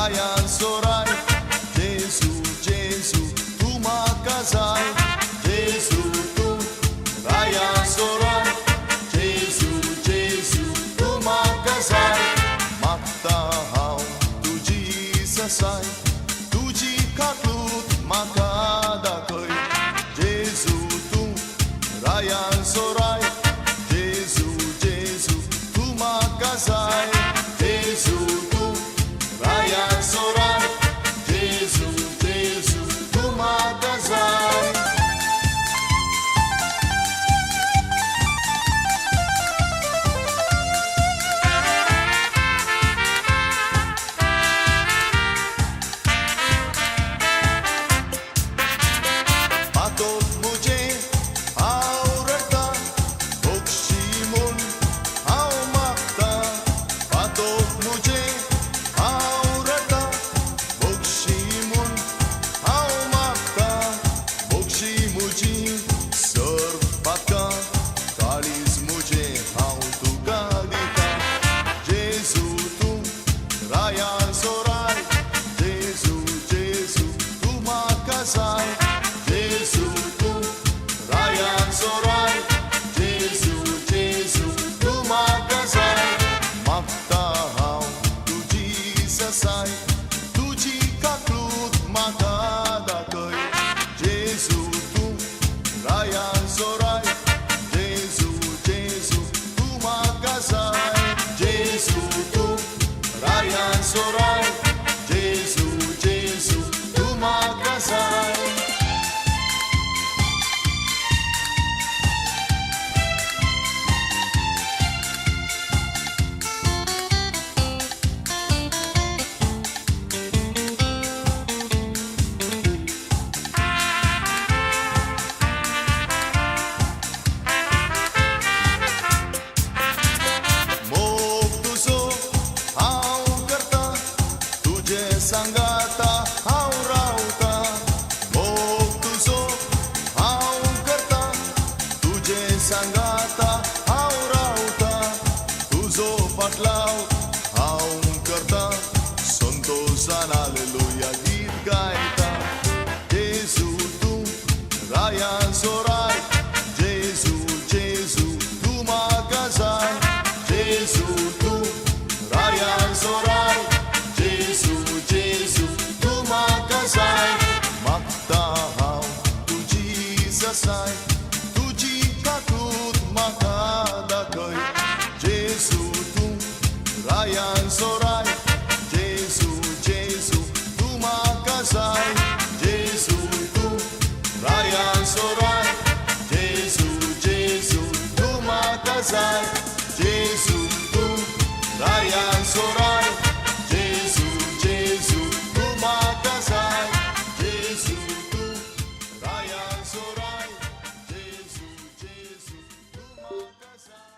रायान सोराय, जेजू जेजू तूं म्हाका जाय, जेजू तूं रायान सोराय, जेजू जेजू तूं म्हाका जाय. मागता हांव तुजी ससाय, तुजी काकलूत म्हाका दाखय, जेजू तूं रायान सोराय, जेजू जेजू तूं म्हाका जाय, जेजू तूं रायान सोराय, जेजू जेजू तूं म्हाका जाय. पातोक म्हजें हांव रडटा, भोगशी म्हूण हांव मागता, पातोक म्हजें हांव रडटा, भोगशी म्हूण हांव मागता, भोगशी म्हजी सर्व पातकां, काळीज म्हजें हांव तुका दिता, जेजू तूं रायान सोराय, जेजू जेजू तूं म्हाका जाय, जेजू तूं रायान सोराय, जेजू जेजू तूं म्हाका जाय. मागता हांव तुजी ससाय, तुजी काकलूत म्हाका दाखय, जेजू तूं रायान सोराय, जेजू जेजू तूं म्हाका जाय, जेजू तूं रायान सोराय, जेजू जेजू तूं म्हाका जाय. मोग तुजो हांव करता, तुजे सांगाता हांव रावता, मोग तुजो हांव करता, तुजे सांगाता हांव रावता, तुजो फाटलाव हांव करता, संतोशान हालेलुया गीत गायता, जेजू तूं रायान सोराय, जेजू जेजू तूं म्हाका जाय, जेजू तूं रायान सोराय, जेजू जेजू तूं म्हाका जाय. मागता हांव तुजी ससाय, तुजी काकूत म्हाका दाखय, जेजू तूं रायान सोराय, जेजू जेजू तूं म्हाका जाय, जेजू तूं रायान सोराय, जेजू जेजू तूं म्हाका जाय, जेजू तूं रायान सोराय, जेजू जेजू तूं म्हाका जाय, जेजू तूं रायान सोराय, जेजू जेजू तूं म्हाका जाय.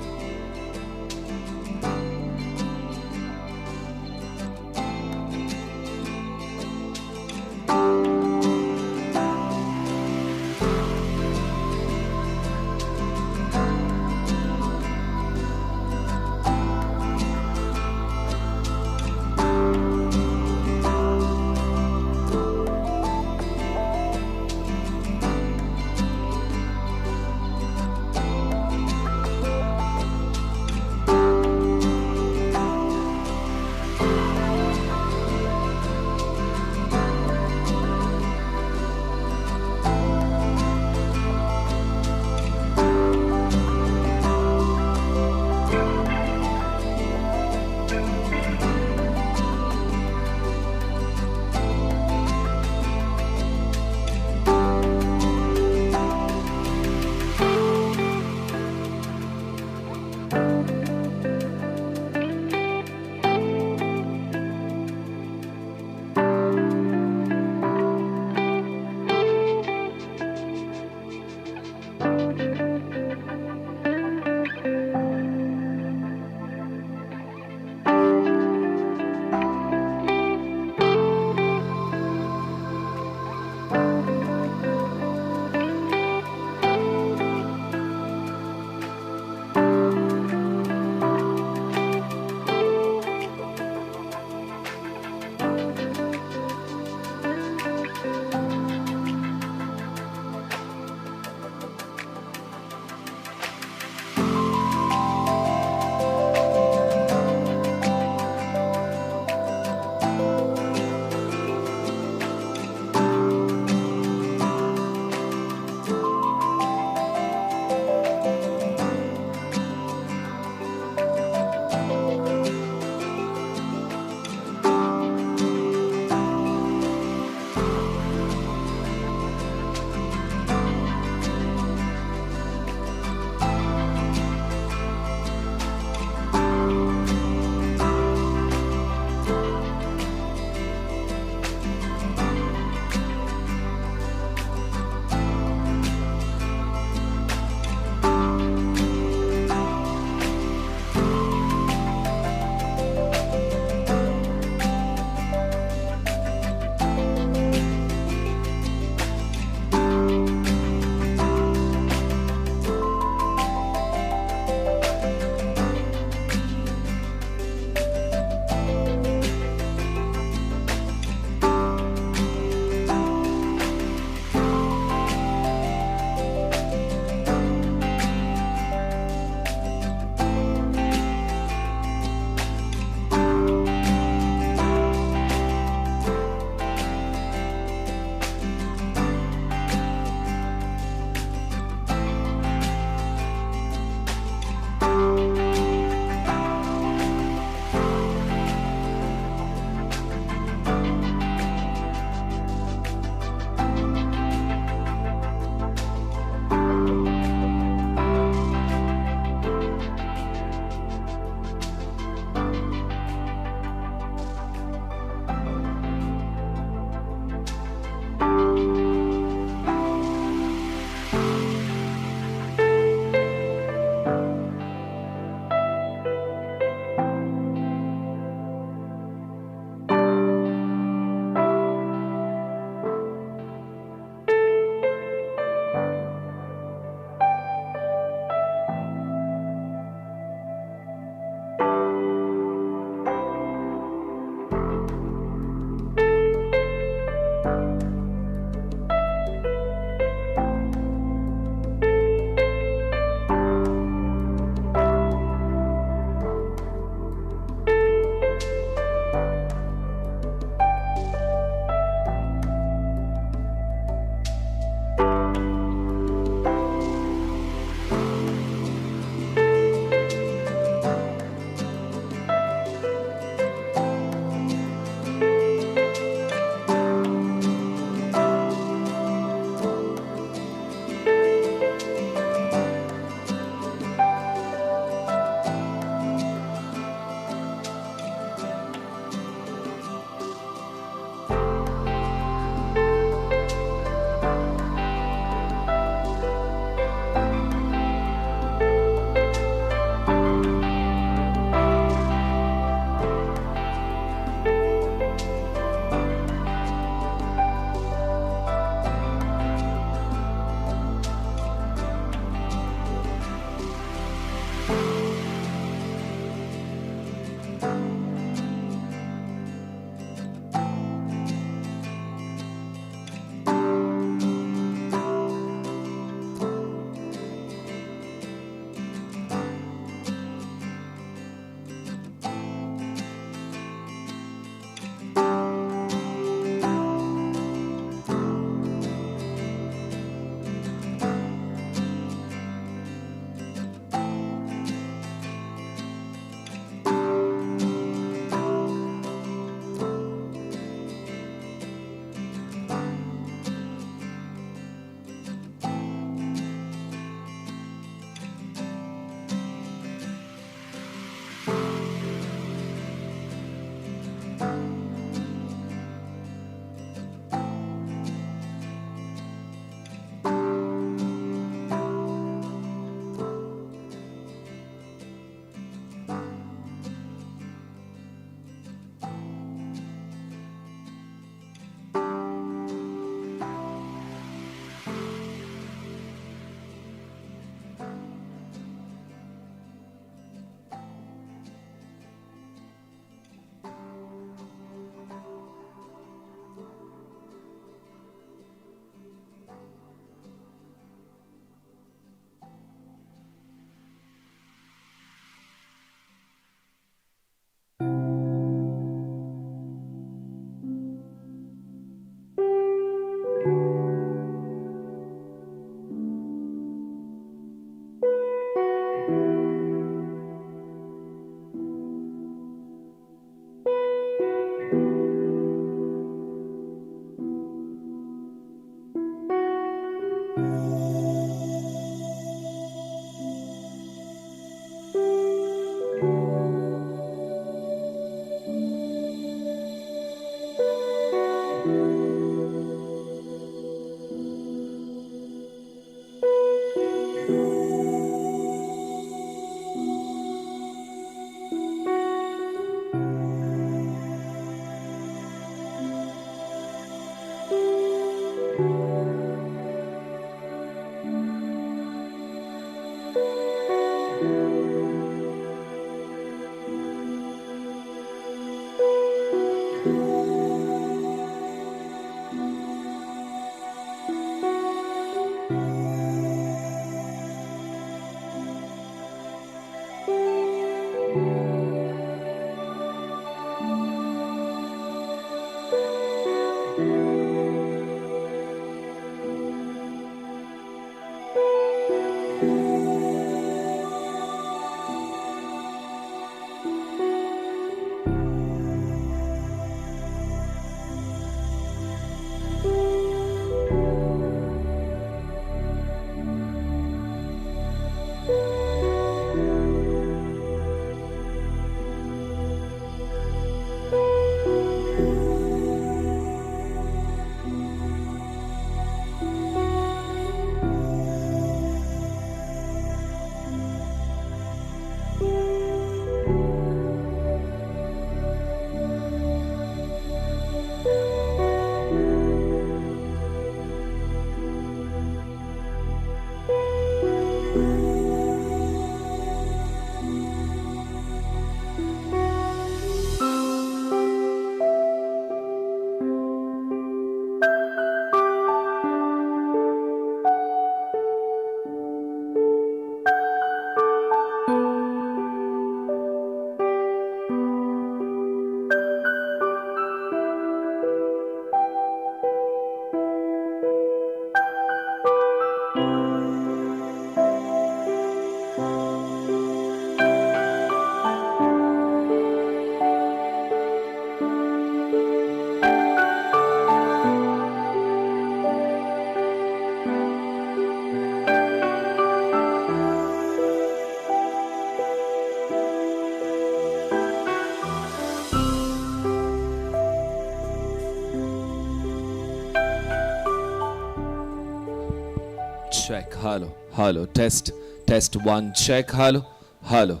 Check, hello, hello, test, test one, check, hello, hello,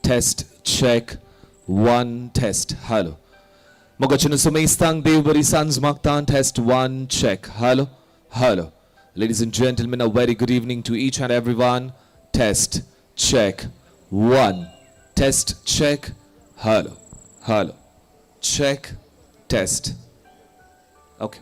test, check, one, test, hello. मोगाच्या सुमेस्तांक देव बरी सांज मागता. Test one, check, hello, hello. Ladies and gentlemen, a very good evening to each and everyone. Test, check, one. Test, check, hello, hello. Check, test. Okay.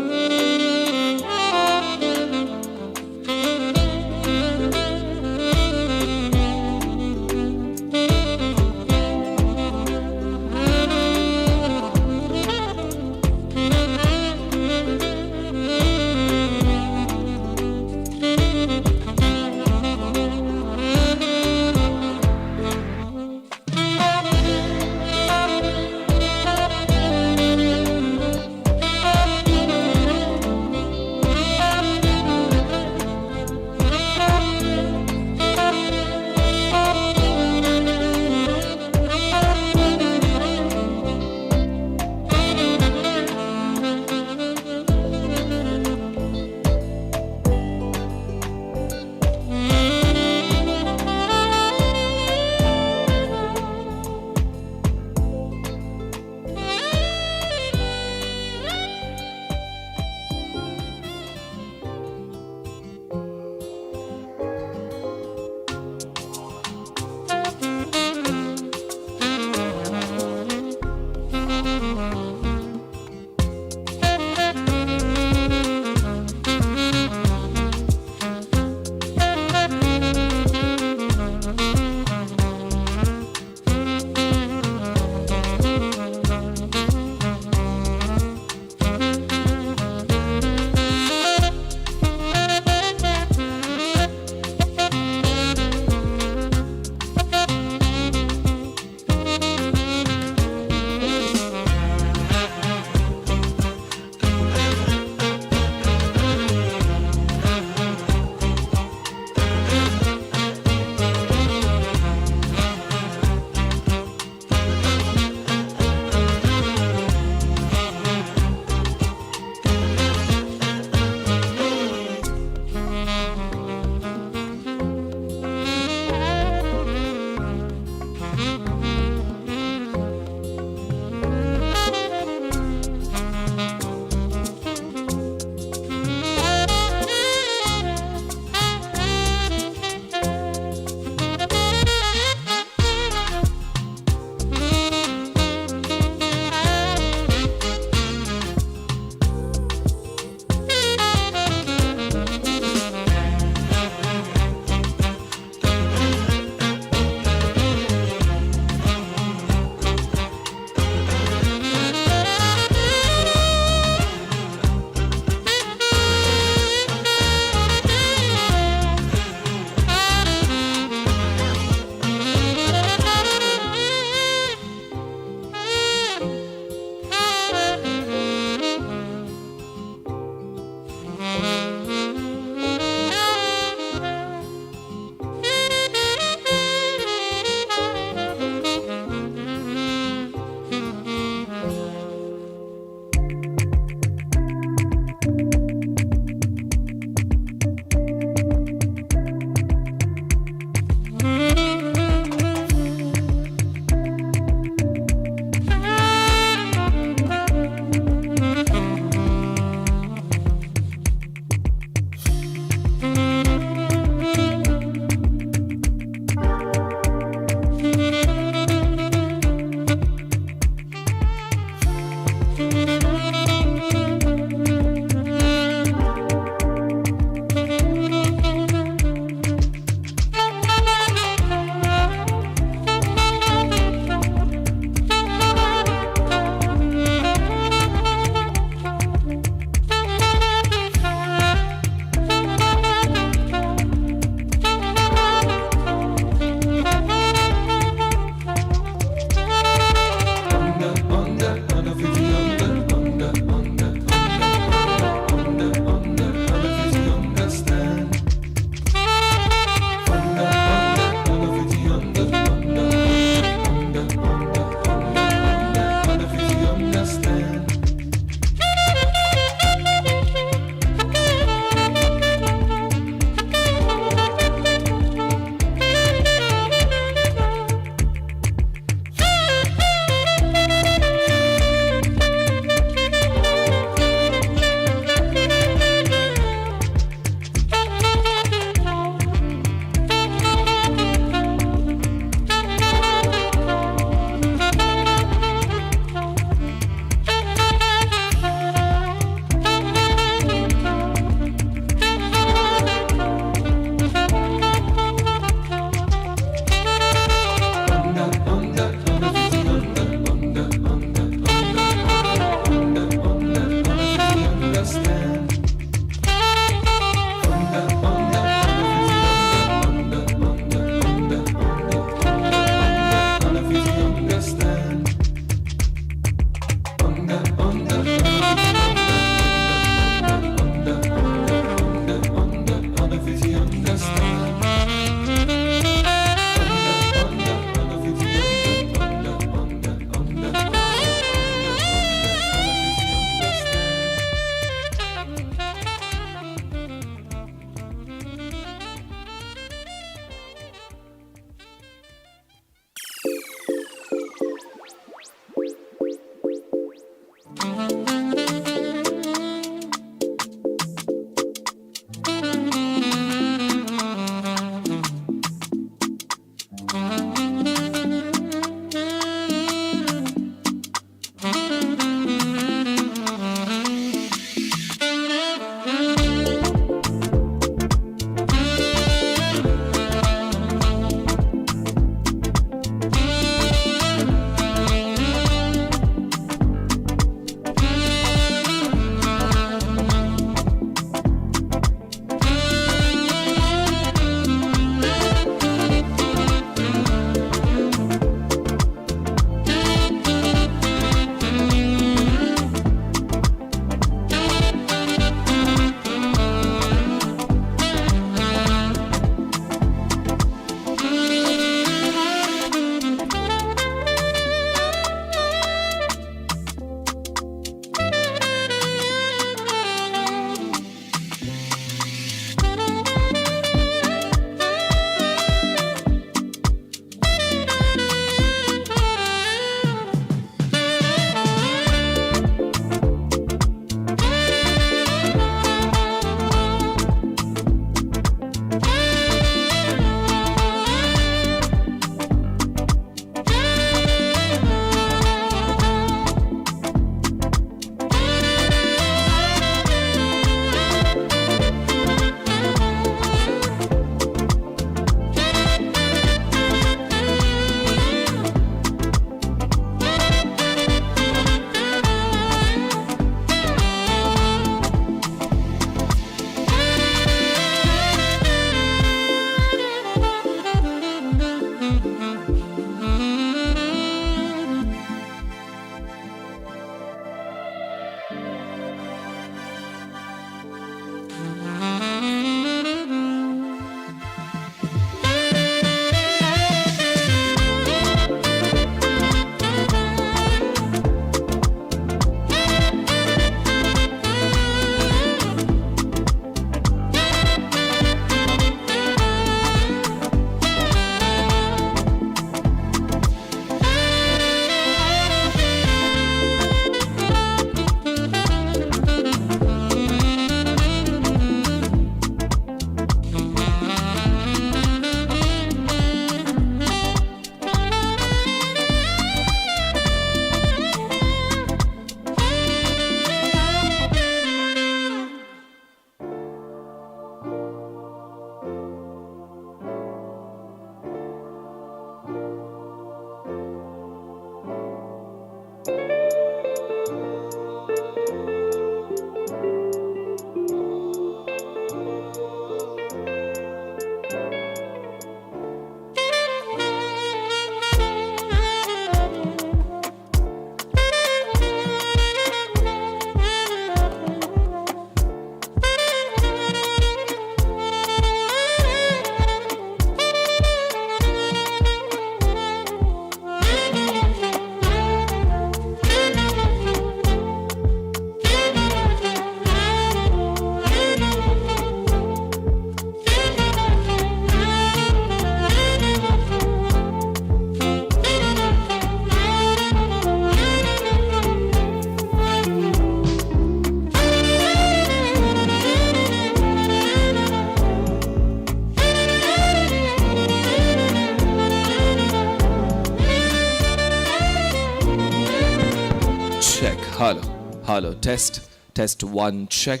Hello hello, test test one check.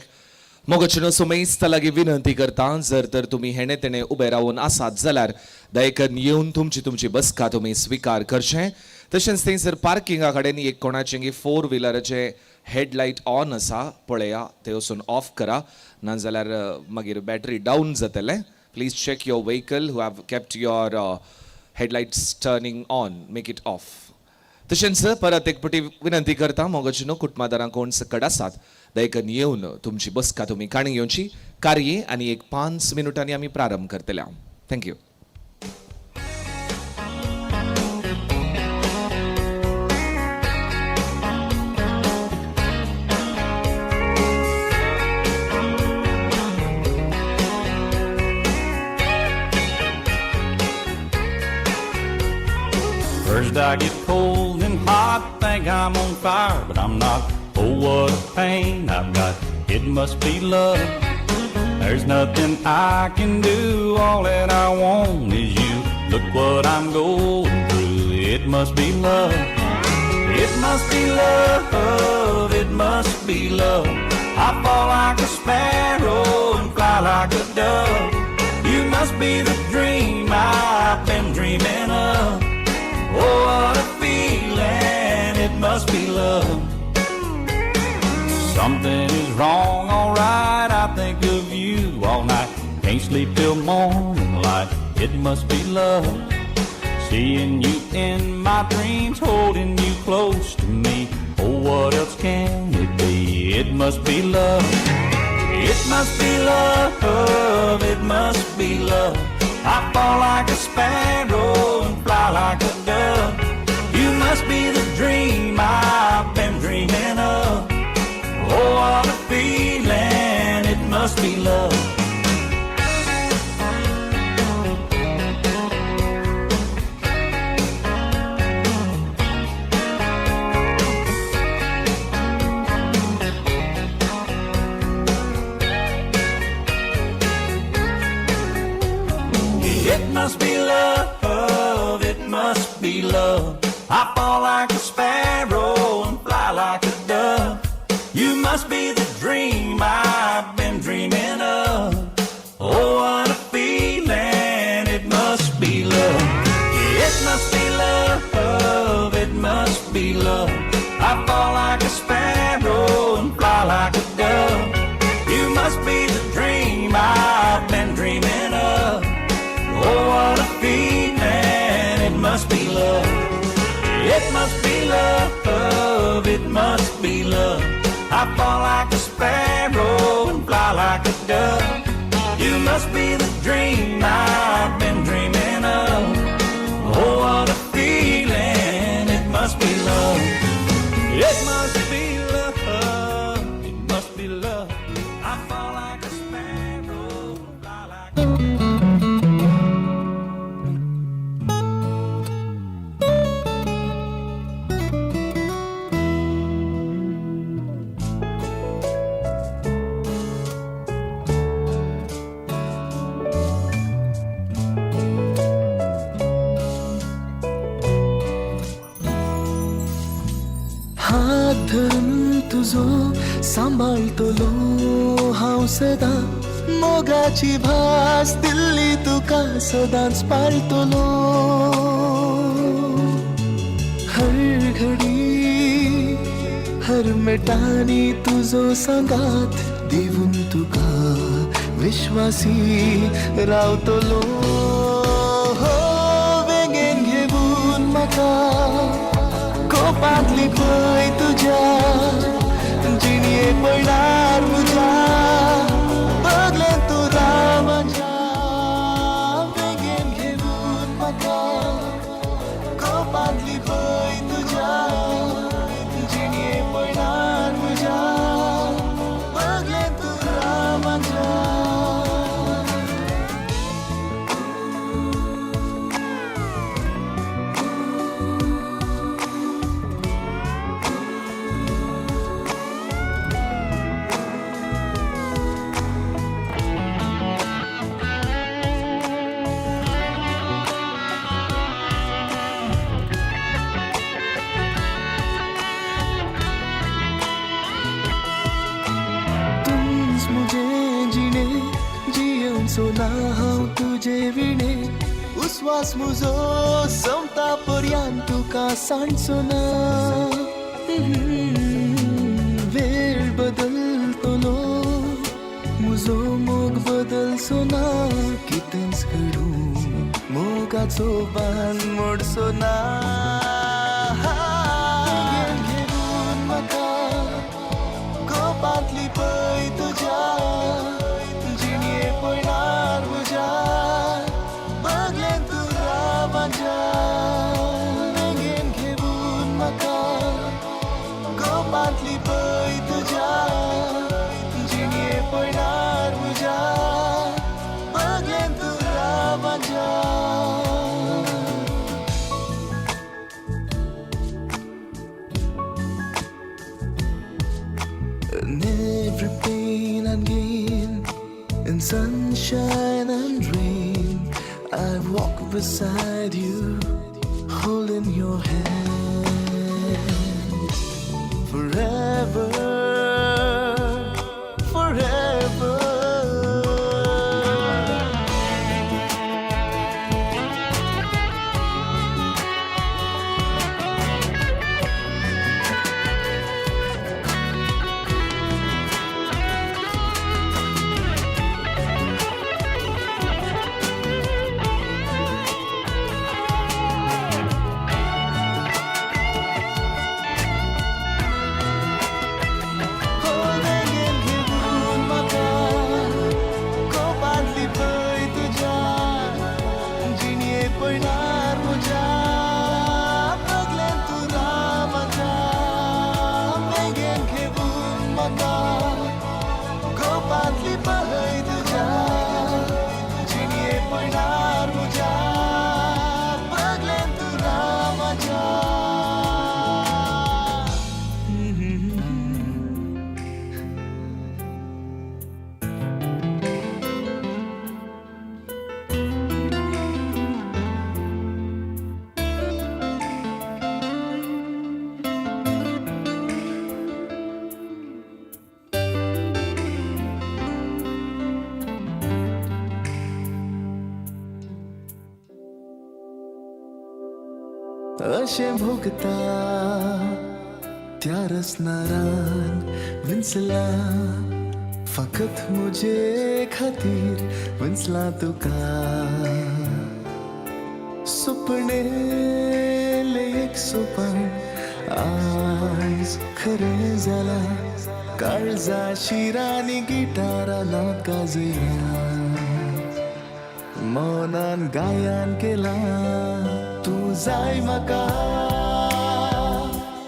मोगाचेनो सुमेस्त लागीं विनंती करता, जर तर तुमी हेणे तेणे उबे रावन आसात जाल्यार दयेकन येवन तुमची तुमची बसका तुमी स्विकार करचें. तशेंच थंयसर पार्किंगा कडेन एक कोणाचें फोर व्हिलराचें हेडलायट ऑन आसा पळया, ते वचून ऑफ करा, नाजाल्यार मागीर बॅटरी डावन जातलें. Please check your vehicle who have kept your headlights turning on, make it off. तशेंच परत एक पटी विनंती करता, मोगाचीनो कुटुंबादारां कोण सकट आसात दयकन येवन तुमची बसका तुमी काणी घेवची. कार्य आनी एक 5 मिनुटांनी आमी प्रारंभ करतले. Thank you. First I get cold and hot, think I'm on fire, but I'm not. Oh, what a pain I've got. It must be love. There's nothing I can do. All that I want is you. Look what I'm going through. It must be love. It must be love. It must be love. I fall like a sparrow and fly like a dove. You must be the dream I've been dreaming of. Oh, what a feeling, it must be love. Something is wrong, alright, I think of you all night. Can't sleep till morning light, it must be love. Seeing you in my dreams, holding you close to me. Oh, what else can it be? It must be love. It must be love, it must be love. I fall like a sparrow and fly like a dove. You must be the dream I've been dreaming of. Oh, what a feeling, it must be love. It must be love, it must be love. I fall like a sparrow and fly like a dove. You must be the dream I've been dreaming of. Oh, what a feeling, it must be love. It must be love, it must be love. I fall like a sparrow and fly like a dove. You must be the dream I've been dreaming of. Oh, what a feeling, it must be love. It must be love, it must be love. I fall like a sparrow and fly like a dove. You must be the dream I've been dreaming of. Oh, what a feeling, it must be love. It must be love, it must be love. I fall like a sparrow and fly like a हात धरून तुजो सांबाळटलो हांव सदां, मोगाची भास दिल्ली तुका सदांच पाळटलो. हर घडी हर मिटांनी तुजो सांगात दिवन तुका विश्वासी रावतलो. वेंगेन घेवन म्हाका कोपांतली पळय तुज्या जिणये पळार म्हज्या बगलेन तूं राव म्हज्या वेंगेन घेवन म्हाका कोपांतली पळय तुज्या जिणये पळार म्हज्या बगलेन तूं राव म्हज्या. तुजे विणे उस्वास मुजो सोमता पर्यंत तुका सांडचो ना. वेळ बदलतलो मुजो मोग बदलचो ना, कितेंच घडूं मोगाचो बांद मोडचो ना. घेवन म्हाका गोपांतली पय तुज्या जिणये पयणार म्हज्या बगलेन तूं राव म्हज्या. बेगीन घेवन म्हाका गोपांतली पय तुज्या जिणये पयणार म्हज्या बगलेन तूं राव म्हज्या. In every pain and gain, in sunshine and rain, I walk beside you, holding your hand forever, forever. बेगीन घेवन म्हाका गोपांतली पय तुज्या जिणये पयणार म्हज्या बगलेन तूं राव म्हज्या. बेगीन घेवन म्हाका गोपांतली पय तुज्या जिणये पयणार म्हज्या बगलेन तूं राव म्हज्या. अशें भोगता त्या रसनारान विंचला फकत म्हजे खातीर विंचला तुका. सुपणेले एक सोपान आयज खरें जाला, काळजा शिरांनी गिटारा नाक गाजयला, मनान गायन केला. तूं जाय म्हाका,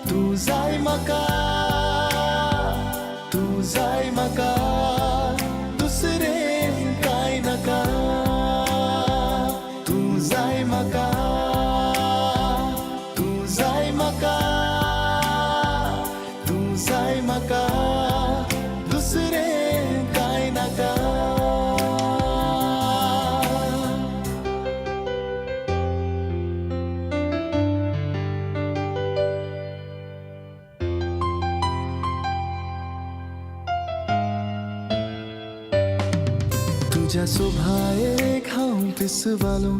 तूं जाय म्हाका, तूं जाय म्हाका, दुसरें कांय नाका. तूं जाय म्हाका, तूं जाय म्हाका, तूं जाय म्हाका, दुसरें कांय नाका. तुज्या सोभायेक हांव पिसवालो,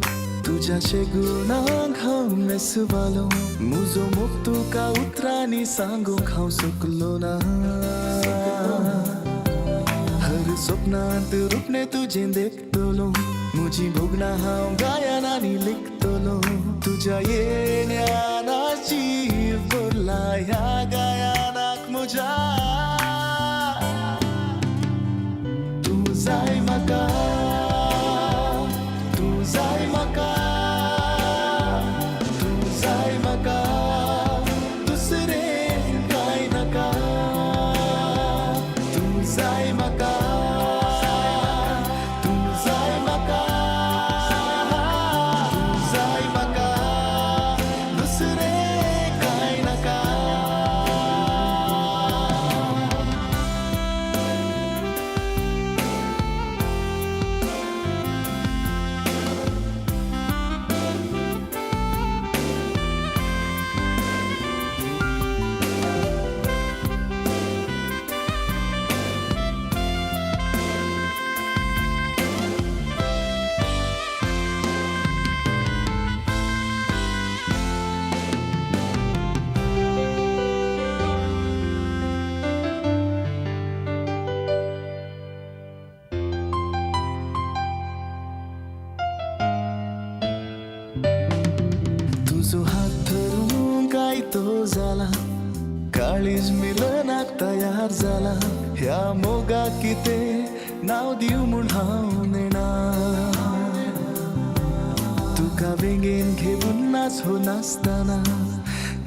तुज्या शेगुणाक हांव मेसवालो, मुजो मोग तुका उतरांनी सांगूंक हांव शकलो ना. हर स्वप्नांत रुपणें तुजें देखतलो, म्हजी भोगणां हांव गायनांनी लिखतलो. तुज्या येण्यान जीव भरला ह्या गायनाक म्हज्या. तूं जाय म्हाका, तूं जाय म्हाका, तूं जाय म्हाका, दुसरें कांय नाका. तूं जाय म्हाका, तूं जाय म्हाका, तूं जाय म्हाका, दुसरें कांय नाका. काळीज मिलनाक तयार जाला ह्या मोगाक कितें नांव दिवं म्हूण हांव नेणा. तुका वेंगेन घेवन नाच हो नासतना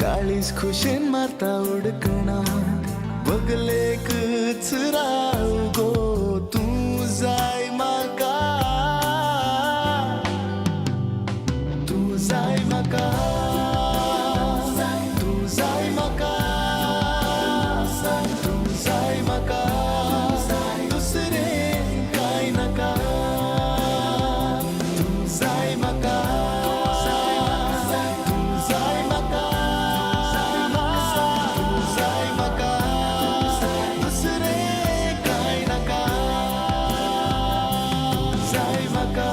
काळीज खुशेन मारता उडकणा बगलेकच राव गो तूं जाय म्हाका, तूं जाय म्हाका, तूं जाय म्हाका, तूं जाय म्हाका, दुसरें कांय नाका. तूं जाय म्हाका, तूं जाय म्हाका, तूं जाय म्हाका, दुसरें कांय नाका. जाय म्हाका,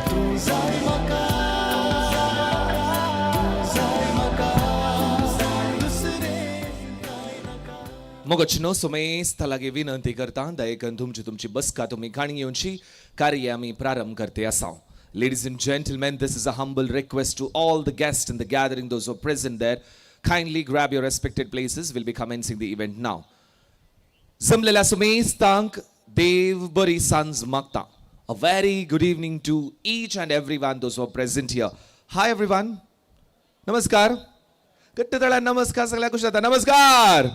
तूं जाय म्हाका, तूं जाय म्हाका, दुसरें कांय नाका. मोगचनो सुमेस्ता लागीं विनंती करता, दयेकन तुमची तुमची बसका तुमी काणी येवची, कार्य आमी प्रारंभ करते आसा. Ladies and gentlemen, this is a humble request to all the guests in the gathering, those who are present there. Kindly grab your respected places. We'll be commencing the event now. जमलेल्या सुमेस्तांक देव बरी सांज मागता. A very good evening to each and every one, those who are present here. Hi everyone. नमस्कार. घट्ट तळ्या नमस्कार. सगळ्या कशी जाता? नमस्कार.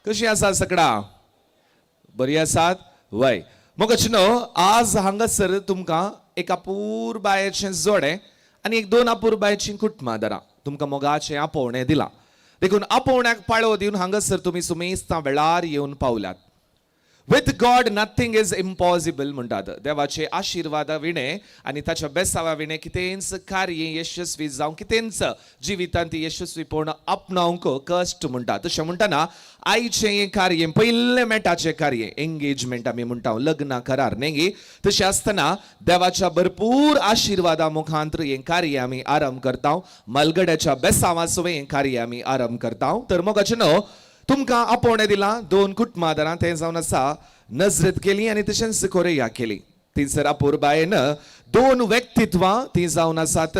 कशी आसा सगळा? बरी आसात वय. मग न्हू, आज हांगासर तुमकां एक अपुरबायेचें जोडें आनी एक दोन अपुरबायेचीं कुटुंबादारां तुमकां मोगाचें आपोवणें दिलां. देखून आपोवण्याक पाळो दिवन हांगासर तुमी सुमेस्तां वेळार येवन पावल्यात. With God nothing is impossible म्हणटात. देवाचे आशिर्वादा विणे आनी ताच्या बेसावा विणे कितेंच कार्य यशस्वी जावं, कितेंच जिवितांत यशस्वीपण आपणावंक कश्ट म्हणटा. तशें म्हणटना आयचें हें कार्य पयलें मेटाचें कार्य, एंगेजमेंट आमी म्हणटा, लग्न करार न्ही? तशें आसतना देवाच्या भरपूर आशिर्वादा मुखांत हें कार्य आमी आरंभ करता. मलगड्याच्या बेसावा सुवें हें कार्य आमी आरंभ करता. तर मोगाचें न्हू, तुमकां आपोवणें दिलां दोन कुटुंबादारां, तें जावन आसा नजरेत केली आनी तशेंच कोरिया केली. थंयसर अपुरबायेन दोन व्यक्तित्वां, ती जावन आसात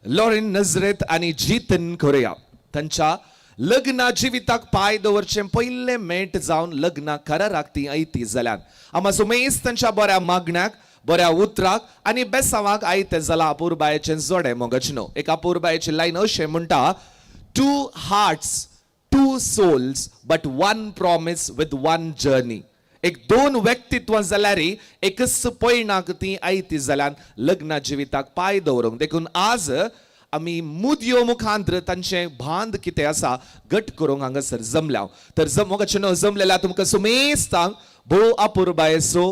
लॉरेन नजरेत आनी जितन कोरिया. तांच्या लग्न जिविताक पांय दवरचें पयलें मेट जावन लग्न कराराक ती ऐती जाल्यान आमा सुमेस तांच्या बऱ्या मागण्याक, बऱ्या उतराक आनी बेसावाक आयतें जालां अपुरबायेचें जोडें. मोगच न्हू, एक अपुरबायेची लायन अशें म्हणटा, "Two hearts, two souls, but one promise with one journey." एक दोन व्यक्तित्व जाल्यार एकच पयणाक ती आयती जाल्यान लग्न जिविताक पांय दवरूंक. देखून आज आमी मुदयो मुखांतर तांचे बांद कितें आसा घट करूंक हांगासर जमल्या. तर मोगाचे न्हू, जमलेल्या तुमकां सुमेस्तांक भोव अपुरबायेचो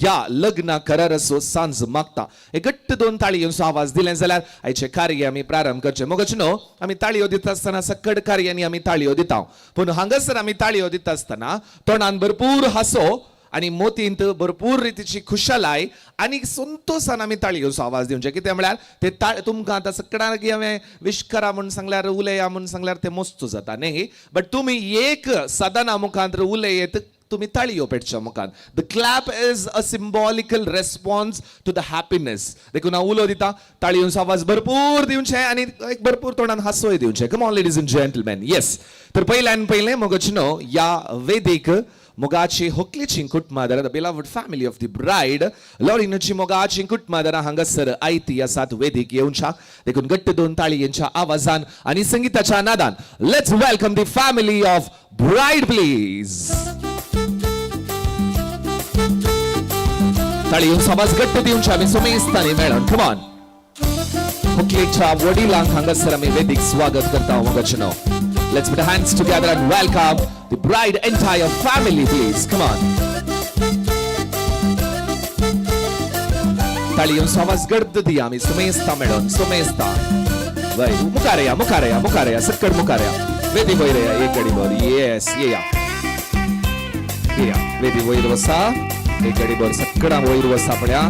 या लग्न कराराचो सांज मागता. एक घट्ट दोन ताळयांचो आवाज दिले जाल्यार आयचे कार्य आमी प्रारंभ करचे. मोगाचे न्हू, आमी ताळयो दिता आसतना सकड कार्यांनी आमी ताळयो दिता, पूण हांगासर आमी ताळयो दिता आसतना तोंडान भरपूर हांसो आनी मोतींत भरपूर रितीची खुशालाय आनी संतोशान आमी ताळयोचो आवाज दिवचे. कितें म्हळ्यार ते तुमकां आतां सगळ्यांक हांवें विश करा म्हूण सांगल्यार, उलया म्हूण सांगल्यार ते मस्त जाता न्ही? बट तुमी एक सदना मुखांत उलयत तुमी ताळयो पेटच्या मुखान. The clap is a symbolical response to the happiness. देखून हांव उलो दिता, ताळयोचो आवाज भरपूर दिवचे आनी एक भरपूर तोंडान हांसोय दिवचे. Come on, ladies and gentlemen, yes. तर पयल्यान पयलें मोगच न्हू, या वेदीक मोगाची होकलेची कुटुंबादारां, the beloved family of the bride, लॉरिनाची मोगाची कुटुंबादारां हांगासर आयती आसात वेदीक येवच्या. देखून घट्ट दोन ताळयेंच्या आवाजान आनी संगीताच्या नादान let's welcome the family of bride, please. ताळयेंचो आवाज घट्ट दिवच्या आमी सुमेस्तानी मेळोन. कमॉन. होकलेच्या वडिलांक हांगासर आमी वेदीक स्वागत करता. मोगाचे न्हू, let's put hands together and welcome the bride entire family, please. Come on. ताळयांचो आवाज गर्द दिया आमी सुमेस्ता मेळोन. सुमेस्ता वय, मुखार या, मुखार या, मुखार या, सक्कड मुखार या. वेदी वयर या एक घडी भर. येस, येया येया, वेदी वयर वसा एक घडी भर. सक्कडा वयर वसा पळया.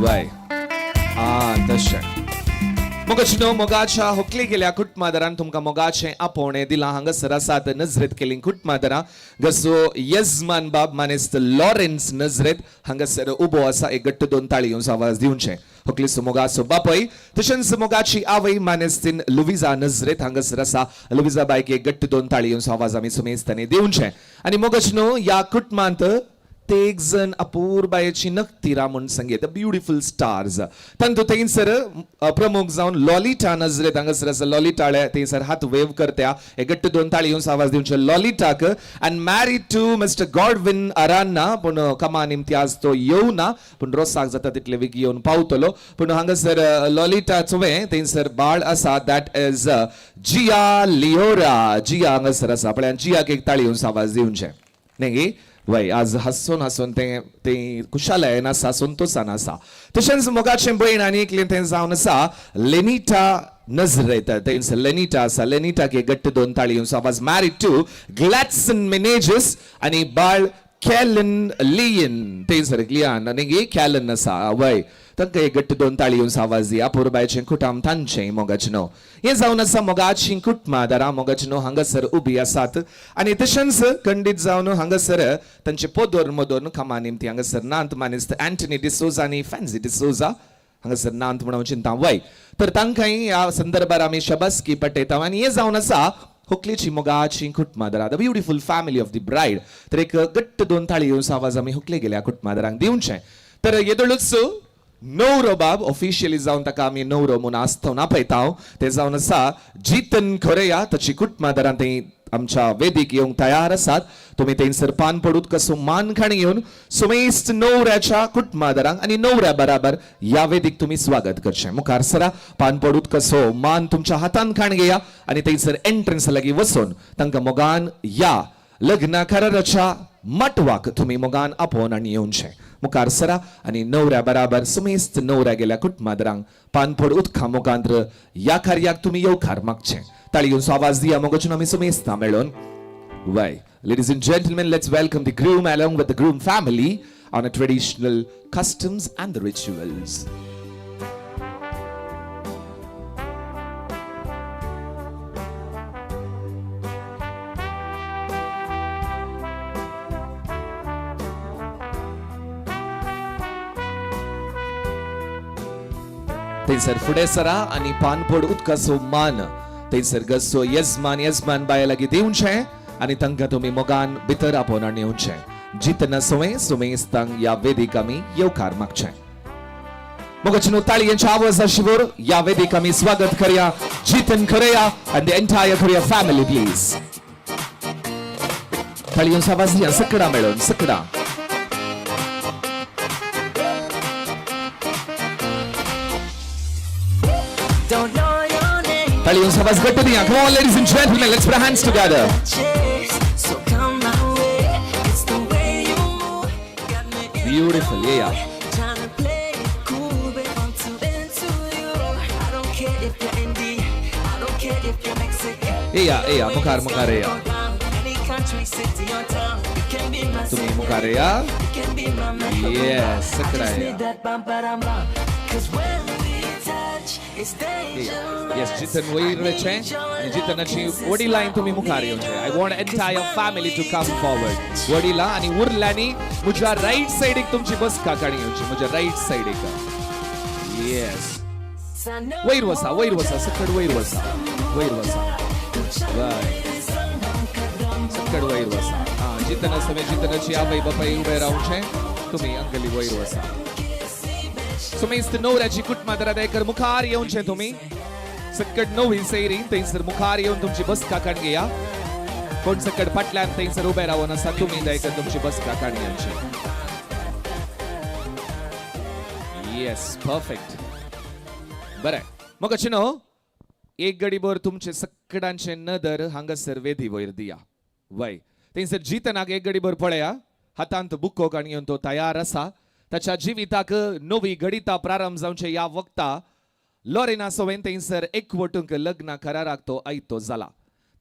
वय, आ तशें. मोगाचे न्हू, मोगाच्या होकले गेल्या कुटुंबादारान तुमकां मोगाचें आपोवणें दिलां. हांगासर आसात नजरेत केली कुटुंबादारां. घरचो यजमान बाब मानेस्त लॉरेन्स नजरेत हांगासर उबो आसा. एक घट्ट दोन ताळयांचो आवाज दिवचे. होकलेचो मोगाचो बापय तशेंच मोगाची आवय मानेस्तीन लुविजा नजरेत हांगासर आसा. लुविजा बायक एक गट्ट दोन ताळी आवाज आमी सुमेस्तांनी दिवचे. आनी मोगाच न्हू, ह्या कुटुंबांत ते एक जण अपूर्बायेची नक्तिरा म्हूण संगीत ब्युटिफूल स्टार्स तांतू थंयसर प्रमुख जावन लॉलिटा नजरेत हांगासर आसा. लॉलिटा थंयसर हात वेव करत्या. एक गट्ट दोन ताळी येवन आवाज दिवचे लॉलिटाक. And married to Mister Godwin Aranha. पूण कमान इम्तियाज तो येवना, पूण रोसाक जाता तितले वेगीं येवन पावतलो. पूण हांगासर लॉलिटा चुवे थंयसर बाळ आसा, that is Jiya Leora. Jiya हांगासर आसा. पळय, जियाक एक ताळी येवन आवाज दिवचे न्ही. वय, आज हासून हासून ते ते खुशालयेन आसा, संतोसान आसा. तशेंच मोगाचें भयण आनी एकलें तें जावन आसा लेनिटा नजरेत. थंयसर लेनिटा आसा. लेनिटाक एक गट्ट दोन ताळी येवन आवाज. मॅरीड टू ग्लॅडसन मिनेजस आनी बाळ कॅलन लियन. थंयसर लियान आनी कॅलन आसा. वय, तांकां एक गट्ट दोन ताळी येवन आवाज दिया. पुरबायचें कुटाम तांचें. मोगाचें न्हू, हें जावन आसा मोगाची कुटुंबां दारां. मोगाचें न्हू, हांगासर उबी आसात. आनी तशेंच खंडीत जावन हांगासर तांचे पोदोर मोदोर कामा निमती हांगासर नांत मानेस्त अँटनी डिसोजा आनी फॅन्सी डिसोजा हांगासर नांत म्हणून चिंता. वय, तर तांकांय ह्या संदर्भार आमी शबासकी पटयता. आनी हें जावन आसा होकलेची मोगाची कुटुंबादारां, the beautiful family of the bride. तर एक गट्ट दोन ताळी येवन आवाज आमी हुकले गेल्या कुटुंबादारांक दिवचे. तर येदोळूच नवरो बाब ऑफिशियली जावन ताका आमी नवरो म्हूण आसतोवन आपयता, ते जावन आसा जितन खोरेया. ताची कुटुंबादारां थंय आमच्या वेदीक येवंक तयार आसात. तुमी थंयसर पान पडूत कसो मान खाणी घेवन सुमेस्त नवऱ्याच्या कुटुंबादारांक आनी नवऱ्या बराबर ह्या वेदीक तुमी स्वागत करचें. मुखार सरा, पान पडूत कसो मान तुमच्या हातान खाण घेया आनी थंयसर एंट्रन्स लागीं वचून तांकां मोगान या लग्न कराराच्या मटवाक तुमी मोगान आपोवन आनी येवचें. मुखार सरा आनी नवऱ्या बराबर सुमेस्त नवऱ्या गेल्या कुटुंबादारांक पानपड उदका मुखांत्र ह्या कार्याक तुमी येवकार मागचें. ताळयेचो आवाज दिया मोगचून आमी सुमेस्ता मेळून. Why? Ladies and gentlemen, let's welcome the groom along with the groom family on a traditional customs and the rituals. थंयसर फुडें सरा आनी पानपड उदकाचो मान थंयसर गसो येजमान येजमान बाये लागीं दिवचें आनी तांकां तुमी मोगान भितर आपोवन आनी येवचें. जितना सवय सुमेस्तांक ह्या वेदीक आमी येवकार मागचें. मोगाचे न्हू, ताळयेंच्या आवाजा शिवर ह्या वेदीक आमी स्वागत करया Jitan Correa and the entire Correa family, please. ताळयेंचो आवाज दिया सकडा मेळून सकडा. Don't know your name. ताळयेंचो आवाज घट्ट दिया. Come on, ladies and gentlemen, let's put our hands together. Chase, so come my way. It's the way you move, got me in Beautiful, the yeah. mood. Tryna play it cool, but I'm too into you. I don't care if you're Indian, I don't care if you're Mexican. येया येया, मुखार मुखार येया. Any country, city or town, you can be my तुम्ही मुखार येया. You can be my man. Yes, I सकडा just येया. need that bam ba dam bam. 'Cause when we touch, it's dangerous. Yes, Jitan वयर वचें आनी जितनाची वडिलां तुमी मुखार येवचे. I want entire family to come forward. वडिलां आनी उरल्यांनी म्हज्या रायट सायडीक तुमची बसका काणी येवची, म्हज्या रायट सायडीक. येस, वयर वसा, वयर वसा, सकड वयर वसा, वयर वसा. वय, सकड वयर वसा. हा, जितना समय जितनाची आवय बापाय उबे रावचे, तुमी अंकली वयर वसा. सुमेस्त नवऱ्याची कुटुंबां दर मुखार येवचे. तुमी सकट नवी सैरी थंयसर मुखार येवन तुमची बसका काण घेया. कोण सकट फाटल्यान थंयसर उबे रावन आसा, तुमी दयकर तुमची बसका काण घेवची. येस, परफेक्ट. बरें मग न्हू, एक गडीभर तुमचे सकडांचे नदर हांगासर वेदी वयर दिया. वय, थंयसर जितनाक एक गडीभर पळया. हातांत बुको काण घेवन तो तयार आसा. ताच्या जिविताक नवी घडिता प्रारंभ जावचे ह्या वक्ता लॉरेना सोवेन थंयसर एकवटूंक लग्न कराराक तो आयतो जाला.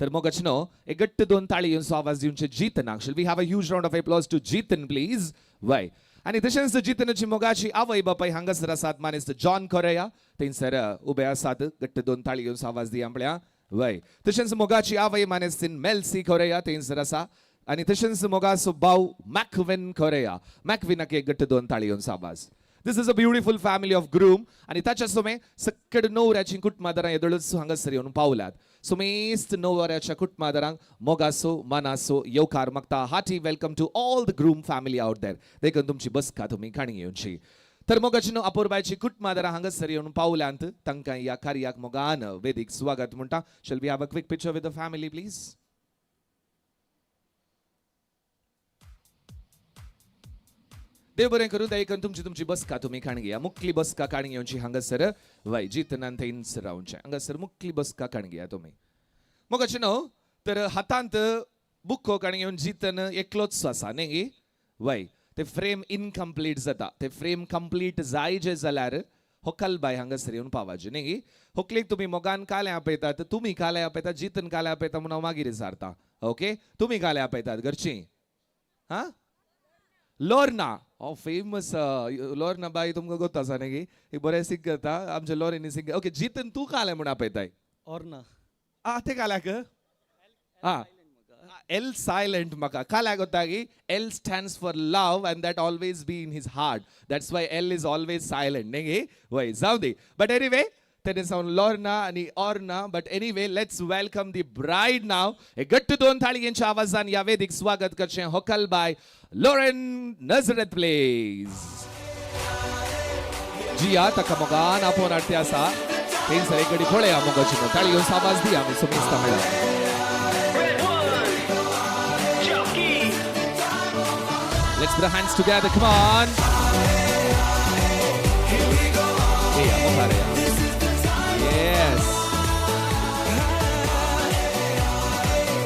तर मग न्हू, एक गट्ट दोन ताळी येवन आवाज दिवचे जितनाक. Shall we have a huge round of applause to Jitan, please? वय, आनी तशेंच जितनाची मोगाची आवय बापाय हांगासर आसात. मानेस्त जॉन कोरेया थंयसर उबे आसात. गट्ट दोन ताळी घेवन आवाज दिया म्हळ्या. वय, तशेंच मोगाची आवय मानेस्तीन मेल्सी कोरेया थंयसर आसा आनी तशेंच मोगाचो भाव मॅकविन कोरेया. मॅकविनाक एक गट्ट दोन ताळी घेवन आवाज. This is a beautiful family of groom आनी ताच्या सुमे सकड नवऱ्याची कुटुंबादारां येदोळच हांगासर येवन पावल्यात. सुमेस्त नवऱ्याच्या कुटुंबादारांक मोगासो मनासो येवकार मागता. Hearty welcome to all the groom family out there. देखून तुमची बसका तुमी काणी घेवची. तर मोगाची न्हू अपुरबायची कुटुंबादारां हांगासर येवन पावल्यांत, तांकां ह्या कार्याक मोगान वेदीक स्वागत म्हणटा. Shall we have a quick picture with the family, please? देव बरें करूं. दयकन तुमची तुमची बसका तुमी काण घेया. मुकली बसका काण घेवची हांगासर. वय, जितनान थंयच रावचें. हांगासर मुकली बसका काण घेया तुमी. मोगाचे न्हू, तर हातांत बुको काण घेवन जितन एकलोच आसा न्ही गी? वय, ते फ्रेम इनकम्प्लीट जाता. ते फ्रेम कंप्लीट जाय जे जाल्यार होकल बाय हांगासर येवन पावाचे न्ही गी? होकलेक तुमी मोगान काले आपयतात, तुमी काले आपयतात, जितन काले आपयता म्हणून हांव मागीर विचारता. ओके, तुमी काले आपयतात घरची? हा, लोर्ना, हो फेमस लोर्ना बाई तुमकां गोत आसा न्ही? एक बरें सिंग करता आमच्या लोरिनी सिंग. ओके, जितन तूं काले म्हूण आपयताय? Orna. आ, ते काल्याक हा एल सायलंट म्हाका काल्याक गोता की L stands for love and that always be in his heart. That's why L is always silent न्ही गी? वय, जावं दी. बट एनिवे, तेणे सावन लॉर्ना आनी Orna. But anyway, let's welcome the bride now. एक गट्ट दोन थाळयांच्या आवाजान ह्या वेदीक स्वागत करचें होकल बाय लॉरेन नजरेत, प्लीज. जिया ताका मोगान आपोवन हाडटे आसा. थंयसर एक गडी पळया. मोगाची ताळी घेवन आवाज दिया आमी सुमेस्ता मेळ्ळा. Red one, Chucky. Let's put our hands together. Come on. Hey, मुखार या. Yes.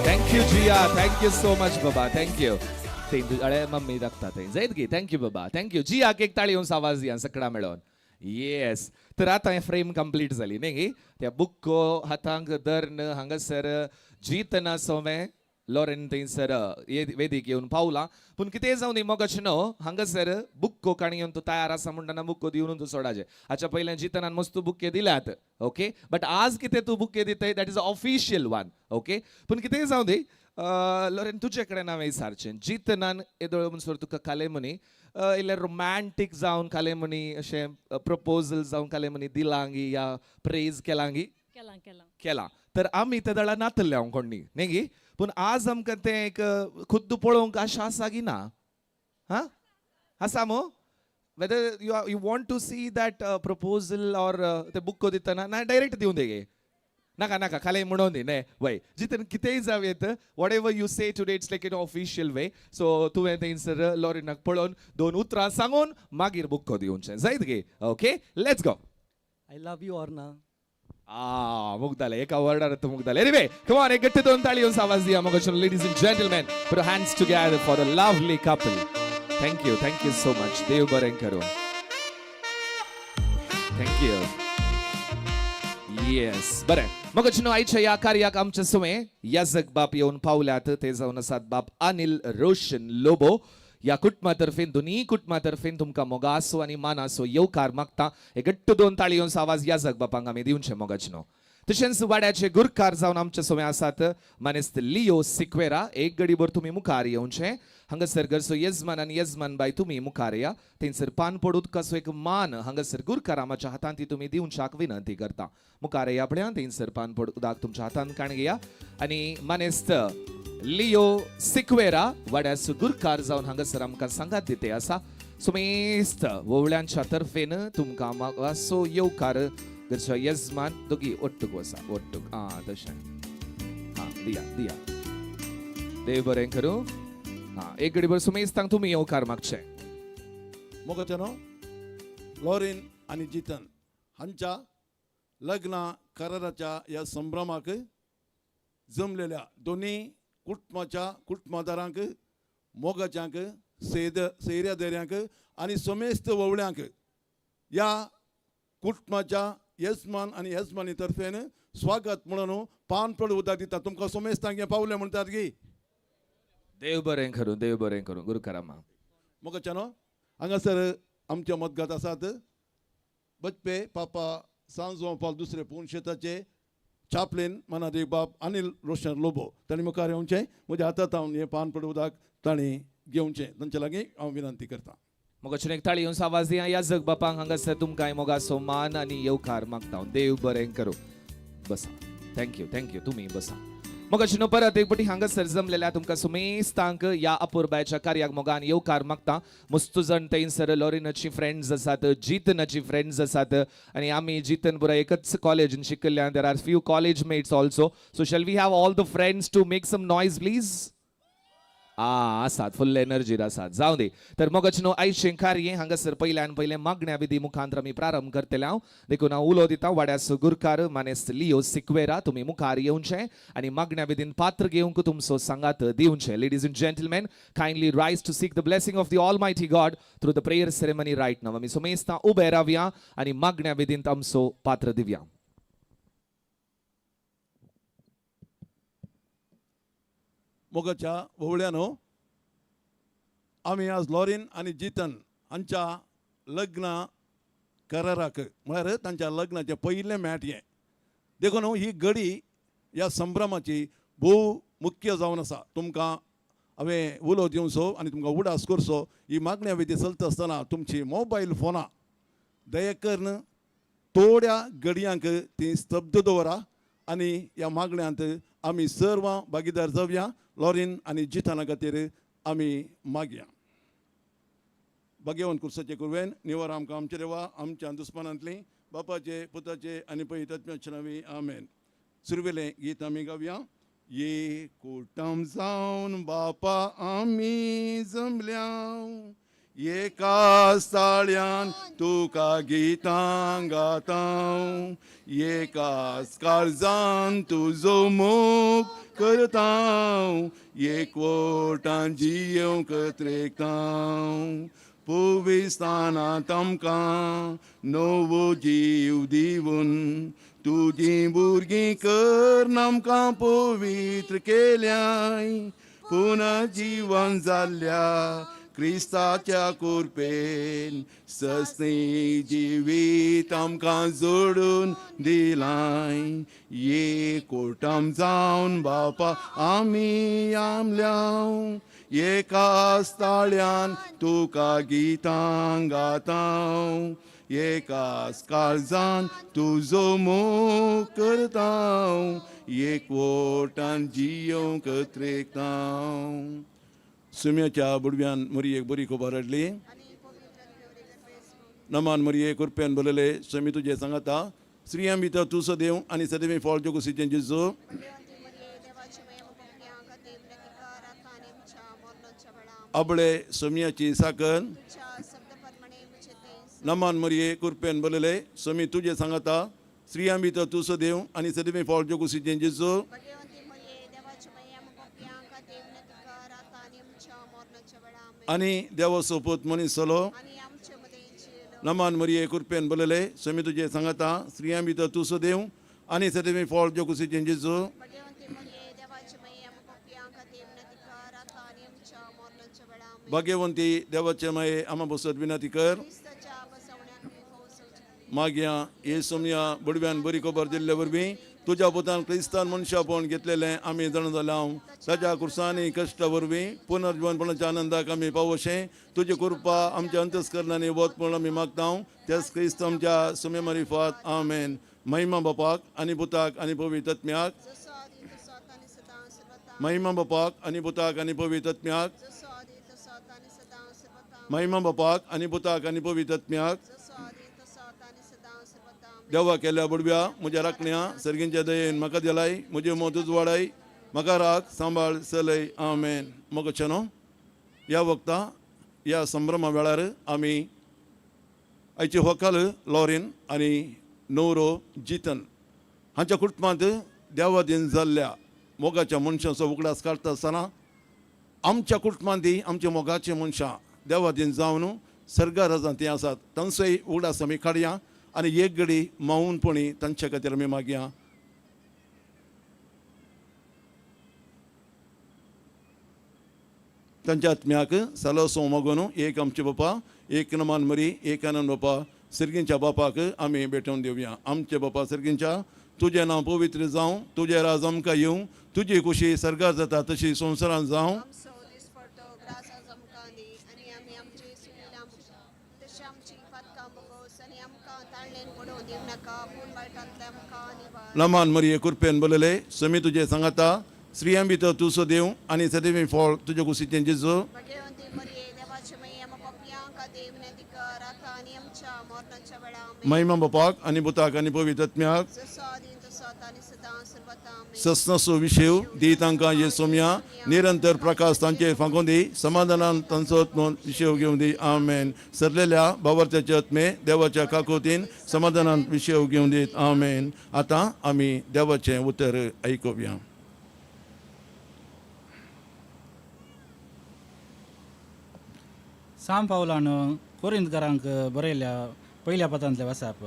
Thank you, Gia. Thank you so much, Baba. Thank you. Thank you. अरे मम्मी दाखता थंय जायत गी. Thank you बाबा, thank you. जियाक एक ताळी येवन आवाज दिया सकडा मेळोन. येस, तर आतां फ्रेम कंप्लीट जाली न्ही गी? त्या बुक्को हातांक धरून हांगासर जितना सोवें लॉरेन थंयसर वेदीक येवन पावला. पूण कितें जावं दी मोगाचें न्हू, हांगासर बुक्को काणी येवन तूं तयार आसा म्हणटना बुक्को दिवन तूं सोडाचें. हाच्या पयलें जितनान मस्त बुक्के दिल्यात. ओके, बट आज कितें तूं बुक्के दिताय, that is a official one. Okay, पूण कितेंय जावं दी लॉरेन, तुजे कडेन हांवें विचारचें, जितनान येदोळ म्हणसर तुका कालेमनी इल्लें रोमॅन्टीक जावन कालेमनी अशें प्रपोजल जावन कालेमनी दिलांगी या प्रेज केलांगी? केलां, केलां. केलां. तर आमी ते दळा नातल्ले हांव कोण्णी न्ही गी? पूण आज आमकां तें एक खुद्द पळोवंक आशा आसा की ना? हा, आसा मू? Whether you want to see that proposal or ते बुक दितना ना डायरेक्ट दिवन दी गे? नाका नाका, खाली म्हणून दी न्ही. वय जितून कितेंय जावं येत, whatever you say today, it's like in official way. So तुवें थंयसर लॉरिनाक पळोवन दोन उतरां सांगून मागीर बुक दिवचें जायत गे? Okay, let's go. I love you, Orna. आ, मुग्धाले एका वर्डार तूं मुग्धाले. एनिवे, कम ऑन, एक गट्टे दोन ताळी येवन आवाज दिया मग. Ladies and gentlemen, put your hands together for the lovely couple. Thank you, thank you so much. देव बरें करूं. Thank you. Yes, बरें मग न्हू, आयच्या ह्या कार्याक आमचे सुमे याजक बाप येवन पावल्यात. ते जावन आसात बाप अनिल रोशन लोबो. ह्या कुटुंबा तर्फेन, दोन्ही कुटुंबा तर्फेन तुमकां मोगासो आनी मानासो येवकार मागता. एक गट्ट दोन ताळी येवन आवाज याजक बापांक आमी दिवचे मोगाचे न्हू. तशेंच वाड्याचे गुरकार जावन आमचे सोमे आसात मानेस्त लिओ सिक्वेरा. एक गडीभर तुमी मुखार येवचे. हांगासर घरचो येजमान आनी येजमान बाय तुमी मुखार या. थंयसर पान पड उदकाचो एक मान हांगासर गुरकार आमाच्या हातांत ती तुमी दिवच्याक विनंती करता. मुखार या पळया. थंयसर पान पड उदक तुमच्या हातांत काण घेया आनी मानेस्त लिओ सिक्वेरा वाड्याचो गुरकार जावन हांगासर आमकां सांगात दिते आसा. सुमेस्त वोवळ्यांच्या तर्फेन तुमकां मागासो येवकार. घरचो येजमान दोगी ओट्टूक वसा, ओट्टूक. आं, तशें. हां, दिया दिया. देव बरें करूं. हां, एक घडीभर सुमेस्तांक तुमी येवकार मागचें. मोगाच्यानो, लॉरीन आनी जितन हांच्या लग्न कराराच्या ह्या संभ्रमाक जमलेल्या दोनी कुटुंबाच्या कुटुंबादारांक, मोगाच्यांक, सेद सैऱ्या देऱ्यांक आनी समेस्त ववळ्यांक ह्या कुटुंबाच्या येजमान आनी येजमानी तर्फेन स्वागत म्हणून पान पड उदक दिता. तुमकां समेस्तांक हें पावलें म्हणटात की. देव बरें करूं, देव बरें करूं गुरुकारामा. मोगाच्यानो, हांगासर आमच्या मदगात आसात बचपे पापा सांजो पाल दुसरे पुनशेताचे चापलेन मनादेव बाब अनिल रोशन लोबो. तांणी मुखार येवचें. म्हज्या हातात हांव हें पान पड उदक तांणी घेवचें, तांचे लागीं हांव विनंती करता. मोगाचेर एक ताळी येवन आवाज दिया या जग बापांक हांगासर तुमकां मोगाचो मान आनी येवकार मागता. देव बरें करूं. बसा. Thank you thank you. तुमी बसा. मोगाचें परत एक पटी हांगासर जमलेल्या तुमकां सुमेस्तांक ह्या अपुरबायच्या कार्याक मोगान येवकार मागता. मुस्तू जण थंयसर लॉरिनाची फ्रेंड्स आसात, जितनाची फ्रेंड्स आसात आनी आमी जितन पुरा एकच कॉलेजीन शिकल्ल्यान there are few college mates also. So shall we have all the friends to make some noise please? आ आसात, फुल्ल एनर्जीर आसात. जावं दी. तर मोगाचें न्हू आयचें कार्य हांगासर पयल्यान पयलें मागण्या विधी मुखांत आमी प्रारंभ करतले हांव. देखून हांव उलो दिता वाड्याचो गुरकार मानेस्त लियो सिक्वेरा, तुमी मुखार येवचें आनी मागण्या विधीन पात्र घेवंक तुमचो सांगात दिवचें. Ladies and gentlemen, kindly rise to seek the blessing of the almighty God through the prayer ceremony right now. आमी सुमेस्तां उबे रावया आनी मागण्या विधींत आमचो पात्र दिवया. मोगाच्या वोवळ्यानो, आमी आज लॉरीन आनी जितन हांच्या लग्न कराराक म्हळ्यार तांच्या लग्नाचें पयलें मॅट हें. देखून ही घडी ह्या संभ्रमाची भोव मुख्य जावन आसा. तुमकां हांवें उलो दिवचो आनी तुमकां उडास करचो. ही मागण्या विधी चलता आसतना तुमची मोबायल फोनां दया करून थोड्या घडयांक ती स्तब्ध दवरा आनी ह्या मागण्यांत आमी सर्वां भागीदार जावया. लॉरीन आनी जिताना खातीर आमी मागया. भाग्यवंत कुर्साचे कुरवेन निवार आमकां आमचे देवा आमच्या दुस्मानांतली बापाचे पुताचे आनी पवित्र नांवी आमेन. सुरवेलें गीत आमी गावया. ये कुटम जावन बापा आमी जमल्या, एका ताळ्यान तुका गितां गातां, एकाच काळजान तुजो मोग करतां, एकवटान जियेवंक त्रेकतां, पविस्तानांत आमकां नवो जीव दिवन तुजीं भुरगीं कर आमकां पवित्र केल्याय, पुनः जिवन जाल्ल्या क्रिस्ताच्या कुरपेन सस्नी जिवीत आमकां जोडून दिलाय. एकवटान जावन बापा आमी आमल्या, एकाच ताळ्यान तुका गितां गातां, एकाच काळजान तुजो मोग करतां, एकवटान जियोंक त्रेकतां. सुम्याच्या बुडव्यान मोरयेक बरी खबर हाडली. नमान मोरये, कुरप्यान बरयले, स्वामी तुजें सांगाता, स्त्रियां भितर तूं सदैव आनी सदैव फळ कुशीचें जेजू. आबळे सोम्याची साकर. नमान मोरये, कुरप्यान बरयले, स्वामी तुजें सांगाता, स्त्रियां भितर तूं सदैव आनी सदैव फळ कुशीचें जेजू. आनी देवा सोपूत मनीस जालो. नमान मोरये, कुरपेन बरयले, स्वामी तुजें सांगाता, स्त्रियां भितर तूं सदैव आनी सदैव फळ कुशीचें जेजू. भाग्यवंती देवाचे माये, आमा बसत विनंती कर. मागया हे सोमया बुडव्यान बरी खबर दिल्ले वरवीं तुज्या पुतान क्रिस्तान मनशापण घेतलेलें आमी जाणा जाल्या. ताच्या कुर्सांनी कश्टा वरवीं पुनर्जीवनपणाच्या आनंदाक आमी पावोशें तुजी कृपा आमच्या अंतस्करणांनी वत म्हूण आमी मागता. त्याच क्रिस्त आमच्या सुमे मारिफात आमेन. महिमा बापाक आनी पुताक आनी पवित्र आत्म्याक. महिमा बापाक आनी पुताक आनी पवित्र आत्म्याक. महिमा बापाक आनी पुताक आनी पवित्र आत्म्याक. देवा केल्या बुडव्या म्हज्या राखण्या सर्गींच्या दयेन म्हाका दिलाय, म्हजें मोत उजवाडाय, म्हाका राख सांबाळ चलय आमेन. मोगाचें न्हू ह्या वखता ह्या संभ्रमा वेळार आमी आयची होकाल लॉरीन आनी नवरो जितन हांच्या कुटुंबांत देवादीन जाल्ल्या मोगाच्या मनशांचो उगडास काडटा आसतना आमच्या कुटुंबांत आमच्या मोगाची मनशां देवादीन जावन सर्गा राजांत तीं आसात तांचोय उगडास आमी काडया आनी एक घडी मौनपणी तांच्या खातीर आमी मागया. तांच्या आत्म्याक सालोसो मागून एक आमचे बापा, एक नमान मरी, एक आनंद बापा, सर्गींच्या बापाक आमी भेटोवन दिवया. आमचे बापा सर्गींच्या, तुजें नांव पवित्र जावं, तुजें राज आमकां येवं, तुजी खुशी सर्गार जाता तशी संवसारांत जावं. आमकां ताळणेन पडोवं दिवं नाका पूण वायटांतले आमकां निवार. लमान मरिये कुरपेन बोलले, समी तुजे सांगाता, स्त्रियां भितर तूं सो देव आनी सदैवी फळ तुजे कुशीचें जेजू. भाग्यवंती मरिये, देवाचे माये, आमकां पापयांक देव विनंती कर, आतां आनी आमच्या मरणाच्या वेळा. आमेन. महिमा बापाक आनी पुताक आनी पवित्र आत्म्याक. जसो आदीं तसो आतां आनी सदां सर्वता. आमेन. ससनाचो विशेव दी तांकां हे सोम्या, निरंतर प्रकाश तांचेर फांकून दी, समाधानान तांचो आत्मो विशेव घेवन दी. आमेन. सरलेल्या बावर्त्याचे आत्मे देवाच्या काकोतीन समाधानान विशेव घेवन दीत. आमेन. आतां आमी देवाचें उतर आयकुया. साम पावलान कोरिंदकारांक बरयल्या पयल्या पत्रांतलें वाचप.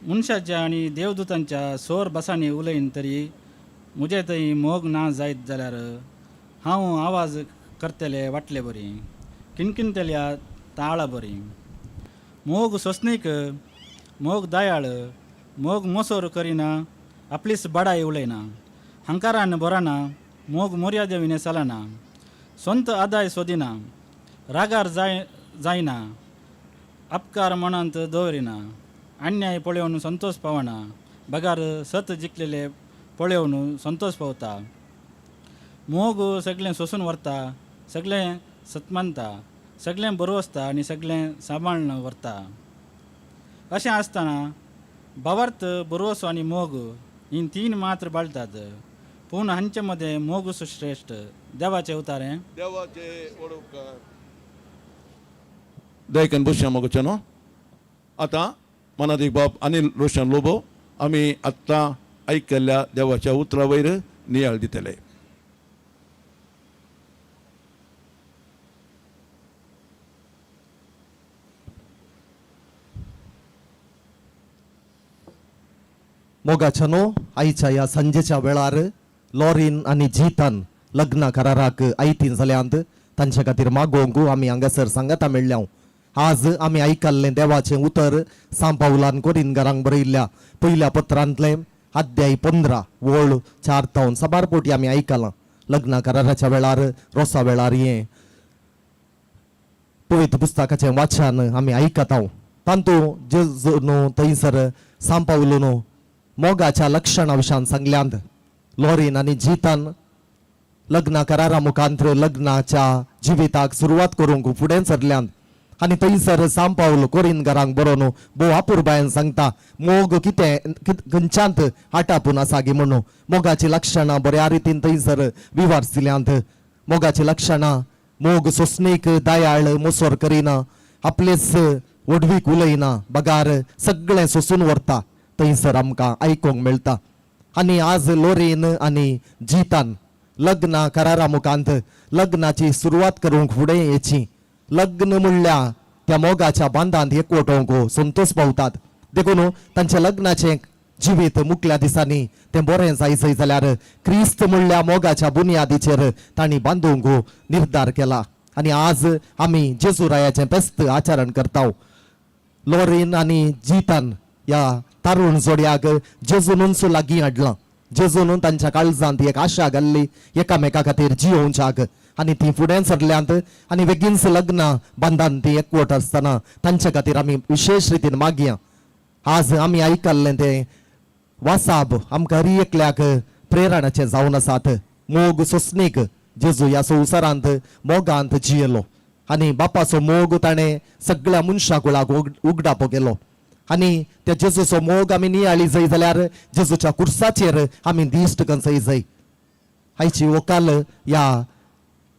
मनशाच्या आनी देवदूतांच्या सोर भासांनी उलयन तरी म्हजे थंय मोग ना जायत जाल्यार हांव आवाज करतले वाटले बरी किणकिणतल्या ताळा बरी. मोग सोंसणीक, मोग दयाळ, मोग मोसोर करिना, आपलीच बडाय उलयना, हंकारान बरना, मोग मर्यादे विणे चलना, स्वंत आदाय सोदिना, रागार जायना, अपकार मनांत दवरिना, अन्याय पळोवन संतोश पावना, बगार सत जिखलेले पळोवन संतोश पावता. मोग सगळें सोसून व्हरता, सगळें सतमानता, सगळें बरोवसता आनी सगळें सांबाळून व्हरता. अशें आसतना भावार्थ, बरोवसो आनी मोग ही तीन मात्र बाळतात, पूण हांचे मदें मोग श्रेश्ठ. देवाचें उतारें. देवाचे वडोवकार दयकन बसया मोगचे न्हू. आतां मनादीक बाब अनिल रोशन लोबो आमी आत्तां आयकल्ल्या देवाच्या उतरा वयर नियाळ दितले. मोगाच्यानो, आयच्या ह्या सांजेच्या वेळार लॉरीन आनी जितान लग्न कराराक आयतीन जाल्यांत. तांच्या खातीर मागोवंक आमी हांगासर सांगाता मेळ्ळ्या. आज आमी आयकल्लें देवाचें उतर सांपावलान कोरिनगारांक बरयल्ल्या पयल्या पत्रांतलें अध्याय 15 वळ 4 तावन साबार पोटी आमी आयकलां. लग्न कराराच्या वेळार, रोसा वेळार हें पवित्र पुस्तकाचें वाचन आमी आयकता. तातूंत जेजू न्हू थंयसर सांपावलो न्हू मोगाच्या लक्षणा विशयान सांगल्यांत. लॉरीन आनी जितान लग्न करारा मुखांत्र लग्नाच्या जिविताक सुरवात करूंक फुडें सरल्यांत आनी थंयसर सांपावल कोरिनगारांक बरोवन भोव अपुरबायेन सांगता मोग कितें खंयच्यांत आटापून आसा गी म्हणून. मोगाचीं लक्षणां बऱ्या रितीन थंयसर विवारसिल्यांत. मोगाचीं लक्षणां मोग सोंसणीक, दयाळ, मोसोर करिना, आपलेच व्हडवीक उलयना, बगार सगळें सोंसून व्हरता. थंयसर आमकां आयकूंक मेळटा. आनी आज लोरेन आनी जितान लग्न करारा मुखांत लग्नाची सुरवात करूंक फुडें येची. लग्न म्हणल्यार त्या मोगाच्या बांदांत एकवटोवंक संतोश पावतात. देखून तांच्या लग्नाचें जिवीत मुकल्या दिसांनी तें बरें जायजय जाल्यार क्रिस्त म्हणल्या मोगाच्या बुन्यादीचेर तांणी बांदूंक निर्धार केला. आनी आज आमी जेजू रायाचें फेस्त आचरण करता. लॉरीन आनी जितान ह्या तारुण जोडयाक जेजूनूच लागीं हाडलां. जेजून तांच्या काळजांत एक आशा घाल्ली एकामेका खातीर जियोवच्याक आनी ती फुडें सरल्यांत आनी बेगीनच लग्न बांदान ती एकवट आसतना तांच्या खातीर आमी विशेश रितीन मागया. आज आमी आयकल्लें तें वासाब आमकां हर एकल्याक प्रेरणाचें जावन आसात. मोग सोंसणीक, जेजू ह्या संवसारांत मोगांत जियेलो आनी बापाचो मोग ताणें सगळ्या मनशा कुळाक उगडापो केलो. आनी त्या जेजूचो मोग आमी नियाळी जाय जाल्यार जेजूच्या कुर्साचेर आमी दिश्ट कंचय जाय. आयची वकाल ह्या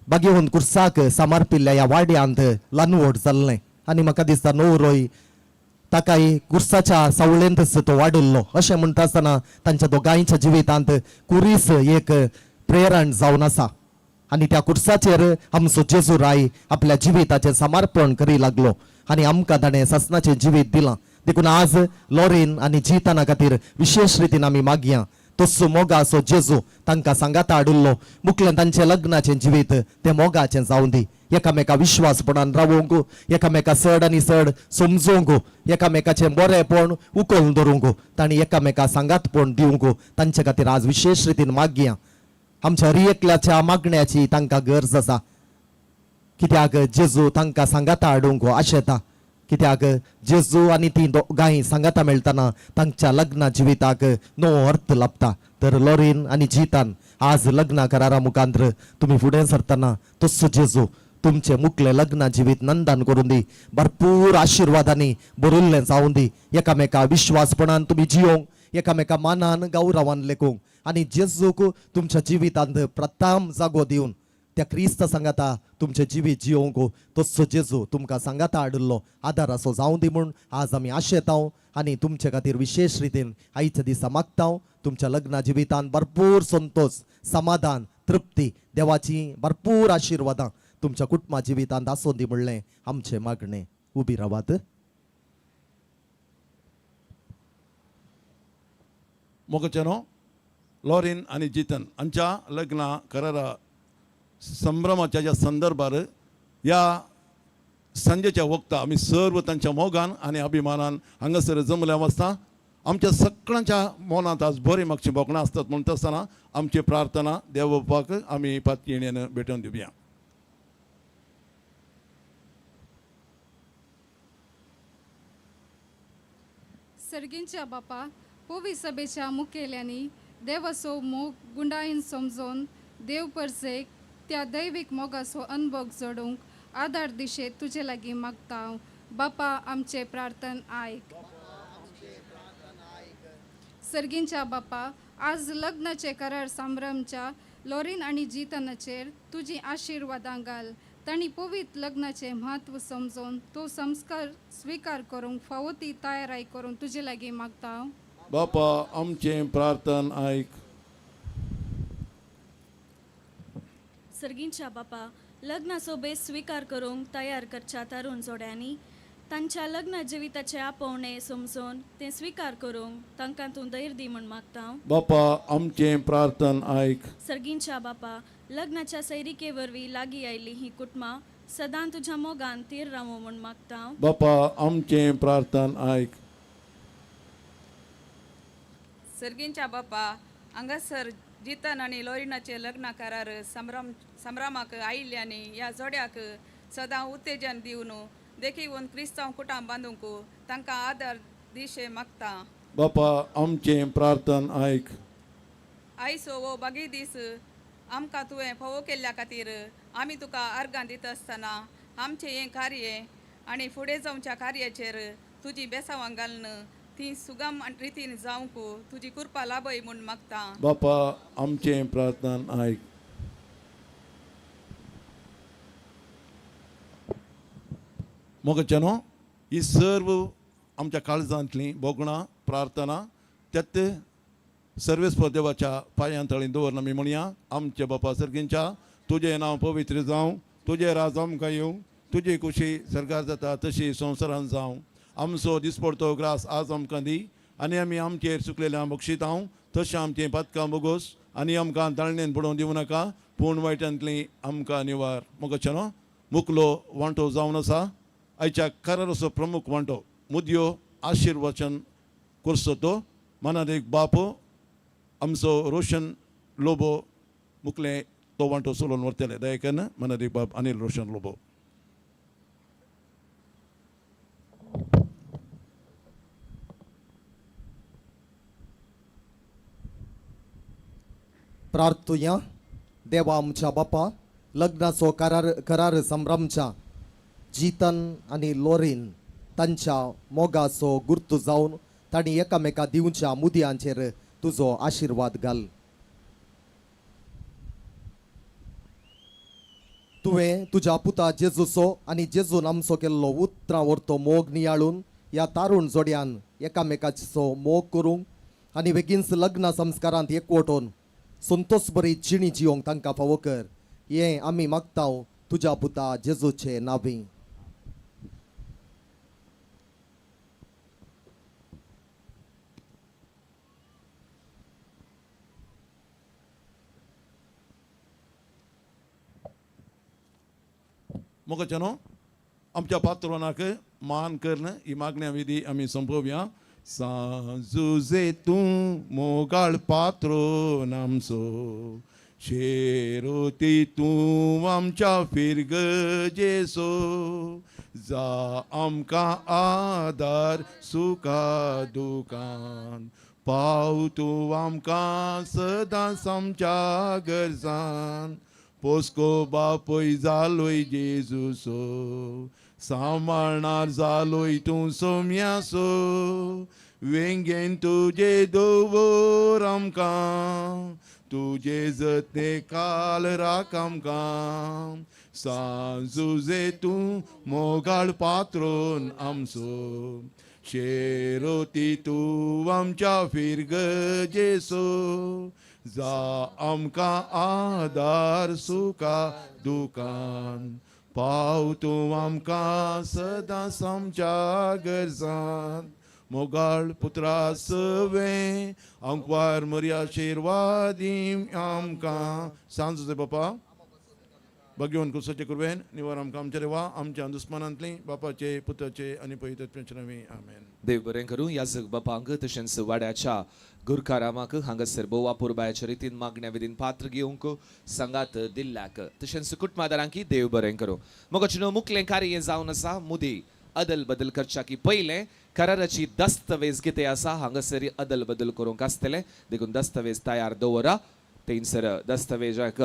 बागेवन कुर्साक समर्पिल्ल्या ह्या वाड्यांत ल्हानवड जाल्लें आनी म्हाका दिसता नवरोय ताकाय कुर्साच्या सावळेंतच तो वाडिल्लो. अशें म्हणटा आसतना तांच्या दोगांयच्या जिवितांत कुरीस एक प्रेरण जावन आसा आनी त्या कुर्साचेर आमचो जेजू राय आपल्या जिविताचें समर्पण करी लागलो आनी आमकां ताणें सासनाचें जिवीत दिलां. देखून आज लॉरीन आनी जिताना खातीर विशेश रितीन आमी मागया. तस्सो मोगाचो जेजू तांकां सांगाता हाडिल्लो मुखल्यान तांचें लग्नाचें जिवीत तें मोगाचें जावं दी. एकामेका विश्वासपणान रावोंक, एकामेका चड आनी चड समजोवंक, एकामेकाचें बरेंपण उखलून धरूंक तांणी एकामेका सांगातपण दिवंक तांचे खातीर आज विशेश रितीन मागया. आमच्या हर एकल्याच्या मागण्याची तांकां गरज आसा, कित्याक जेजू तांकां सांगाता हाडूंक आशेता. कित्याक जेजू आनी ती दोगांय सांगाता मेळटना तांच्या लग्न जिविताक नवो अर्थ लाभता. तर लॉरीन आनी जितान आज लग्न करारा मुखांतर तुमी फुडें सरतना तस्सो जेजू तुमचे मुखले लग्न जिवीत नंदन करून दी, भरपूर आशिर्वादांनी भरिल्लें जावं दी. एकामेका विश्वासपणान तुमी जियोंक, एकामेका मानान गौरवान लेखूंक आनी जेजूक तुमच्या जिवितांत प्रथम जागो दिवन त्या क्रिस्त सांगाता तुमचें जिवीत जियोंक तस्सो जेजू तुमकां सांगाता हाडिल्लो आदार असो जावं दी म्हूण आज आमी आशेता आनी तुमचे खातीर विशेश रितीन आयच्या दिसा मागता. तुमच्या लग्न जिवितांत भरपूर संतोष, समाधान, तृप्ती, देवाची भरपूर आशिर्वादां तुमच्या कुटुंबा जिवितांत आसूं दी म्हणलें आमचें मागणें. उबी रावात. मोगचेनो लॉरीन आनी जितन हांच्या लग्न करारा संभ्रमाच्या ज्या संदर्भार ह्या सांजेच्या वक्ता आमी सर्व तांच्या मोगान आनी अभिमानान हांगासर जमल्या वाचता. आमच्या सगळ्यांच्या मनांत आज बरी मागची भोगणां आसतात म्हणटा आसतना आमची प्रार्थना देव बापाक आमी पातयेन भेटोवन दिवया. सर्गींच्या बापा, पोवी सभेच्या मुखेल्यांनी देवाचो मोग गुंडायन समजून देव परसेक त्या दैवीक मोगाचो अनभोग जोडूंक आदार दिशे तुजे लागीं मागता. बापा आमचे प्रार्थन आयक. सर्गींच्या बापा, आज लग्नाचे करार संभ्रमच्या लॉरीन आनी जितनाचेर तुजी आशिर्वादां घाल. तांणी पवित्र लग्नाचें म्हत्व समजून तो संस्कार स्विकार करूंक फावो ती तयाराय करूंक तुजे लागीं मागता. बापा आमचें प्रार्थन आयक. सर्गींच्या बापा, लग्नाचो बेस स्विकार करूंक तयार करच्या तरुण जोड्यांनी तांच्या लग्न जिविताचे आपोवणें समजून तें स्विकार करूंक तांकां तूं धैर्य दी म्हूण मागता. बापा आमचें प्रार्थन आयक. सर्गींच्या बापा, लग्नाच्या सैरिके वरवीं लागीं आयिल्लीं हीं कुटुंबां सदां तुज्या मोगान तीर रावूं म्हूण मागता. बापा आमचें प्रार्थन आयक. सर्गींच्या बापा, हांगासर जितन आनी लॉरिनाचे लग्न करार संभ्रमाक आयिल्ल्यांनी ह्या जोड्याक सदां उत्तेजन दिवन देखीवन क्रिस्तांव कुटां बांदूंक तांकां आदार दिशे मागता. बापा आमचें प्रार्थन आयक. आयचो हो बागी दीस आमकां तुवें फावो केल्ल्या खातीर आमी तुका अर्गां दिता आसतना आमचें हें कार्य आनी फुडें जावच्या कार्याचेर तुजी बेसावां घालून ती सुगम रितीन जावंक तुजी कृपा लाभय म्हूण मागता. बापा आमचें प्रार्थन आयक. मोगच्यानो ही सर्व आमच्या काळजांतलीं भोगणां प्रार्थना त्यात सर्वेस्पर देवाच्या पांयां तळी दवरना आमी म्हणया. आमच्या बापा सर्गींच्या, तुजें नांव पवित्र जावं, तुजें राज आमकां येवं, तुजी खुशी सरकार जाता तशी संवसारान जावं. आमचो दिसपडतो ग्रास आज आमकां दी आनी आमी आमचेर चुकलेल्या बक्षितांव तशें आमचें पातकां बोगोस आनी आमकां दाळणेन पडोवन दिवं नाका, पूण वायटांतली आमकां निवार. मोगच्यानो मुकलो वांटो जावन आसा आयच्या कराराचो प्रमुख वांटो मुदयो आशिर्वचन करचो तो मनात एक बाप आमचो रोशन लोबो मुखले तो वांटो चलोवन व्हरतले. दयेकन मनात एक बाप अनिल रोशन लोबो. प्रार्थुया. देवा आमच्या बापा, लग्नाचो करार करार संभ्रमच्या जितन आनी लॉरीन तांच्या मोगाचो गुर्तू जावन तांणी एकामेका दिवच्या मुदयांचेर तुजो आशिर्वाद घाल. तुवें तुज्या पुता जेजूचो आनी जेजून आमचो केल्लो उतरां व्हरतो मोग नियाळून ह्या तारुण जोड्यान एकामेकाचो मोग करूंक आनी बेगीनच लग्न संस्कारांत एकवटोवन संतोष बरी जिणी जियोंक तांकां फावो कर. हें आमी मागता तुज्या पुता जेजूचे नांवी. मोगच्यानो आमच्या पात्रोनाक मान करून ही मागण्या विधी आमी सोंपोवया. सांजुजे तूं मोगाळ पात्रोन आमचो, शेरोती तूं आमच्या फिरगजेसो जा आमकां आदार सुखा दुकान पाव तूं आमकां सदांच आमच्या गरजान पोसको बापूय जालोय जेजूसो सांबाळणार जालोय तूं सोम्यासो वेंगेन तुजे दवर आमकां तुजे जतने काल राख आमकां सांजुजे तूं मोगाळ पात्रोन आमचो शेरोती तूं आमच्या फिरगजेसो जा आमकां आदार सुखा दुकान पाव तूं आमकां सदांच आमच्या गरजान मोगाळ पुत्रा सवे आंकवार मरिया आशिर्वादी आमकां सांजुजे बापा भगवान कुसाचे कुरवेन निवार आमकां आमच्या देवा आमच्या दुस्मानांतली बापाचे पुताचे आनी पवित्र नांवान आमेन. देव बरें करूं याजक बापांक तशेंच वाड्याच्या गुरकारामाक हांगासर भोव अपुरबायाच्या रितीन मागण्या विधीन पात्र घेवंक सांगात दिल्ल्याक तशेंच कुटुंबादारांकी देव बरें करूं. मोगाचें मुखलें कार्य जावन आसा मुदी अदल बदल करच्या की पयलें कराराची दस्तावेज कितें आसा हांगासर अदल बदल करूंक आसतलें देखून दस्तावेज तयार दवरा. थंयसर दस्तावेजाक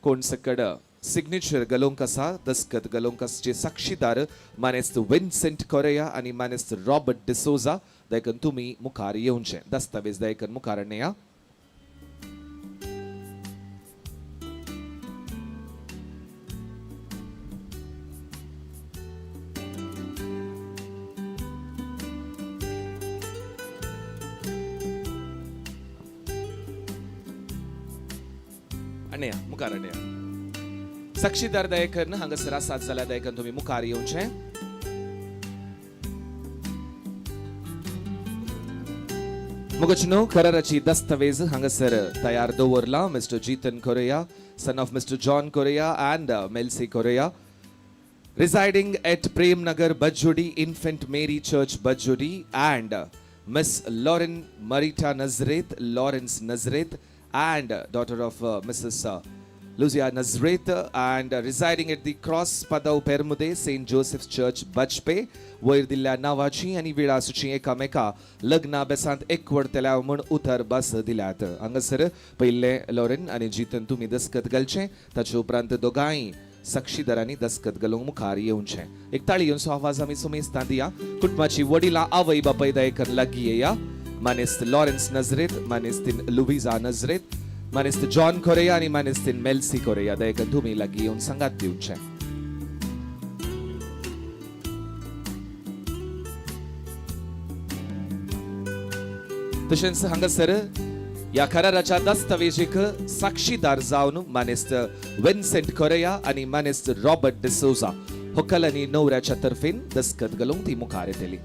कोण सकड सिग्नेचर घालूंक आसा दस्खत घालूंक आसचे साक्षीदार मानेस्त विन्सेंट कोरेया आनी मानेस्त रॉबर्ट डिसोजा. देखून तुमी मुखार येवचें दस्तावेज देखून मुखार हाडया. हाडया मुखार हाडया. साक्षीदार दयेकर हांगासर आसात जाल्यार दयेकर तुमी मुखार येवचें. मुगचनो कराराची दस्तावेज हांगासर तयार दवरला. Mister Jitan Correa son of Mister John Correa and Melcy Correa residing at Prem Nagar Bajjodi Infant Mary Church Bajjodi and Miss Lauren Marita Nazareth Lawrence Nazareth and daughter of Mrs Luzia Nazareth and residing at the Cross Padav Permude Saint Joseph's Church Bajpe वयर दिल्ल्या नांवाची आनी विळासूची एकामेका लग्ना बेसांत एकवडतल्या म्हूण उतर बस दिल्यात. हांगासर पयले लॉरेन आनी जितन तुमी दस्खत घालचें ताचे उपरांत दोगांय साक्षीदारांनी दस्खत घालूंक मुखार येवचें. एक ताळी येवचो आवाज आमी सुमेस्तां दिया. कुटुंबाची वडिलां आवय बापाय दयेकर लागीं येया. मानेस्त लॉरेन्स नजरेत मानेस्तीन लुविजा नजरेत मानेस्त जॉन कोरेया आनी मानेस्तीन मेल्सी कोरेया दयेकर तुमी लागीं येवन सांगात दिवचें. तशेंच हांगासर ह्या कराराच्या दस्तावेजीक साक्षीदार जावन मानेस्त विन्सेंट कोरेया आनी मानेस्त रॉबर्ट डिसोजा होकल आनी नवऱ्याच्या तर्फेन दस्खत घालूंक ती मुखार येतली.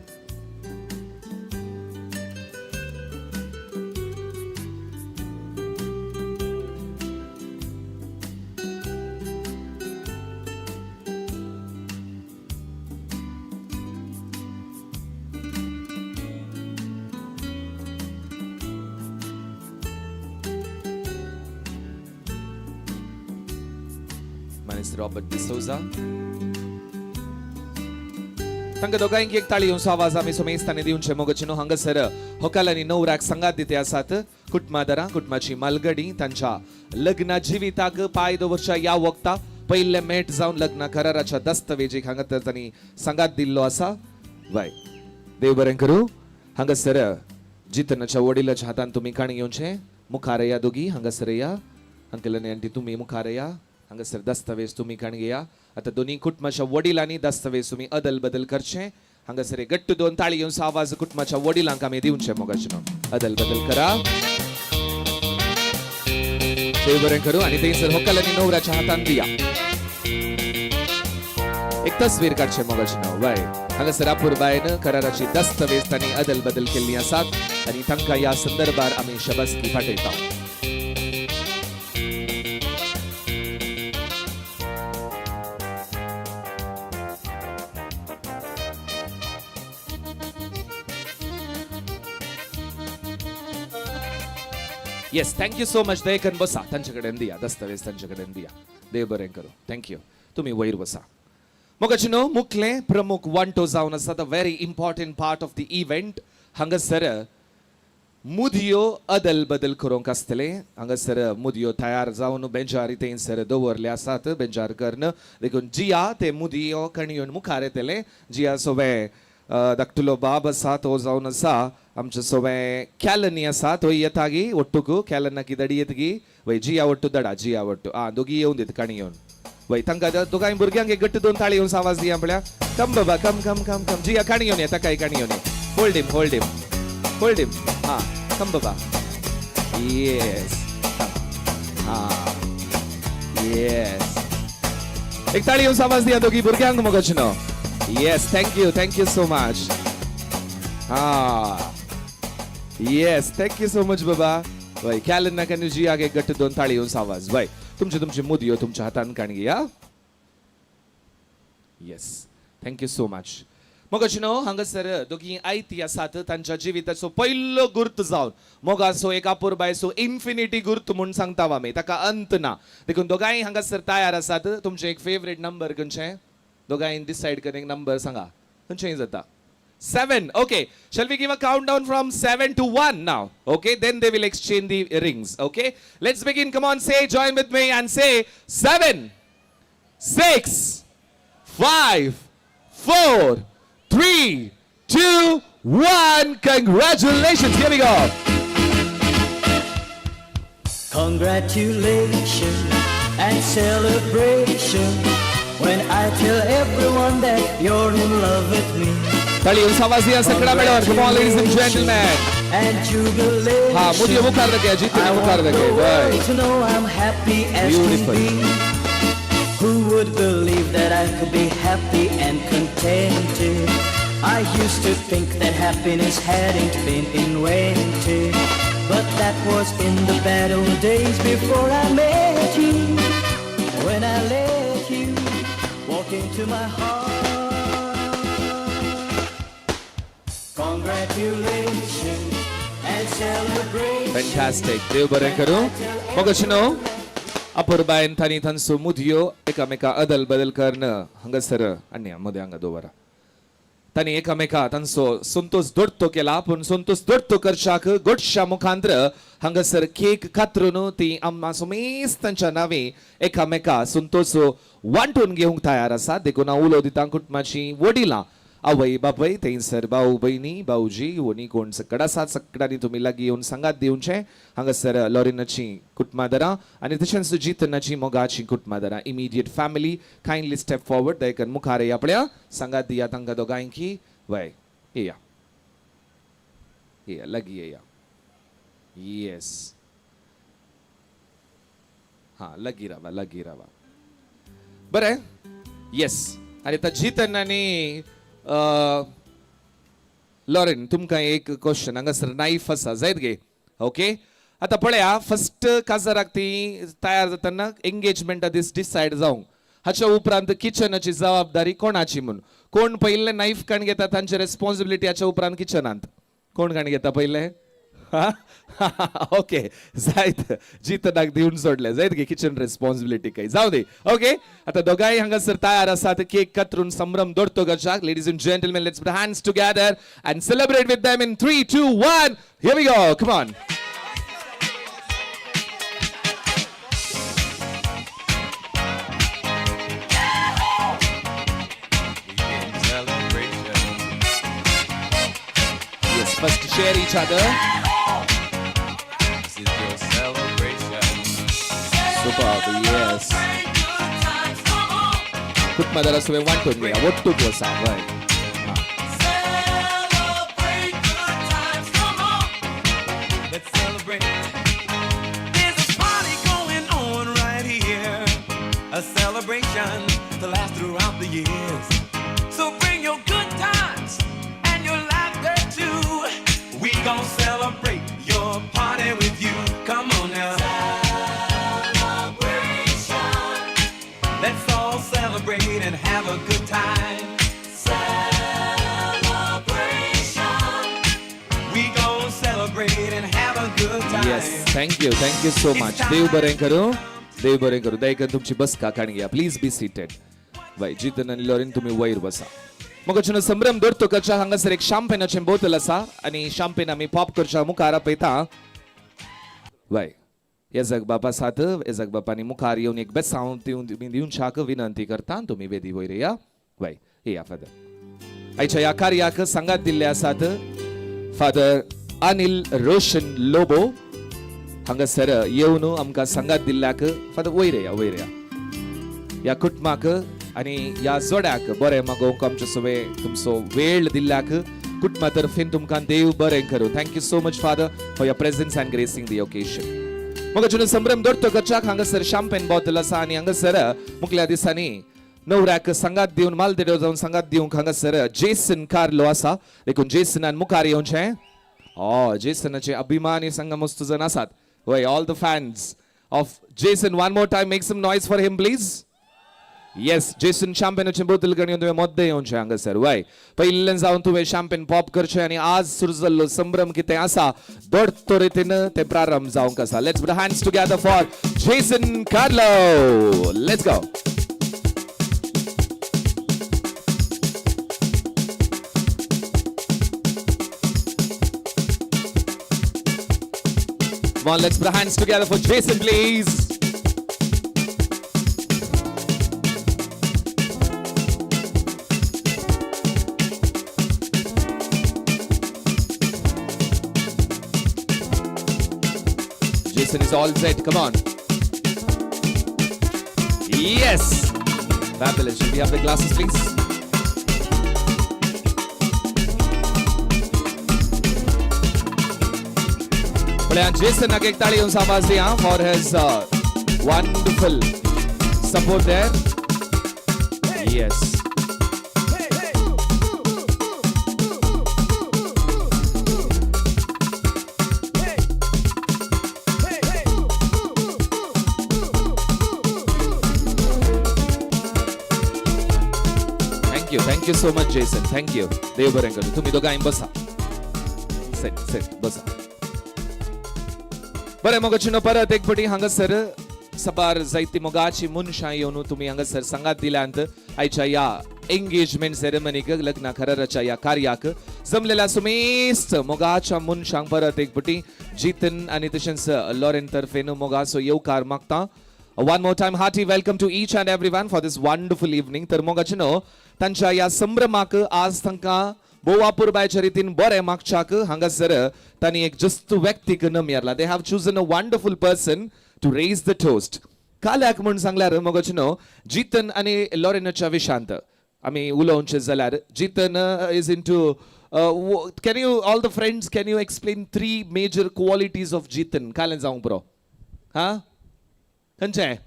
रॉबर्ट डिसोजा तांकां दोगांयक एक ताळी येवचो आवाज आमी सुमेस्तांनी दिवचे. मोगचिनो हांगासर होकाल आनी नवऱ्याक सांगात दिते आसात. कुटुंबादारां कुटुंबाची मालगडी तांच्या लग्ना जिविताक पांय दवरच्या ह्या वखता पयले मेट जावन लग्न कराराच्या दस्तावेजीक हांगा तर तांणी सांगात दिल्लो आसा. वाय देव बरें करूं. हांगासर जितनाच्या वडिलाच्या हातान तुमी काणी घेवचें. मुखार या दोगी हांगासर या. अंकल आनी आंटी तुमी मुखार या. हांगासर दस्तावेज तुमी काण घेया. आतां दोनी कुटुंबाच्या वडिलांनी दस्तावेज तुमी अदल बदल करचें. हांगासर एक गट्ट दोन ताळी येवचो आवाज कुटुंबाच्या वडिलांक आमी दिवचें. मोगाचें अदल बदल करा. देव बरें करूं. आनी थंयसर होकल आनी नवऱ्याच्या हातान दिया. एक तस्वीर काडचें मोगाचें नांव. वय हांगासर अपुरबायन कराराची दस्तावेज तांणी अदल बदल केल्ली आसात आनी तांकां ह्या संदर्भार आमी शबासकी पाठयता. Yes, thank you so much. दयेकन बसा, तांचे कडेन दिया दस्तावेज, तांचे कडेन दिया. देव बरें करूं. Thank you. तुमी वयर बसा. मोगाचे न्हू, मुखलें प्रमुख वांटो जावन आसा, the very important part of the event. हांगासर मुदयो अदल बदल करूंक आसतले. हांगासर मुदयो तयार जावन बेंजार थंयसर दवरले आसात बेंजार करून. देखून जिया ते मुदयो कणयोन मुखार येतले. जिया सोवे धाकटुलो बाब आसा, तो जावन आसा आमचे सोवे कॅलनी आसा, तो येता गी ಒಟ್ಟುಕು. कॅलनाकी दडी येत गी. वय, जिया ಒಟ್ಟು दडा, जिया ಒಟ್ಟು. आं, दोगी येवन दित काणी येवन. वय, तांकां दोगांय भुरग्यांक एक गट्ट दोन ताळी येवन आवाज दिया पळया. कम बाबा, कम कम कम कम. जिया काणी येवन येता काय? काणी येवन. Hold him, hold him, hold him. हां, कम बाबा. येस, हां, येस. एक ताळी येवन आवाज दिया दोगी भुरग्यांक मोगाचे न्हू. Yes, thank you, thank you so much. हां, yes, thank you so much बाबा. वय, कॅलन नाका जियाक एक गट्ट दोन ताळी येवन आवाज. वय, तुमचे तुमची मुदयो तुमच्या हातान काण घेया. Yes, thank you so much. मोगाचे न्हू, हांगासर दोगी आयती आसात. तांच्या जिविताचो पयलो गुर्त जावन मोगाचो एक अपुरबायचो इन्फिनिटी गुर्त म्हूण सांगता आमी, ताका अंत ना. देखून दोगांय हांगासर तयार आसात. तुमचें एक फेवरेट नंबर खंयचें? दोगांय डिसायड कर, एक नंबर सांगा, खंयचेंय जाता. 7. Okay. Shall we give a countdown from 7 to 1 now? Okay. Then they will exchange the rings. Okay. Let's begin. Come on, say, join with me and say 7, 6, 5, 4, 3, 2, 1. Congratulations. Here we go. Congratulations and celebration when I tell everyone that you're in love with me. ताळी आवाज दिया सगळा मेळोवन. Come on, ladies and gentlemen. And jubilation. हा, मुदयो मुखार दाखय, जितने I मुखार want the दाखय. World to know I'm happy as Beautiful. Can be. Who would believe that I could be happy and contented? I used to think that happiness hadn't been invented. But that was in the bad old days before I met you. When I let you walk into my heart. Congratulations and celebration. Fantastic. देव बरें करूं. मोगाचे न्हू, अपुरबायन तांणी तांचो मुदयो एकामेका अदल बदल करून हांगासर आनी मदें हांगा दवरा. तांणी एकामेका तांचो संतोष दोडतो केला. पूण संतोष दोडतो करच्याक गोडशा मुखांत्र हांगासर केक कातरून ती आम्हा समेस्त तांच्या नांवे एकामेका संतोष वांटून घेवंक तयार आसा. देखून हांव उलो दिता कुटुंबाची वडिलां, आवय बापय, थंयसर भाऊ भयणी, भाऊजी वनी कोण सकड आसात, सगळ्यांनी तुमी लागीं येवन सांगात दिवचें. हांगासर लॉरिनाची कुटुंबादरां आनी तशेंच जितनाची मोगाची कुटुंबादरां, immediate family, kindly step forward. दयकन मुखार येया पळया, सांगात दिया तांकां दोगांयकी. वय, येया, येया, लागीं येया. येस, हां, लागीं रावा, लागीं रावा. बरें, येस. आनी आतां जितन आनी लॉरेन, तुमकां एक क्वेश्चन. हांगासर नायफ आसा, जायत गे? ओके. आतां पळया, फर्स्ट काजाराक ती तयार जातना एंगेजमेंटा दीस डिसायड जावंक, हाच्या उपरांत किचनाची जबाबदारी कोणाची म्हूण. कोण पयले नायफ काण घेता तांची रेस्पॉन्सिबिलिटी हाच्या उपरांत किचनांत. कोण काण घेता पयले? ओके, जायत, जितनाक दिवन सोडले. जायत गे किचन रेस्पॉन्सिबिलिटी? काही जाऊ दे. ओके, आता दोगांय हांगासर तयार आसात केक कातरून संभ्रम दोडतो करच्याक. Ladies and gentlemen, let's put hands together and celebrate with them in 3, 2, 1. Here we go. Come on. Celebration. Yes, first share each other. This is your celebration. Superb, yes. कुटुंबादारा Suven वांटून घेया, ಒಟ್ಟುಗು आसा. वय. Celebrate good times, come on. Let's celebrate. There's a party going on right here. A celebration to last throughout the years. So bring your good times and your laughter too. We gon' celebrate your party with you. Come on now. Celebration. Let's all celebrate and have a good time. Celebration. We gon' celebrate and have a good time. Yes, thank you, thank you so much. देव बरें करूं, देव बरें करूं. दयेकन तुमची बसका काणी घ्या. Please be seated. वय जितन आनी लॉरीन, तुमी वयर बसा. मोगाचेनो, संभ्रम दवरतो करच्या हांगासर एक शाम्पेनाचें बोतल आसा आनी शाम्पेन आमी पॉप करच्या मुखार आपयता. वय, येजक बापा सात येजक बापांनी मुखार येवन एक बेसांव दिवन दिवच्याक विनंती करता. तुमी वेदी वयर या. वय, येया फादर. आयच्या ह्या कार्याक सांगात दिल्ले आसात फादर अनिल रोशन लोबो. हांगासर येवन आमकां सांगात दिल्ल्याक. फादर, वयर या, वयर या. ह्या कुटुंबाक आनी ह्या जोड्याक बरें मागोवंक आमचे सवे तुमचो वेळ दिल्ल्याक कुटुंबा तर्फेन तुमकां देव बरें करूं. Thank you so much, Father, for your presence and gracing the occasion. मोगाचेनो, संभ्रम दवरतो करच्याक हांगासर शाम्पेन बॉटल आसा आनी हांगासर मुखल्या दिसांनी नवऱ्याक सांगात दिवन मालदेडो जावन सांगात दिवंक हांगासर जेसन कार्लो आसा. देखून जेसनान मुखार येवचें. ओ जेसनाचे अभिमानी संग मस्त जण आसात. वय, all the fans of Jason, one more time make some noise for him, please. Yes, Jason, शाम्पेनाचे बोतल घेवन तुवें मद्दे येवचें हांगासर. वय, पयल्यान जावन तुवें शाम्पेन पॉप करचें आनी आज सुरू जाल्लो संभ्रम कितें आसा, दोडतो रितीन ते प्रारंभ जावंक आसा. Let's put hands together for Jason Carlo. Let's go. Come on, let's put our hands together for Jason, please. Jason is all set. Come on. Yes. Fabulous. Should we have the glasses, please? पळया, जेसनाक एक ताळी येवन शाबास दिया for his wonderful support there. Yes. Thank you, thank you so much, Jason. Thank you. देव बरें करूं. तुम्ही दोगांय बसा. सेट सेट, बसा. बरें मोगाचेनो, परत एक पटी हांगासर सबार जायती मोगाची मनशां येवन तुमी हांगासर सांगात दिल्यांत. आयच्या ह्या एंगेजमेंट सेरेमनीक, लग्न कराराच्या ह्या कार्याक जमलेल्या सुमेस्त मोगाच्या मनशांक परत एक पटी जितन आनी तशेंच लॉरेन तर्फेन मोगाचो येवकार मागता. One more time, hearty welcome to each and everyone for this wonderful evening. तर मोगाचेनो, तांच्या ह्या संभ्रमाक आज तांकां भोव अपुरबायच्या रितीन बरें मागच्याक हांगासर तांणी एक जस्त व्यक्तीक नमयारला. They have chosen a wonderful person to raise the toast. काल्याक म्हूण सांगल्यार मोगाचेनो, जितन आनी लॉरेनाच्या विशांत आमी उलोवचें जाल्यार, Jitan is into, can you, all the friends, can you explain three major qualities of Jitan? कालें जावंक पुरो. हा, खंयचें?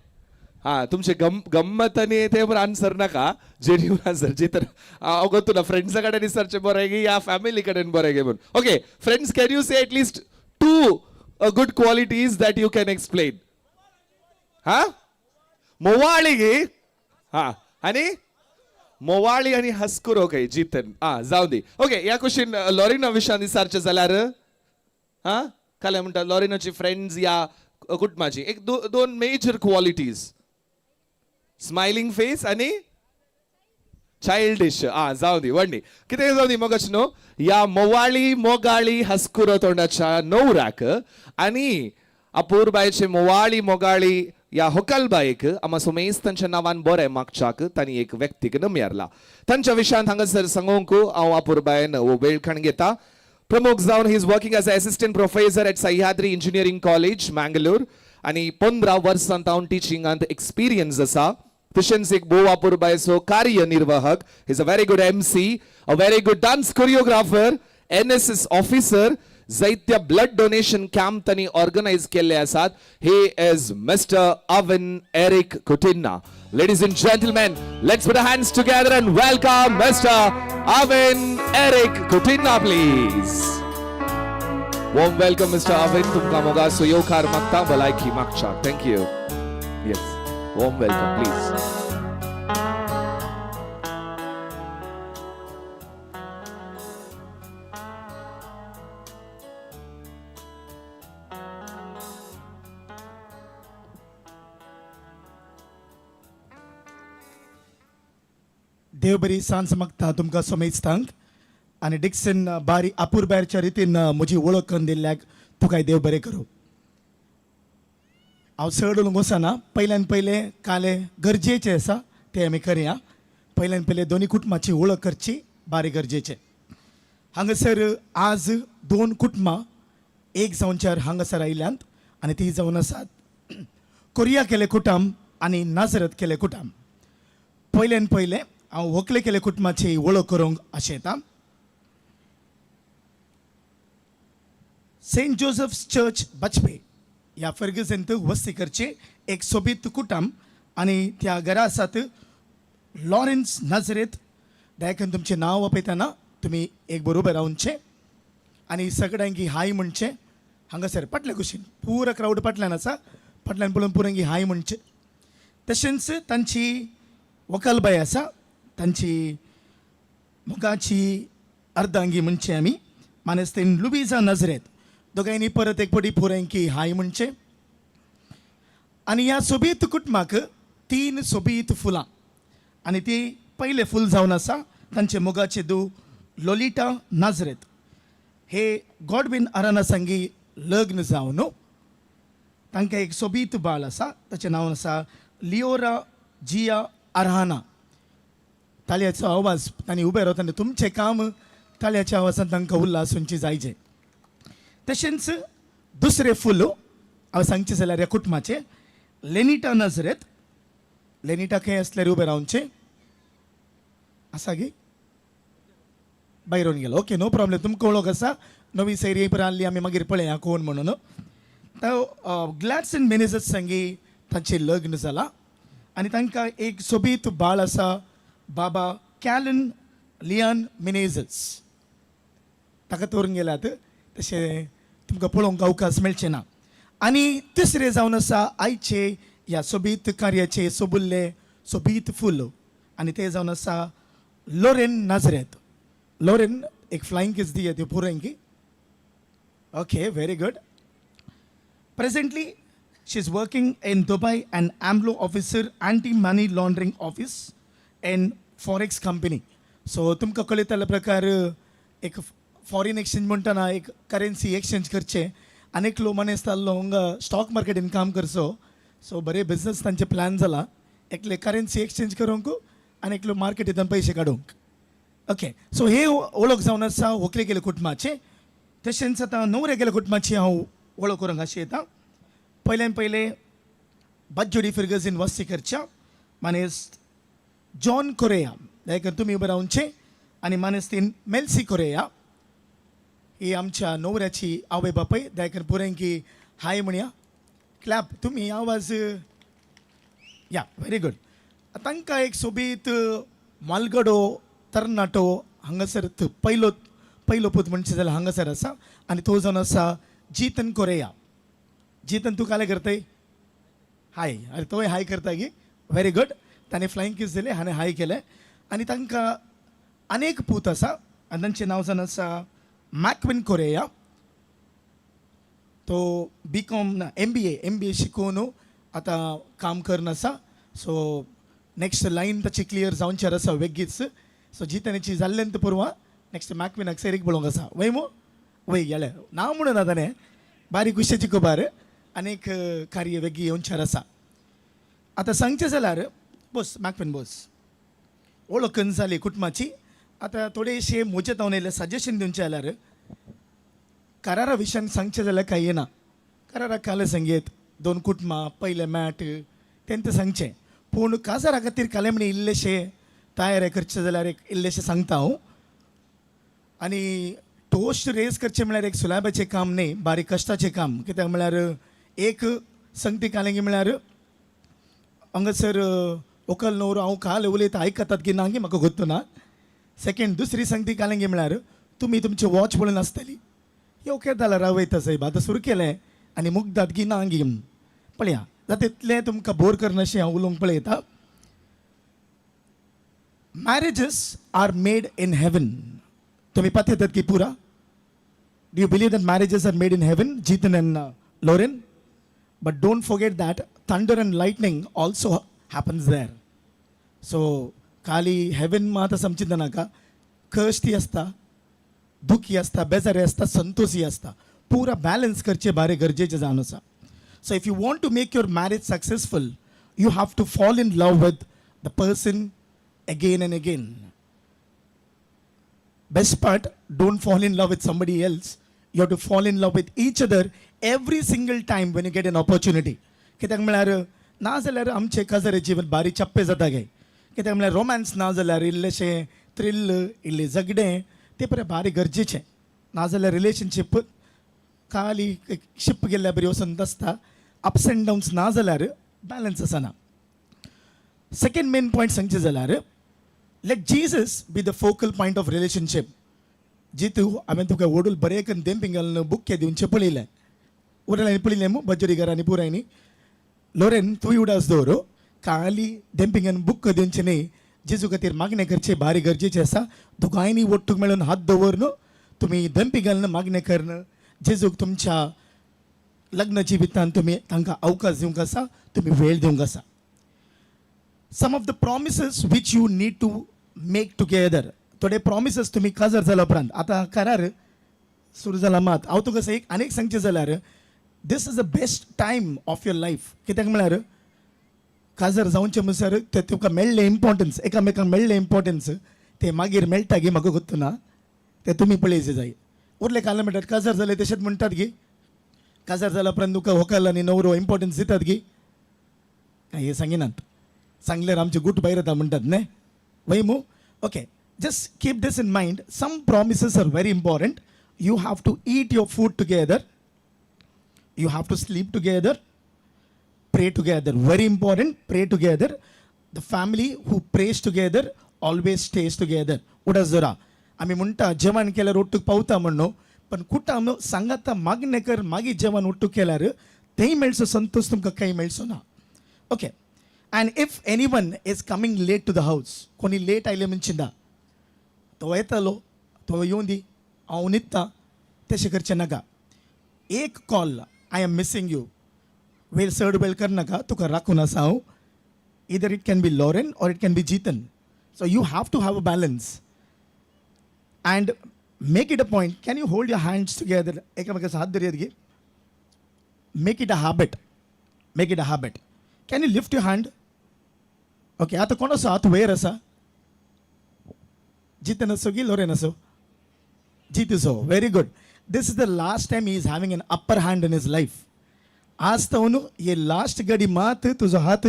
हा, तुमचे गम गम्मत आनी ते आन्सर नाका, जेन्युन आन्सर. जितन, हांव तुला फ्रेंड्सा कडेन विचारचें बरें की या फॅमिली कडेन बरें गे म्हणून. Okay, friends, can you say at least two good qualities that you can explain? हा, मोवाळी गे. हा, आनी मोवाळी आनी हसकुरो खंय जितन. हा, जावं दी. ओके, ह्या क्वेश्चन लॉरिना विशान विचारचें जाल्यार, हा, काल म्हणटा लॉरिनाची फ्रेंड्स या कुटुंबाची एक दोन मेजर क्वालिटीज. स्मायलिंग फेस आनी चाइल्डिश. आ, जावं दी, वडणी कितें जावं दी. मोगाच न्हू, ह्या मोवाळी मोगाळी हसकुरो तोंडाच्या नवराक आनी अपूर्बायचे मोवाळी मोगाळी ह्या होकलबायक आमा सुमेस्तांच्या नांवान बरें मागच्याक तांणी एक व्यक्तीक नमयारला. तांच्या विशयांत हांगासर सांगूंक हांव अपूर्बायन हो वेळ खाण घेता. प्रमुख जावन he is working as a assistant professor at Sahyadri Engineering College, Mangalore आनी 15 वर्सां तावन टिचिंगांत एक्सपिरियन्स आसा. तशेंच एक भोव अपुरबायचो कार्यनिर्वाहक, is a very good MC, a very good dance choreographer, NSS officer. जायत्या ब्लड डोनेशन कॅम्प तांणी ऑर्गनायज केल्ले आसात. He is Mister Avin Eric Coutinho. Ladies and gentlemen, let's put hands together and welcome Mister Avin Eric Coutinho, please. Warm welcome, Mister Avin. तुमकां मोगाचो येवकार मागता, भलायकी मागच्या. Thank you. Yes, warm welcome, please. देव बरी सांज मागता तुमकां समेजतांक आनी डिक्सन बारी आपूरबायरच्या रितीन म्हजी वळख करून दिल्ल्याक तुकाय देव बरें करूं. हांव चड उलोवंक वचना. पयल्यान पयलें काले गरजेचें आसा तें आमी करया. पयल्यान पयलें दोनी कुटुंबाची वळख करची बारी गरजेचें. हांगासर आज दोन कुटुंबां एक जावच्यार हांगासर आयल्यांत आनी ती जावन आसात कोरिया केले कुटुंब आनी नाजरत केले कुटुंब. पयल्यान पयलें हांव व्हंकले केले कुटुंबाची वळख करूंक आशेतां. सेंट जोजफ चर्च, बाजपे ह्या फर्गजंत वस्ती करचे एक सोबीत कुटुंब आनी त्या घरा आसात लॉरेन्स नाजरेत. दयाकन तुमचें नांव आपयतना तुमी एक बरोबर रावचें आनी सगळ्यांकी हाय म्हणचें. हांगासर फाटल्या कुशीन पुरो क्रावड फाटल्यान आसा, फाटल्यान पळोवन पुरांकी हाय म्हणचें. तशेंच तांची वकलबाय आसा, तांची मुखाची अर्दांगी म्हणचें आमी, मानेस्तीन लुबीजा नजरेत. दोगांयनी परत एक पटी पुरांकी हाय म्हणचें. आनी ह्या सोबीत कुटुंबाक तीन सोबीत फुलां आनी ती पयलें फूल जावन आसा तांचे मोगाचे दू लोलिटा नाजरेत हे गॉडविन अराना संगी लग्न जावन तांकां एक सोबीत बाळ आसा. ताचें नांव आसा लिओरा जिया आरहाना. ताळयाचो आवाज तांणी उबे रावता आनी तुमचें काम ताळयाच्या आवाजान तांकां उल्हास जायचे. तशेंच दुसरें फूल हांव सांगचें जाल्यार ह्या कुटुंबाचें लेनिटा नजरेत. लेनिटा खंय आसल्यार उबें रावचें. आसा गे? भायर येवन गेलो. Okay, no problem. तुमकां वळख आसा, नवी सैरी पळय आहली, आमी मागीर पळया कोण म्हणून. तो ग्लॅडसन मेनेजस संगी तांचें लग्न जालां आनी तांकां एक सोबीत बाळ आसा, बाबा कॅलन लियन मिनेजस. ताका दवरून गेल्यात, तशें तुमकां पळोवंक अवकाश मेळचें ना. आनी तिसरें जावन आसा आयचे ह्या सोबीत कार्याचे सोबुल्ले सोबीत फूल आनी तें जावन आसा लोरेन नाजरेत. लोरेन, एक फ्लायींग किस दिया त्यो पुरंकी. Okay, very good. Presently, she is working in Dubai and AMLO officer, anti-money laundering office in Forex company. So तुमकां कळयतले प्रकार एक फॉरेन एक्सचेंज म्हणटना एक करेन्सी एक्सचेंज करचे आनी एकलो मनीस जाल्लो हांगा स्टॉक मार्केटीन काम करचो. सो बरे बिजनस तांचे प्लॅन जाला, एकले करेन्सी एक्सचेंज करूंक आनी एकलो मार्केटींतल्यान पयशे काडूंक. ओके, सो हे वळख जावन आसा व्हंकले गेले कुटुंबाचे. तशेंच आतां न्हवरे गेले कुटुंबाची हांव वळख करूंक अशें येता. पयल्यान पयले बाजोडी फिर्गजीन वस्ती करच्या मानेस्त जॉन कोरेया, दयाकर तुमी उबे रावचे, आनी मानेस्तीन मेल्सी कोरेया ही आमच्या न्हवऱ्याची आवय बापाय. दयाकर पुरेंकी हाय म्हणया. क्लॅप तुमी आवाज या. Very good. तांकां एक सोबीत मालगडो तरणाटो हांगासर पयलो पयलो पूत म्हणचे जाल्यार हांगासर आसा आनी तो जावन आसा जितन कोरेया. जितन, तूं कालें करताय? हाय. अरे, तोय हाय करता गी. Very good. ताणें फ्लायींग किस दिलें हाणें हाय केलें. आनी तांकां अनेक पूत आसा आनी तांचें नांव जावन आसा मॅकविन कोरेया. तो बी कॉम ना, एमबीए, एमबीए शिकून आतां काम करून आसा. सो नेक्स्ट लायन ताची क्लियर जावचेर आसा वेगीच. सो जितनाची जाल्ल्यान पुरवा नेक्स्ट मॅकविनाक सैरीक पळोवंक आसा. वय मू? वय गेले ना म्हणून ताणें बारीक कुशेची खबर अनेक कार्य वेगळी येवच्यार आसा. आतां सांगचें जाल्यार बोस मॅकविन बोस. वळख जाली कुटुंबाची. आतां थोडेशे म्हजे तावन येयल्ले सजेशन दिवचें जाल्यार करारा विशयान सांगचें जाल्यार कांय येना. करारा काले संगीत दोन कुटुंबां पयलें मॅट तें सांगचें, पूण काजारा खातीर काले म्हणी इल्लेशे तयारी करचें जाल्यार एक इल्लेशें सांगता हांव. आनी टोस्ट रेज करचें म्हळ्यार एक सुलाबाचें काम न्ही, बारीक कश्टाचें काम. कित्याक म्हळ्यार एक संगती कालेंगी म्हळ्यार हांगासर व्हंकल न्हवरो हांव काल उलयता आयकतात की ना की म्हाका गोत्तू ना. सेकेंड दुसरी संगती कालेंगी म्हळ्यार तुमी तुमचे वॉच पळोवन आसतली, यो केदाला रावयता साहेब, आतां सुरू केलें आनी मुगदात की ना गी. पळया जाता तितलें तुमकां बोर करनाशें हांव उलोवंक पळयता. Marriages are made in heaven. तुमी पथ्यतात की पुरा? Do you believe that marriages are made in heaven, Jitan and Lauren? But don't forget that thunder and lightning also happens there. So खाली हेवन मात समजिता नाका. कश्टी आसता, दुखी आसता, बेजारी आसता, संतोषी आसता. पुरा बॅलन्स करचे बारे गरजेचें जावन आसा. So if you want to make your marriage successful, you have to fall in love with the person again and again. Best part, don't fall in love with somebody else. You have to fall in love with each other every single time when you get an opportunity. कित्याक म्हळ्यार ना जाल्यार आमचें काजारे जिवन बारीक चप्पे जाता गे. कित्याक म्हळ्यार रोमांस ना जाल्यार इल्लेशें थ्रिल, इल्लें झगडें तें पळय बारीक गरजेचें. ना जाल्यार रिलेशनशीप खाली शिप गेल्ल्या बरी वचून आसता. अप्स एंड डावन्स ना जाल्यार बॅलन्स आसना. सेकंड मेन पॉयंट सांगचें जाल्यार, let Jesus be the focal point of relationship. Jitu, हांवें तुका वडूल बरें करून देंपी घालून बुक्के दिवचें पळयलें. उरलें पळयलें मू बजरी घरांनी पुरायनी. लोरेन, तूं उडास दवर, खाली देंपिंगान बुक्क दिवचें न्ही. जेजू खातीर मागणें करचें भारी गरजेचें आसा. दोगांयनी ಒಟ್ಟುಗ್ मेळून हात दवर न्हू, तुमी देंपी घालून मागणें करन जेजूक तुमच्या लग्न जिवितान तुमी तांकां अवकाश दिवंक आसा, तुमी वेळ दिवंक आसा. Some of the promises which you need to make together. थोडे प्रॉमिसेस तुमी काजार जाल्या उपरांत, आतां करार सुरू जाला मात हांव तुका एक आनीक सांगचें जाल्यार, this is the best time of your life. कित्याक म्हळ्यार काजार जावचें म्हणसर ते तुका मेळ्ळें इम्पॉर्टन्स, एकामेकांक मेळ्ळें इम्पॉर्टन्स, ते मागीर मेळटा गी म्हाका गोत्तू ना. ते तुमी पळयचे जाय. उरले काल म्हणटात काजार जाले तशेंच म्हणटात गी, काजार जाल्या उपरांत तुका व्हंकल आनी न्हवरो इम्पॉर्टन्स दितात गी. काय हे सांगिनात. सांगल्यार आमचे गुट भायर येता म्हणटात न्ही वय मू? Okay, just keep this in mind. Some promises are very important. You have to eat your food together, you have to sleep together, pray together. Very important, pray together. The family who prays together always stays together. उडास दवरा, आमी म्हणटा जेवण केल्यार ಒಟ್ಟುಗ್ पावता म्हणून, पण कुटाम सांगाता मागणें कर, मागीर जेवण ಒಟ್ಟುಗ್ केल्यार तेय मेळचो संतोष तुमकां कांय मेळचो ना. Okay, and if anyone is coming late to the house, कोणी लेट आयले म्हण चिंता, तो येतालो, तो येवन दी, हांव न्हिदता, तशें करचें नाका. एक call, "I am missing you." वेळ चड वेळ करनाका, तुका राखून आसा हांव. Either it can be Lauren or it can be Jitan. So you have to have a balance and make it a point. Can you hold your hands together? एकामेकाचो हात धरयात गे. Make it a habit, make it a habit. Can you lift your hand? Okay, आतां कोणाचो हात वयर आसा? जितन आसो की लोरेन आसो? जितूचो. Very good. This is the last time he is having an upper hand in his life. आज तो न्हू हे लास्ट गडी मात तुजो हात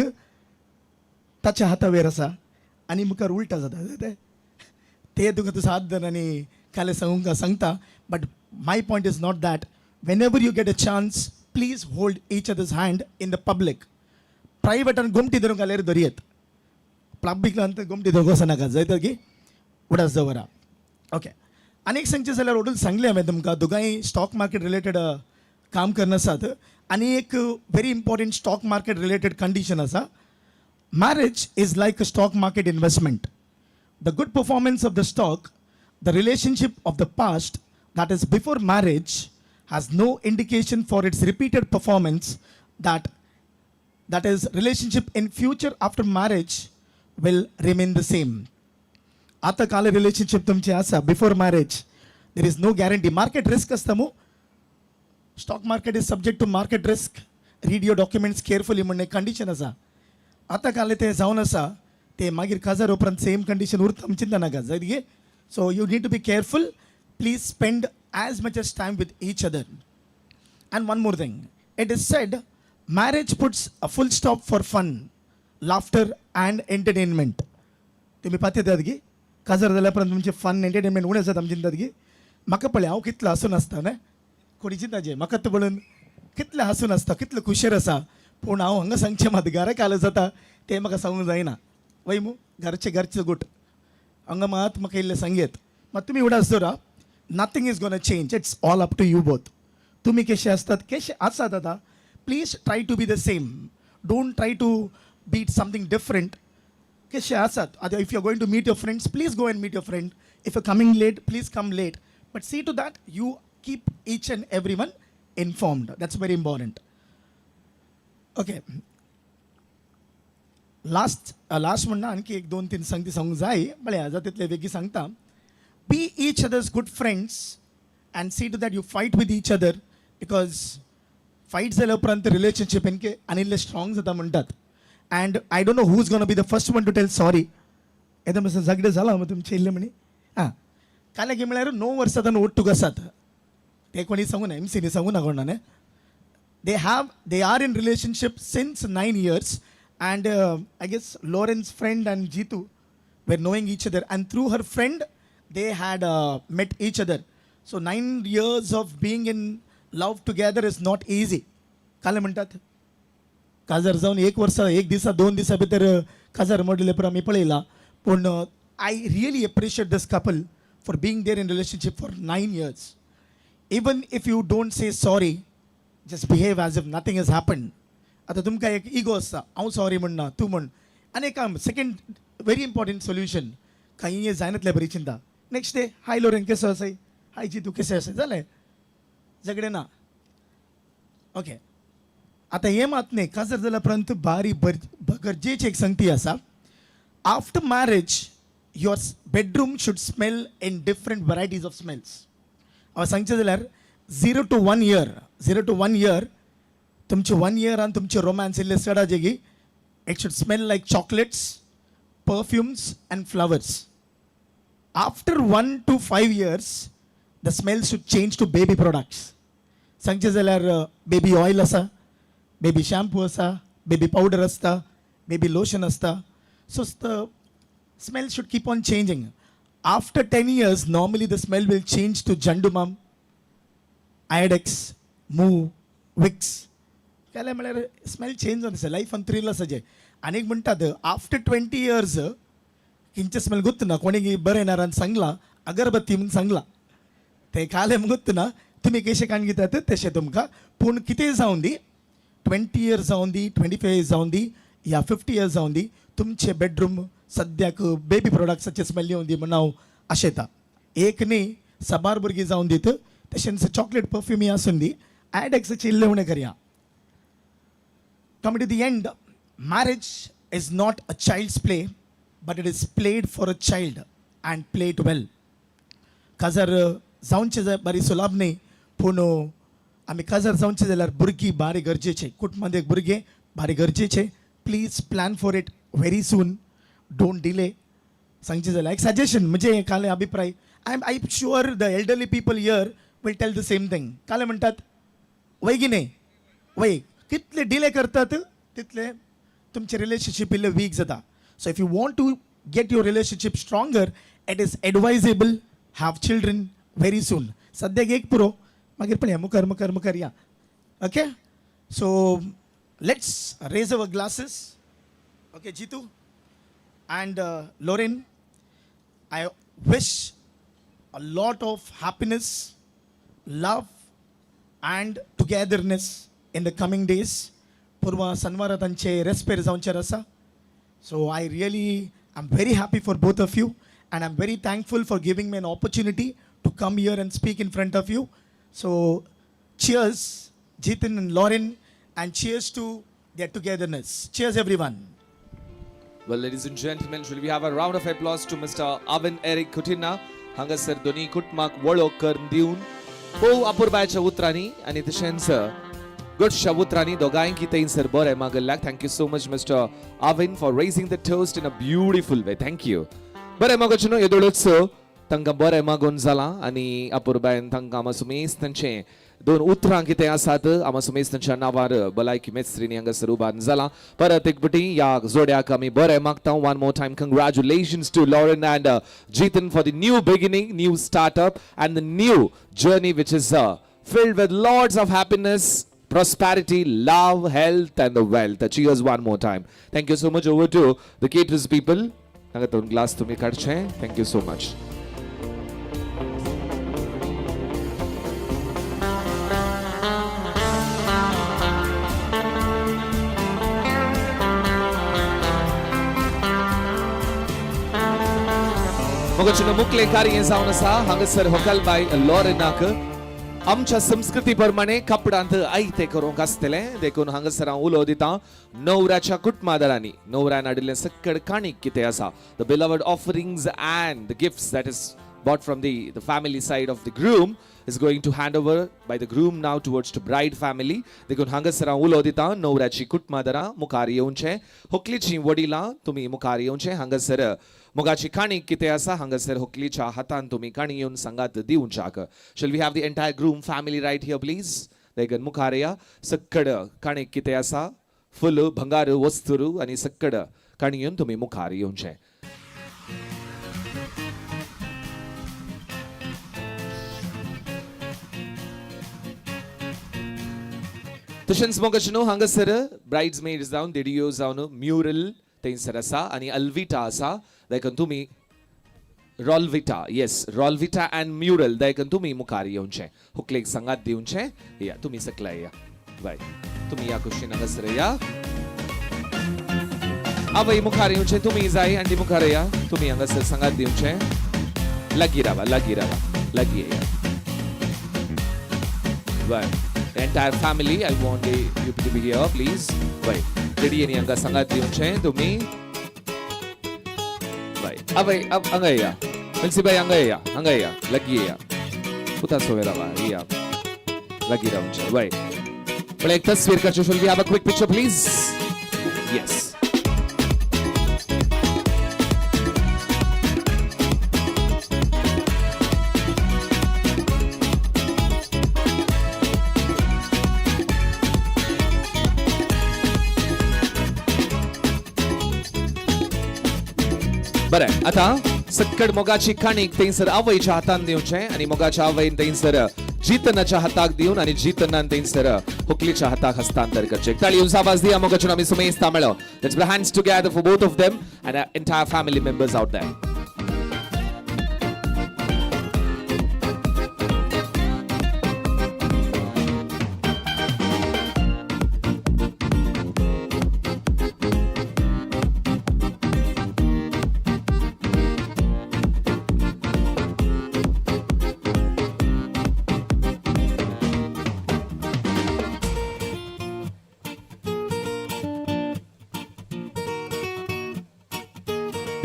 ताच्या हाता वयर आसा आनी मुखार उल्टा जाता ते ते तुका तुजो हात धर आनी काले सांगूंक सांगता. But my point is not that. Whenever you get a chance, please hold each other's hand in the public. प्रायवेटान गोमटी धरूंक घाल्यार धरयेत, पब्लिकान गोमटी धरूंक वचनाका. जायत की उडास दवरा. ओके, आनी एक सांगचें जाल्यार, ओडून सांगलें हांवें तुमकां, दोगांय स्टॉक मार्केट रिलेटेड काम करनासात. आनी एक very important stock market related condition आसा. Marriage is like a stock market investment. The good performance of the stock, the relationship of the past, that is before marriage, has no indication for its repeated performance, that is, relationship in future after marriage will remain the same. आता काल relationship तुमचे आसा before marriage, there is no guarantee. Market risk आसता मू. Stock market is subject to market risk. Read your documents carefully म्हणून condition आसा. आतां काल ते जावन आसा, ते मागीर काजार उपरांत सेम कंडिशन उरता म्हण चिंता नाका जायत गे. So you need to be careful. Please spend as much as time with each other. And one more thing, it is said marriage puts a full stop for fun, laughter and entertainment. तुमी पातयतात की काजार जाल्या उपरांत तुमचें fun entertainment उणें जाता चिंतात की? म्हाका पळय, हांव कितलो हांसून आसता न्हय. कोणी चिंताचें म्हाका तो पळोवन कितलें हांसून आसता, कितलो खुशेर आसा. पूण हांव हांगा सांगचें मात, घरा काल जाता तें म्हाका सांगूंक जायना वय मू. घरचें घरचें गुट. हांगा मात म्हाका इल्लें सांगयत मात, तुमी उडास दवरा, nothing is gonna change. It's all up to you both. तुमी कशे आसतात, कशे आसात आतां, please try to be the same. Don't try to be something different. कशे आसात आतां, if you are going to meet your friends, please go and meet your friend. If you coming late, please come late, but see to that you keep each and every one informed. That's very important. Okay. Last last म्हणना, आणखी एक दोन तीन संगती सांगूंक जाय पळया जाता तितले बेगीन सांगता. Be each other's good friends and see to that you fight with each other, because fight जाल्या उपरांत रिलेशनशीप एनके आनी इल्लें स्ट्रॉंग जाता म्हणटात. And I don't know who is gonna be the first one to tell sorry. येदो मातसो झगडें जालां मग तुमचें इल्लें म्हणी आं काल्याकी म्हळ्यार 9 वर्सां तांणी ओट्टूक आसात. ते कोणी सांगू ना, एमसीनी सांगू ना कोणा न्ही. They are in relationship since 9 years, and I guess Lauren's friend and Jitu were knowing each other, and through her friend they had met each other. So 9 years of being in love together is not easy. काले म्हणटात काजार जावन एक वर्सा एक दिसा दोन दिसा भितर काजार मोडले पळय आमी पळयला, पूण I really appreciate this couple for being there in relationship for 9 years. Even if you don't say sorry, just behave as if nothing has happened. आतां तुमकां एक इगो आसता, हांव सॉरी म्हणना तूं म्हण. आनी एक सेकंड व्हेरी इम्पॉर्टंट सोल्युशन, काही जायनातलें बरी चिंता. नेक्स्ट डे, हाय लोरेन, केसो आसाय? हाय जी, तूं केसो आसाय? जालें, झगडें ना. ओके, आतां हें मात न्ही, काजार जाल्या उपरांत बारी गरजेची एक संगती आसा. After marriage, your bedroom should smell in different varieties of smells. हांव सांगचें जाल्यार 0 to 1 year, 0 to 1 year, तुमचे वन इयरान तुमचे रोमांस इल्ले चड जेगी, it should smell like chocolates, perfumes and flowers. After 1 to 5 years, the smell should change to baby products. सांगचें जाल्यार baby oil आसा, बेबी शॅम्पू आसा, बेबी पावडर आसता, बेबी लोशन आसता. So the smell should keep on changing. After 10 years, normally the smell will change to Zandu Balm, Iodex, Moov, Vicks. काय म्हळ्यार smell change जावन आसा, लायफान थ्रील आसा जे. आनी एक म्हणटात आफ्टर 20 इयर्स किंचे स्मेल गोत्तना कोणी बरें येणार सांगलां, अगरबत्ती म्हूण सांगलां, ते कालें गोत्तना तुमी कशें काण घेतात तशें तुमकां. पूण कितें जावन दी, 20 इयर्स जावन दी, 25 इयर्स जावन दी या 50 इयर्स जावन दी, तुमचे बेडरूम सद्याक बेबी प्रोडक्ट्साचे स्मेल येवन दी म्हूण हांव आशेता. एक न्ही, साबार भुरगीं जावन दीत, तशेंच चॉकलेट परफ्युमी आसून दी, आयडेक्साचे इल्लें उणें करया. Coming to the end, marriage is not a child's play, but it is played for a child, and play it well. काजार जावचें जाय बारी सुलाभ न्ही, पूण आमी काजार जावचें जाल्यार भुरगीं बारी गरजेचें, कुटुंबांत एक भुरगें बारी गरजेचें. Please plan for it very soon, don't delay. सांगचें जाल्यार एक सजेशन म्हणजे काले अभिप्राय, I am sure the elderly people here will tell the same thing. काले म्हणटात वय की न्ही? वय कितले डिले करतात तितले तुमचे रिलेशनशीप इल्ले वीक जाता. So if you want to get your relationship stronger, it is advisable have children very soon. सद्याक एक पुरो, मागीर पळया मुखार मुखार मुखार या. Okay, so let's raise our glasses. Okay, Jitu and Lauren, I wish a lot of happiness, love, and togetherness in the coming days. पूर्व सनवारा तांचे रेस्पेर जावचेर आसा. So I really I am very happy for both of you, and I am very thankful for giving me an opportunity to come here and speak in front of you. So cheers, Jitin and Lauren, and cheers to their togetherness. Cheers, everyone. Well, ladies and gentlemen, shall we have a round of applause to Mr. Avin Eric Kutina, हांगासर दोनी कुटुंबाक वळख करून दिवन भोव अपुरबायच्या उतरांनी आनी तशेंच गोडशा उतरांनी दोगांयकी थंयसर बरें मागल्ल्याक. Thank you so much, Mr. Avin, for raising the toast in a beautiful way. Thank you. बरें मागोचें न्हू, येदोळच तांकां बरें मागून जालां आनी अपुरबायन तांकां आमा सुमेस तांचें दोन उतरां कितें आसात आमा सुमेस तांच्या नांवार भलायकी मेस्त्रीनी हांगासर उबारून जालां. परत एक पटी ह्या जोड्याक आमी बरें मागता. One more time, congratulations to Lauren and Jitan for the new beginning, new startup and the new journey, which is filled with lots of happiness, prosperity, love, health, and the wealth. Cheers one more time. Thank you so much. Over to the caterers people. हांगा दोन glass तुम्ही काडचे. Thank you so much. मगोचें मुखलें कार्य जावन आसा हांगासर होकल बाय लॉरेनाक. आमच्या संस्कृती प्रमाणे कपडांत आयते करूंक आसतलें देखून हांगासर हांव उलो दिता नवऱ्याच्या कुटुंबादारांनी नवऱ्यान हाडिल्लें सक्कड काणीक कितें आसा, the beloved offerings and the gifts that is bought from the family side of the groom is going to hand over by the groom now towards to bride family. देखून हांगासर हांव उलो दिता नवऱ्याची कुटुंबादारां मुखार येवचें, होकलीचीं वडिलां तुमी मुखार येवचें. हांगासर मोगाची काणी कितें आसा, हांगासर होकलीच्या हातान तुमी काणी येवन सांगात दिवच्याक. Shall we have the entire groom family right here, please? देखून मुखार या. सक्कड काणी कितें आसा, फुल भंगार वस्तुरू आनी सक्कड काणी येवन तुमी मुखार येवचें. तशेंच मोगाचे न्हू हांगासर ब्रायड्स मेड जावन देडियो जावन म्युरल थंयसर आसा आनी अल्विटा आसा. देखून तुमी रॉलविटा, येस, रॉलविटा अँड म्युरल, देखून तुमी मुखार येवचें, हुकलेक सांगात दिवचें. या तुमी सकला या बाय, तुमी या कुशीन हांगासर या. आवय मुखार येवचें, तुमी जाय आनी मुखार या, तुमी हांगासर सांगात दिवचें. लागीं रावा, लागीं रावा, लागीं या bye. The entire family, I want you to be here, please. Bye. Daddy हांगा सांगात दिवचें तुमी. बाय. आवय हांगा या, मिल्सी बाय हांगा या, हांगा या, लागीं या, पुता सोवे रावा या, लागीं रावचें. बाय. पण एक तस्वीर करचे. Shall we have a quick picture, please? Yes. बरें, आतां सक्कड मोगाची काणीक थंयसर आवयच्या हातान दिवचें आनी मोगाच्या आवयन थंयसर जितनाच्या हाताक दिवन आनी जितनान थंयसर होकलीच्या हाताक हस्तांतर करचें. ताळी येवन आवाज दिया मोगाचें आमी सुमेस्ता मेळो. Let's put hands together for both of them and our entire family members out there.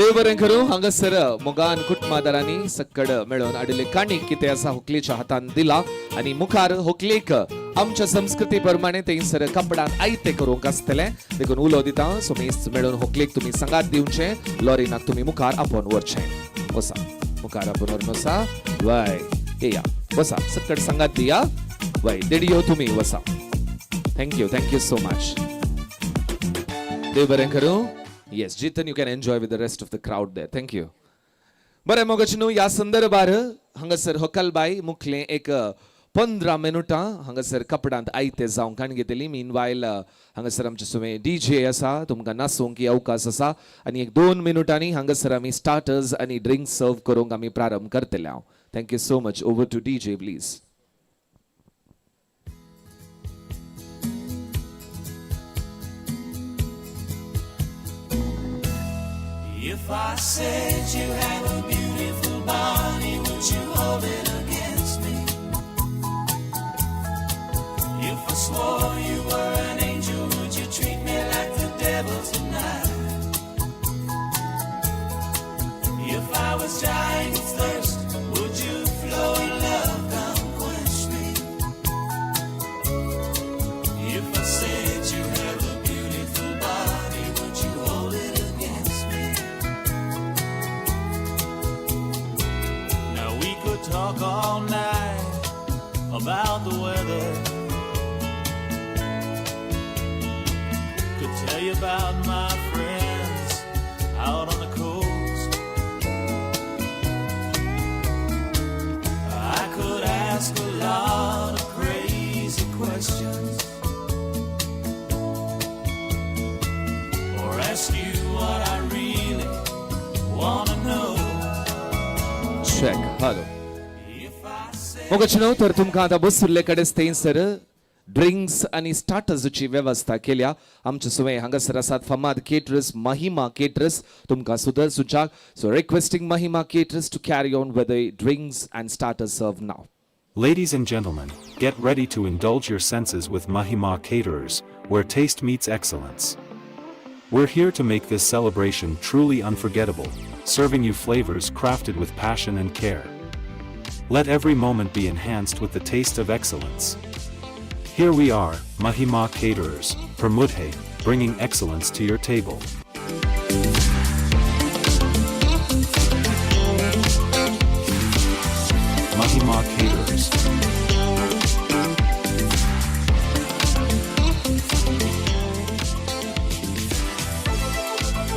देव बरें करूं. हांगासर मोगान कुटुंबादारांनी सक्कड मेळोवन हाडिल्ले काणीक कितें आसा होकलेच्या हातान दिला आनी मुखार होकलेक आमच्या संस्कृती प्रमाणे थंयसर कपडान आयते करूंक आसतलें. देखून उलो दिता सुमेस्त मेळोवन होकलेक तुमी सांगात दिवचें. लॉरिनाक तुमी मुखार आपोवन व्हरचें. वसा मुखार आपोवन व्हरून वसा. वय येया वसा, सक्कड सांगात दिया. वय देडियो तुमी वसा. Thank you, thank you so much. देव बरें करूं. Yes, Jitan, you can enjoy with the rest of the crowd there. Thank you. बरें मोगाचे न्हू ह्या संदर्भार हांगासर होकलबाय मुखलें एक 15 मिनुटां हांगासर कपडांत आयते जावंक आनी घेतली. मीन वायल हांगासर आमचे सुमे डी जे आसा, तुमकां नाचूंक अवकाश आसा आनी एक 2 मिनुटांनी हांगासर आमी स्टार्टर्स आनी ड्रिंक्स सर्व करूंक आमी प्रारंभ करतले हांव. Thank you so much. Over to D J please. If I said you have a beautiful body, would you hold it against me? If I swore you were an angel, would you treat me like the devil tonight? If I was dying of thirst, would you flow in love, come quench me? If I said you have a beautiful body, would you hold it against me? Now we could talk all night about the weather. Could tell you about my friends out on the coast. I could ask a lot of crazy questions, or ask you what I really wanna know. Check, hello. मोगाचे न्हू तर तुमकां आतां बसुल्ले कडेन थंयसर drinks आनी स्टार्टर्सची वेवस्था केल्या. आमचे सुवे हांगासर आसात फामाद केटरस महिमा केटरस, तुमकां सुदर सुचाक. So requesting Mahima caterers to carry on with the drinks and starters serve now. Ladies and gentlemen, get ready to indulge your senses with Mahima Caterers, where taste meets excellence. We're here to make this celebration truly unforgettable, serving you flavors crafted with passion and care. Let every moment be enhanced with the taste of excellence. Here we are, Mahima Caterers, Permudhe, bringing excellence to your table. Mahima Caterers.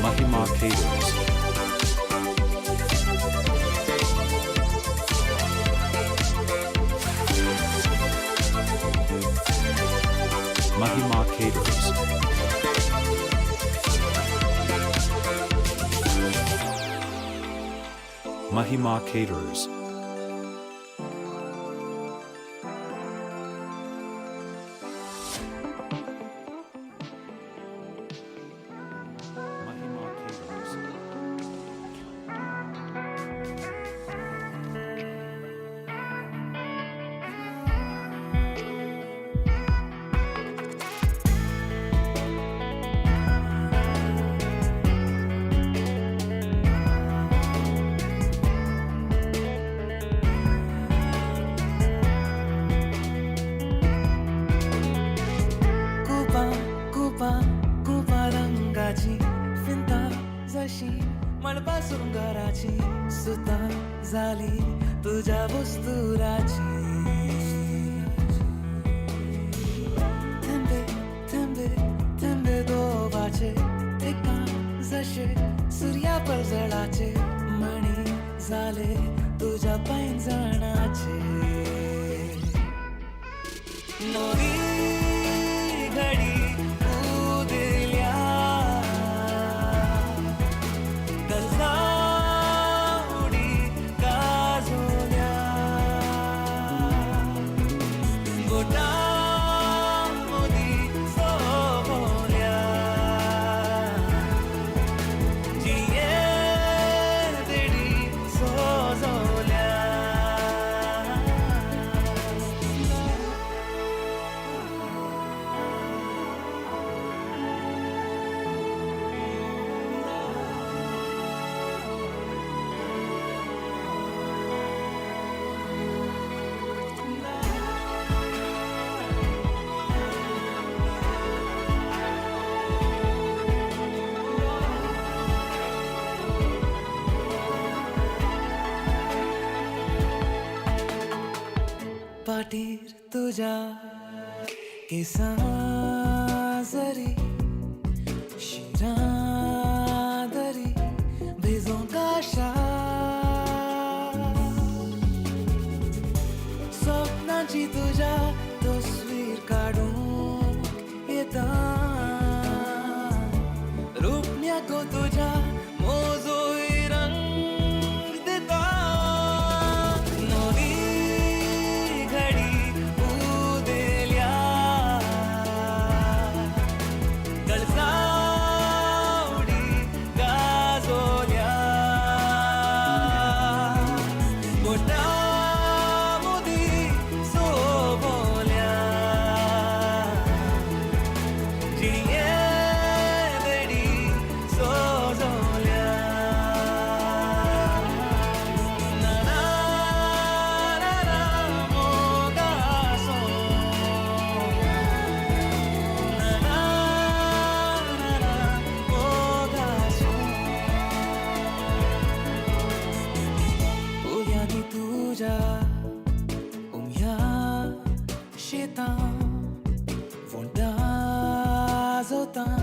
Mahima Caterers. Mahima Caterers. Mahima Caterers. Mahima Caterers. कुपां कुपां कुपां रंगाची फिंता जशी मळबा सुंगराची सुतां जाली तुज्या वस्तुराची थेंबे थेंबे थेंबे दोवाचे तेका जशे सुर्या परजळाचे मणी जाले तुज्या पैंजणाचे नवी घडी उदेल्या गजावडी गाजोल्या बोटां मोदी सोबोल्या जिये देडी सोजोल्या. पाटीर तुझ्या केसां जरी शिरां दरी भिजोवंक आशा स्वप्नांची तुझ्या तस्वीर काडूंक येता रुपण्याको तुझ्या मोजोय रंग दिता नवी घडी उदेल्या गळसावडी गाजोल्या बोटां मोदी सोबोल्या जिये देडी सोजोल्या ना ना ना ना मोगासो ना ना ना ना मोगासो उल्यानी तुझ्या उम्या शेतां वोंटा जोतां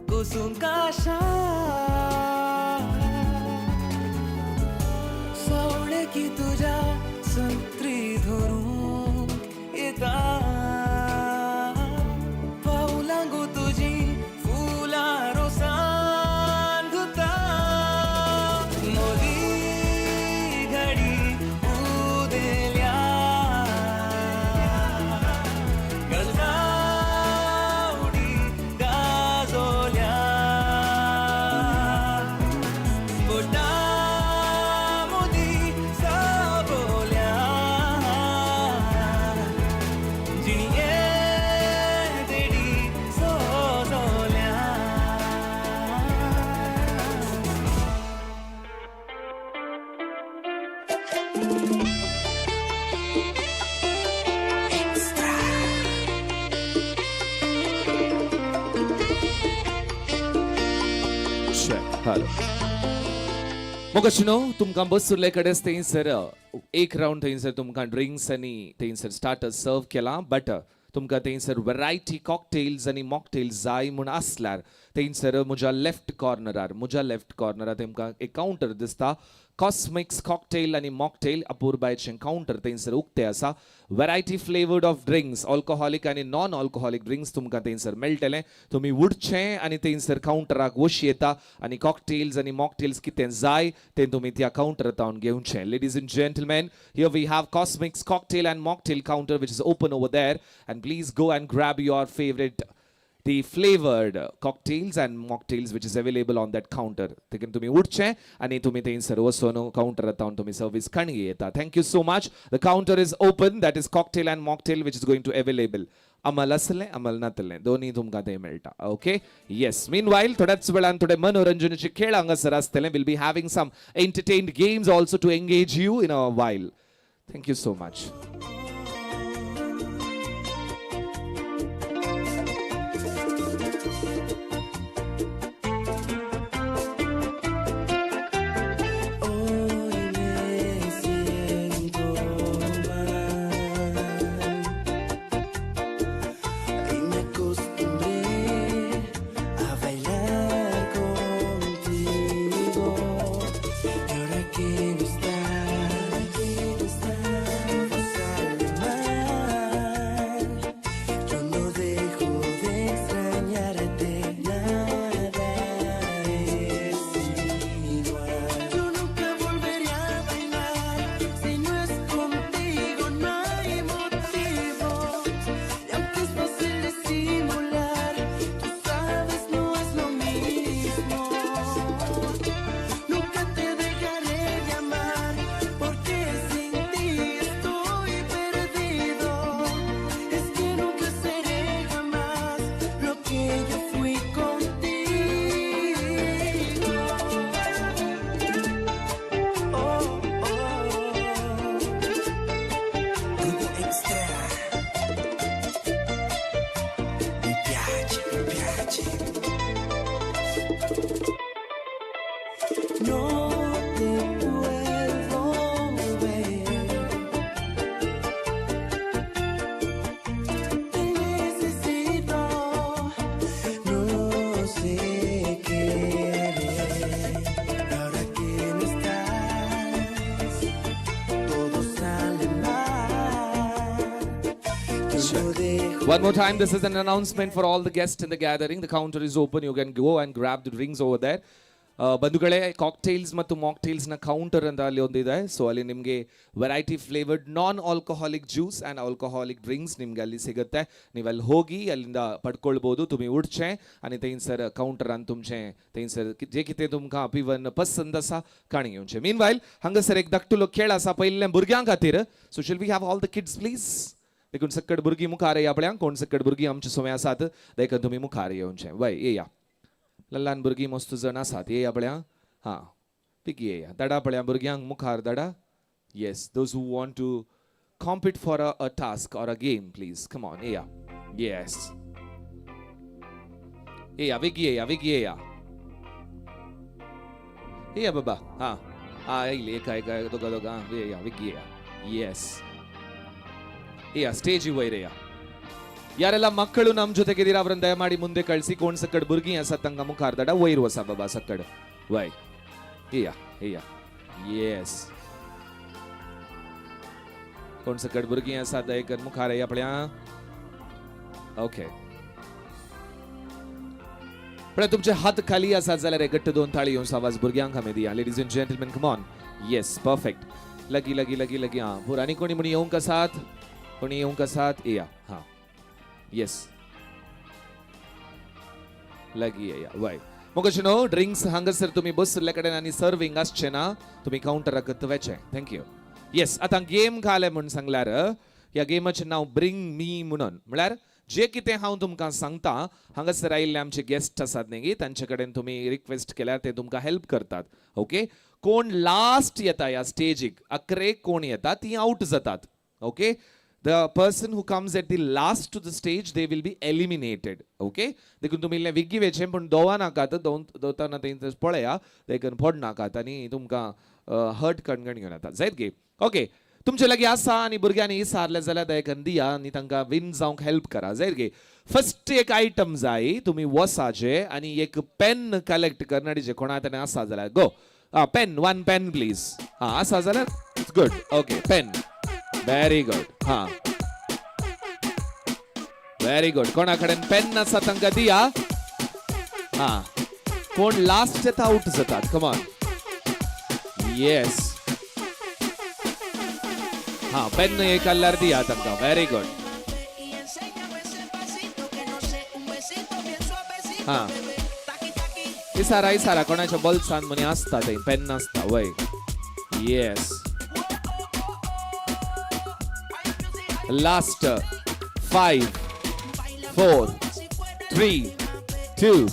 कुसूंक आशा सवळे की तुझ्या संत्री धरूंक येता पावलां गो तुजी फुलां रोसान धुता नवी घडी उदेल्या गजावडी गाजोल्या. Hello. मोगाचेनो, तुमकां बसुल्ले कडेन थंयसर एक रावंड थंयसर तुमकां ड्रिंक्स आनी थंयसर स्टार्टर्स सर्व केला, बट तुमकां थंयसर वरायटी कॉकटेल्स आनी मॉकटेल्स जाय म्हूण आसल्यार थंयसर म्हज्या लेफ्ट कॉर्नरार तुमकां एक कावंटर दिसता. कॉस्मिक्स कॉकटेल आनी मॉकटेल अपूर्बायचें कावंटर थंयसर उक्तें आसा. Variety flavoured of drinks, alcoholic आनी नॉन अल्कोहोलीक ड्रिंक्स तुमकां थंयसर मेळटलें. तुमी उठचें आनी थंयसर कावंटराक वशी येता आनी कॉकटेल्स आनी मॉकटेल्स कितें जाय तें तुमी त्या कावंटरांत घेवचें. Ladies and gentlemen, here we have Cosmics cocktail and mocktail counter, which is open over there, and please go and grab your favorite, the flavored cocktails and mocktails, which is available on that counter. देखून तुम्ही उठचे आणि तुम्ही थंयसर वचून काउंटरांत तुम्ही service कणी येता. Thank you so much. The counter is open, that is cocktail and mocktail, which is going to available. अमल आसलें, अमल नातलें, दोन्ही तुमकां ते मेळटा. ओके, येस. मीन वायल थोड्याच वेळान थोडे मनोरंजनाचे खेळ हांगासर आसतले. Will be having some entertained games also to engage you in a while. Thank you so much. Hoy me siento mal y me acostumbré a bailar contigo. Y ahora que no estás, todo sale mal. Yo no dejo de extrañarte, nada es igual. Yo nunca volveré a bailar si no es contigo, no hay motivo. Y aunque es fácil disimular, tú sabes, no es lo mismo. Nunca te dejaré de amar, porque sin ti estoy perdido. Es que nunca seré jamás lo que yo fui contigo. Oh. Grupo Extra. Mi piace, mi piace. No te puedo ver. Te necesito. No sé qué haré. Ahora que no estás, todo sale mal. Yo no dejo. One more time, this is an announcement for all the guests in the gathering. The counter is open. You can go and grab the drinks over there. ಬಂಧುಗಳೇ, ಕಾಕ್ಟೈಲ್ಸ್ ಮತ್ತು ಮಾಕ್ಟೈಲ್ಸ್ನ counter ಅಂತ ಅಲ್ಲಿ ಒಂದಿದೆ. So ಅಲ್ಲಿ ನಿಮಗೆ variety flavoured non alcoholic juice and alcoholic drinks ನಿಮಗೆ ಅಲ್ಲಿ ಸಿಗುತ್ತೆ. ನೀವು ಅಲ್ಲಿ ಹೋಗಿ ಅಲ್ಲಿಂದ ಪಡ್ಕೊಳ್ಬೋದು. तुम्ही उठचें आनी थंयसर कावंटरान तुमचें थंयसर जें कितें तुमकां पिवन पसंत आसा काणी घेवचें. मीन वायल हांगासर एक धाकटुलो खेळ आसा पयल्ल्या भुरग्यां खातीर. So shall we have all the kids, please? देखून सक्कड भुरगीं मुखार येया पळया. कोण सक्कड भुरगीं आमचे सोमे आसात, देखून तुमी मुखार येवचें. वय, येया. ल्हान भुरगीं मस्त जण आसात, येया पळया. हां, बेगी येया. धाडा पळया भुरग्यांक मुखार धाडा. Yes, those who want to compete for a task or a game, please come on. येया. येस, येया, बेगी येया, बेगी येया. येया बाबा. हां हां, येयली एका एका, दोगा दोगा. येया, बेगी येया. येस, येया, ಸ್ಟೇಜಿ ವೈರ್ येया. ಯಾರೆಲ್ಲ ಮಕ್ಕಳು ನಮ್ಮ ಜೊತೆಗಿದ್ದೀರಾ ಅವರನ್ನು ದಯಮಾಡಿ ಮುಂದೆ ಕಳಿಸಿ. कोण सकड भुरगीं आसात तांकां मुखार धाडा. वयर वसा बाबा सकड. वय, येया, येया. येस, कोण सकड भुरगीं आसात दयकर मुखार येया पळया. ओके, पळय, तुमचे हात खाली आसात जाल्यार एक घट्ट दोन ताळी येवन आवाज भुरग्यांक आमी दिया. Ladies and gentlemen, come on. Yes, perfect. लगी लगी लगी लगी. हां, पुरो. आनी कोणी म्हण येवंक आसात? कोणी येवंक आसात? येया. हां, येस, लगी येया. वय, मग न्हू ड्रिंक्स हांगासर तुमी बसले कडेन आनी सर्विंग आसचें ना, तुमी कावंटराक वचें. Thank you. Yes, आतां गेम घाले म्हूण सांगल्यार ह्या गेमाचें नांव ब्रिंग मी म्हणून. म्हळ्यार जे कितें हांव तुमकां सांगता, हांगासर आयिल्ले आमचे गेस्ट आसात न्ही, तांचे कडेन तुमी रिक्वेस्ट केल्यार ते तुमकां हेल्प करतात. ओके, कोण लास्ट येता ह्या स्टेजीक, अकरेक कोण येता ती आवट जातात. Okay. The person who comes at the last to the stage they will be eliminated. Okay, देखून तुमी इल्लें विग्गी वेचें पूण दोवा नाकात, दोवताना तें पळया देखून पडनाकात आनी तुमकां हर्ट कणकण घेवन येता जायत गे. ओके, तुमचे लागीं आसा आनी भुरग्यांनी इसारलें जाल्यार दयकन दिया आनी तांकां विन जावंक हेल्प करा जायत गे. फस्ट एक आयटम जाय, तुमी वसाचे आनी एक पेन कलेक्ट करणारीचे कोणा ताणें आसा जाल्यार गो. आं, पेन, वन पेन प्लीज. आं, आसा जाल्यार it's good. Okay, pen, very good. हां, व्हेरी गुड. कोणा कडेन पेन आसा तांकां दिया. हां, कोण लास्ट येता आवट जातात. कमॉन, येस. हां, पेन एक आहल्यार दिया तांकां. Very good. हां, इसारा इसारा कोणाच्या बोल्सान म्हणी आसता तें पेन आसता वय. Yes, last 5 4 3 2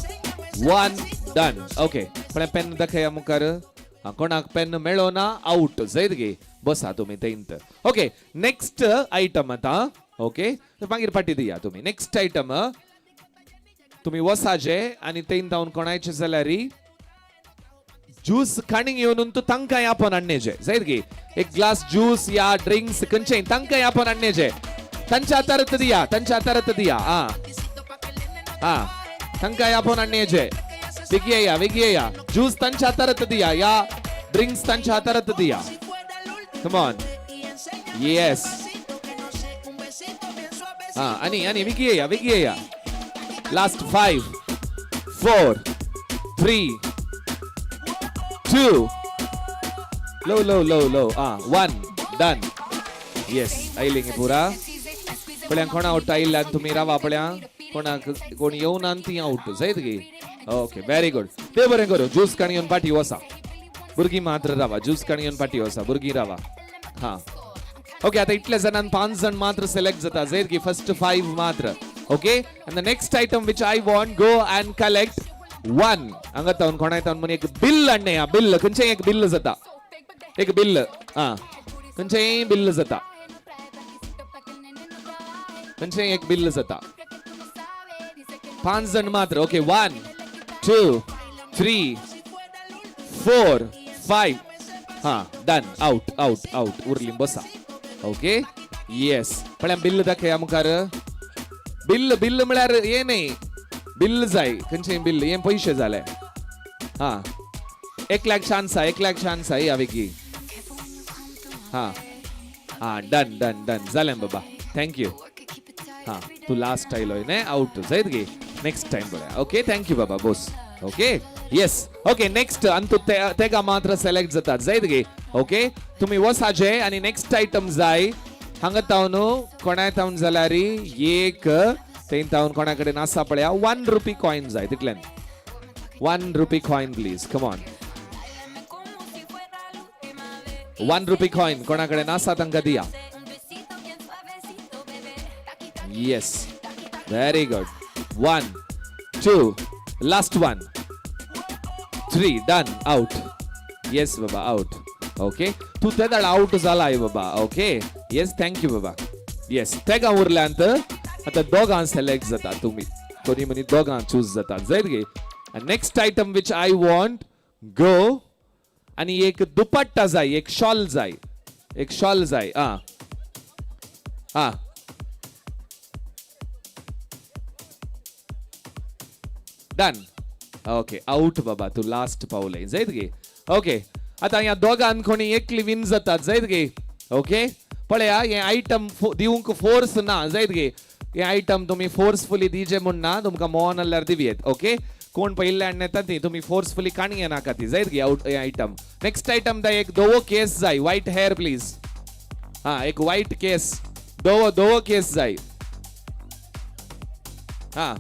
1 done. Okay, पण पेन दाखया मुखार. कोणाक पेन मेळो ना आवट जायत गे. बसा तुमी तेंत. ओके, नेक्स्ट आयटम आतां. ओके, मागीर पाटी दिया तुमी. नेक्स्ट आयटम तुमी वसाचे आनी तें जावन कोणायचे जाल्यार ज्यूस काणींग येवन तूं तांकां आपोवन हाडणेचे जायत गे. एक ग्लास ज्यूस या ड्रिंक्स खंयचें तांकां आपोवन हाडणेचे. तांच्या हातारत दिया, तांच्या हातारत दिया. आं आं, तांकां आपोवन हाडणेचे. वेगळी या, वेगळी या. ज्यूस तांच्या हातारत दिया या ड्रिंक्स तांच्या हातारत दिया. Come on, yes. हां, आनी आनी वेगळी या, वेगळी या. Last 5 4 3 2 low low low low. आं, 1 डन. येस, आयली पुरा. पळया कोणा आवट आयिल्ल्यान तुमी रावा पळया. कोणाक कोण येवना ती आवट जायत गे. Okay, very good. ते बरें करूं. ज्यूस काणी येवन पाटी वसा. भुरगीं मात्र रावा. ज्यूस काणी येवन पाटी वसा, भुरगीं रावा. हां, ओके. आतां इतल्या जाणान 5 जाण मात्र सिलेक्ट जाता जायत गे. फर्स्ट 5 मात्र. Okay, and the next item which I want, go and collect 1. हांगा तावन कोणाय तावन म्हण एक बिल हाडणें. हा, बिल खंयचें एक बिल जाता, एक बिल. आं, खंयचेंय बिल जाता, खंयचेंय एक बिल जाता. 5 जाण मात्र. ओके, 1 2 3 4 5. हां, डन. Out out out. उरली बसा. ओके, येस. पळया बिल दाखया मुखार. बिल बिल म्हळ्यार हें न्ही, बिल जाय खंयचें बिल. हें पयशे जाले. हां, 1 लाख चान्स आहा, 1 लाख चान्स आहा. या वेगी. हां हां, डन डन डन. जालें बाबा, thank you. हां, तूं लास्ट आयलो न्ही, आवट जायत गे. नेक्स्ट टायम पळया. ओके, thank you बाबा, बोस. ओके, येस. ओके, नेक्स्ट अंतू तेगा मात्र सिलेक्ट जातात जायत गे. ओके, तुमी वसाचे आनी नेक्स्ट आयटम जाय. हांगा तावन कोणाय तावन जाल्यार एक थंय तावन कोणा कडेन आसा पळया. 1 रुपी कॉयन जाय तितल्यान. 1 rupee coin please, come on. 1 rupee coin कोणा कडेन आसा तांकां दिया. Yes, very good. 1 2 last 1 3 done. Out. Yes बाबा, आवट. ओके, तूं ते दाड आवट जालाय बाबा. ओके, येस, thank you बाबा. येस, तेगां उरल्यांत. आतां दोगां सिलेक्ट जाता तुमी. कोणी म्हणी दोगां चूज जाता जायत गे. Next item which I want, go आनी एक दुपट्टा जाय, एक शॉल जाय, एक शॉल जाय. आं आं, डन. ओके, आवट बाबा, तूं लास्ट पावलें जायत गे. ओके, आतां ह्या दोगान कोणी एकली विन जातात जायत गे. ओके, पळया हें आयटम दिवंक फोर्स ना जायत गे. हें आयटम तुमी फोर्सफुली दिजे म्हूण ना, तुमकां मोन आहल्यार दिवयेत. ओके, कोण पयिल्ले हाडून येता ती तुमी फोर्सफुली काणी येनाका ती जायत गे. आवट हें आयटम. नेक्स्ट आयटम दा एक धवो केस जाय, वायट हेअर प्लीज. हां, एक वायट केस, धवो धवो केस जाय. हां,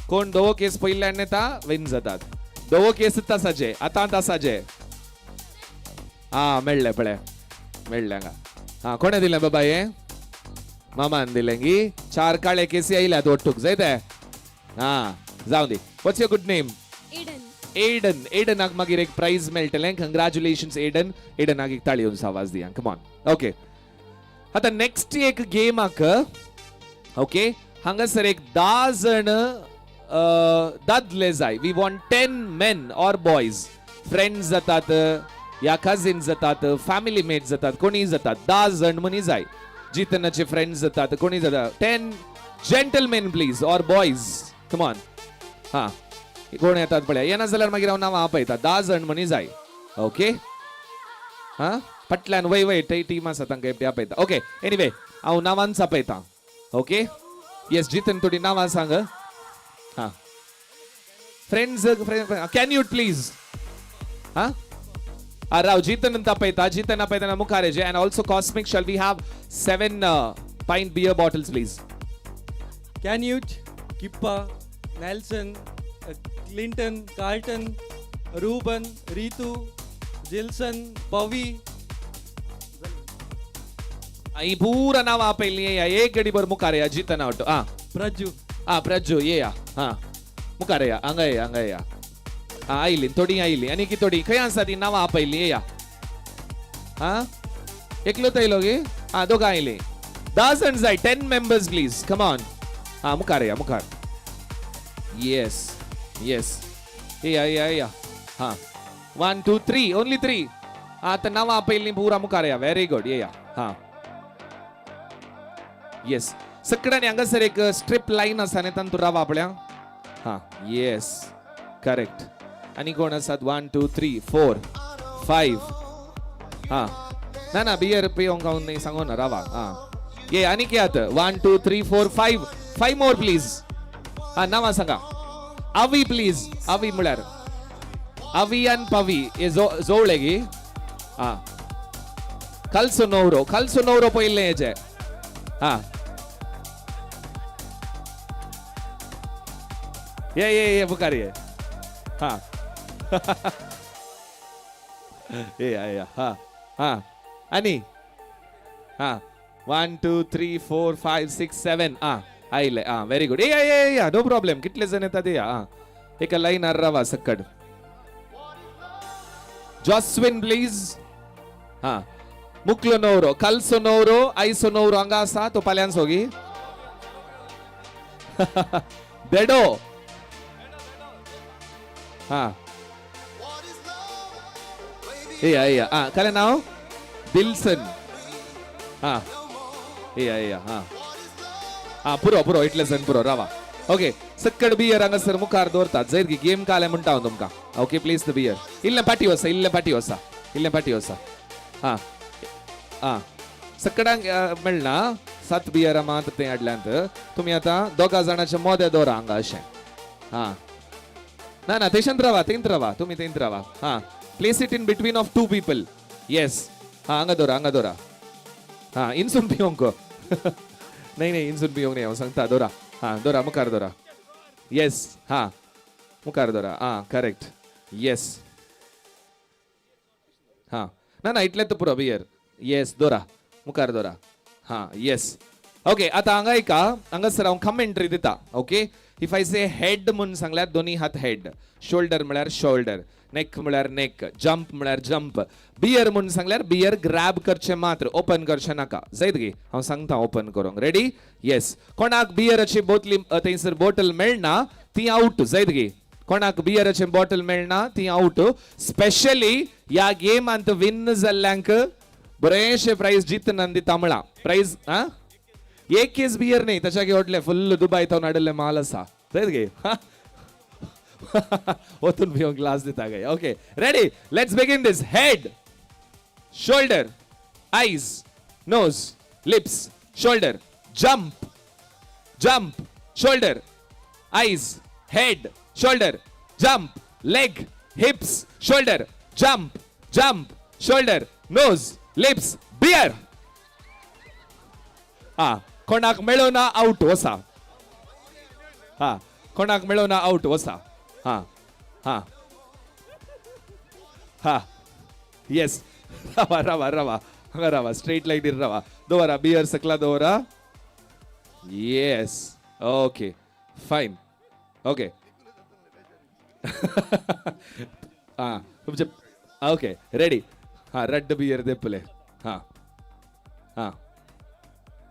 कोण धवो केस पयिल्ले हाडून येता विन जातात. धवो केसच आसाचे आतांत आसाचे. आं, मेळ्ळें पळय, मेळ्ळें हांगा. हां, कोणें दिलें बाबा हें? मामान दिलें गी. 4 काळे केसी आयल्यात ओट्टूक जायते. हां, जावं दी. What's your good name? Aiden. Aiden. एडनाक मागीर एक प्रायज मेळटलें. कंग्रॅच्युलेशन्स एडन. एडनाक एक ताळी येवन आवाज दिया. Come on. Okay, आतां नेक्स्ट एक गेमाक ओके हांगासर एक 10 जण दादले जाय. We want 10 men or boys. Friends जातात या कझिन्स जातात, फॅमिली मेट जातात, कोणी जातात, 10 जण मनीस जाय. जितनाचे फ्रेंड्स जातात, कोणी जातात. 10 gentlemen please or boys, come on. हां कोण येतात पळया, येना जाल्यार मागीर हांव नांवां आपयता. 10 जण मनीस जाय. ओके हां फाटल्यान वय वय ते टीम आसा तांकां एकटी आपयता. ओके एनिवे हांव नांवांच आपयता. ओके येस जितन थोडी नांवां सांग. हां फ्रेंड्स can you please. हां राव जितन आपयता, जितन आपयतना मुखार येचे. And also Cosmic shall we have 7 pint beer bottles please. Canute, Kippa, Nelson, Clinton, Carlton, Ruben, Ritu, Jilson, Pavi. ही पुरा नांवां आपयलीं. येया एक गडी भर मुखार येया. जितन आवट. आं प्रज्जू. आं प्रज्जू येया. हां मुखार येया, हांगा येया, हांगा येया. आं आयली थोडीं आयलीं आनी की थोडीं खंय आसा ती नांवां आपयलीं. येया. आं एकलोच आयलो गे. आं दोगां आयलीं. 10 जाण जाय. 10 members please, come on. आं मुखार येया, मुखार. येस येस येया येया येया. हां 1 2 3 ओनली 3. आं आतां नांवां आपयलीं पुरा मुखार येया. व्हेरी गुड येया. हां येस सगळ्यांनी हांगासर एक स्ट्रीप लायन आसा न्ही तातूंत रावा पळया. हां येस करेक्ट. आनी कोण आसात? 1 2 3 4 5. हां ना ना बियर पियोंक हांव न्ही सांगो ना, रावा. हां ये आनी कितें आतां? 1 2 3 4 5 5 मोर प्लीज. हां नांवां सांगा. अवी प्लीज. अवी म्हळ्यार अवी आनी पवी हे जोवळे गी. हां कालचो नवरो, कालचो नवरो पयलें हेजे. हां ये ये ये मुखार ये. हां ये ये हां हां आनी हां 1 2 3 4 5 6 7. आं आयले. आं व्हेरी गुड. ये ये या नो प्रॉब्लेम. कितले जण येतात या. आं एका लायनार रावा सक्कड. जॉस्विन प्लीज. हां मुकलो नवरो, कालचो नवरो, आयचो नवरो हांगा आसा तो फाल्यांचो गी. बेडो. हां येया येया. आं कालें नांव दिलसन. हां येया येया. हां हां पुरो पुरो इतले जण पुरो रावा. ओके सक्कड बियर हांगासर मुखार दवरतात. जर गेम कालें म्हणटा हांव तुमकां. Okay please the beer. इल्लें पाटी वसा, इल्लें पाटी वसा, इल्लें पाटी वसा. हां आं सक्कडांक मेळना 7 बियरां मात तें हाडल्यांत. तुमी आतां 2 जाणांचे मोदे दवरा हांगा अशें. हां ना ना तेशांत रावा, तेंत रावा, तुमी तेंत रावा. हां place it in between of 2 people. Yes हां हांगा दवरा, हांगा दवरा. हां इन्सून पिवंक नाही नाही इन्सून पिवंक न्ही हांव सांगता. दवरा. हां दवरा मुखार दवरा. येस हां मुखार दवरा. आं करेक्ट. येस हां ना ना इतलें पुरो बियर. येस दवरा मुखार दवरा. हां येस ओके. आतां हांगा एका हांगासर हांव कमेंट्री दिता. Okay if I say head म्हूण सांगल्यार दोनी हात हेड, शोल्डर म्हळ्यार शोल्डर, नेक म्हळ्यार नेक, जंप म्हळ्यार जंप, बियर म्हूण सांगल्यार बियर ग्रॅब करचें मात्र, ओपन करचें नाका. जायत गे हांव सांगता ओपन करूंक. रेडी? येस. कोणाक बियराची बोतली थंयसर बॉटल मेळना ती आवट. जायत गे कोणाक बियराची बॉटल मेळना ती आवट. स्पेशली ह्या गेमांत विन जाल्ल्यांक बरेंशें प्रायज जितना दिता म्हळां. प्रायज आं एक केस बियर न्ही, ताच्या व्हडलें फुल्ल दुबाय थावन हाडिल्लें माल आसा. जायत गे वतून पिवंक ग्लास दिता गे. Okay ready, let's begin this. Head, shoulder, eyes, nose, lips, shoulder, jump, jump, shoulder, eyes, head, shoulder, jump, leg, hips, shoulder, jump, jump, shoulder, nose, lips, beer. हां कोणाक मेळना आवट वसा. हां कोणाक मेळना आवट वसा. हां हां हां येस रावा रावा रावा हांगा रावा, स्ट्रेट लायटीर रावा. दवरा बियर सकला दवरा. येस ओके फायन ओके. हां तुमचे ओके रेडी. हां रेड बियर देपले. हां हां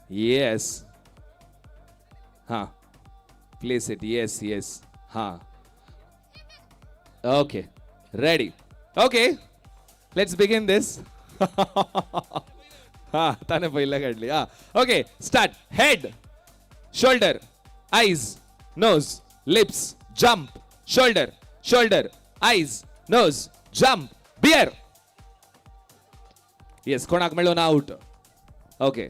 येस, हां, प्लेस it. Yes yes, हां, okay, ready. Okay, let's begin this. हां, ताणें पयलें काडली. हां, okay, start. Head, shoulder, eyes, nose, lips, jump, shoulder, shoulder, eyes, nose, jump, beer. Yes, कोणाक मेळून ना आउट. ओके,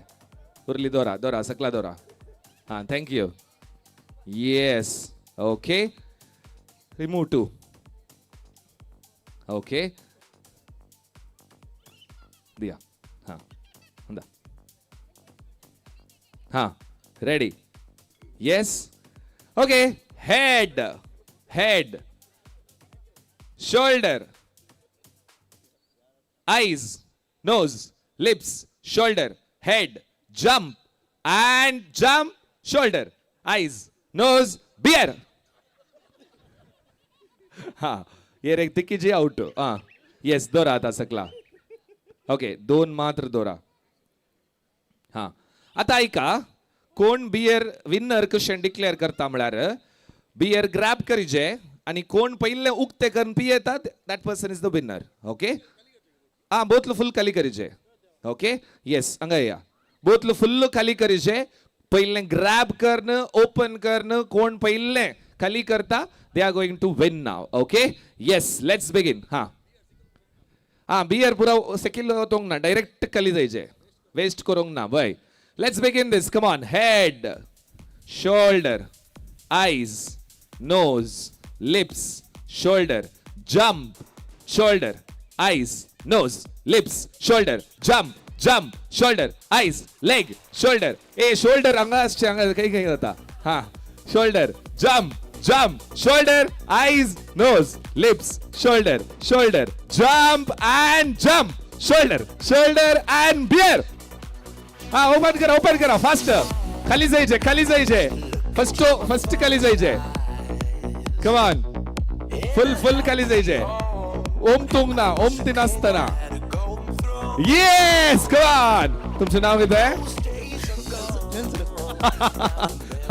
उरली दोरा, दोरा सकला दोरा. हां, thank you. Yes, okay, remove two. Okay, दिया. हां, इंदा. हां, ready. Yes, okay. Head, head, shoulder, eyes, nose, lips, shoulder, head, jump and jump, shoulder, eyes, nose, beer. हां, ये रे तिकीजी आउट. हां, येस, दोरा आता सकला. ओके, दोन मात्र दोरा. हां, आता ऐका, कोण बियर विनर कशें डिक्लेअर करता म्हळ्यार बियर ग्रॅब करीजे आनी कोण पयले उक्ते करून पियेतात, that person is the winner. Okay, आं, बोतल फुल खाली करीजे. ओके, येस, हांगा या, बोतल फुल्ल खाली करीजे, पयलें ग्रॅब करन ओपन करन कोण पयलें खाली करता, they are going to win now. Okay, yes, let's begin. हां हां, बियर पुरा सेकील वतोंक ना, डायरेक्ट खाली जायचे, वेस्ट करूंक ना. वय, let's begin this. Come on. Head, shoulder, eyes, nose, lips, shoulder, jump, shoulder, eyes, nose, lips, shoulder, jump, jump, shoulder, eyes, leg, shoulder. A shoulder हांगा आसचें, हांगा खंय खंय जाता. हां, shoulder, jump, jump, shoulder, eyes, nose, lips, shoulder, shoulder, jump and jump, shoulder, shoulder and beer. हा, open करा, open करा, फास्ट. खाली जायचे, खाली जायचे, फर्स्ट फर्स्ट खाली जायचे. कमान, फुल फुल खाली जायचे. ओम तुंग ना, ओम ती नासतना. येस, कमान. तुमचं नाव कितें?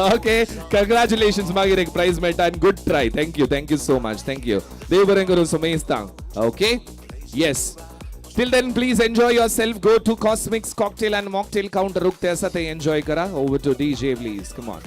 ओके, कंग्रॅच्युलेशन्स. मागीर एक प्राइज मेळटा आनी good try. Thank you, thank you so much, thank you. देव बरें करूं सुमेस्तांक. Okay, yes. Till then, please enjoy yourself. Go to Cosmix Cocktail and Mocktail counter. उक्ते आसा ते एन्जॉय करा. Over to DJ, please. Come on.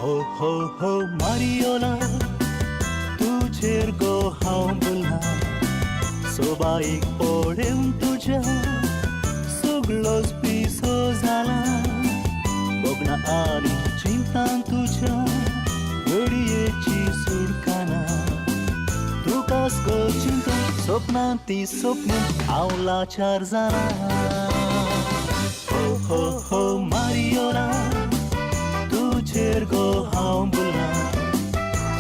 हो हो हो मारियोला, तुझेर गो हांव बुल्ला, सोबाईक पळेवन तुज्या सगळोच पिसो जाला, भोगना आनी चिंतान तुज्या घडयेची सुडकाना, तुकाच गो चिंतून सपनां ती सपन हांव लाचार जाला. हो हो हो मारियोला, तुझेर गो हांव बुल्ला,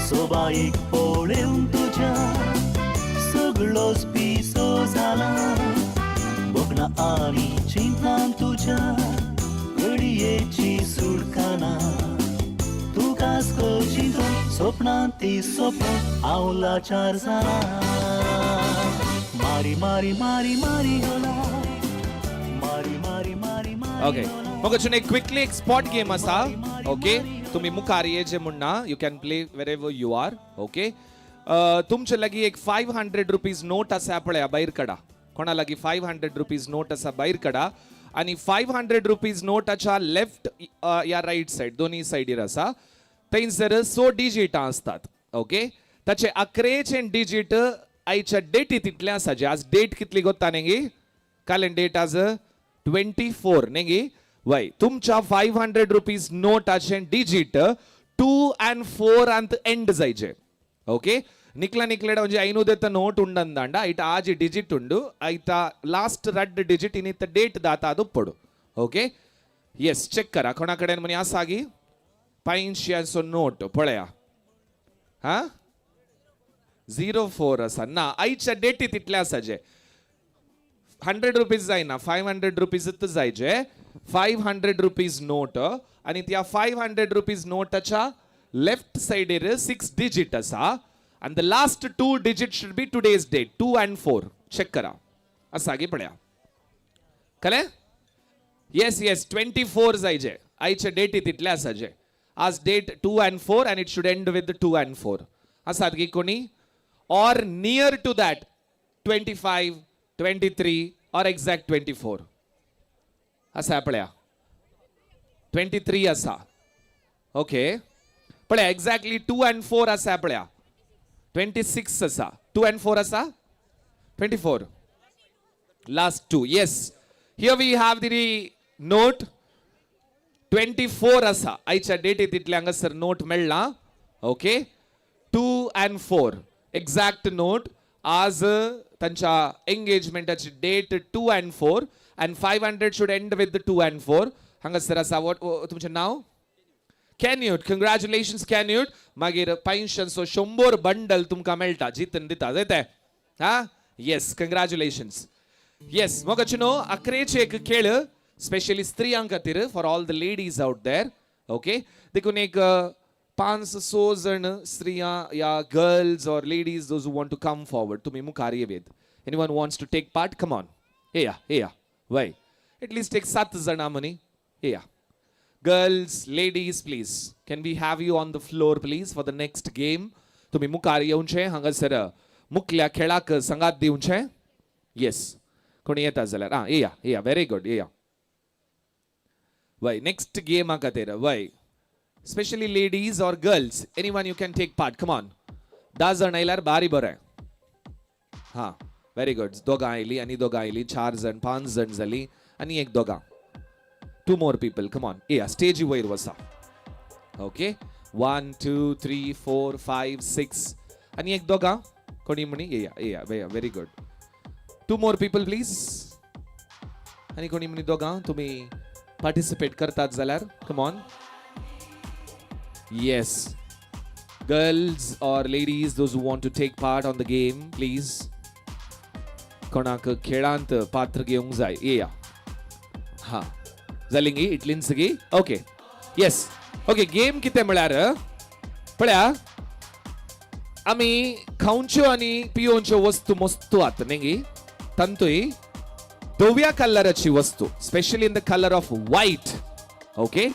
सोबाईक पळेवन तुज्या सगळोच पिसो जाला, भोगना आनी चिंतान तुज्या घडयेची सुडकाना, तुकाच गो चिंतून सपनां ती सपन हांव लाचार जाला. मारी मारी मारी मारी होला, मारी मारी मारी मारी. ओके, म्हाका एक क्विकली एक स्पॉट गेम आसा. ओके, तुम्ही मुखार येचे म्हण ना, you can play wherever you are. Okay, तुमचे लागीं एक 500 रुपीज नोट आसा पळया, भायर काडा. कोणा लागीं 500 रुपीज नोट आसा भायर काडा. आनी 500 रुपीज नोटाच्या लेफ्ट या रायट सायड, दोन्ही सायडीर आसा. थंयसर 6 डिजिटां आसतात. ओके, ताचे अकरेचे डिजीट आयच्या डेटी तितले आसा. जे आज डेट कितली गोत्ता न्ही? काल डेट आज 24 न्ही? वय, तुमच्या 500 रुपीज नोटाचे डिजीट 2 अँड 4 अंत एंड जायचे. ओके, निकला निकलेಡ ಒಂಜಿ ಐನೂದೆತ್ತ ನೋಟ್ ಉಂಡಂದಾಂಡ ಐಟ ಆಜಿ ಡಿಜಿಟ್ ಉಂಡು, ಐತ ಲಾಸ್ಟ್ ರಡ್ ಡಿಜಿಟ್ ಇನ್ನಿತ್ತ ಡೇಟ್ ದಾತ ಅದು ಪೊಡು. ಓಕೆ, येस, चेक करा कोणा कडेन म्हणी आसा गी 500चो नोट पळया. हा, 04 आसा ना, आयच्या डेटी तितले आसा. जे 100 रुपीज जायना, 500 रुपीजच जायचे. 500 रुपीज नोट आनी त्या 500 रुपीज नोटाच्या लेफ्ट सायडीर 6 डिजीट आसा आनी the last 2 digit should be today's date, 2 and 4. Check करा आसा गी पळया. कळ्ळें? येस येस, 24 जायचे, आयचे डेटी तितले आसा. जे आज date 2 and 4 and it should end with 2 and 4. आसात गी कोणी? Or near to that, 25, 23 or exact 24 आसा पळया. 23 आसा. ओके, पळया एक्झॅक्टली 2 अँड 4 आसा पळया. 26 आसा. 2 अँड 4 आसा. 24 last 2. Yes, here we have the note. 24 आसा, आयच्या डेटी तितले हांगासर नोट मेळ्ळा. Okay, 2 and 4 exact note. आज तांच्या एंगेजमेंटाची date 2 and 4 and 500 should end with 2 and 4. हांगासर आसा. वॉट तुमचें नांव? कॅन्यूट. कंग्रॅच्युलेशन्स कॅन्यूट. मागीर 500चो 100 बंडल तुमकां मेळटा, जितन दिता जायते. हा, येस, कंग्रॅच्युलेशन्स. येस, मोगाचेनो, अकरेचे एक खेळ स्पेशली स्त्रियां खातीर, for all the ladies out there. Okay, देखून एक 5-6 जण स्त्रियां या girls or ladies, those want to come forward, तुमी मुखार येवेत. Anyone wants to take part? Come on, येया येया. वय, एटलिस्ट एक 7 जाणां मनी येया. Girls, ladies, please, can we have you on the floor, please, for the next game? तुमी मुखार येवचे, हांगासर मुखल्या खेळाक सांगात दिवचे. येस, कोणी येता जाल्यार आं येया येया. व्हेरी गुड, येया. वय, नेक्स्ट गेमा खातीर वय, specially ladies or girls, anyone, you can take part. Come on. 10 जाण आयल्यार बारी बरें. हां, व्हेरी गुड. दोगां आयलीं आनी दोगां आयलीं, 4 जाण, 5 जाण जालीं आनी एक दोगां. 2 more people, come on. येया, स्टेजी वयर वसा. ओके, 1 2 3 4 5 6 आनी एक दोगां कोणी म्हणी येया येया येया. Very good. 2 more people, please. आनी कोणी म्हणी दोगां तुमी पार्टिसिपेट करतात जाल्यार, come on. Yes, girls or ladies, those who want to take part on the game, please. कोणाक खेळांत पात्र घेवंक जाय, येया. हां, जाली गी इतलींच गी? ओके, येस. ओके, गेम कितें म्हळ्यार पळया, आमी खावच्यो आनी पियोवच्यो वस्तू मस्तू आत न्ही गी, तातूंय धव्या कलराची वस्तू, specially in the colour of white. Okay,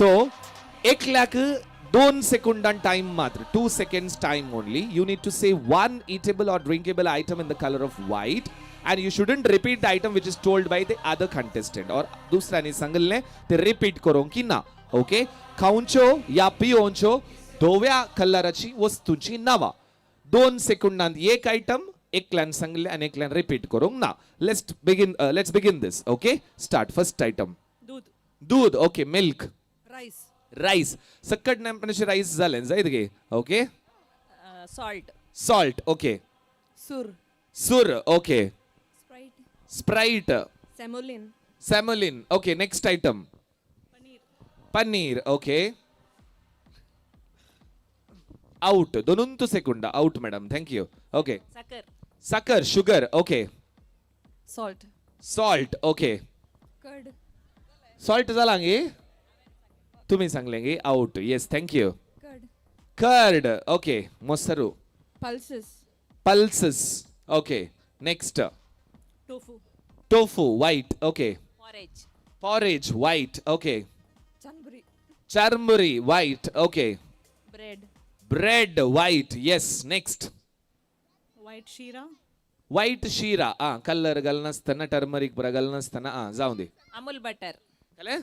so एकल्याक 2 सेकंडां टायम मात्र, 2 seconds time only. You need to say one eatable or drinkable item in the colour of white and you shouldn't repeat the item which is told by the other contestant or दुसऱ्यांनी सांगिल्लें ते repeat करूंक की ना. Okay, खावच्यो या पियोवच्यो धव्या कलराची वस्तूंची नांवां, 2 सेकंडांत एक आयटम एकल्यान सांगले आनी एकल्यान रिपीट करूंक ना. Let's begin this. Okay, start. First item. दूध. दूध, okay. Milk. Rice. Rice, सक्कट नेमपाचे रायस जालें जायत गे. Okay. Salt. Salt, okay. सूर. सुर, okay. Sprite. Sprite. सॅमोलिन. सॅमोलिन, okay. Next item. Paneer, okay. Out. दोनून second out madam, thank you. Okay. साखर. साखर, sugar, okay. Salt. Salt, okay. Curd. Salt जाला गे? तुम्ही सांगले गे? Out. Yes, thank you. Curd. Curd, okay. मोसरू. Pulses. Pulses, okay. Next. Tofu. Tofu, white, okay. Porridge. Porridge, white, okay. चणबुरी. चरमुरी, white, okay. Bread. Bread, white, yes. Next. White शिरा. White शिरा. आ, colour घालनासतना, turmeric पुरा घालनासतना. आ, जावं दे. अमूल बटर. कळ्ळें?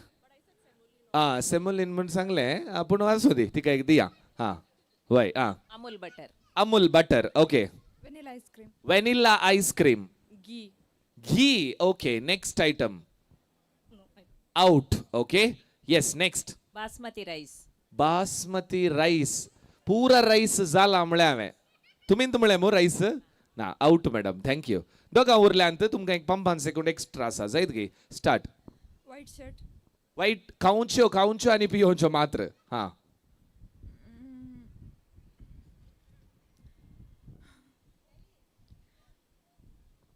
आं सेमोलीन म्हूण सांगलें पूण आसूं दी तिका एक दिया. हां वय. आं Amul butter. Amul butter. Okay. Vanilla ice cream. Vanilla ice cream. Ghee. Ghee. Okay, next item. Out. Okay, yes, next. Basmati rice. Basmati rice. पुरा राईस जाला म्हळ्यार हांवें. तुमीन म्हळें मू राईस ना. Out madam, thank you. दोगां उरल्यांत तुमकां एक पंपान सेकंड एक्स्ट्रा आसा जायत गे. स्टार्ट. White shirt. वायट खावच्यो खावच्यो आनी पियोवच्यो मात्र. हां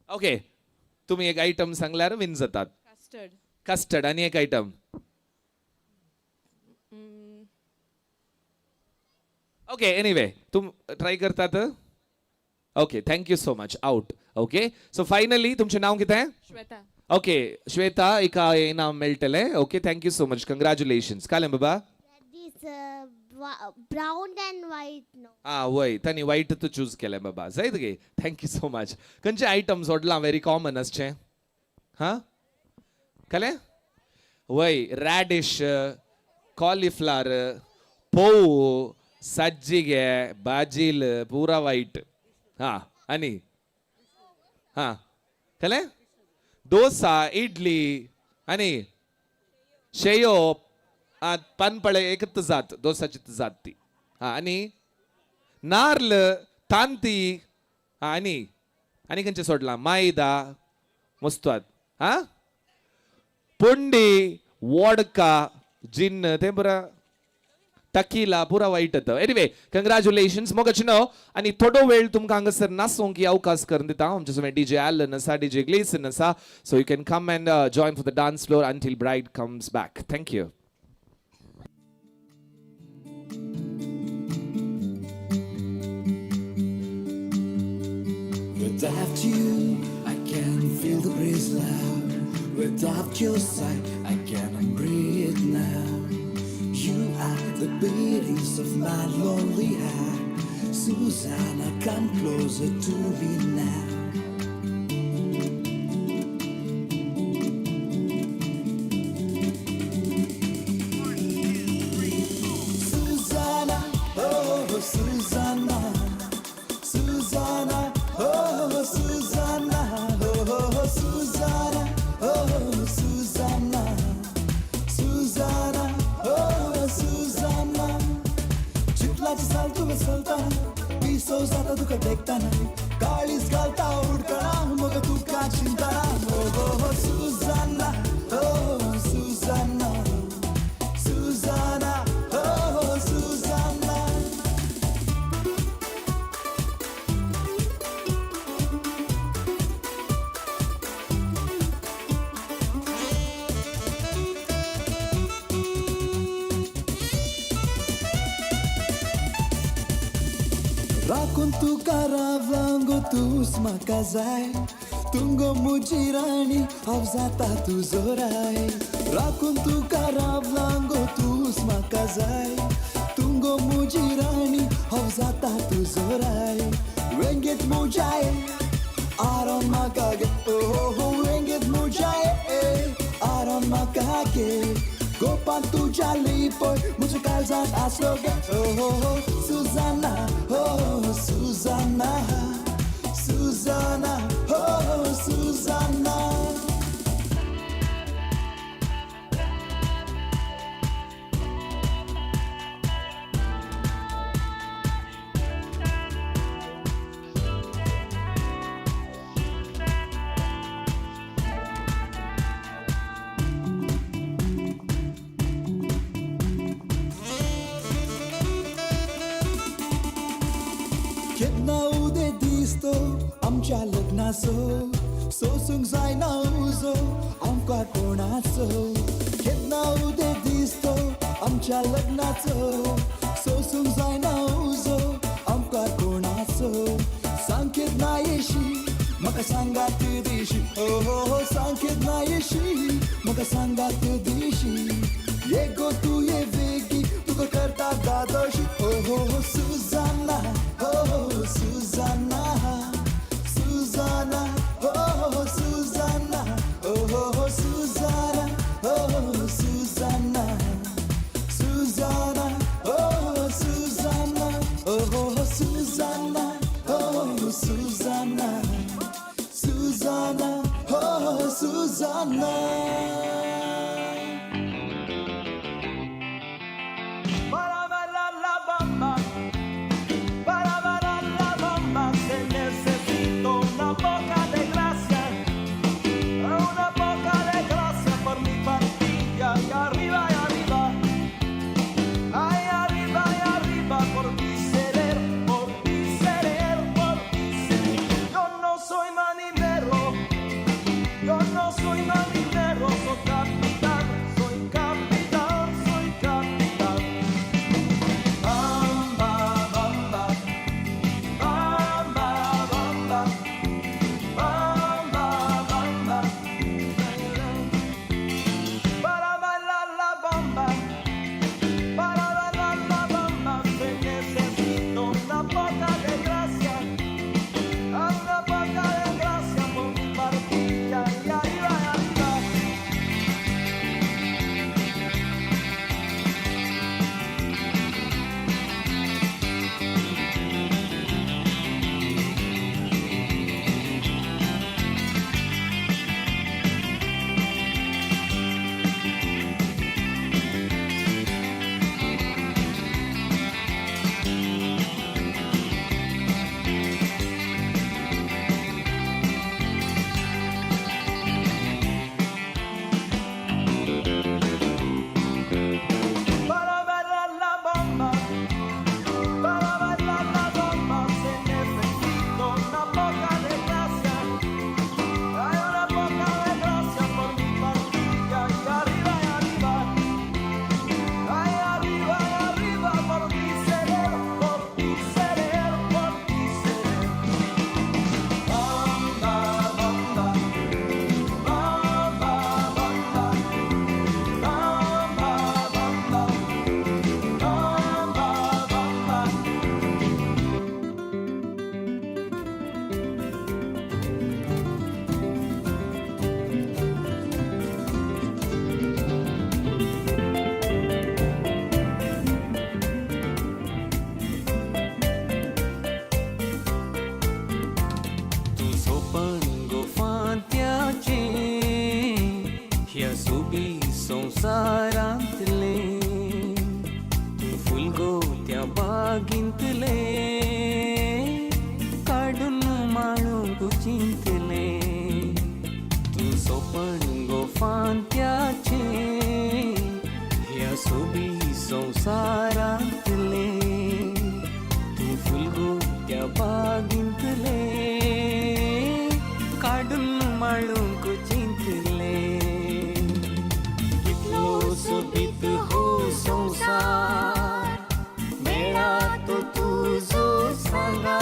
ओके, तुमी एक आयटम सांगल्यार विन जातात. कस्टर्ड. कस्टर्ड आनी एक आयटम. ओके, एनिवे तुम ट्राय करतात. Okay, thank you so much. Out. Okay, so finally तुमचें नांव कितें? श्वेता. ओके श्वेता, एका इनाम मेळटलें. Okay, thank you so much, congratulations. कालें बाबा? This brown and white no. आं वय, तांणी वायट तूं चूज केलें बाबा. जायत गे, thank you so much. खंयचे आयटम सोडलां व्हेरी कॉमन आसचें? हां कलें? वय, रॅडिश, कॉलिफ्लावर, पोव, सज्जिगे, बाजील, पुरा वायट. हां आनी हां कलें? डोसा, इडली आनी शेयो. पानपळे एकच जात, डोसाची जात ती. हां आनी नार्ल, तांती. हां आनी आनी खंयचें सोडलां? मैदा मस्तवात. हां पोंडी, वॉडका, जिन्न तें पुरा टकीला पुरा वायट येता. एनिवे कंग्रॅच्युलेशन्स मोगाचें आनी थोडो वेळ तुमकां हांगासर नाचोंक ही अवकाश करून दिता. आमचे समेत डीजे ॲलन आसा, डीजे ग्लेसन आसा. So you can come and join for the dance floor until bride comes back. Thank you. Without you, I can feel the breeze loud. Without your sight, I cannot breathe now. You are the beatings of my lonely heart. Susanna, come closer to me now. Susanna, oh Susanna, Susanna, oh Susanna, oh Susanna, oh Susanna, Susanna, oh Susanna. चितलाची साल तुवें चलता, पिसो जाता तुका देखतना, काळीज घालता उडकणा, मग तुका चिंतना. Oh Susanna, oh Susanna, Susanna, oh Susanna. राखून तुका रावलां गो तूंच म्हाका जाय, तुंगो म्हजी राणी हांव जाता तुजो राय. राखून तुका रावलां गो तूंच म्हाका जाय, तुंगो म्हजी राणी हांव जाता तुजो राय. वेंगेत म्हज्या आरोन म्हाका गे, ओ वेंगेत म्हज्या आरोन म्हाका गे. गोपान तुज्या लिपय म्हज्या काळजांत आसलो गे. ओ Susanna, oh Susanna, Susanna, oh Susanna. केन्ना उदे दिसतो आमच्या लग्नाचो, सोसूंक जायना उजो आमकां कोणाचो. केन्ना उदे दिसतो आमच्या लग्नाचो, सोसूंक जायना उजो आमकां कोणाचो. सांग केन्ना येशी म्हाका सांगात दिशी, ओ सांग केन्ना येशी म्हाका सांगात दिशी. ये गो तूं ये वेगी तुका करता दादोशी. ओ Susanna, oh Susanna, Susanna, oh Susanna, oh Susanna, oh Susanna, ना. Para bailar la bamba, para bailar la bamba se necesita una poca de gracia, una poca de gracia por mi partida y arriba y arriba, ay arriba y arriba por ti ser, por ti ser, por ti ser. Yo no soy marinero, yo no soy marinero, soy capitán, soy capitán, soy capitán. Bamba, bamba, bamba, bamba, bamba, bamba. Para bailar la bamba, para bailar la bamba se necesita una poca de gracia, una poca de gracia por mi partida y arriba y arriba. Para bailar la bamba, para bailar la bamba se necesita una poca de gracia, hay una poca de gracia por mi partida y arriba y arriba, ay arriba y arriba por ti seré, por ti seré, por ti seré. Bamba, bamba, bamba, bamba, bamba, bamba. Bamba, bamba. तूं सोपण गो फांत्याचें ह्या सोबी संवसारांतलें तूं फुलगो त्या बागींतलें काडून माळूंक चिंतलें. तूं सोपण गो फांत्याचें ह्या सोबी संवसारांतलें तूं फुलगो त्या बागींतलें काडून माळूंक चिंतलें. कितलो सोबीत हो संवसार मेळा तो तुजो सांगा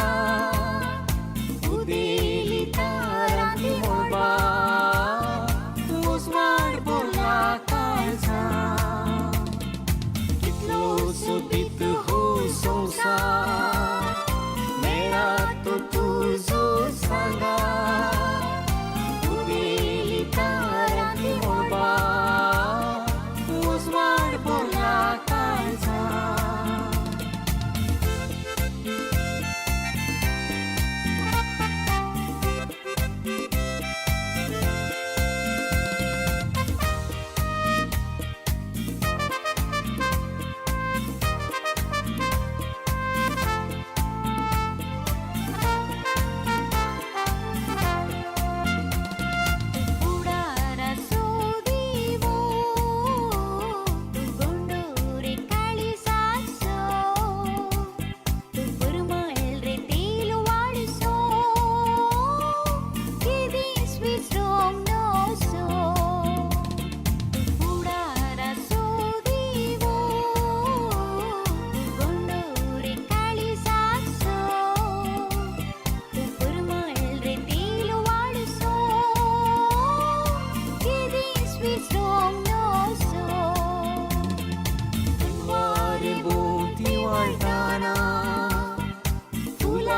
उदेली तारांनी मोबा उजवाड बोला काळजां. कितलो सोबीत हो संवसार मेळा तो तुजो सांगा उदेली तारांनी मोबा उजवाड बोला काळजां.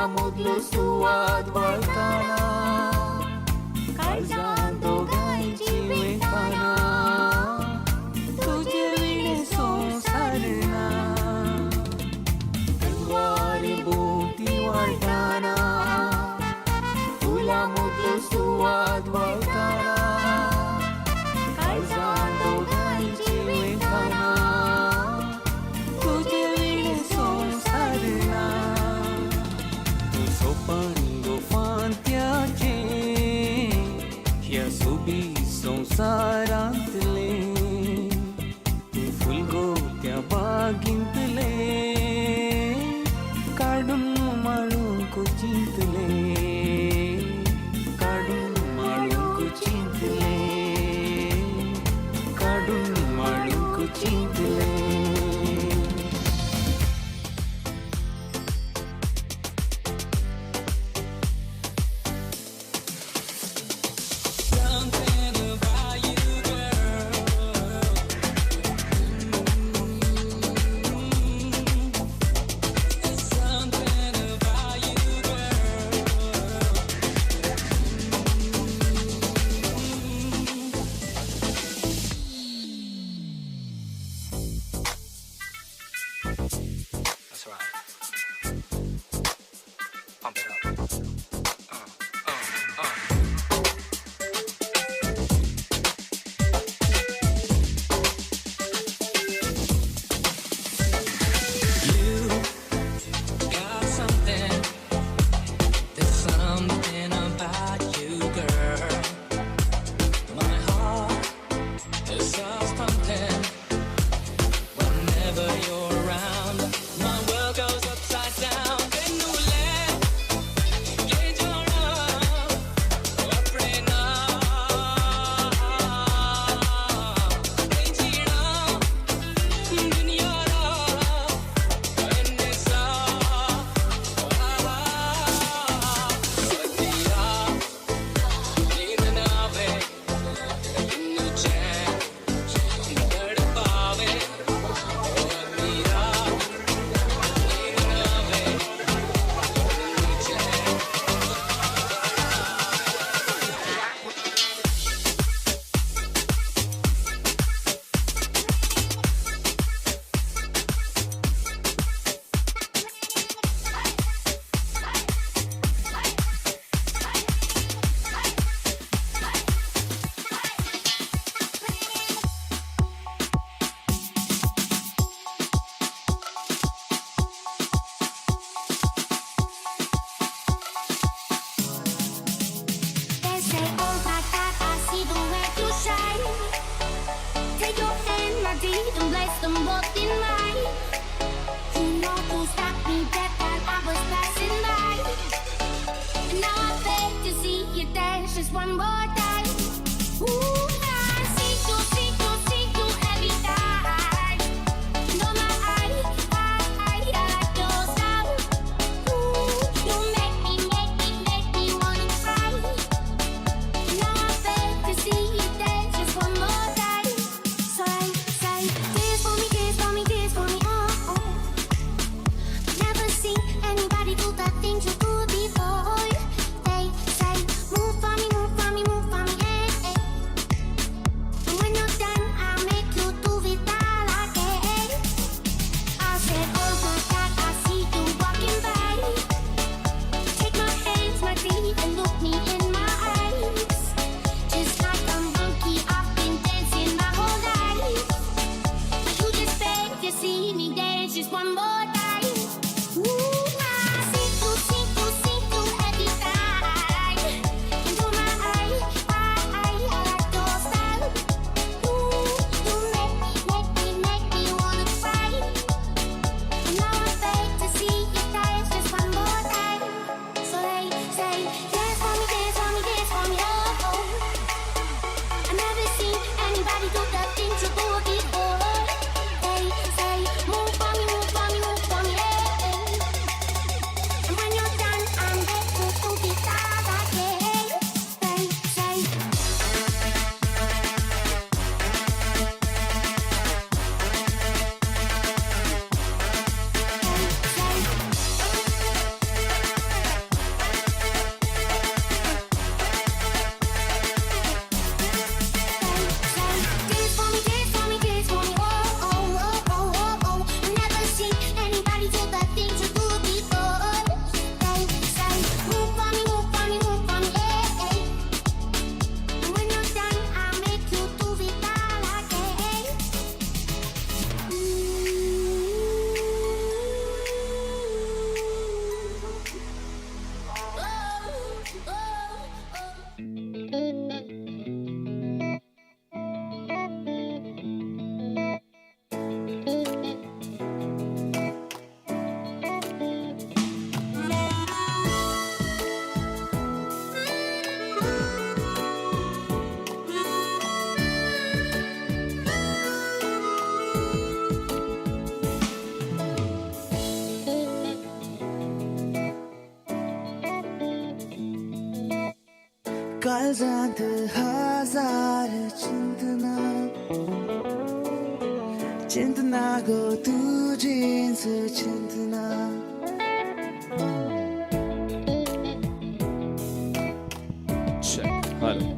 मोदलो सुवाद वळताना काळजान दोगांयची विणताना तुजे विणे संवसार ना तलवारी भोंवती वळटाना फुलां मोदलो सुवाद वळटाना. सपन गो फांत्याचें ह्या सोबीत संवसारांतलें तूं फुलगो त्या बागींतलें काडून माळूंक चिंतलें काडून माळूंक चिंतलें काडून माळूंक चिंतलें. Something about you, girl. There's something about you, girl. That's right. Pump it up. You got something. There's something about you, girl. My heart is just pumping. Whenever you're around, my world goes upside down. तैनू ले K जाना अपने नाल नहीं जीना दुनिया दा They say, oh my God, I see the way you shine. Take your hand, my dear, and place them both in mine. You know who stopped me dead while I was passing by. And now I beg to see you dance just one more time. Ooh, I see you, see you, see you every time. And oh my, I like your style. Ooh, you make me, make me, make me wanna cry. Now I beg to see you dance just one more time. So I say, dance for me, dance for me, dance for me, oh, oh. Never seen anybody do the things you do before. They say, move for me, move for me, move काळजांत हजार चिंतना चिंतना गो तुजीच चिंतना. Check hello.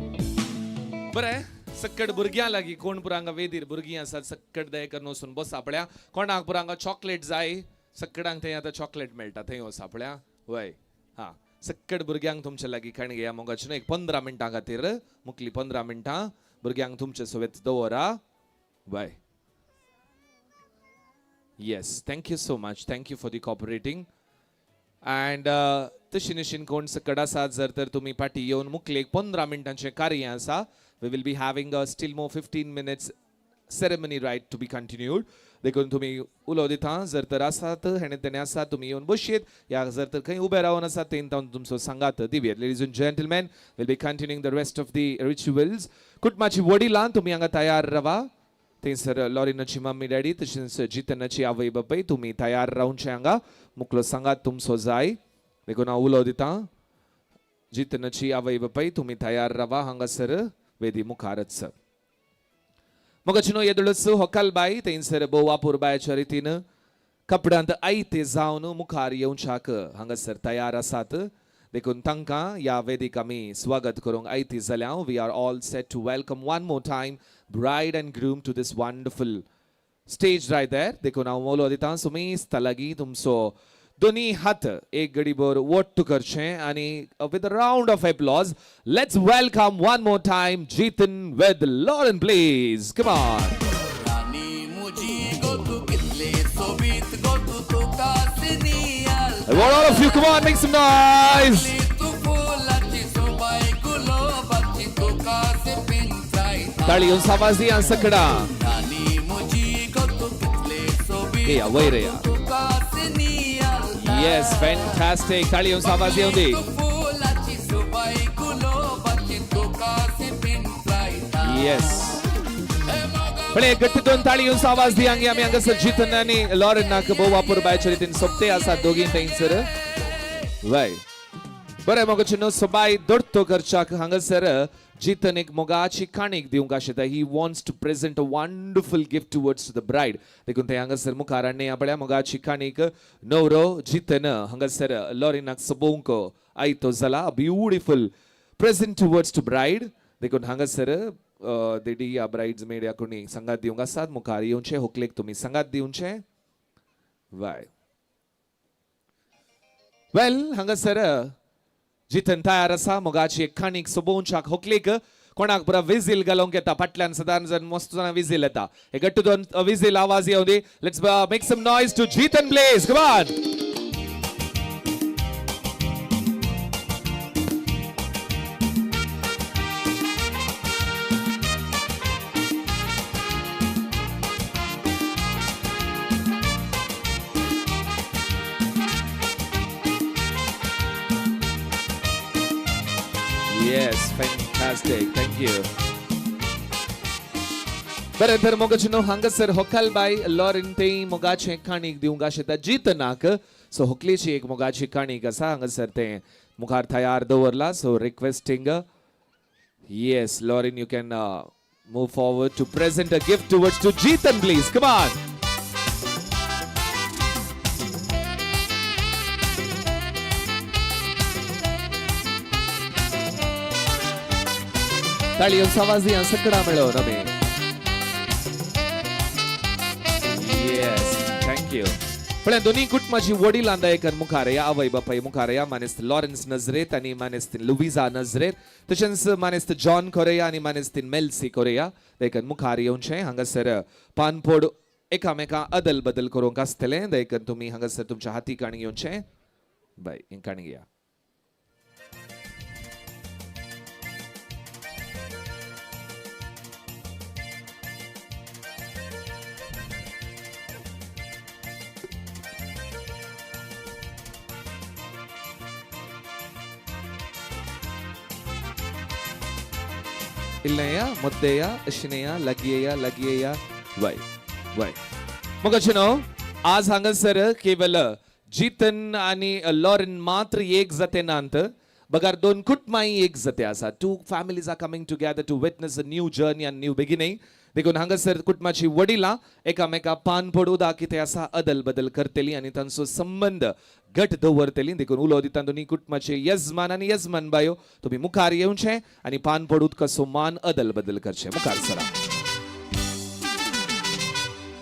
बरें, सक्कड भुरग्यां लागीं कोण पुरा हांगा वेदीर भुरगीं आसात, सक्कड दया करून वचून बसा पळया. कोणाक पुरा हांगा चॉकलेट जाय, सक्कडांक थंय आतां चॉकलेट मेळटा, थंय वसा पळया. वय हां, सक्कड भुरग्यांक तुमच्या लागीं काणी घेया मोगाचें एक 15 मिनटां खातीर, मुकली 15 मिनटां भुरग्यांक तुमचे सोबत दवरा. वय, yes, thank you so much, thank you for the cooperating. And तशी नशीन कोण सकड आसात जर तर तुमी पाटी येवन मुकले एक 15 मिनटांचें कार्य आसा. We will be having a still more 15 minutes ceremony right to be continued. देखून तुमी उलो दिता जर तर आसात हेणे तेणे आसात तुमी येवन बसयेत, या जर तर खंय उबे रावन आसात तें तावन तुमचो सांगात दिवयेत. Ladies and gentlemen, will be continuing the rest of the rituals. कुटुंबाची वडिलां तुमी हांगा तयार रावा. थंयसर लॉरिनाची मम्मी डॅडी तशेंच जितनाची आवय बापाय तुमी तयार रावचे हांगा, मुकलो सांगात तुमचो जाय. देखून हांव उलो दिता, जितनाची आवय बापाय तुमी तयार रावा हांगासर वेदी मुखारच. मगाची न्हू येदोळच होकाल बाय थंयसर भोव अपुरबायेच्या रितीन कपड्यांत आयते जावन मुखार येवच्याक हांगासर तयार आसात. देखून तांकां ह्या वेदीक आमी स्वागत करूंक आयती जाल्या. We are all set to welcome one more time bride and groom to this wonderful stage right there. देखून हांव उलो दिता सुमेस्त लागीं तुमचो दोनी हात एक गडीभर वट्ट करचें आनी with a round of applause let's welcome one more time Jitan with Lauren, please come on. I want all of you, come on, make some noise. ताळी आवाज दिया सकडा. या वयर या. Yes, fantastic. ताळी आवाज येऊ दे. Yes. पळय गट्टी दोन ताळी आवाज दियांगे आमी हांगासर जितन आनी लॉरेनाक भोव अपुरबायेच्या रितीन सोबते आसात दोगीं थंयसर. वय बरें मोगाचे न्हू सोबाय दोडतो करच्याक हांगासर जितन एक मोगाची काणीक दिवंक Ashita. He wants to present a wonderful gift towards to the bride. देखून ते हांगासर मुखार हाडणे पळया मोगाची काणीक नवरो जितन हांगासर लॉरिनाक सोबोवंक आयतो जाला, beautiful present towards to bride. देखून हांगासर देडी या ब्रायड्स मेड या कोणी सांगात दिवंक आसात मुखार येवचें, होकलेक तुमी सांगात दिवचें. वाय वेल हांगासर जितन तयार आसा मोगाची एक काणीक सोबोवच्याक होकलेक. कोणाक पुरा विजील घालूंक येता फाटल्यान सदांच जण मस्त जाणां विजील येता, एक गट्टू दोन विजील आवाज येवं दी. Let's make some noise to Jitan please, come on. Yes, fantastic. Thank you. बरें तर मोगाचे न्हू हांगासर होकाल बाय लॉरेन ते मोगाचें काणीक दिवंक आशिता जितनाक. सो होकलेची एक मोगाची काणीक आसा हांगासर तें मुखार तयार दवरला. So requesting, yes Lauren, you can move forward to present a gift towards to Jitan please, come on. ताळयो आवाज दिया सकडा मेळोवन आमी. Yes, thank you. पळय दोनी कुटुंबाची वडिलां दायकन मुखार या, आवय बापाय मुखार या, मानेस्त लॉरेन्स नजरेत आनी मानेस्त लुविजा नजरेत, तशेंच मानेस्त जॉन कोरेया आनी मानेस्त मेल्सी कोरेया दायकन मुखार येवचें. हांगासर पानपोड एकामेका अदल बदल करूंक आसतलें, दायकन तुमी हांगासर तुमच्या हाती काणी घेवचें. बाय काणी घेया. इल्लया मुद्देया अशिनेया लगियेया लगियेया वय वय. मग न्हू आज हांगासर केवल जितन आनी लॉरेन मात्र एक जाते नात, बगर दोन कुटुंबांय एक जाते आसा. Two families are coming together to witness a new journey and new beginning. देखून हांगासर कुटुंबाची वडिलां एकामेका पान पडू दा कितें आसा अदल बदल करतली आनी तांचो संबंद घट दवरतली. देखून उलो दिता दोनी कुटुंबाचे यजमान आनी यजमान बायो, तुमी मुखार येवचें आनी पान पडू कसो मान अदल बदल करचें. मुखार सरा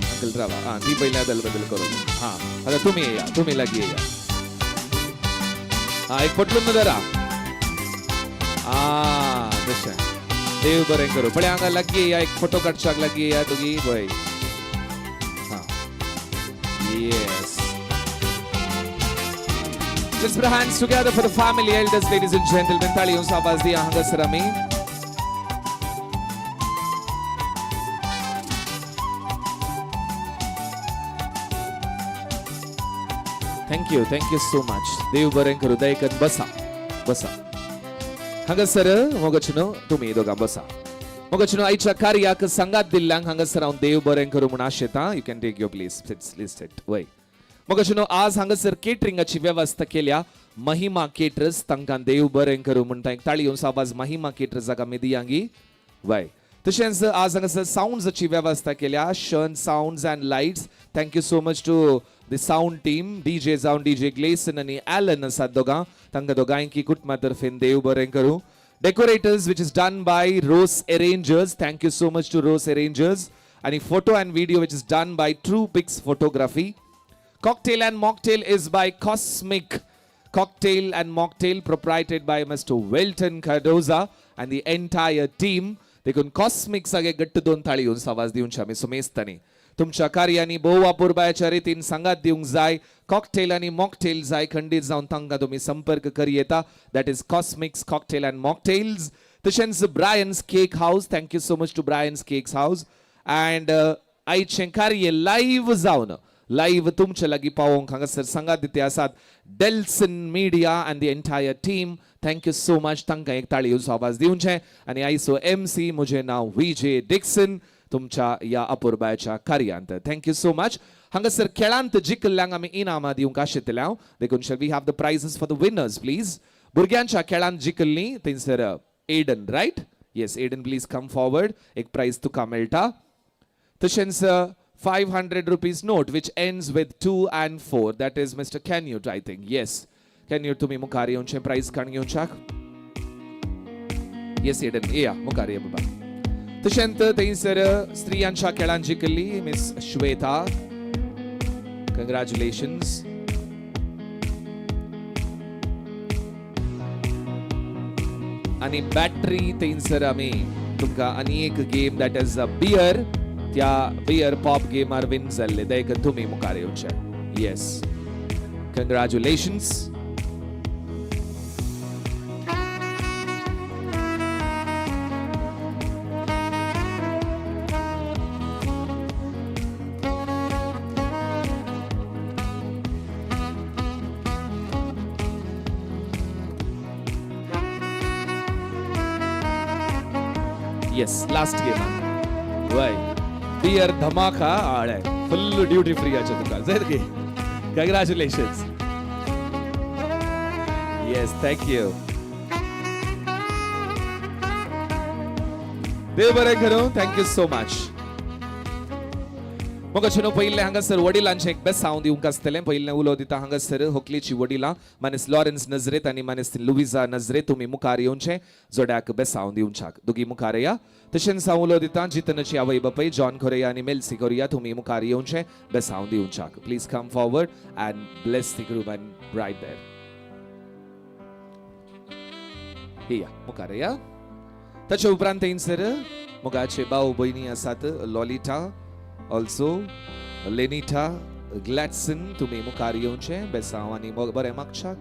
अंकल, रावा. हां, ती पयलीं अदल बदल करून. हां, आतां तुमी येया, तुमी लागीं येया. हां, एक पटलून धरा. आं, तशें. देव बरें करूं. पळय, हांगा लागीं येया, एक फोटो काडच्याक लागीं येया तुगी. पळय, हां, yes. Let's put our hands together for the family elders, ladies and gentlemen. ताळयो आवाज दिया हांगासर आमी. Thank you, thank you so much. देव बरें करूं. दयकन बसा, बसा हांगासर. मोगचनो तुमी दोगां बसा. मोगचनो, आयच्या कार्याक सांगात दिल्ल्यांक हांगासर हांव देव बरें करूं म्हूण आशेतां. You can take your place, listed. वय मोगचनो, आज हांगासर केटरिंगाची वेवस्था केल्या महिमा केटर्स, तांकां देव बरें करूं म्हणटा. एक ताळयो आवाज महिमा केटर्साक आमी दियांगी. वय, तशेंच आज हांगासर सावंड्साची वेवस्था केल्या शन sounds and lights. Thank you so much to the sound team. DJ जावन डीजे ग्लेसन आनी एलन आसात दोगां, तांकां दोगांयकी कुटुंबा तर्फेन देव बरें करूं. Decorators, which is done by Rose Arrangers, thank you so much to Rose Arrangers. आनी photo and video, which is done by True Pics Photography. Cocktail and mocktail is by Cosmic Cocktail and Mocktail, proprieted by Mr. Wilton Cardoza and the entire team. देखून cosmic सगळे गट्ट दोन थाळी येवन आवाज दिवचे आमी सुमेस्तांनी. तुमच्या कार्यांनी भोव अपुरबायाच्या रितीन सांगात दिवंक जाय, कॉकटेल आनी मॉकटेल जाय, खंडीत जावन तांकां तुमी संपर्क करी येता. That is Cosmics Cocktail and Mocktails. तशेंच Brian's Cake House, thank you so much to Brian's Cakes House. And आयचें कार्य लायव्ह जावन लायव्ह तुमचे लागीं पावोवंक हांगासर सांगात दिते आसात Delson Media and the entire team. Thank you so much. तांकां एक ताळयो आवाज दिवचें. आनी आयचो एमसी, म्हजें नांव विजय डिक्सन, तुमच्या ह्या अपुरबायाच्या कार्यांत. Thank you so much. हांगासर खेळांत जिखल्ल्यांक आमी इनामां दिवंक आशिल्ले हांव. देखून shall we have the prizes for the winners, please? भुरग्यांच्या खेळांत जिखल्लीं थंयसर Aiden, right? Yes, Aiden, please come forward. एक प्रायज तुका मेळटा. तशेंच ₹500 note which ends with 2 and 4, that is Mr. Canute, I think. Yes, Canute, तुमी मुखार येवचें प्रायज काडून घेवच्याक. येस एडन, येया मुखार, ये बाबा. तशेंच थंयसर स्त्रियांच्या खेळांत जिखल्ली मिस श्वेता, कंग्रॅच्युलेशन्स. आनी बॅटरी थंयसर आमी तुमकां आनी एक game, that is a beer, त्या बियर पॉप गेमार विन जाल्ले, देखून तुमी मुखार येवचे. Yes, congratulations. Yes, last game. वय, बियर धमाका आळे फुल ड्युटी फ्री आसा तुका. जर की congratulations. Yes, thank you. देव बरें करूं. Thank you so much. मोगाचेनो, पयलें हांगासर वडिलांचें एक बेसांव दिवंक आसतलें. पयलें उलो दिता हांगासर होकलेची वडिलां मानेस लॉरेन्स नजरेत आनी मानेस लुविजा नजरेत, तुमी मुखार येवचें जोड्याक बेसांव दिवच्याक. दोगी मुखार या. तशेंच हांव उलो दिता जितनाची आवय बापाय जॉन कोरिया आनी मेल्सी कोरिया, तुमी मुखार येवचें बेसांव दिवच्याक. Please come forward and bless the groom and bride there. या मुखार या. ताचे उपरांत थंयसर मोगाचे भाव भयणी आसात, लॉलिटा, ऑल्सो लेनिटा, ग्लॅडसन, तुमी मुखार येवचे बेसांव आनी बरें मागच्याक.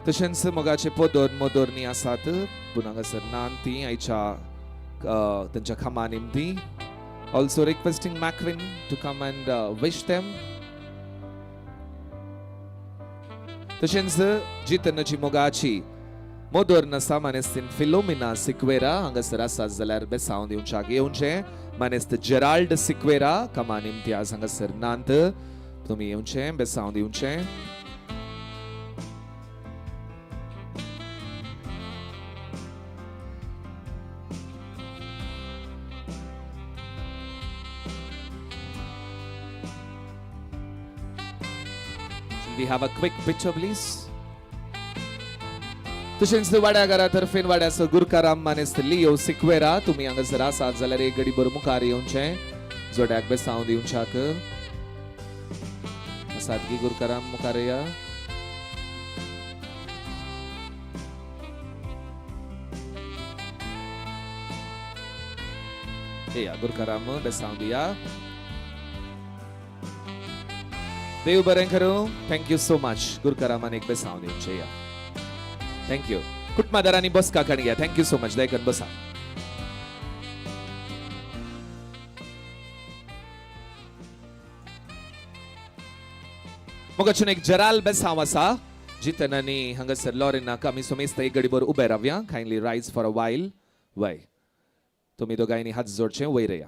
तशेंच मोगाचे पोदोर मोदोरनी आसात, पूण हांगासर नान ती आयच्या तांच्या कामा निमती. Also requesting Macwin to come and wish them. तशेंच जितनाची मोगाची मोदोर नासा मानेस्तीन फिलोमिना सिक्वेरा हांगासर आसा जाल्यार बेसांव दिवच्याक येवचें. मानेस्त जेराल्ड सिक्वेरा कामा निमती आज हांगासर नांत, तुमी येवचें बेसांव दिवचें. Can we have a quick picture please? तशेंच वाड्या घरा तर्फेन वाड्याचो गुरकाराम मानेस्त लियो सिक्वेरा, तुमी हांगासर आसात जाल्यार एक गडीभर मुखार येवचें, जोड्याक बेसांव दिवच्याक आसात की गुरकाराम मुखार या. येया गुरकाराम बेसांव दिया. देव बरें करूं. Thank you so much. गुरकारामान एक बेसांव दिवचें. या, thank you. कुटुंबादारांनी बसका काणी घ्या. Thank you so much. दयकन बसा. मोगाचून एक जराल बेसांव आसा जितन आनी हांगासर लॉरेनाक आमी सोमेस्त एक गडीभर उबे रावया. Kindly rise for a while. वय तुमी दोगांयनी हात जोडचे, वयर या.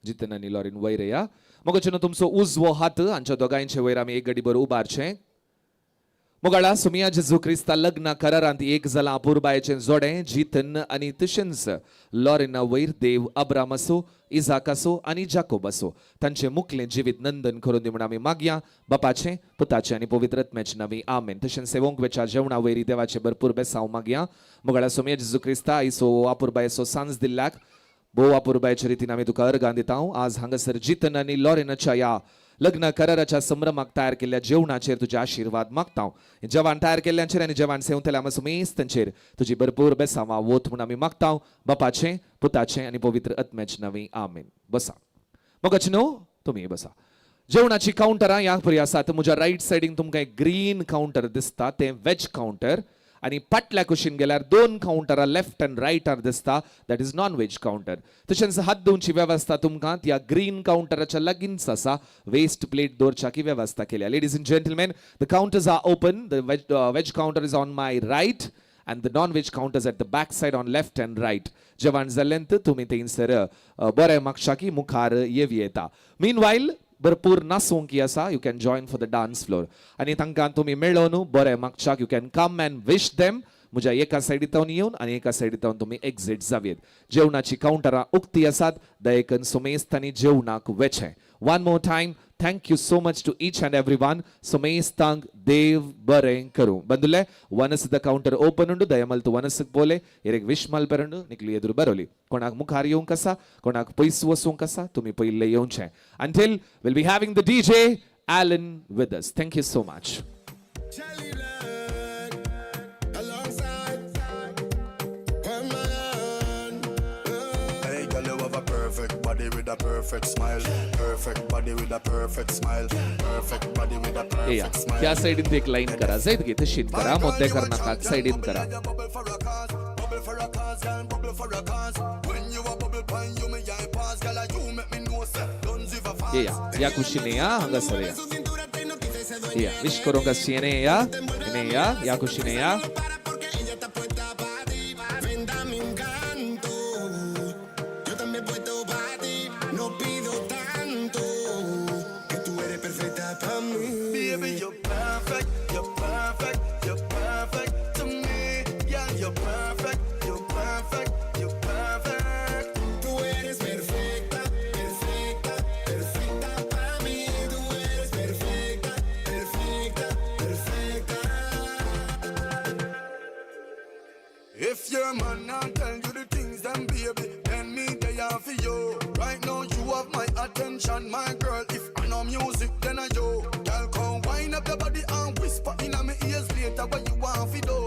जितन आनी लॉरेन वयर या. मोगाचून तुमचो उजवो हात हांच्या दोगांयचे वयर आमी एक गडीभर उबारचें. मोगाळा सुमिया जेजू क्रिस्ता लग्न करारांत एक जाला अपुरबायेचें जोडें जितन आनी तशेंच लॉरेना वयर देव अब्राम आसो, इजाक आसो आनी जाकोब आसो, तांचें मुखलें जिवीत नंदन करून दी म्हूण आमी मागया. बापाचें, पुताचें आनी पवित्र आत्म्याचें नांवी आमेन. तशेंच सेवोंक वेच्या जेवणा वयरी देवाचें भरपूर बेसांव मागया. मोगाळा सुमिया जेजू क्रिस्ता आयचो अपुरबायेचो सांज दिल्ल्याक भोव अपुरबायेच्या रितीन आमी तुका अर्गां दिता. आज हांगासर जितन आनी लॉरेनाच्या ह्या लग्न कराराच्या संभ्रमाक तयार केल्ल्या जेवणाचेर तुजे आशिर्वाद मागता. जेवण तयार केल्ल्यांचेर आनी जेवण सेवतल्या आमी सुमेस्तांचेर तुजी भरपूर बेसांवां वोत म्हूण आमी मागता. बापाचें, पुताचें आनी पवित्र आत्म्याचें नांवी आमेन. बसा मोगाचे न्हू तुमी बसा. जेवणाची कावंटरां ह्या परी आसात. म्हज्या रायट सायडीन तुमकां एक ग्रीन कावंटर दिसता, तें वेज कावंटर, आनी पाटल्या कुशीन गेल्यार दोन कावंटरां लेफ्ट आनी रायटार दिसता, that is non veg counter. तशेंच हात धुवची वेवस्था तुमकां त्या ग्रीन कावंटराच्या लागींच आसा. वेस्ट प्लेट दवरच्याकी वेवस्था केल्या. Ladies and gentlemen, the counters are open. The veg counter is on my right and the non veg counters at the back side on left and right. जेवण जाल्ल्यान तुमी थंयसर बरें मागशाकी मुखार येवी येता. मीन वायल भरपूर नाचूंक आसा. You can join for the dance floor आनी तांकां तुमी मेळोन बरें मागच्याक you can come and wish them. म्हज्या एका सायडींतल्यान येवन आनी एका सायडींतल्यान तुमी एक्झीट जावयेत. जेवणाची कावंटरां उक्ती आसात. दयेकन सुमेस्तांनी जेवणाक वेचें. One more time, thank you so much to each and every one. सुमेस्तांक देव बरें करूं. बंधुले वनस the counter open उंडू, दयमल तूं वनसक बोले एक विश मलपेरंडू निकली एदुर बरोली. कोणाक मुखार येवंक आसा, कोणाक पयस वचूंक आसा, तुमी पयले येवचें. Until we'll be having the DJ Alan with us. Thank you so much. Hey girl, you have a perfect body with a perfect smile. Perfect body with a perfect smile. Perfect body with a या perfect smile. त्या सायडीन एक line करा, जायत गे तशीन करा, मोद्दे करनाकात, सायडीन करा. Bubble for a cause, bubble for a cause, girl, bubble for a cause. When you a bubble pine, you me eye pass, girl, you make me know say don't give a fuck. या या कुशीने या हांगासर या. या विश करूंक आसची या हेणे या या कुशीने या. Ven, dame un canto. Yo también puesto pa' ti. No pido tanto. Que tú eres perfecta pa' mí. Baby, you're perfect, you're perfect, you're perfect to me. Yeah, you're perfect, you're perfect, you're perfect. Tú eres perfecta, perfecta, perfecta pa' mí. Tú eres perfecta, perfecta, perfecta. If your man not tell you the things, then baby, then me they are for you. Right now you have my attention, my girl. If I know music, then I yo. Girl, come wind up your body and whisper in my ears later what you want fi do.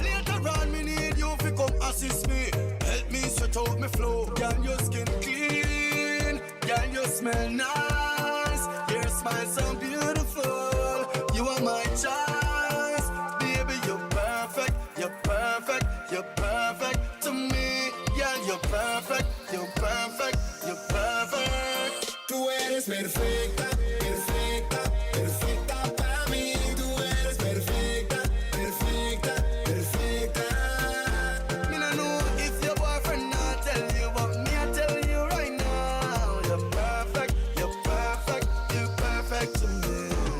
Later on, me need you fi come assist me, help me set out me flow. Girl, your skin clean, girl, you smell nice, your smile so beautiful. You are my choice, baby. You're perfect, you're perfect, you're perfect to me. Yeah, you're perfect, you're perfect, you're perfect. Tú eres perfecta, perfecta, perfecta pa' mí. Tú eres perfecta, perfecta, perfecta. Me no know if your boyfriend not tell you, but me I tell you right now. You're perfect, you're perfect, you're perfect to me.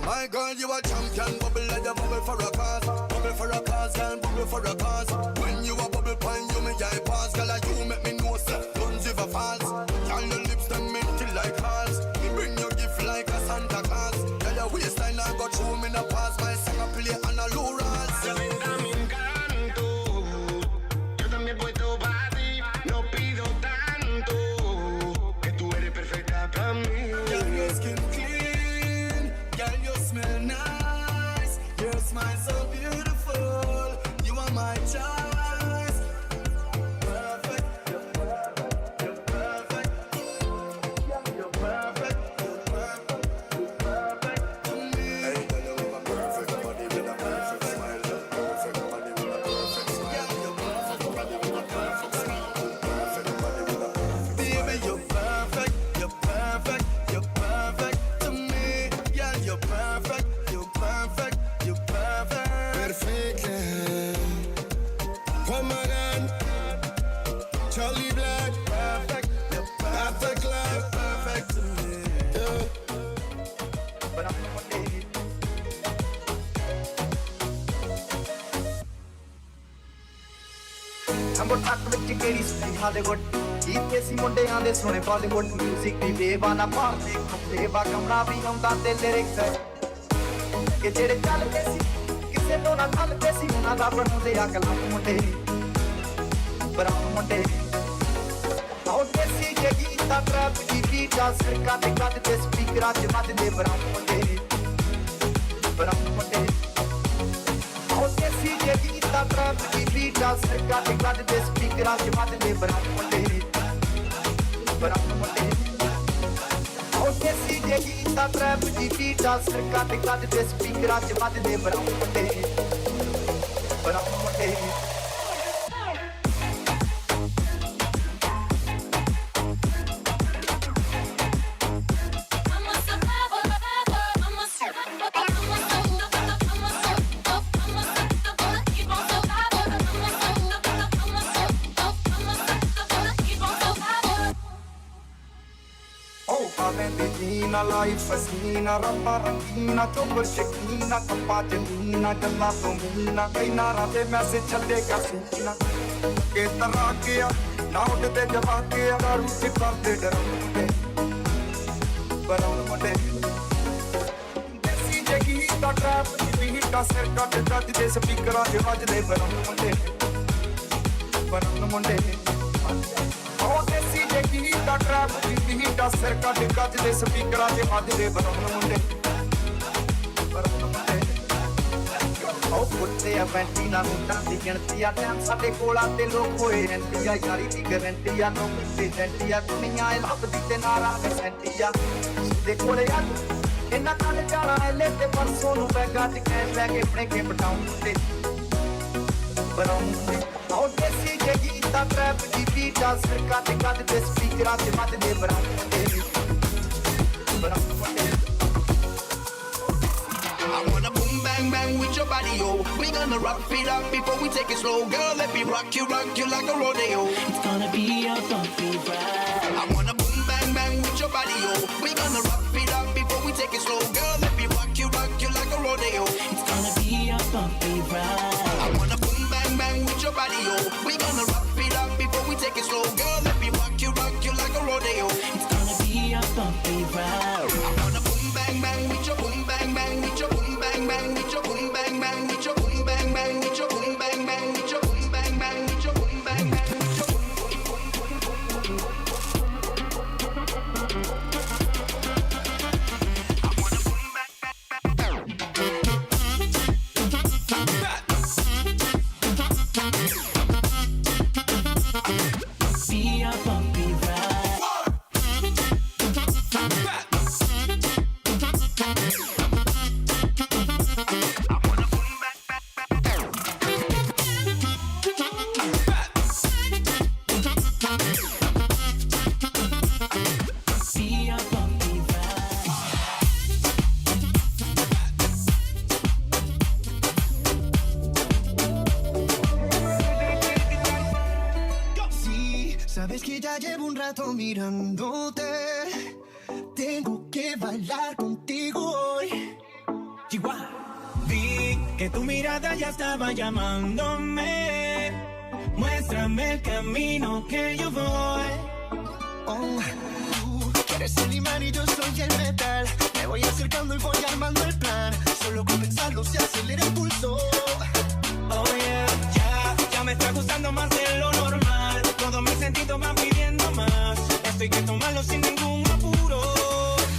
My girl, you a champion, bubble like a bubble for a cause, bubble for a cause, girl, bubble for a cause. When you a bubble pine, you me eye pass, girl, you make me know say guns if a false. Girl, your lips them minty like hearts. Me bring your gift like a Santa Claus. Girl, your waistline I got through me no pass. My beautiful. You are my choice. Perfect, you're perfect, you're perfect. You're perfect, you're perfect, you're perfect to me. Hey, girl, you have a perfect body with a perfect smile. Perfect body with a perfect smile. You're perfect body with a perfect smile. Perfect body with a perfect. Baby, you're perfect, you're perfect, you're perfect to me. Yeah, you're perfect, you're perfect, you're perfect. Perfect. Come again. Charlie Black. Perfect. You're After perfect, club. you're perfect to me. Yeah. ਥੰਬੋ ਟੱਕ ਵਿੱਚ ਕਿਹੜੀ ਸੁਣੀ Hollywood ਕੀਤੇ ਸੀ ਮੁੰਡਿਆਂ ਦੇ ਸੋਹਣੇ Bollywood music ਦੀ ਵੇਵਾ ਨਾ ਭਾਰਦੇ ਖੱਬੇਵਾ ਕਮਰਾ ਵੀ ਆਉਂਦਾ ਤੇ ਲਿਰਿਕਸ ਕਿ ਜਿਹੜੇ ਚੱਲਦੇ ਸੀ ਕਿਸੇ ਤੋਂ ਨਾ ਚੱਲਦੇ ਸੀ ਉਹਨਾਂ ਦਾ ਬਣਾਉਂਦੇ ਆ ਕਲਮ ਮੁੰਡੇ ਬਰਾਉਨ ਮੁੰਡੇ। ਆਓ ਦੇਸੀ ਜੇ ਗੀਤਾ ਟਰੈਪ ਦੀ ਬੀਟਾ ਸਿਰਕਾ ਤੇ ਕੱਢ ਦੇ ਸਪੀਕਰਾਂ 'ਚ ਵੱਜਦੇ ਬਰਾਉਨ ਮੁੰਡੇ ਬਰਾਉਨ ਮੁੰਡੇ। ਆਓ ਦੇਸੀ ਜੇ ਗੀਤਾ ਟਰੈਪ ਦੀ ਬੀਟਾ ਸਿਰਕਾ ਤੇ ਕੱਢ ਦੇ ਸਪੀਕਰਾਂ 'ਚ ਵੱਜਦੇ ਬਰਾਉਨ ਮੁੰਡੇ ਬਰਾਉਨ ਮੁੰਡੇ। ਆਓ ਦੇਸੀ ਜੇ ਗੀਤਾ ਟਰੈਪ ਦੀ ਬੀਟਾ ਸਿਰਕਾ ਤੇ ਕੱਢ ਦੇ ਸਪੀਕਰਾਂ 'ਚ ਵੱਜਦੇ ਬਰਾਉਨ ਮੁੰਡੇ ਬਰਾਉਨ ਮੁੰਡੇ। ਉਹ ਆਵੇਂ ਦੀ ਜੀਨਾ ਲਾਈਫ ਹਸੀਨਾ ਰੱਬਾ ਰੰਗੀਨਾ ਚੋਬਰ ਸ਼ਕੀਨਾ ਕੱਪਾ ਜਮੀਨਾ ਗੱਲਾਂ ਤੋਂ ਮੀਨਾ ਕਈ ਨਾਰਾ ਤੇ ਮੈਸੇਜ ਛੱਡੇਗਾ ਸੀਨਾ ਕੇ ਤਰਾ ਕੇ ਨਾ ਉੱਡਦੇ ਜਵਾ ਕੇ ਦਾਰੂ ਚ ਕਰਦੇ ਡਰਾਉਂਦੇ ਬਰਾਉਨ ਮੁੰਡੇ। ਦੇਸੀ ਜੇ ਗੀਤਾ ਟਰੈਪ ਦੀ ਬੀਟਾ ਸਿਰ ਕੱਟ ਕੱਟ ਦੇ ਸਪੀਕਰਾਂ 'ਚ ਵੱਜਦੇ ਬਰਾਉਨ ਮੁੰਡੇ ਬਰਾਉਨ ਮੁੰਡੇ। ਉਹ ਦੇਸੀ ਜੇ ਗੀਤਾ ਟਰੈਪ ਦੀ ਬੀਟਾ ਸਿਰ ਕੱਟ ਕੱਟ ਦੇ ਸਪੀਕਰਾਂ 'ਚ ਵੱਜਦੇ ਬਰਾਉਨ ਮੁੰਡੇ ਬਰਾਉਨ ਮੁੰਡੇ। ਉਹ ਕੁੱਤੇ ਆ ਵੈਂਟੀ ਨਾ ਨੋਟਾਂ ਦੀ ਗਿਣਤੀ ਆ ਟਾਈਮ ਸਾਡੇ ਕੋਲ ਆ ਤੇ ਲੋਕ ਹੋਏ ਐਂਟੀ ਆ ਯਾਰੀ ਦੀ ਗਰੰਟੀ ਆ ਨੌਕਰੀ ਤੇ ਜੈਂਟੀ ਆ ਦੁਨੀਆ ਇਹ ਲੱਭਦੀ ਤੇ ਨਾਰਾ ਤੇ ਸੈਂਟੀ ਆ ਦੇ ਕੋਲੇ ਆ ਇਹਨਾਂ ਕੱਲ ਜਾਣਾ ਐਲੇ ਤੇ ਪਰਸੋਂ ਨੂੰ ਬੈਗਾਂ 'ਚ ਕੈਸ਼ ਲੈ ਕੇ ਆਪਣੇ ਕੇ ਪਟਾਉਂ ਤੇ ਬਰਾਉਂ ਤੇ। ਆਓ ਦੇਸੀ ਜੇ ਗੀਤਾ ਟਰੈਪ ਦੀ ਬੀਟਾ ਸਿਰਕਾ ਤੇ ਕੱਢ ਦੇ ਸਪੀਕਰਾਂ 'ਚ ਵੱਜਦੇ ਬਰਾਉਂ ਤੇ ਬਰਾਉਂ ਤੇ। I wanna boom bang bang with your body, yo. We gonna rock it up before we take it slow. Girl, let me rock you like a rodeo. It's gonna be a bumpy ride. I wanna boom bang bang with your body, yo. We gonna rock it up before we take it slow. Girl, let me rock you like a rodeo. It's gonna be a bumpy ride. I wanna boom bang bang with your body, yo. We gonna rock it up before we take it slow. Girl, let me rock you like a rodeo. It's gonna be a bumpy ride. I wanna boom bang bang with your boom bang bang with your boom bang bang with your boom bang bang with your boom bang bang with your boom bang bang with your boom bang bang with your boom bang bang with your boom boom boom boom boom boom. I wanna boom bang bang bang. Be a bumpy ride. Be a bumpy ride. Sí, sabes que ya llevo un rato mirándote. Tengo que bailar contigo hoy. Chihuahua. Vi que tu mirada ya estaba llamándome. Muéstrame el camino que yo voy. Oh, tú eres el imán y yo soy el metal. Me voy acercando y voy armando el plan. Solo con pensarlo se acelera el pulso. Oh yeah, ya, ya me está gustando más de lo normal. Todos mis sentidos van pidiendo más. Esto hay que tomarlo sin ningún apuro.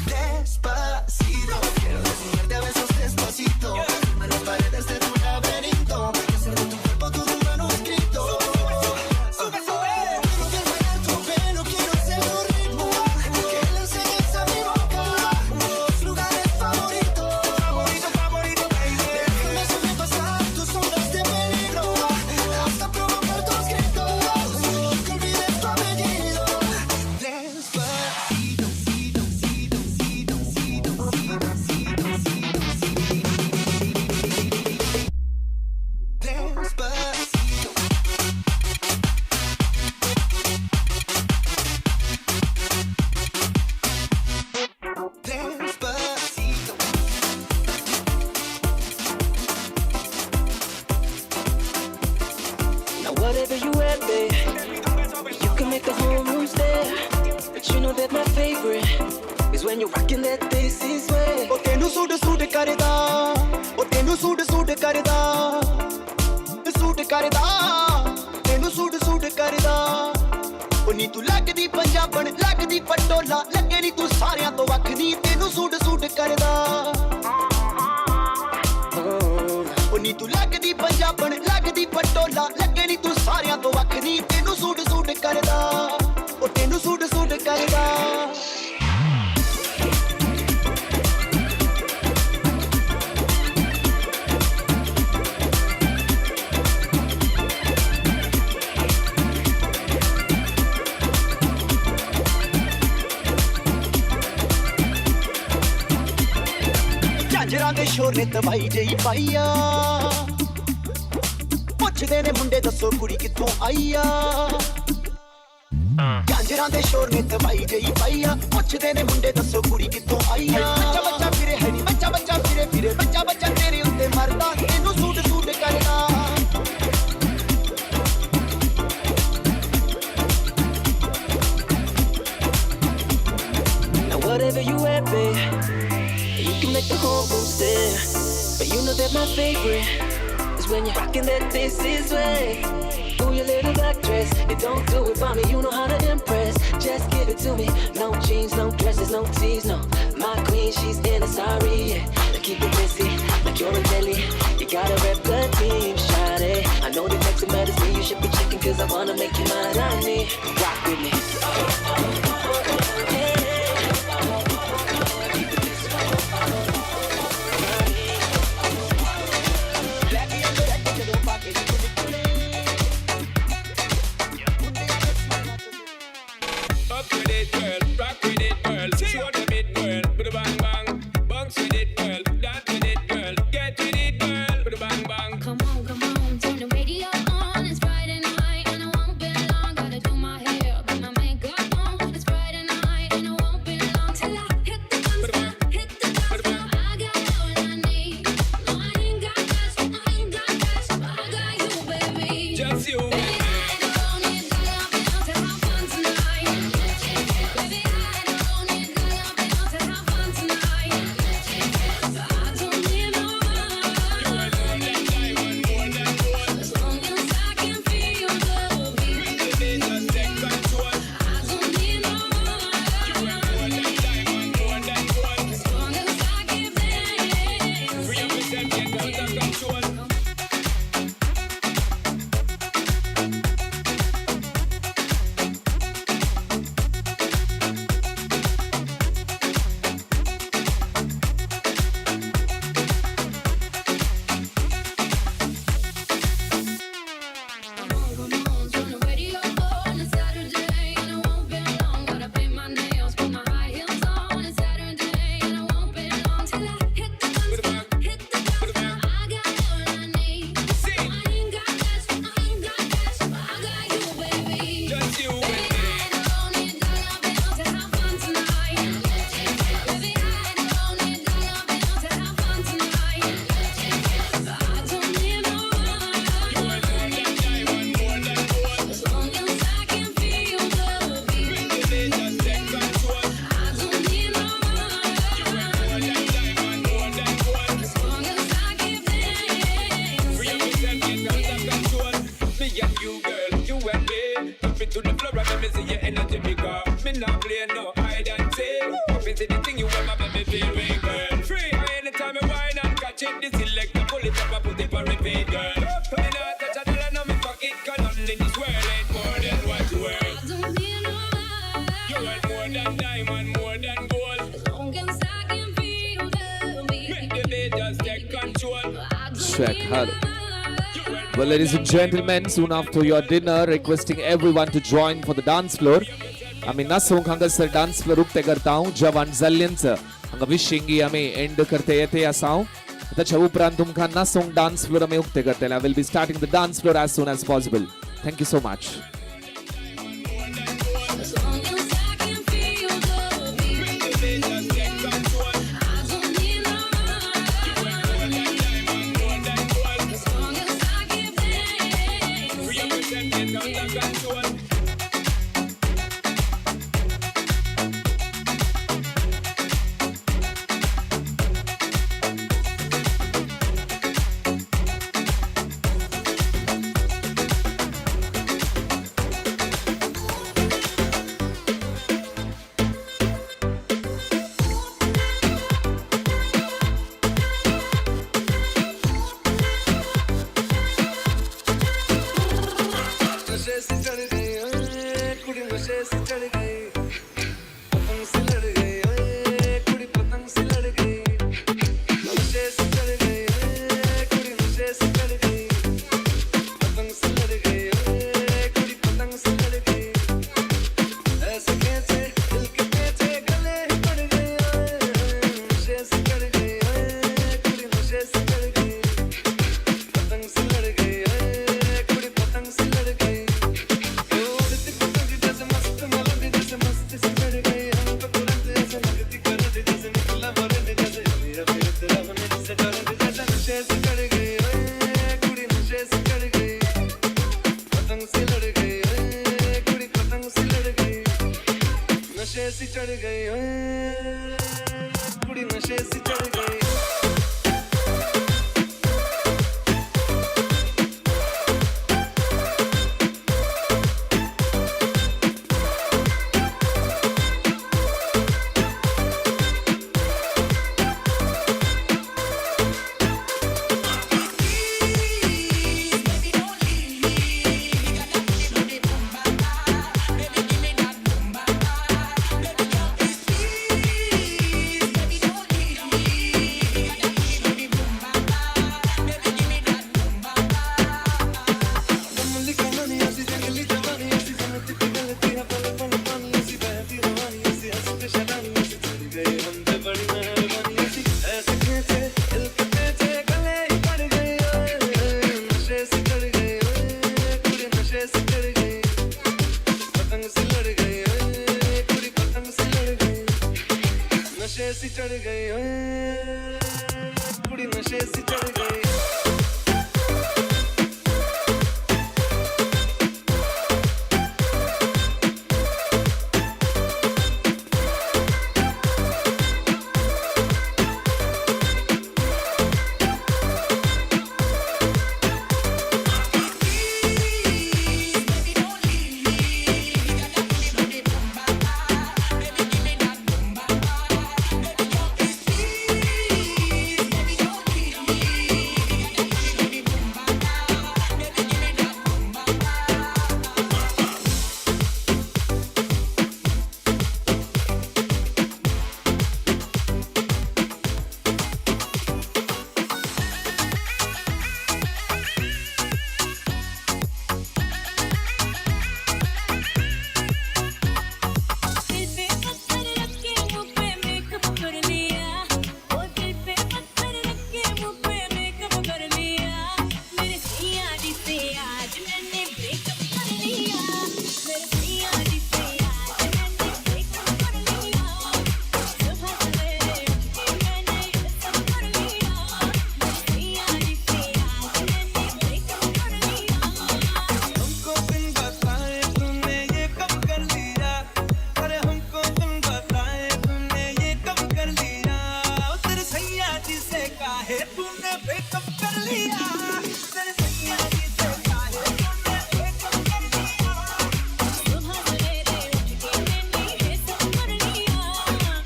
Despacito, quiero desnudarte a besos despacito. Firma las paredes de tu laberinto. know that my favorite is when you're rocking that desi swag. ਉਹ ਤੈਨੂੰ suit suit ਕਰਦਾ, ਉਹ ਤੈਨੂੰ suit suit ਕਰਦਾ, suit ਕਰਦਾ, ਤੈਨੂੰ suit suit ਕਰਦਾ। ਉਹ ਨੀ ਤੂੰ ਲੱਗਦੀ ਪੰਜਾਬਣ, ਲੱਗਦੀ ਪਟੋਲਾ, ਲੱਗੇ ਨੀ ਤੂੰ ਸਾਰਿਆਂ ਤੋਂ ਵੱਖ ਨੀ, ਤੈਨੂੰ ਸੂਟ ਸੂਟ ਕਰਦਾ। ਉਹ ਨੀ ਤੂੰ ਲੱਗਦੀ ਪੰਜਾਬਣ, ਲੱਗਦੀ ਪਟੋਲਾ, ਲੱਗੇ ਨੀ ਤੂੰ ਸਾਰਿਆਂ ਤੋਂ ਵੱਖ ਨੀ, ਤੈਨੂੰ ਸੂਟ ਸੂਟ ਕਰਦਾ, ਉਹ ਤੈਨੂੰ ਸੂਟ ਸੂਟ ਕਰਦਾ। ਝਾਂਜਰਾਂ ਦੇ ਸ਼ੋਰ ਨੇ ਤਬਾਹੀ ਜਈ ਪਾਈ ਆ, ਪੁੱਛਦੇ ਨੇ ਮੁੰਡੇ ਦੱਸੋ ਕੁੜੀ ਕਿੱਥੋਂ ਆਈ ਆ। ਝਾਂਜਰਾਂ ਦੇ ਸ਼ੋਰ ਨੇ ਤਬਾਹੀ ਜਈ ਪਾਈ ਆ, ਪੁੱਛਦੇ ਨੇ ਮੁੰਡੇ ਦੱਸੋ ਕੁੜੀ ਕਿੱਥੋਂ ਆਈ ਆ। ਬੱਚਾ ਬੱਚਾ ਫਿਰੇ ਹੈ ਨੀ, ਬੱਚਾ ਬੱਚਾ ਫਿਰੇ ਫਿਰੇ, ਬੱਚਾ ਬੱਚਾ ਤੇਰੇ ਉੱਤੇ ਮਰਦਾ, ਤੈਨੂੰ ਸੂਟ ਸੂਟ ਕਰਦਾ। Now whatever you wear, babe, you can make the whole room stare. But you know that my favorite is when you're rocking that desi swag. Ooh, your little black dress, you don't do it for me, you know how to impress. Just give it to me, no jeans, no dresses, no tees, no. My queen, she's in a sorry, yeah. Now keep it messy, like you're a jelly. You gotta rep the team, shawty. I know the next matters me, you should be checking, 'cause I wanna make you mine, I need. Rock with me. Up with it, girl, rock with it, girl. Show them it, girl. Put a bang bang, bounce with it, girl. Dance with it, girl. Get with it, girl. Put a bang bang. Come on, come on, turn the radio on. It's Friday night and I won't be long. Gotta do my hair, put my makeup on. It's Friday night and I won't be long till I hit the dance floor, hit the dance floor. I got all I need. No, I ain't got cash, I ain't got cash, but I got you, baby. Just you. Baby, I don't need dollar bills to have fun tonight. Baby, I don't need dollar bills to have fun tonight. I don't need no money. As long as I can feel the beat. I don't need no money. As long as I keep dancing. Free up yourself, get out of control. Turn the radio on, it's Saturday and I won't be long. Gotta paint my nails, put my high heels on. It's Saturday and I won't be long till I hit the dance floor, hit the dance floor. I got all I need. No, I ain't got cash, I ain't got cash, but I got you, baby. Just you. Baby, I don't need dollar bills to have fun tonight. Baby, I don't need dollar bills to have fun tonight. I don't need no money. As long as I can feel the beat. I don't need no money. As long as I keep dancing. Free up yourself, get out of control. Me and you, girl, you and me. Drop it to the floor and let me see your energy because me not play no hide and seek. Up into the thing you want, make me feel way, girl. Free anytime you wine and catch it. The selector pull it up and put it for repeat, girl. Me not touch a dollar in my pocket, 'cause nothing in this world ain't more than what you worth. I don't need no money. You worth more than diamond, more than gold. As long as I can feel the beat. Make the beat just take control. Check, hello. Well, ladies and gentlemen, soon after your dinner, requesting everyone to join for the dance floor. आमी नाचूंक हांगासर dance floor उक्ते करता हांव, जेवण जाल्लेंच हांगा विशिंगी आमी and करते येते आसा हांव. ताच्या उपरांत तुमकां नाचूंक डान्स फ्लोर आमी उक्ते करतले. I will be starting the dance floor as soon as possible. Thank you so much. As long as I can feel the beat. I don't need no money. As long as I keep dancing. Free up yourself, get out of control. चढ़ गई ओए, कुड़ी नशे C चढ़ गई। नशे C चढ़ गई ओए, कुड़ी नशे सी चढ़ गई। दिल पे पत्थर रख के मुँह पे मेकअप कर लिया, ओ दिल पे पत्थर रख के मुँह पे मेकअप कर लिया, मेरे सैया जी से आज मैंने ब्रेकअप कर लिया, मेरे सैया जी से आज मैंने ब्रेकअप कर लिया, सुबह सवेरे उठ के मैंने ये सब कर लिया, मेरे सैया जी से आज मैंने ब्रेकअप कर लिया। हमको बिन बताए तूने ये कब कर लिया, अरे हमको बिन बताए तूने ये कब कर लिया, ओ तेरे सैया जी से काहे तूने ब्रेकअप कर लिया, तेरे सैया जी से काहे तूने ब्रेकअप कर लिया, सुबह सवेरे उठ के मैंने ये सब कर लिया,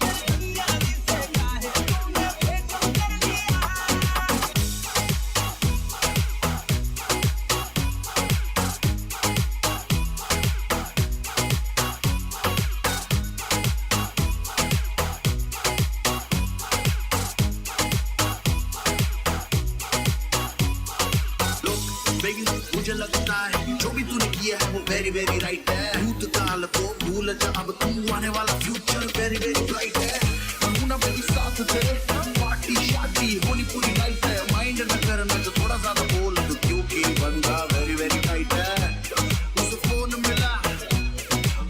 तेरे सैया जी से काहे तूने ब्रेकअप कर लिया। बेबी मुझे लगता है जो भी तूने किया है वो वेरी वेरी राइट है। भूतकाल को भूल जा अब तू, आने वाला फ्यूचर वेरी वेरी ब्राइट है। नमूना बेबी साथ दे, पार्टी शादी होनी पूरी नाइट है। माइंड न करना जो थोड़ा ज्यादा बोल तू, क्योंकि बंदा वेरी वेरी टाइट है। उसे फोन मिला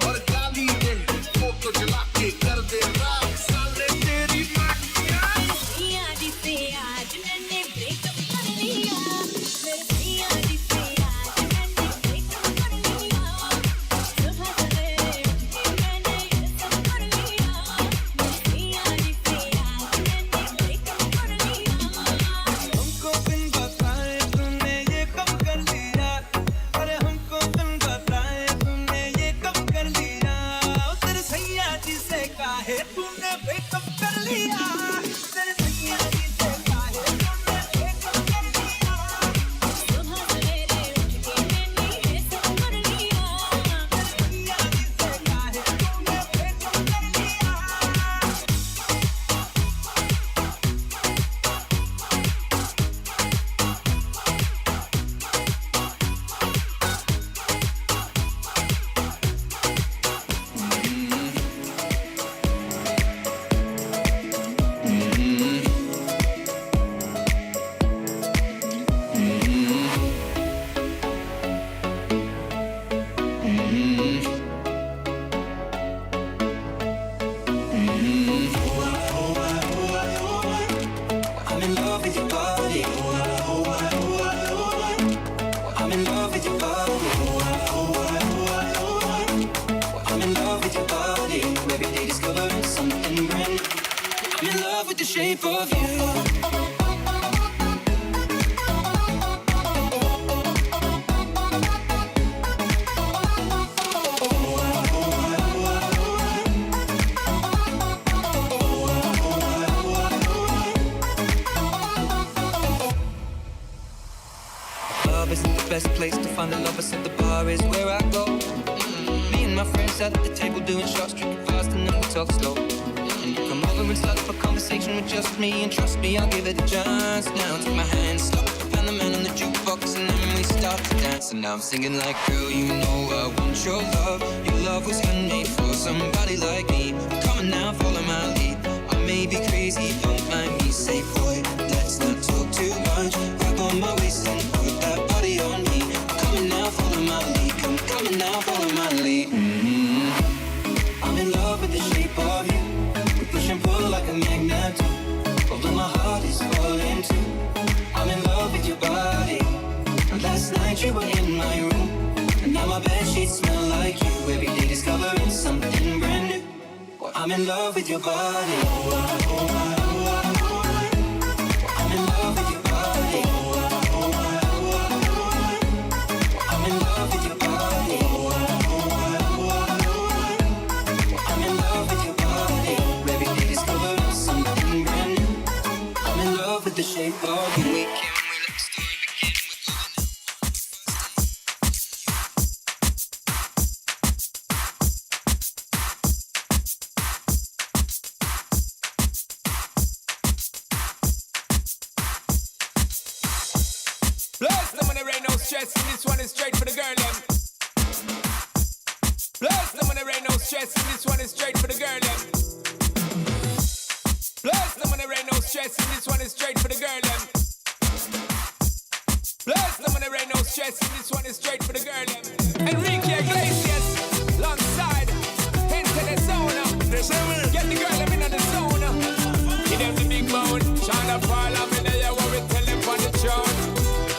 और गाली दे, फोटो जला के कर दे राख साले तेरी माँ। सैया जी से आज मैंने ब्रेकअप कर लिया, मेरे सैया जी से आज मैंने ब्रेकअप कर लिया, सुबह सवेरे उठ के मैंने ये सब कर लिया, मेरे सैया जी से आज मैंने Shape of you. Love isn't the best place to find a lover, so the bar is where I go. Me and my friends at the table doing shots, drinking fast, and then we talk slow. And you come over and start up a conversation with just me, and trust me, I'll give it a chance. Now take my hand, stop, and the man on the jukebox, and then we start to dance. And now I'm singing like, girl, you know I want your love. Your love was handmade for somebody like me. Come on now, follow my lead. I may be crazy, don't mind me. Say, boy, let's not talk too much. Grab on my waist and put that body on me. Come on now, follow my lead. Come on now, follow my lead. Mm-hmm. I'm in love with the shape of you. We push and pull like a magnet do. Although my heart is falling too. I'm in love with your body. And last night you were in my room. And now my bed sheets smell like you. Every day discovering something brand new. Well, I'm in love with your body. I'm in love with your body. I'm in love with your body. I'm in love with your body. Every day discovering something brand new. I'm in love with the shape of you. We can we let the story begin? Bless them when there ain't no stress, and this one is straight for the girl, them. Bless them when there ain't no stress, and this one is straight for the girl, them. Bless them when there ain't no stress, and this one is straight for the girl, them. Bless them when there ain't no stress, and this one is straight for the girl, them. Enrique Iglesias, alongside, into the zone. Get the girl, them in the zone. Give them the big bone, Shine a Paul, I'm in there, what we tell them on the throne.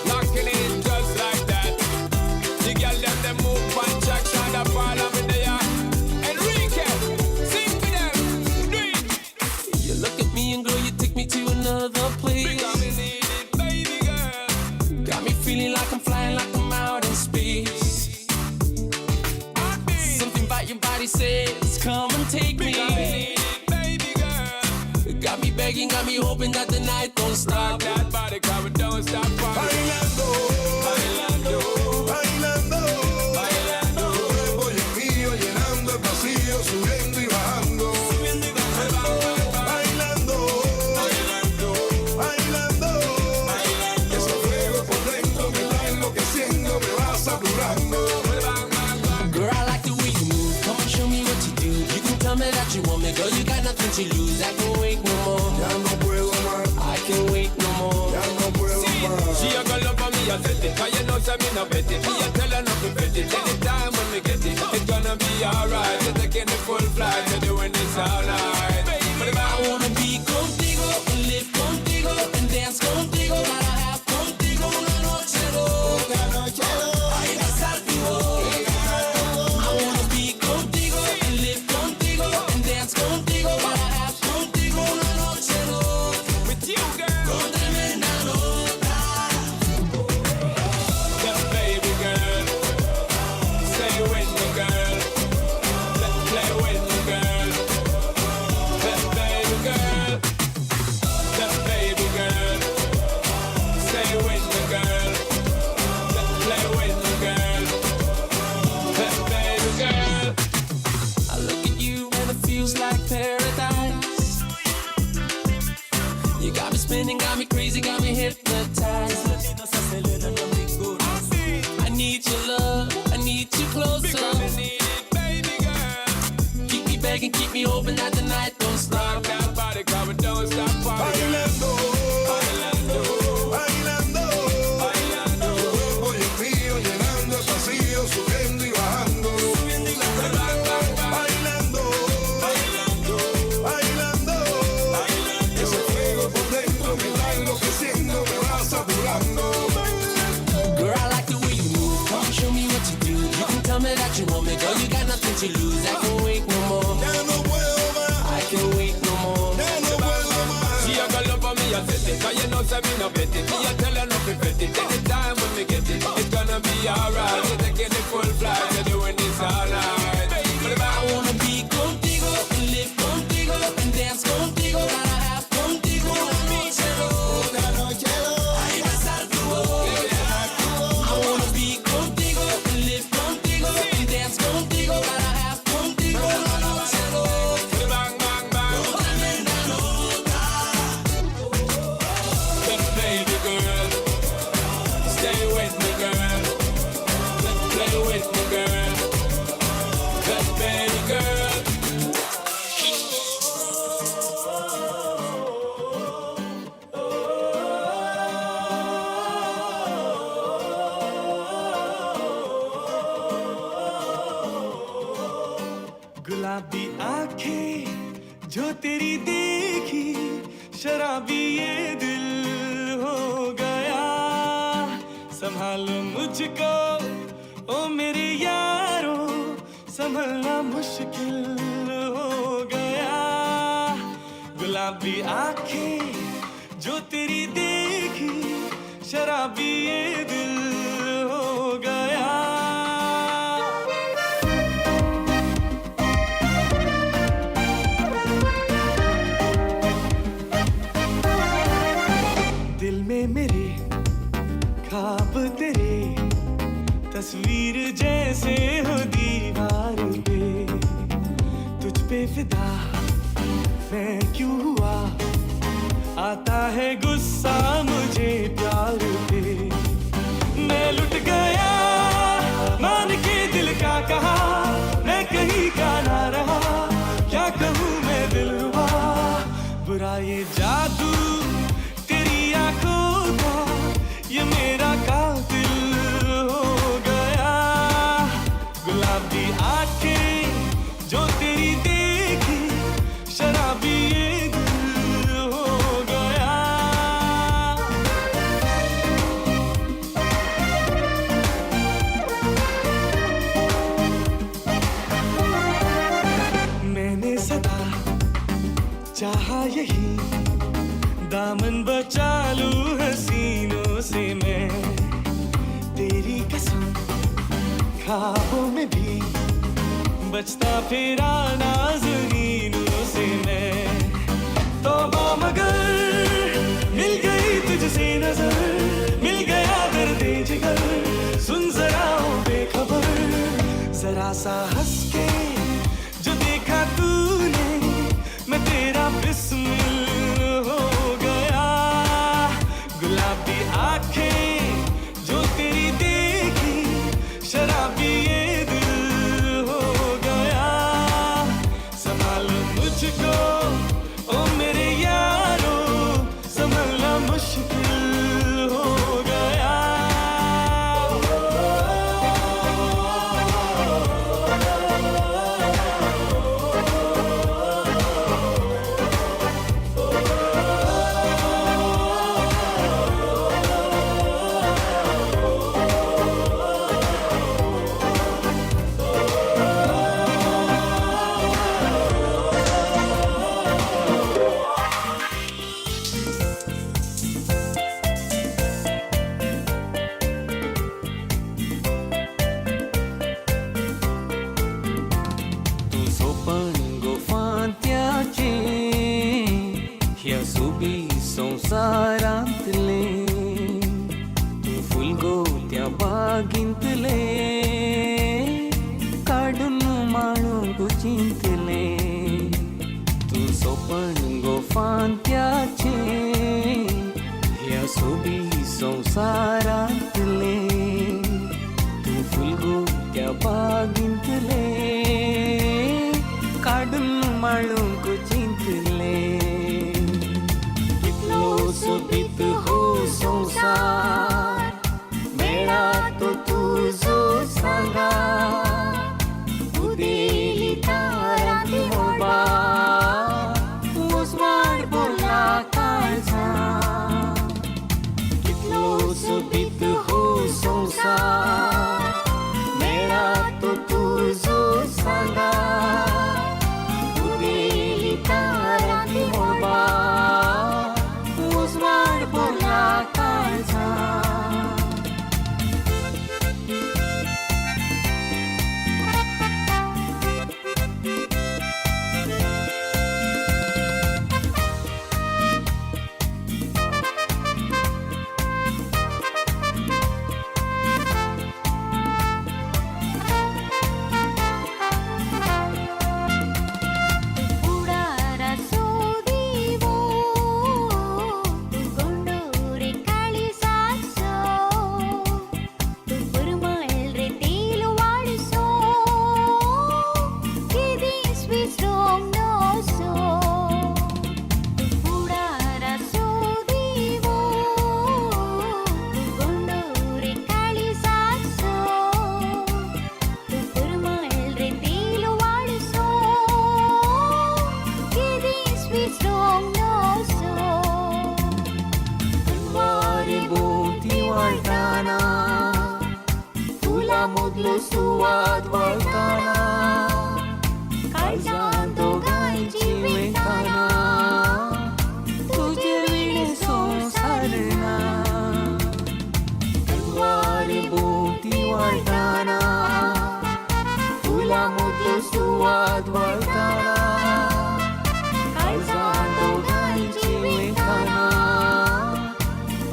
Locking it just like that. The girl them, them move on track, Shine a Paul, I'm in there. Enrique, sing to them, do it. You look at me and girl, you take me to another place. Because me need it, baby girl. Got me feeling like I'm flying, like I'm out in space. Something about your body says, come and take me. Because me need it, baby girl. Got me begging, got me hoping that the night don't stop. Rock that body, 'cause we don't stop partying. Bailando, bailando, bailando, bailando. Tu cuerpo y el mío llenando el vacío, subiendo y bajando. Subiendo y bajando. Bailando, bailando, bailando, bailando. Ese fuego por dentro me está enloqueciendo, me va saturando. Girl, I like the way you move. Come on, show me what you do. You can tell me that you want me, girl. You got nothing to lose. I can't wait no more. Ya no puedo más, I can't wait no more. ya no puedo más. She a go love for me, I set it. 'Cause you know say me no bet it. Me a tell her not to bet it. Anytime when me get it, it's gonna be alright. You're taking the full flight, you're doing this all night. But I wanna be contigo, and live contigo, and dance contigo. Gotta have contigo una noche loca. Ay, besar tu boca. I wanna be contigo, and live contigo, and dance contigo. Gotta have contigo una noche loca. With you, girl. Con tremenda nota. Yeah, baby girl. Say with me, girl. Let's play with me, girl. Yeah, baby girl. Yeah, baby girl. Say with me, girl. Let's play with me, girl. Yeah, baby girl. I look at you and it feels like paradise. You got me spinning, got me crazy, got me hypnotized. I need your love, I need you closer. Because me need it, baby girl. Keep me begging, keep me hoping that the night don't stop. Rock that body, 'cause we don't stop partying. Bailando, Bailando, bailando, bailando. Tu cuerpo y el mío llenando el vacío, subiendo y bajando. Bailando, Bailando, bailando, Ese fuego por dentro me está enloqueciendo, me va saturando. Girl, I like the way you move. Come on, show me what you do. You can tell me that you want me, girl. You got nothing to lose. I can't wait no more. Ya no puedo más, I can't wait no more. ya no puedo más. She Play with me, girl. Play with me, girl. Play, baby girl. गुलाबी आंखें जो तेरी देखी, शराबी ये दिल हो गया। संभालो मुझको ओ मेरे यारो, संभलना मुश्किल हो गया। गुलाबी आंखें जो तेरी देखी, शराबी ये दिल हो गया। दिल में मेरे ख्वाब तेरे, तस्वीर जैसे हो दीवार पे। तुझ पे फिदा मैं क्यों हुआ, आता है गुस्सा मुझे प्यार पे। मैं लुट गया मान के दिल का कहा, मैं कहीं का ना रहा, क्या कहूँ मैं दिलरुबा। बुरा ये जादू तेरी आंखों का, ये मेरा कातिल हो गया। गुलाबी आंखें जो तेरी देखी, शराबी ये दिल हो गया। मैंने सदा चाहा यही, दामन बचा लूं हसीनों से मैं। तेरी कसम ख्वाबों में भी, बचता फिरा नाज़नीनों से मैं। तौबा मगर मिल गई तुझसे नजर, मिल गया दर्द जिगर। सुन जरा ओ बेखबर, जरा सा हंस के जो देखा तूने, मैं तेरा बिस्मिल हो गया। गुलाबी आंखें जो तेरी देखी, शराबी ये दिल हो गया। संभालो मुझको ओ मेरे यारो, संभलना मुश्किल हो गया। तूं सोपण गो फांत्याचें ह्या सोबी संवसारांतलें, तूं फुलगो त्या बागींतलें, काडून माळूंक चिंतलें। तूं सोपण गो फांत्याचें ह्या सोबी संवसारांतलें, तूं फुलगो त्या बागींतलें, काडून माळूंक चिंतलें। कितलो सोबीत हो संवसार, मेळा तो तुजो सांगा। उदेली तारांती मळबा, उजवाड भरला काळजां। कितलो सोबीत हो संवसार, मेळा तो तुजो सांगा। उदेली तारांती मळबा, उजवाड भरला काळजां। मुदलो सुवाद वळताना काळजां दोगांयची वेंताना तुजे विणे संवसार ना तलवार भोंवती वळताना फुलां मुदलो सुवाद वळताना काळजां दोगांयची वेंताना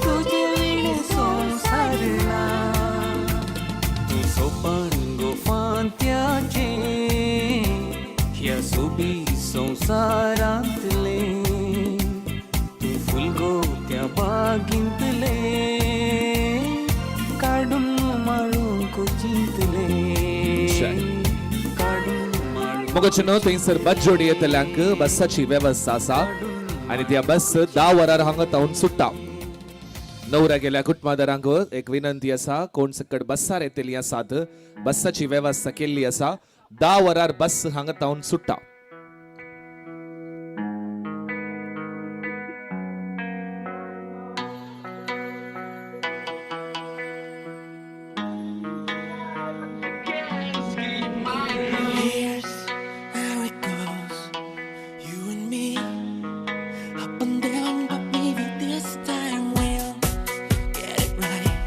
तुजे विणे संवसार ना तूं सोपान गोफांत्याचें ह्या सोबी संवसारांतलें तूं फुलगो त्या बागींतलें काडून माळूंक चिंतलें काडून माळूंक मोगाचेनो थंयसर बस जोडी येतल्यांक बसाची वेवस्था आसा आनी त्या बस 10 वरार हांगा तावन सुट्टा. नवऱ्या गेल्या कुटुंबादारांक एक विनंती आसा, कोण सकट बसार येतली आसात, बसाची वेवस्था केल्ली आसा. 10 वरार बस हांगा तावन सुट्टा. Here's how it goes. You and me, up and down, but maybe this time we'll get it right.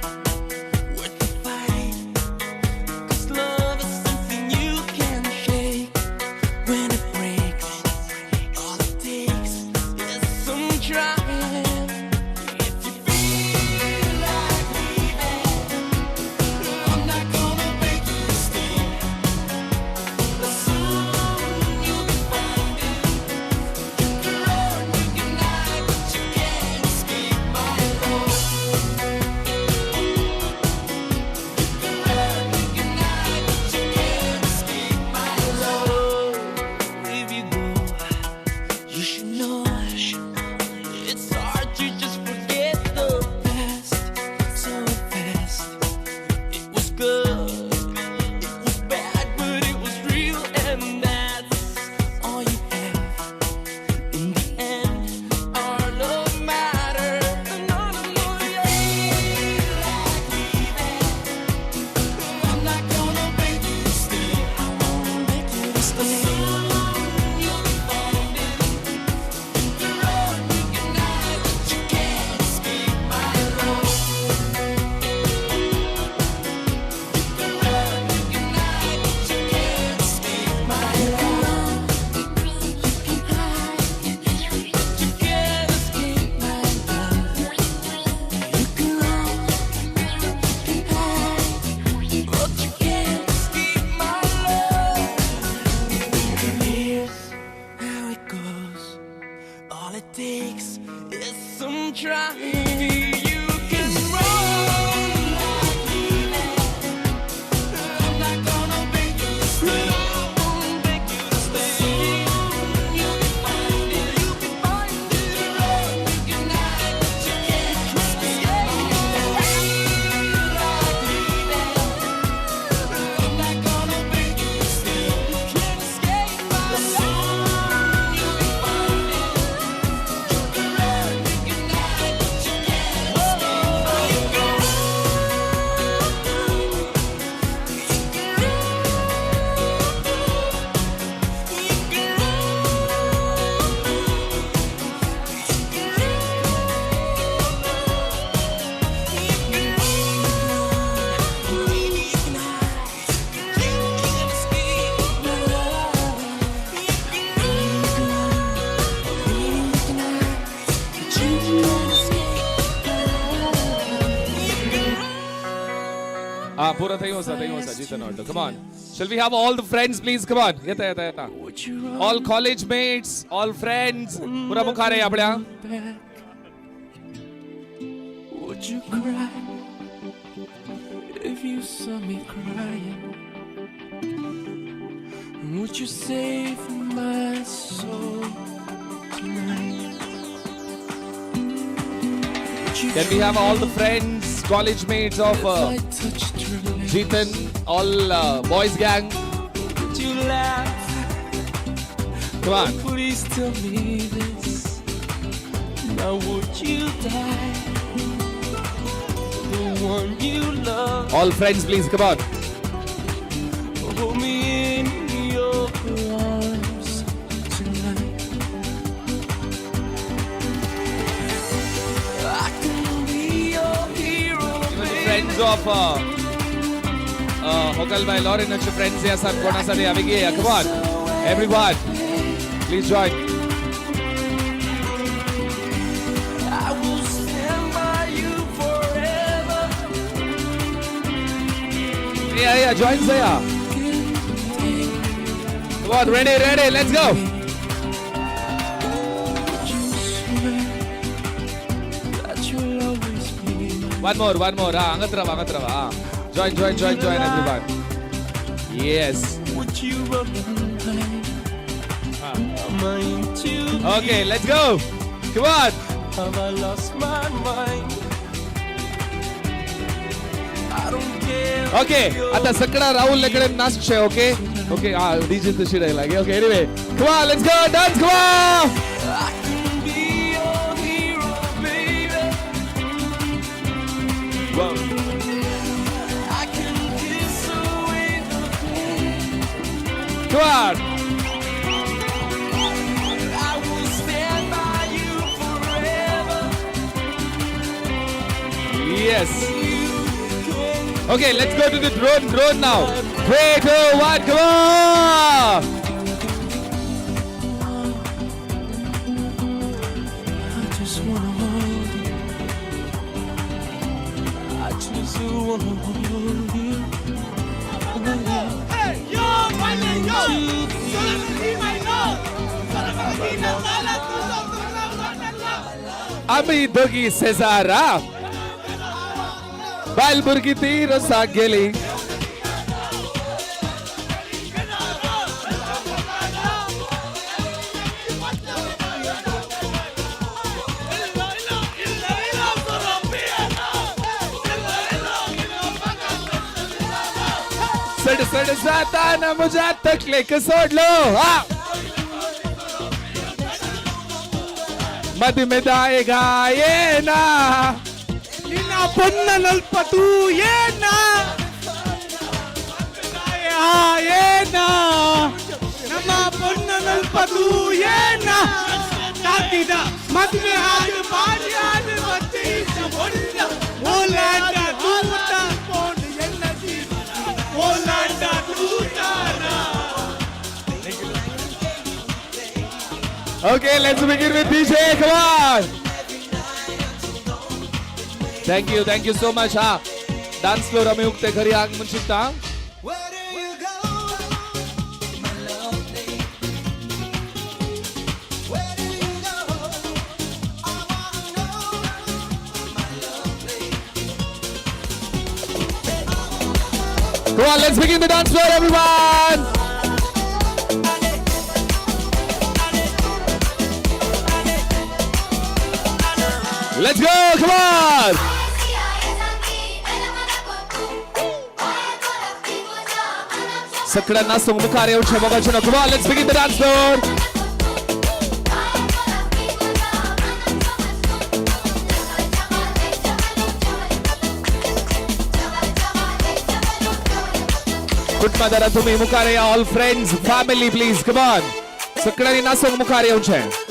Worth the fight. 'Cause love is something you can shake when it breaks. All it takes is some trying. If you feel like leaving, I'm not gonna make you stay. But soon you'll be finding you can run, you can hide, but you can't escape my love. You can run, you can hide, but you can't escape my love. If you go, you should know it's hard to just forget the past so fast. It was good. It was bad, but it was real, and that's all you have. In the end, our love mattered. No, no, no, yeah. Like leaving, I'm not gonna make you stay. I won't make you stay. Soon you'll be finding you can run, you can hide, but you can't escape my love. You can run, you can hide, but you can't escape my love. You can hide, but you can't escape my love. You can run, you can hide, but you can't escape my love. Here's how it goes. All it takes is some trying. You can run like leaving. I'm not gonna make you stay. I won't make you stay. Soon you'll be finding, you'll be finding. You can run, you can hide, but you can't escape. Like leaving. I'm not gonna make you stay. You can't escape my love. You'll be finding. You can run, you can hide, but you can't escape my love. Ah, pura થયું હશે, થયું હશે, Jitan auto. Come on. Shall we have all the friends, please? Come on. येता येता येता. All college mates, all friends. पुरा मुखार आपल्या. Would you cry if you saw me crying? Would you save my soul tonight? Would you Can we have all the friends, college mates of I touched your lips? Jitan, all boys gang? Would you laugh? Come on. Please tell me this. Now would you die? The one you love. All friends, please, come on. Hold me in your arms tonight. I can be your hero, baby. Friends of Hokal by Lauren friends हे आसात कोण आसा ते अविगे come on everyone please join. I will stand by you forever. Yeah, yeah, join Zaya. Come on, ready, ready, let's go. That you'll always be mine. One more, one more. Ah, angat rava, angat rava. Ah. Join, join, join, join, everyone. Yes. Would you run and hide? Am I in too Okay, let's go. Come on. Have I lost my mind? I don't care. Okay, आता सगळा राहुल कडे नाचचे, okay? Okay, ah, DJ तशी राहील. Okay, anyway. Come on, let's go, dance, come on. I can be your hero, baby. Whoa. I can kiss away the pain. Come on. I will stand by you forever. Yes. Okay, let's go to the drone, drone now. 3, 2, 1, come on! I just wanna hold you. I just wanna hold you. Hey, yo, baile, yo. आमी दोगी सेजारा बायल भुरगीं ती रोसाक गेली. सड सड जाताना म्हज्या तकलेक सोडलो. हा मद में दाएगा ये ना ನಿನ್ನ ಪೊನ್ನ ತೂ ಏನ ಏನ ನಮ್ಮ ಪೊನ್ನ ತೂ ಏನ ತಾತಿದ ಮದುವೆ ಆಡು ಬಾರಿ ಆಡು ಮತ್ತೆ ಓಲಾಂಡ ತೂತ ಓಲಾಂಡ ತೂತಾನ. Okay, let's begin with DJ. Come on. Thank you so much. हा डान्स फ्लोर आमी उक्ते घरी आग म्हूण शिकता. Come on, let's begin the dance floor, everyone. Let's go, come on. सगळ्यांना मुखार येवचें मोगाचें. Come on, let's begin the dance floor. कुटुंबादारा तुम्ही मुखार या, all friends, family, please, come on. सगळ्यांनी नाचूंक मुखार येवचें.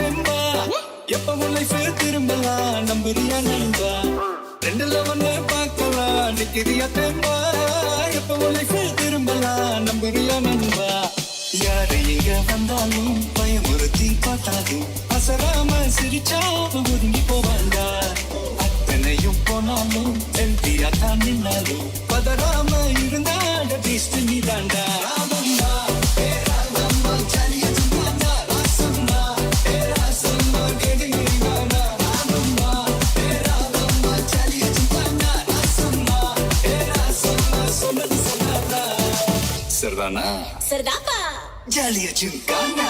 தெம்பா, எப்பவும் லைஃப் திரும்பலாம் நம்புறியா நண்பா? ரெண்டுல ஒண்ணு பார்க்கலாம் நிக்கிறியா தெம்பா, எப்பவும் லைஃப் திரும்பலாம் நம்புறியா நண்பா? யாரு எங்க வந்தாலும் பயமுறுத்தி பார்த்தாலும் அசராம சிரிச்சா ஒதுங்கி போவாண்டா. அத்தனையும் போனாலும் ஹெல்த்தியா தான் நின்னாலும் பதறாம இருந்தா பீஸ்ட் நீ தாண்டா. ராமம்மா ராமம்மா ஜாலியா சும்மா ராசம்மா ராசம்மா கெடுங்கிவானா. ராமம்மா ராமம்மா ஜாலியா சும்மா ராசம்மா ராசம்மா சொன்னது சொன்னாதா சர்தானா சர்தாப்பா ஜாலியா gymkhana.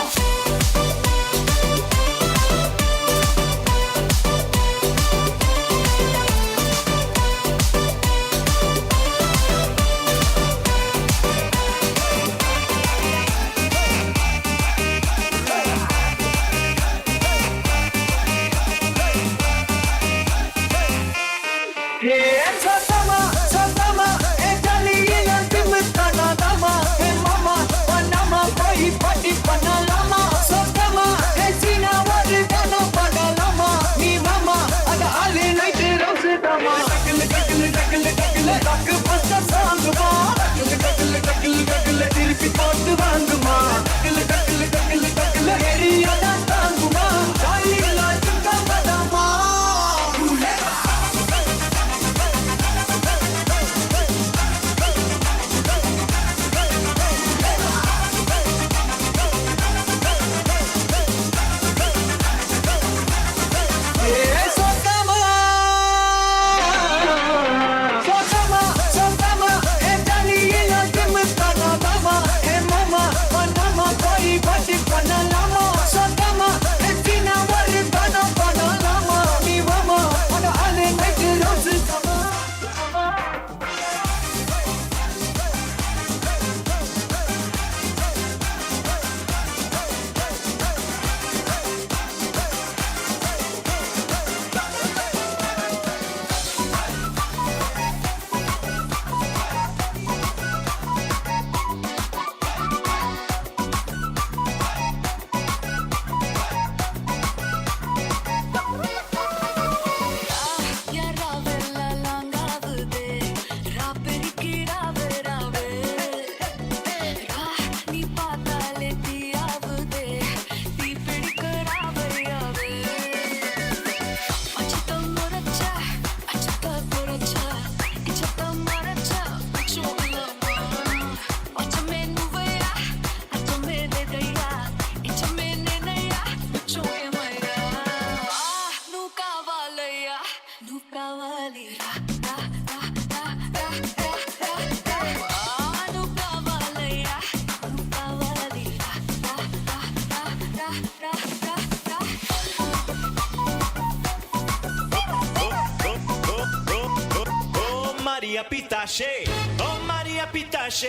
Oh Maria Pitache,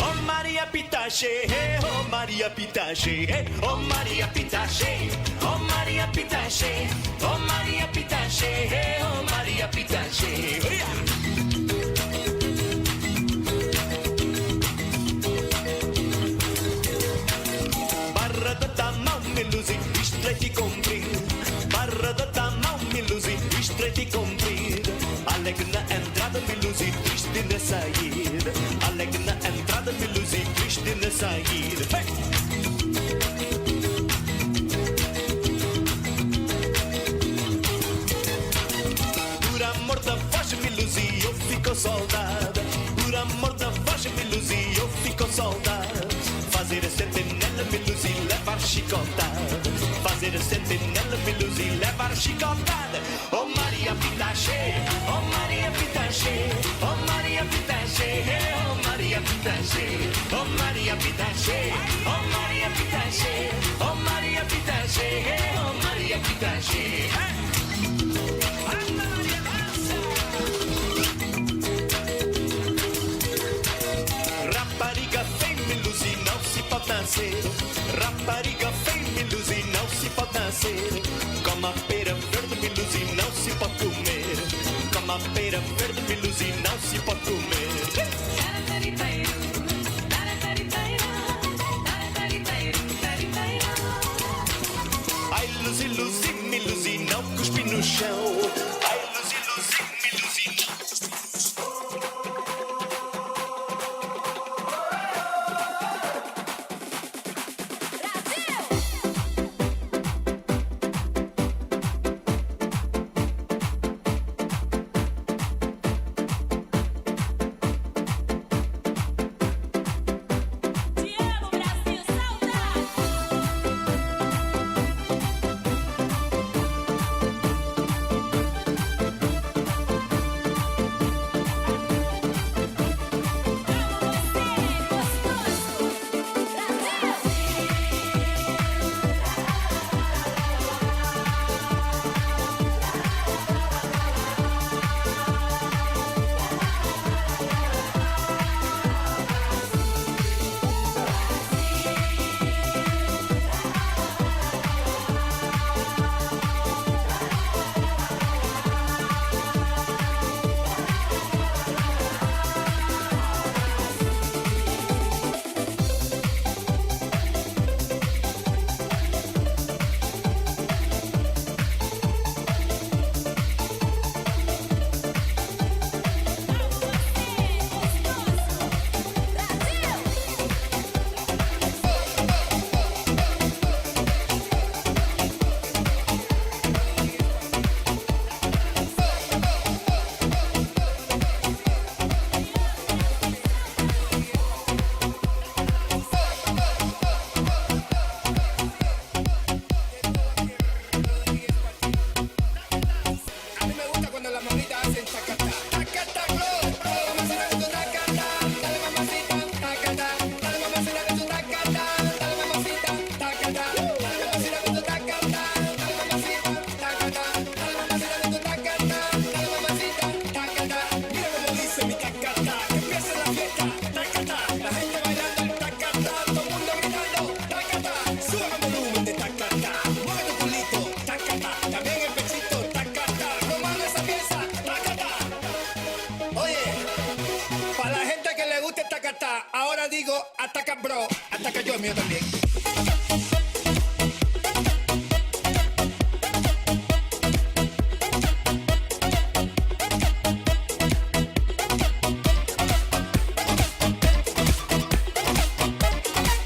oh Maria Pitache, oh Maria Pitache, oh Maria Pitache, oh Maria Pitache, oh Maria Pitache, oh Maria Pitache. Barra da tamão me luzi, estreito e comprido. Barra da tamão me luzi, estreito e comprido. Alegre na entrada, me luzi, triste na saída. Alegre na entrada, me luzi, triste na saída. Hey! Por amor da voz, me luzi, eu fico soldada. Por amor da voz, me luzi, eu fico soldada. Fazer a sentinela, me luzi, levar chicotada. Fazer a sentinela, me luzi, levar chicotada. Oh Maria Pitache, oh Maria Pitache, oh Maria Pitache, oh Maria Pitache, oh Maria Pitache, oh Maria Pitache, oh Maria Pitache, oh Maria Pitache. Rapariga feia me luzi, não se pode nascer. Rapariga feia me luzi, não se pode nascer. Como a pera verde me luzi, não se pode comer. Como a pera verde me luzi, não se pode comer. Ai, Luzi, Luzi, Luzi, me Luzi, não cuspe no chão. Ai, Luzi, Luzi, me Luzi, não cuspe no chão. A mí me gusta cuando las mamitas hacen tacatá. Tacatá, bro, bro, mamacita con tu tacatá. Dale mamacita, tacatá. Dale mamacita con tu tacatá. Dale mamacita, tacatá. Dale mamacita con tu tacatá. Dale mamacita, tacatá. Dale mamacita con tu tacatá. Dale mamacita, tacatá. Mira cómo dice mi tacatá. Que empiece la fiesta, tacatá. La gente bailando el tacatá. Todo el mundo gritando, tacatá. Sube el volumen de tacatá. Mueve tu culito, tacatá. También el pechito, tacatá. Romano esa pieza, tacatá. Oye, para la gente que le gusta el tacatá, ahora digo ataca bro, ataca yo el mío también.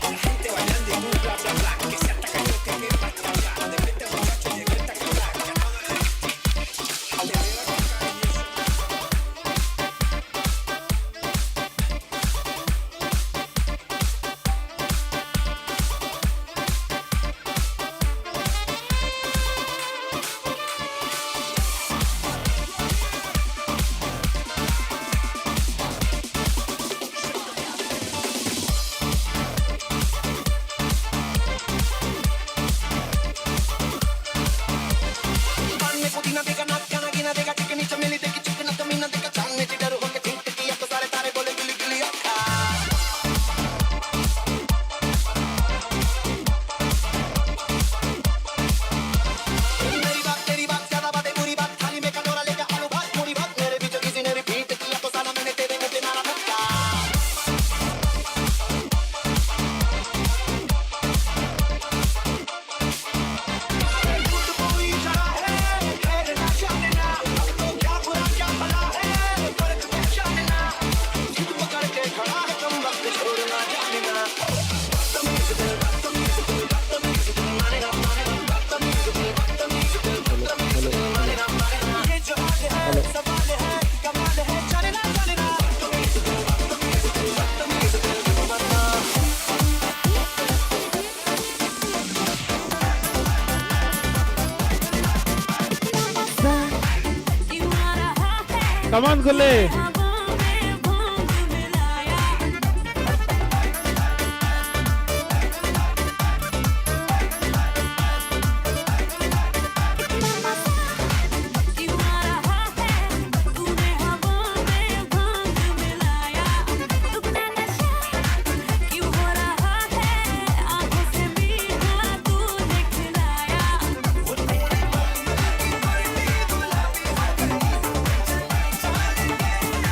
La gente bailando y tú bla bla bla, que se ataca yo, que qué basta bla. De repente borracho llegó el tacatá, que a todo le Come on, Gulle. Thank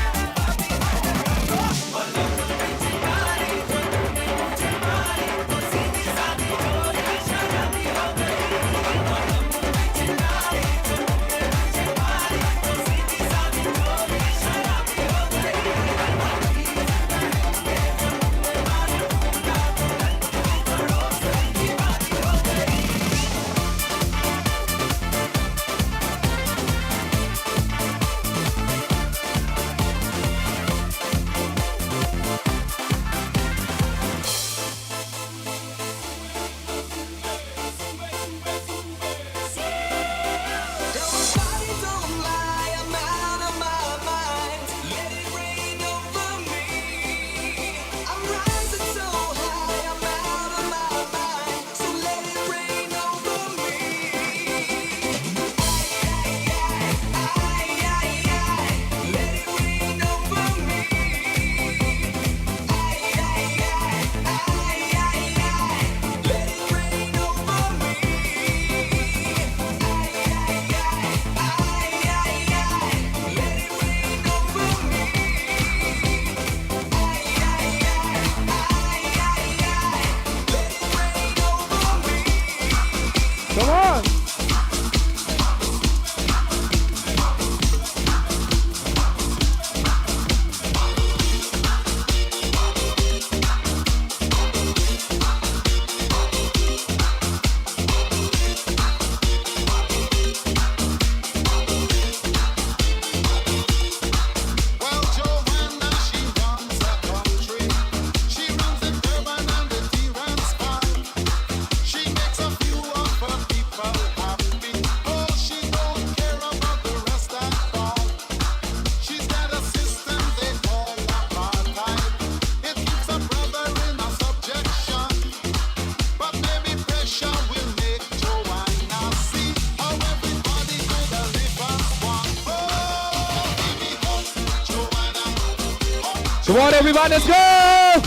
Come on, everyone, let's go!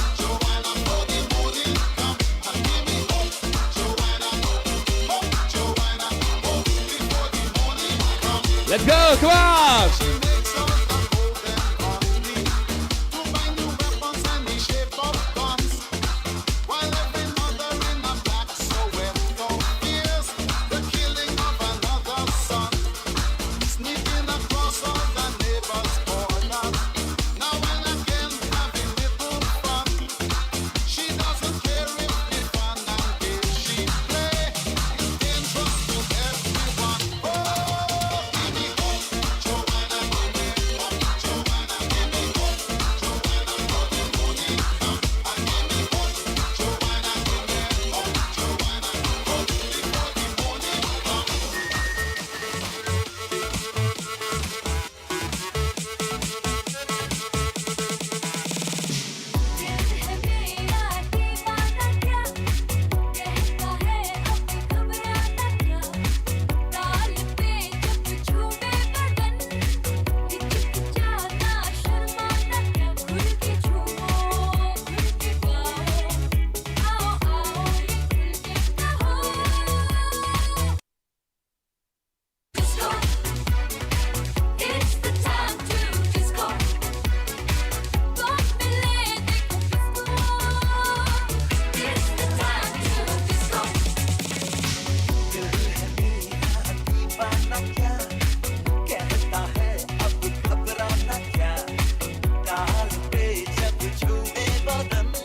Let's go, come on!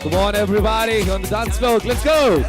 Come on, everybody, on the dance floor. Let's go!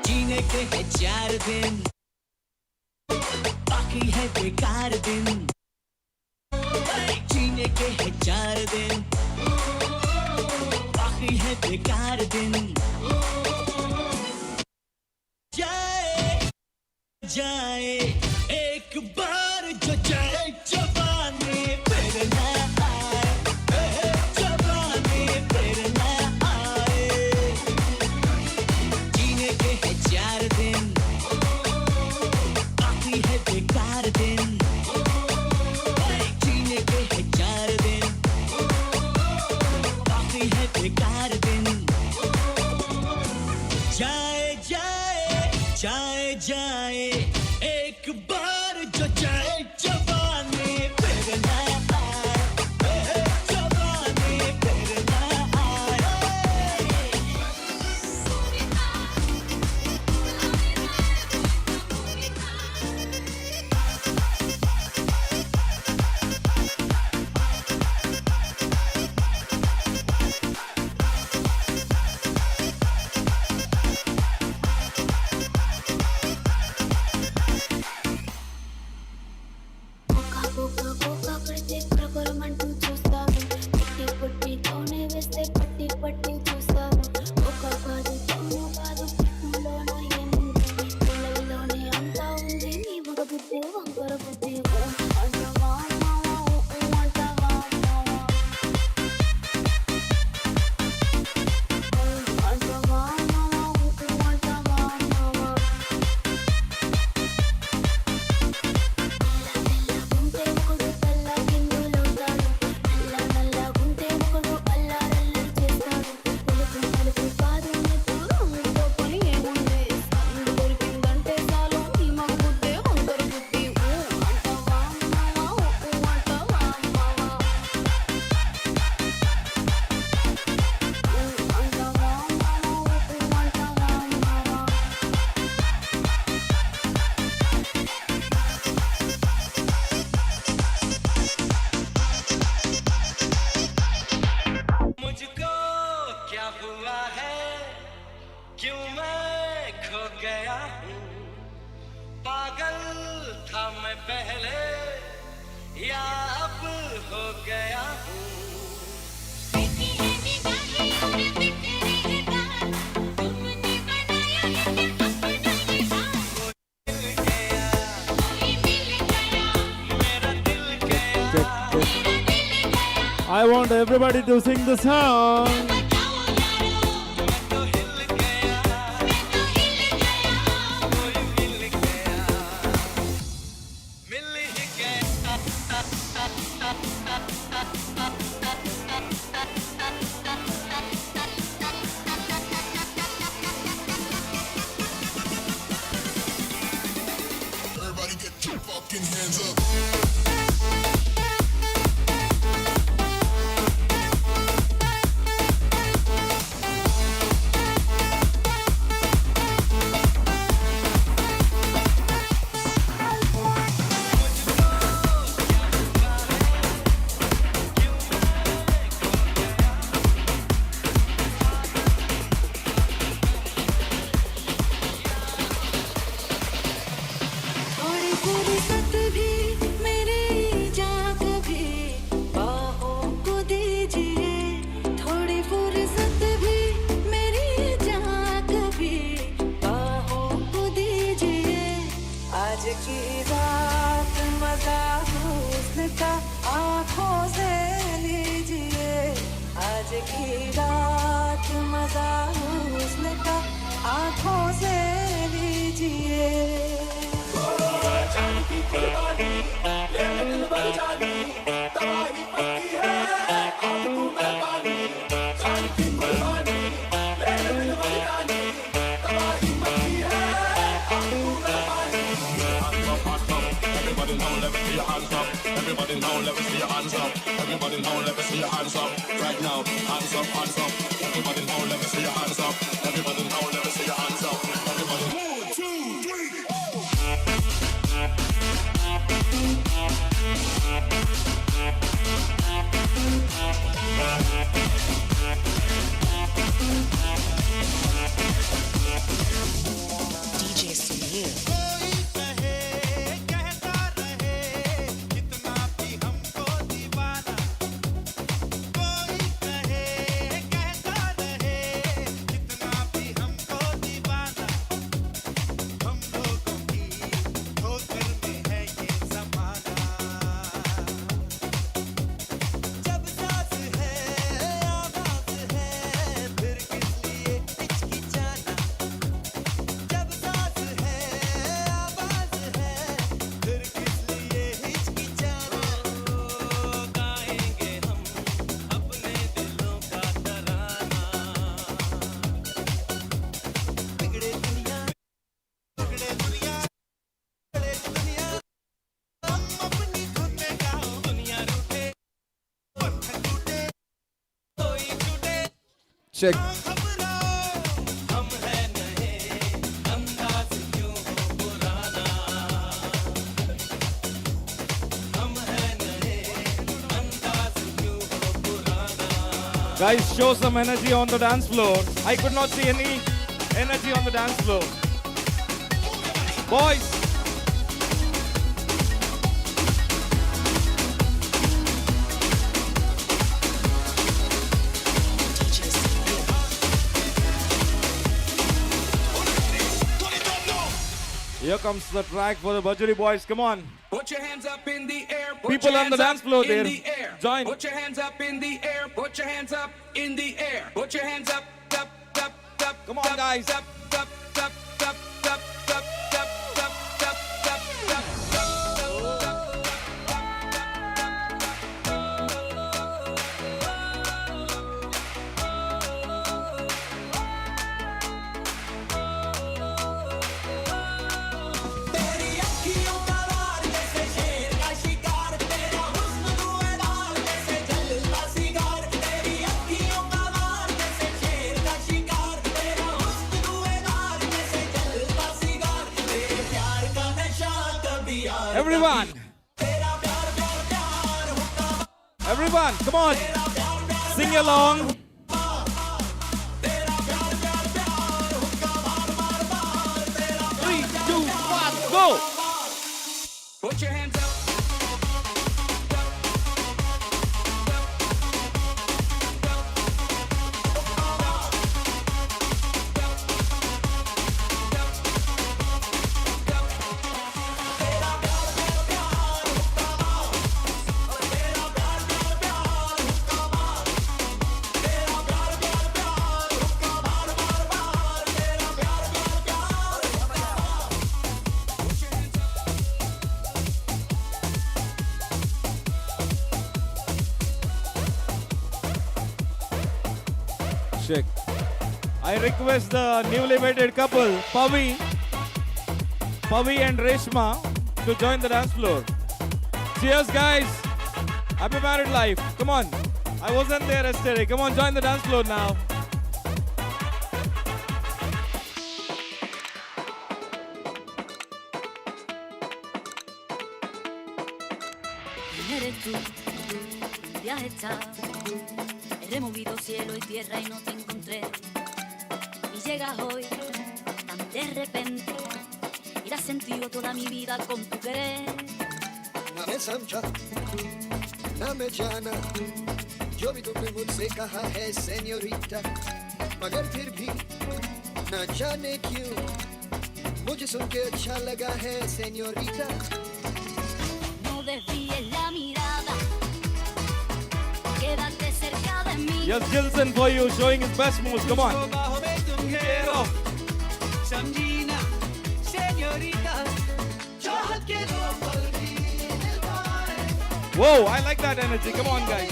जीने K है 4 दिन, बाकी है बेकार दिन। जीने K है 4 दिन, बाकी है बेकार दिन। जाए जाए एक बार जो जाए जवानी फिर ना आए, जवानी फिर ना आए। जीने के है 4 दिन, बाकी है बेकार दिन। जीने के है 4 दिन, बाकी है बेकार दिन। जाए जाए जाए जाए एक बार जो जाए जवानी फिर ना आए, जवानी फिर ना आए। मुझको क्या हुआ है, क्यों मैं खो गया हूँ? पागल था मैं पहले या अब हो गया हूँ? Check, check. I want everybody to sing the song. Everybody get your fucking hands up. थोड़ी फुर्सत भी मेरी जा कभी बाहों को दीजिए, थोड़ी फुर्सत भी मेरी जा कभी बाहों को दीजिए। आज की रात मजा हुस्न का आँखों से लीजिए, आज की रात मजा हुस्न का आँखों से लीजिए। Thank you. let me see your hands up. Everybody now, let me see your hands up. Right now, hands up, hands up. Everybody now, let me see your hands up. Everybody now, let me see your hands up. Everybody, 1, 2, 3, DJ Sunil. Check. Guys, show some energy on the dance floor. I could not see any energy on the dance floor. Boys. Here comes the track for the Bajuri boys. Come on. Put your hands up in the air. Put People your on the hands dance up floor in there. the air. Join. Put your hands up in the air. Put your hands up in the air. Put your hands up, up, up, up. Come on, guys. Up, up, up, up, up, up, up, up, up, up, up. तेरी अखियों का वार जैसे शेर का शिकार, तेरा हुस्न धुएंदार जैसे जलता सिगार। तेरी अखियों का वार जैसे शेर का शिकार, तेरा हुस्न धुएंदार जैसे जलता सिगार। तेरे प्यार का नशा कभी यार Everyone. Everyone, come on. Sing along. Three, two, one, go. Put your hands up. Check. I request the newly wedded couple, Pavi and Reshma, to join the dance floor. Cheers, guys. Happy married life. Come on. I wasn't there yesterday. Come on, join the dance floor now. ¿Quién eres tú? ¿Dónde has estado? He removido cielo y tierra y no te encontré. Y llegas hoy, tan de repente, y das sentido toda mi vida con tu querer. ना मैं समझा ना मैं जाना जो भी तुमने मुझसे कहा है सेन्योरिटा, मगर फिर भी ना जाने क्यों मुझे सुन के अच्छा लगा है señorita. No desvíes la mirada, quédate cerca de mí. Yes, Gilson for you, showing his best moves. Come on. बाहों में तुम घेरो, समझी ना señorita, चाहत के दो पल भी मिल पाए। Whoa, I like that energy. Come on, guys.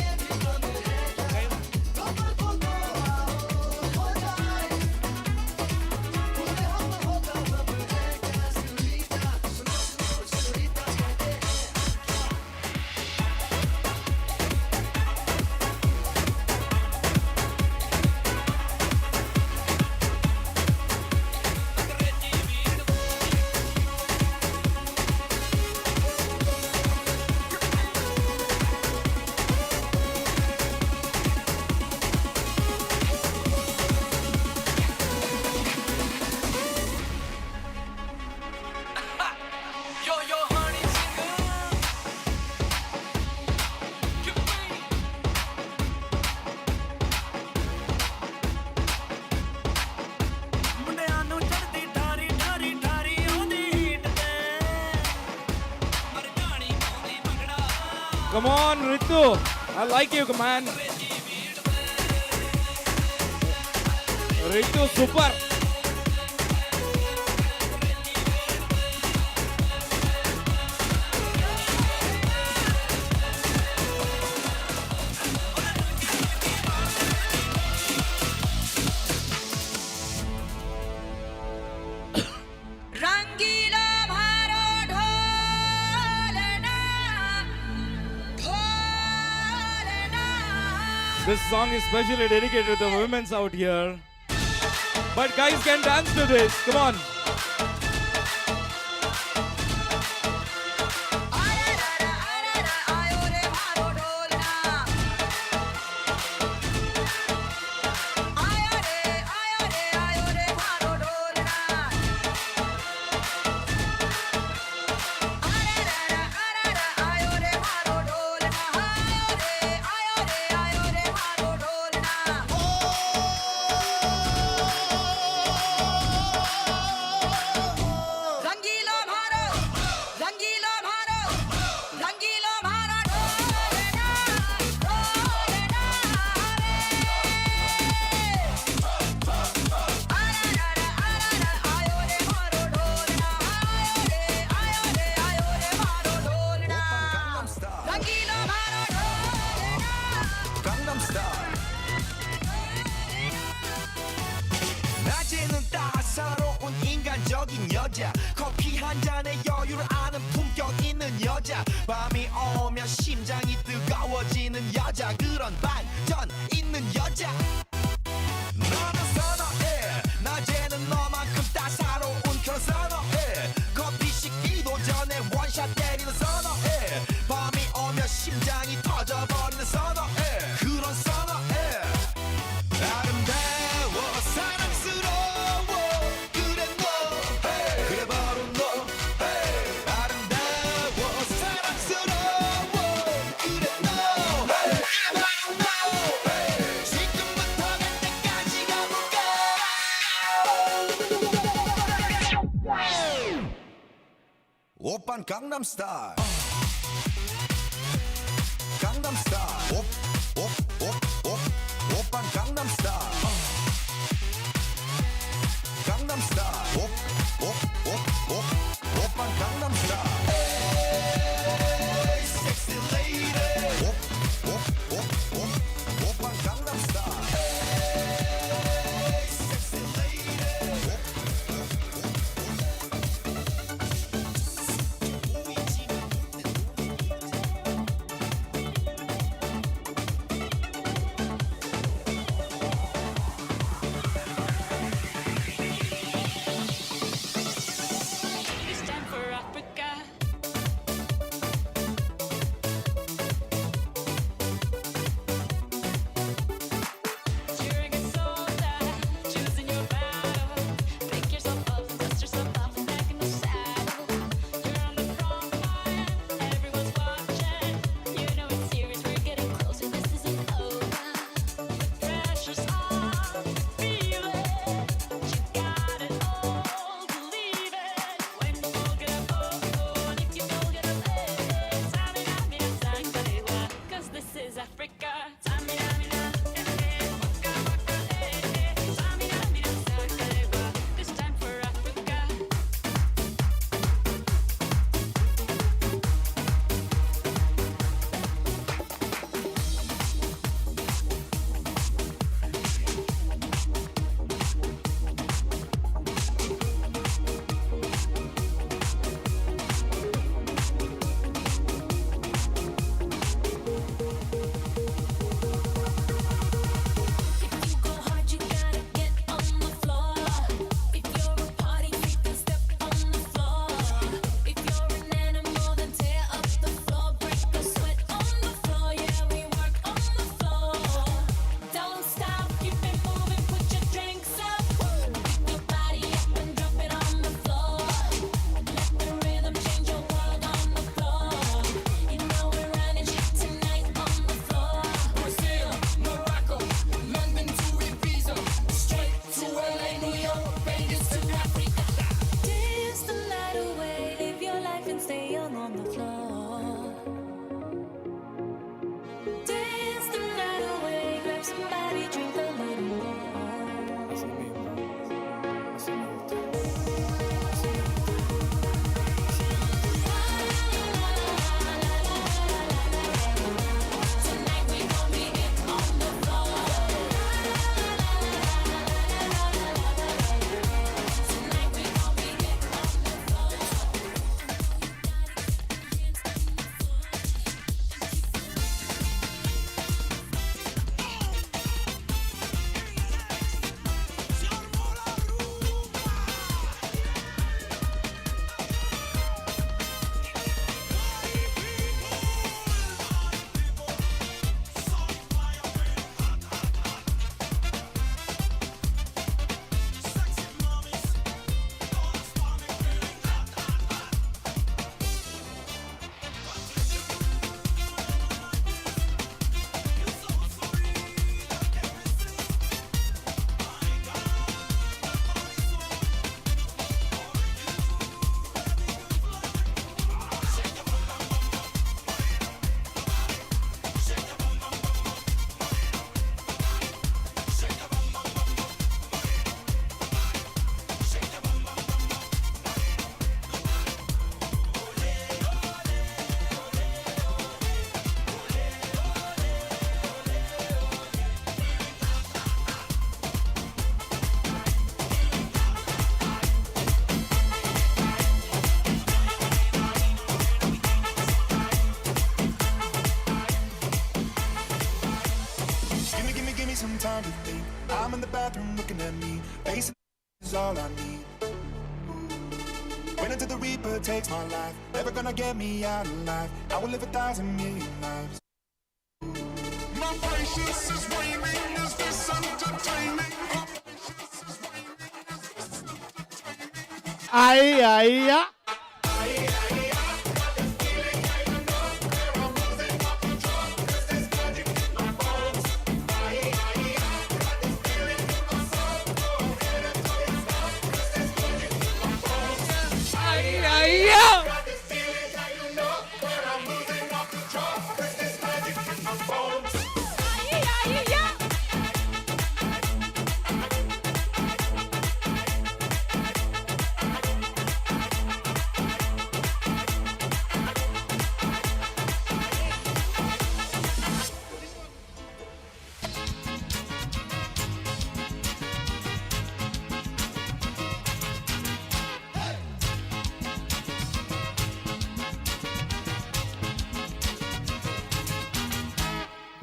Come on, Ritu. I like you, man. Ritu, super. रंगीला भारो ढोलना ढोलना. This song is specially dedicated to the women's out here. But guys can dance to this. Come on. रंगीला भारो रंगीला भारो रंगीला भारो ढोलना ढोलना रे. आरा आरा आयो रे मारो ढोलना आयो रे आयो रे आयो रे मारो ढोलना रंगीला भारो ढोलना. 강남 스타일. 낮에는 따사로운 인간적인 여자, 커피 한 잔에 여유를 아는 품격 있는 여자, 밤이 오면 심장이 뜨거워지는 여자, 그런 반전 있는 여자. 너는 선어해. 낮에는 너만큼 따사로운 그런 선어해. 커피 식기도 전에 원샷 때리는 선어해. 밤이 오면 심장이 터져버리는 선어해. 그런 선어해. 아름다워 사랑스러워 그래 너 hey. 그래 바로 너 hey. 아름다워 사랑스러워 그래 너 hey. 그래 바로 너 hey. 지금부터 갈 때까지 가볼까. 오빤 강남 스타일. 강남 스타일. 옵옵옵옵 오빤 강남 스타일. 강남 스타일. 옵옵옵옵 오빤 강남 스타일. 에이, sexy lady. 옵옵옵옵 오빤 강남 스타일. 에이, sexy lady. I'm in the bathroom looking at me. Face is all I need. Wait until the Reaper takes my life. Never gonna get me out alive. I will live 1,000 million lives. My patience is waning. Is this entertaining? Ay, ay, ay. Ay, ay, ay.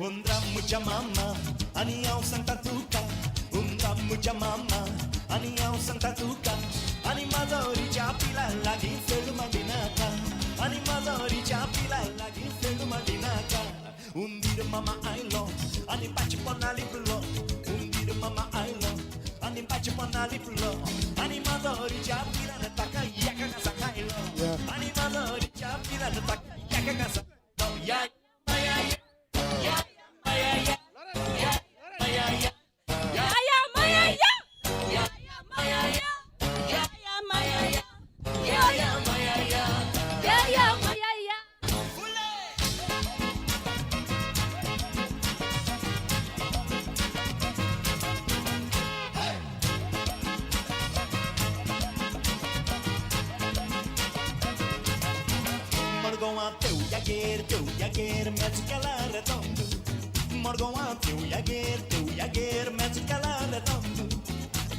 उंदरा मुझ्या मामा आनी हांव सांगता तुका, उंदरा मुझ्या मामा आनी हांव सांगता तुका, आनी माजोरीच्या पिला लागीं फेडू माडिनाका, आनी माजोरीच्या पिला लागीं फेडू माडिनाका. उंदीर मामा आयलो आनी पाचपना लिपलो, उंदीर मामा आयलो आनी पाचपना लिपलो, आनी माजोरीच्या पिलान ताका एका घासा खायलो, आनी माजोरीच्या पिलान ताका एका घासा खायलो. या या या तेवयागेर मॅजिकला redondo. मडगांवां तेवयागेर मॅजिकला redondo.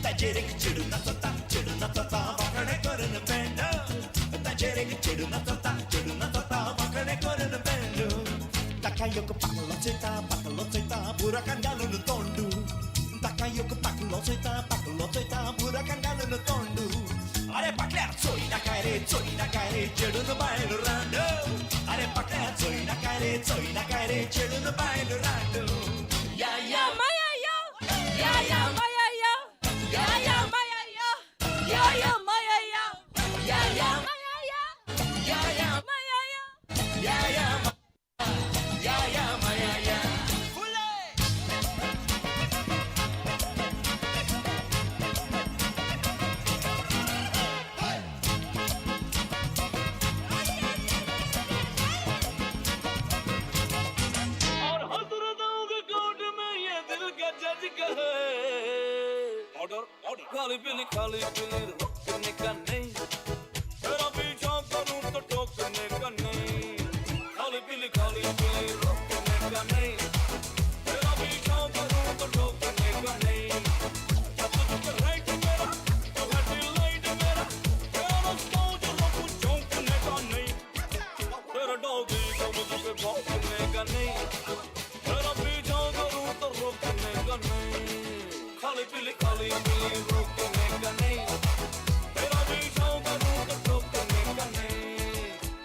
ताचेर एक चेडूं नाचता, चेडूं नाचता वांकडें करून पेंड. ताचेर एक चेडूं नाचता, चेडूं नाचता वांकडें करून पेंड. ताका एक पाकलो चोयता, पाकलो चोयता बुराकान घालून तोंड. ताका एक पाकलो चोयता, पाकलो चोयता बुराकान घालून तोंड. अरे पाकल्या चोय नाका रे, चोय नाका रे चेडून बायल रांड. अरे पाकल्या चोय नाका रे, चोय नाका रे चेडून बायल रांड. या या माया या या या माया या या या माया या या या माया या या या माया या या या माया या या या या या माया या. और हजरतों के कोर्ट में ये दिल का जज कहे, ऑर्डर ऑर्डर खाली पीली रोकने का नहीं, तेरा पीछा करूं तो टोकने का नहीं, खाली पीली रोकने का नहीं, तेरा पीछा करूं तो टोकने का नहीं, तुझको राइट मेरा तो है डिलाइट मेरा, तेरा सोच रोकूं चौंकने का नहीं, तेरा डॉगी को मुझ पे भौंकने का नहीं, तेरा पीछा करूं तो रोकने का नहीं, खाली पीली रोकने का नहीं, तेरा पीछा करूं तो टोकने का नहीं,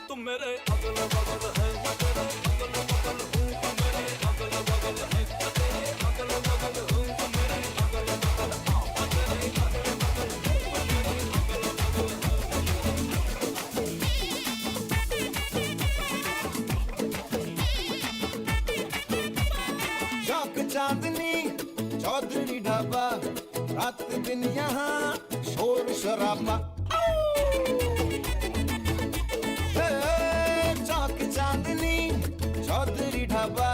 तुम मेरे अगल बगल है मैं तेरे अगल बगल हूँ, तुम मेरे अगल बगल है मैं तेरे अगल बगल हूँ, तुम मेरे अगल बगल आ मैं तेरे अगल बगल हूँ, मैं तेरे अगल बगल हूँ। चौक चांदनी चौधरी ढाबा, रात दिन यहाँ शोर शराबा. चौक चांदनी चौधरी ढाबा,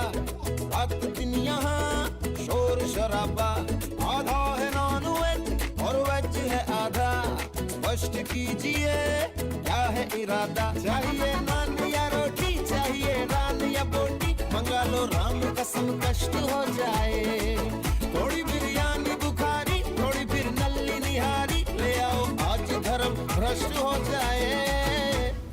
रात दिन यहाँ शोर शराबा. आधा है नॉन वेज और वेज है आधा, स्पष्ट कीजिए क्या है इरादा. चाहिए नान या रोटी, चाहिए रान या बोटी, मंगा लो राम कसम कष्ट हो जाए. थोड़ी बिरयानी बुखारी, थोड़ी फिर नल्ली निहारी, ले आओ आज धर्म भ्रष्ट हो जाए.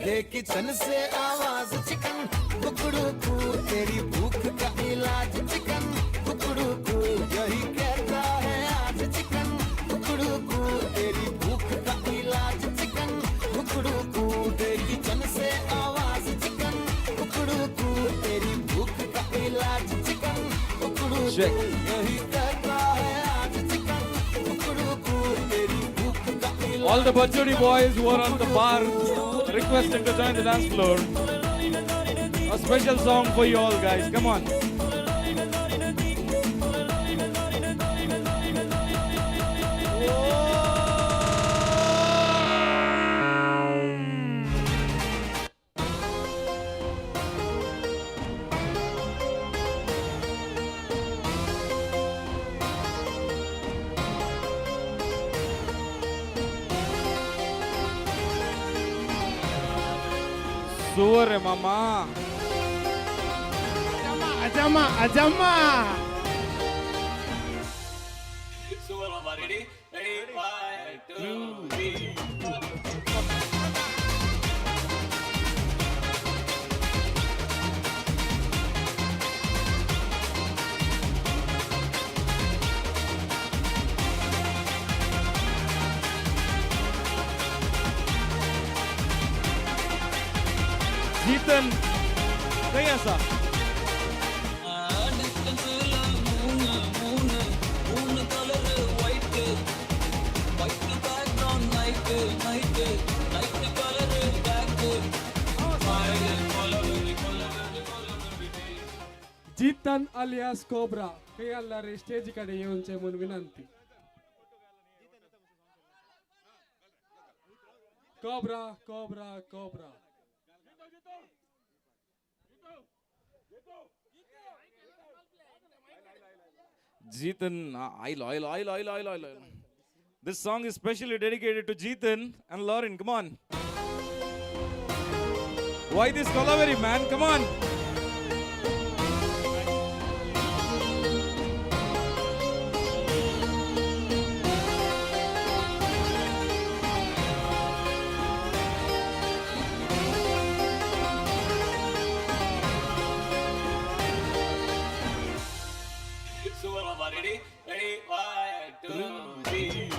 दे किचन से आवाज चिकन कुकड़ू कू, तेरी भूख का इलाज चिकन कुकड़ू कू, यही कहता है उकड़ू कू, किचन से आवाज चिकन उकड़ू कू, तेरी भूख का इलाज चिकन उकड़ू कू, यही कहता है आज चिकन उकड़ू कू, तेरी भूख का इलाज. All the Bachodi boys who are on the bar requested to join the dance floor. A special song for you all guys. Come on. Sure, mama. Ajama, ajama. Super, mama. Ready? Ready? 1, 2, 3. Jeetan, कहीं ऐसा? Jeetan alias Cobra, कहीं stage कडे येऊनचे म्हणून विनंती. Cobra, Cobra, Cobra. Jeetan, oil, oil, oil, oil, oil, oil. This song is specially dedicated to Jeetan and Lauren. Come on. Why this Kolaveri, man? Come on. Super, mama. Ready? Ready? 1, 2, 3.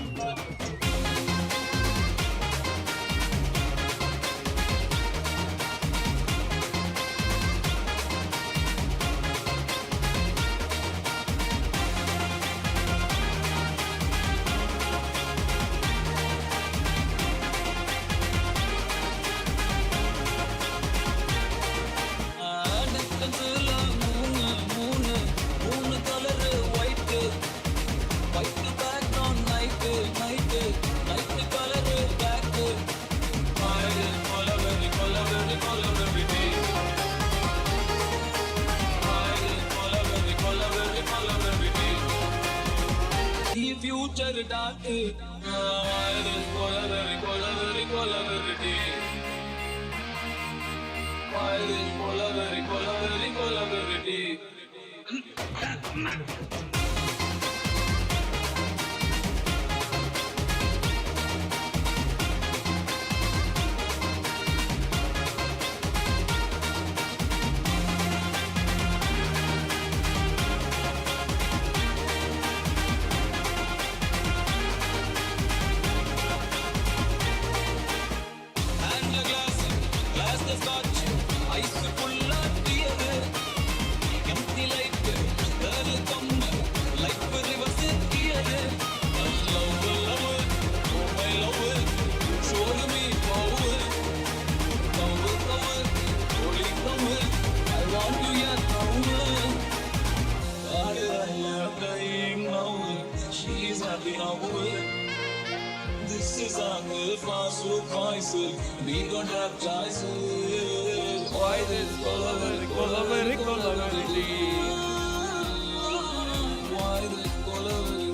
Future dark. This is our voices. We don't have choices. Why this Kolaveri, Kolaveri, Kolaveri? Why this Kolaveri,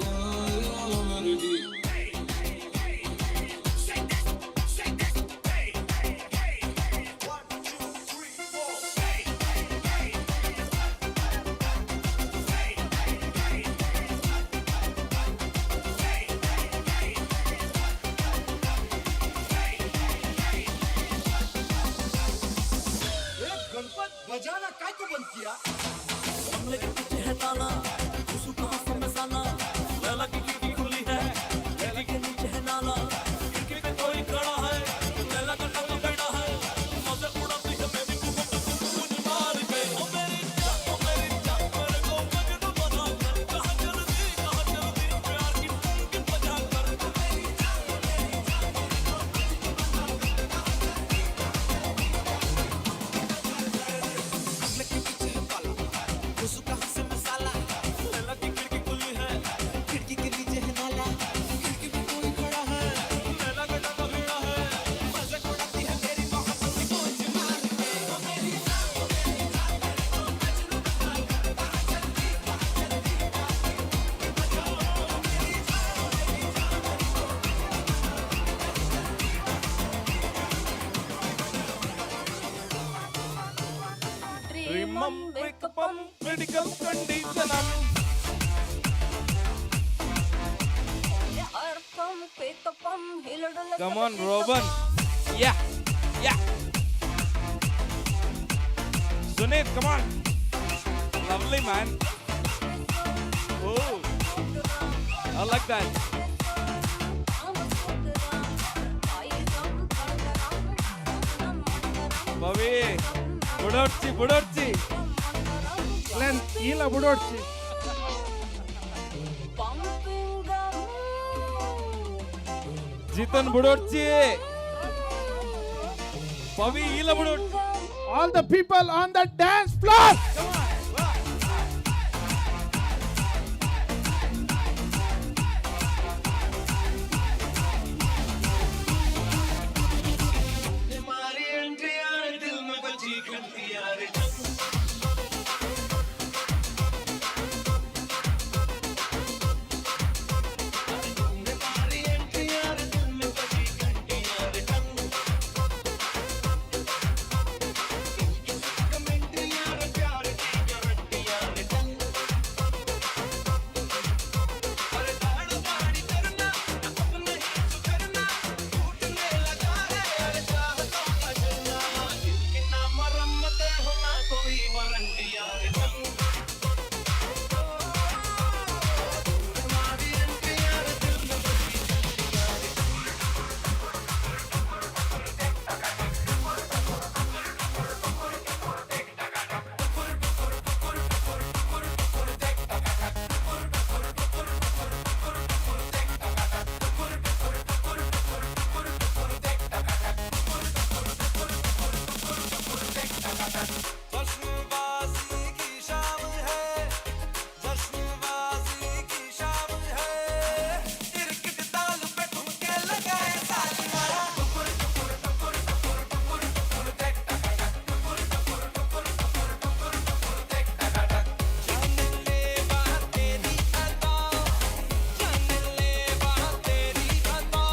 Kolaveri? बजाना काय को बंद किया? बंगले K पीछे है ताला, घुसू कहाँ समझाना? लैला की खिड़की खुली है, खिड़की के नीचे है नाला, खिड़की पे कोई खड़ा है, लैला का Critical condition. Come on, Robin. Yeah, yeah. Sunit, come on. Lovely, man. Oh, I like that. Pavi, ಬುಡೋಡ್ಚಿ ಬುಡೋಡ್ಚಿ. ಇಲ್ಲ ಬುಡೋಡ್ಚಿ. ಜಿತನ್ ಬುಡೋಡ್ಚಿ. ಪವಿ ಇಲ್ಲ ಬುಡೋಡ್ಚಿ. All the people on the dance floor. मारी एंट्री यार दिल में बजी घंटी यार. जश्नबाजी की शाम है, जश्नबाजी की शाम है. तिरकट ताल पे ठुमके लगाए सालिमा. टुकुर टुकुर टुकुर टुकुर टुकुर टुकुर टेक टक टक, टुकुर टुकुर टुकुर टुकुर टुकुर टुकुर टेक टक टक. जान ले बात तेरी अदा, जान ले बात तेरी अदा.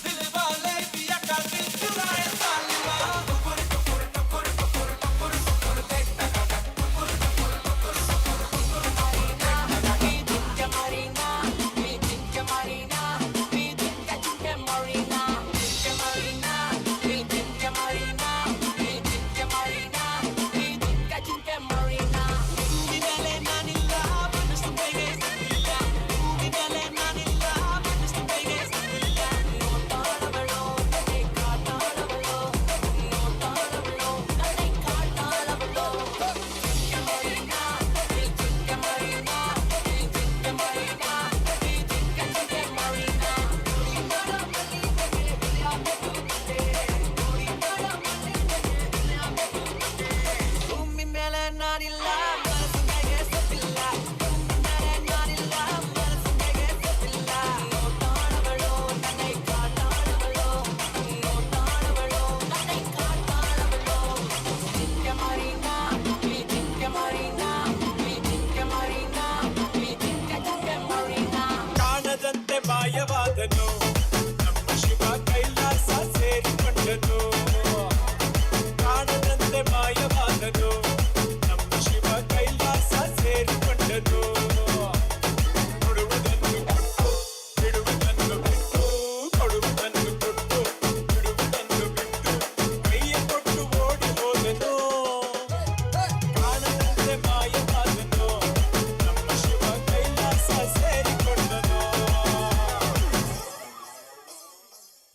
दिल वाले पिया का दिल चुराए सालिमा. टुकुर टुकुर टुकुर टुकुर टुकुर टुकुर टेक टक टक, टुकुर टुकुर टुकुर टुकुर टुकुर ಭೂಮಿ ಮೇಲೆ ನಾನಿಲ್ಲ, ಮನಸ್ಸು ಹೇಗೆ ಸತ್ತಿಲ್ಲ. ಭೂಮಿ ಮೇಲೆ ನಾನಿಲ್ಲ, ಮನಸ್ಸು ಹೇಗೆ ಸತ್ತಿಲ್ಲ. ನೋಟಾಳವಳು ನನ್ನೈ ಕಾಟಾಳವಳು, ನೋಟಾಳವಳು ನನ್ನೈ ಕಾಟಾಳವಳು. ಚಿಕ್ಕ ಮರಿನಾ, ಈ ಚಿಕ್ಕ ಮರಿನಾ, ಈ ಚಿಕ್ಕ ಮರಿನಾ, ಈ ಚಿಕ್ಕ ಚಿಕ್ಕ ಮರಿನಾ. ಕಾಣದಂತೆ ಮಾಯವಾದನು ನಮ್ಮ ಶಿವ, ಕೈಲಾಸ ಸೇರಿಕೊಂಡನು. ಕಾಣದಂತೆ ಮಾಯವಾದನು ನಮ್ಮ ಶಿವ, ಕೈಲಾಸ ಸೇರಿಕೊಂಡನು. ಕೊಡುವುದನ್ನು ಕೊಟ್ಟು ಬಿಡುವುದನ್ನು ಬಿಟ್ಟು, ಕೊಡುವುದನ್ನು ಕೊಟ್ಟು ಬಿಡುವುದನ್ನು ಬಿಟ್ಟು, ಕೈಯ ಕೊಟ್ಟು ಓಡಿ ಹೋದನು. ಕಾಣದಂತೆ ಮಾಯವಾದನು ನಮ್ಮ ಶಿವ, ಕೈಲಾಸ ಸೇರಿಕೊಂಡನು.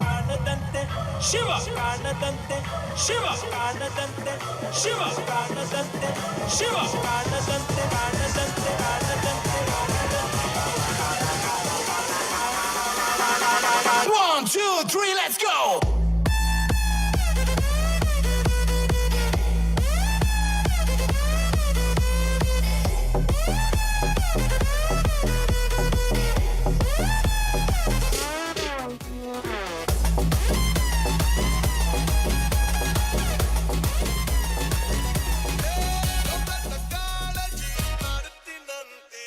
ಕಾಣದಂತೆ ಶಿವ, ಕಾಣದಂತೆ ಶಿವ, ಕಾಣದಂತೆ ಶಿವ, ಕಾಣದಂತೆ ಶಿವ, ಕಾಣದಂತೆ, ಕಾಣದಂತೆ, ಕಾಣದಂತೆ, ಕಾಣದಂತೆ. 1, 2, 3, let's go! ಮಾಡ್ತಿನಂತಿ,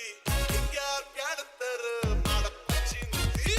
ಹಿಂಗ್ಯಾರ್ ಬ್ಯಾಡತ್ತಾರ ಮಾಡಪ್ಪ ಚಿಂತಿ.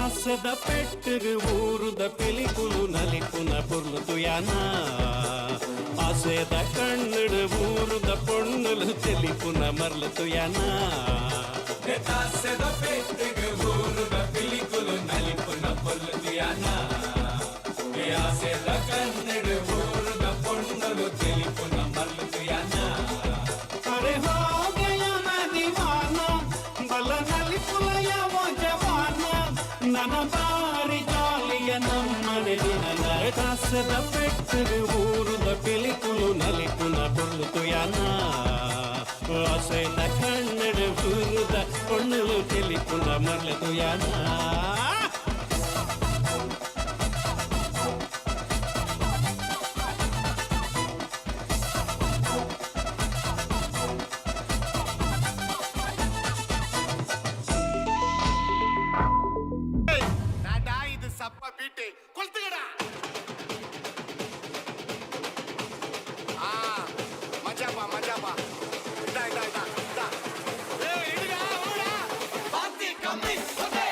ಆಸೆದ ಪೆಟ್ಟರು ಊರುದ ಪಿಲಿಕುಲು ನಲಿಪುನ ಪೊರ್ಲು ತುಯಾನ ಆಸೆದ ಕಣ್ಣಡು ಊರುದ ಪೊಣ್ಣುಲು ತೆಲಿಪುನ ಮರ್ಲು ತುಯಾನ ಆಸೆದ ಪೆಟ್ಟಿಗೆ ಊರುದ ಪಿಲಿಕುಲು ನಲಿಪುನ ಪೊರ್ಲು ತುಯಾನ ಆಸೆದ ಕಣ್ಣಡು ಊರುದ ಪೊಣ್ಣುಲು ತೆಲಿಪುನ ಮರ್ಲು ತುಯಾನ ಅರೆ ಹೋ ಗಯಾ ನಾ ದಿವಾನ ಬಲ ನಲಿಪುಲಯ ಓ ಜವಾನ ನನ್ನ ಬಾರಿ ಜಾಲಿಯ ನಮ್ಮನೆ ದಿನ ದಾಸದ ಪೆಟ್ಟರು ಊರುದ ಪಿಲಿಕುಲು ನಲಿಪುನ ಪೊರ್ಲು ತುಯಾನ ಆಸೆದ ಕಣ್ಣಡು ಊರುದ ಪೊಣ್ಣುಲು ತೆಲಿಪುನ ಮರ್ಲು ತುಯಾನ. இது சப்ப பீட்டு கொளுத்துக்கடா. ஆ மஜாபா மஜாபா. இதா இதா இதா இதா. ஏய் இடுடா ஓடா பாத்தி கம்மி ஓகே.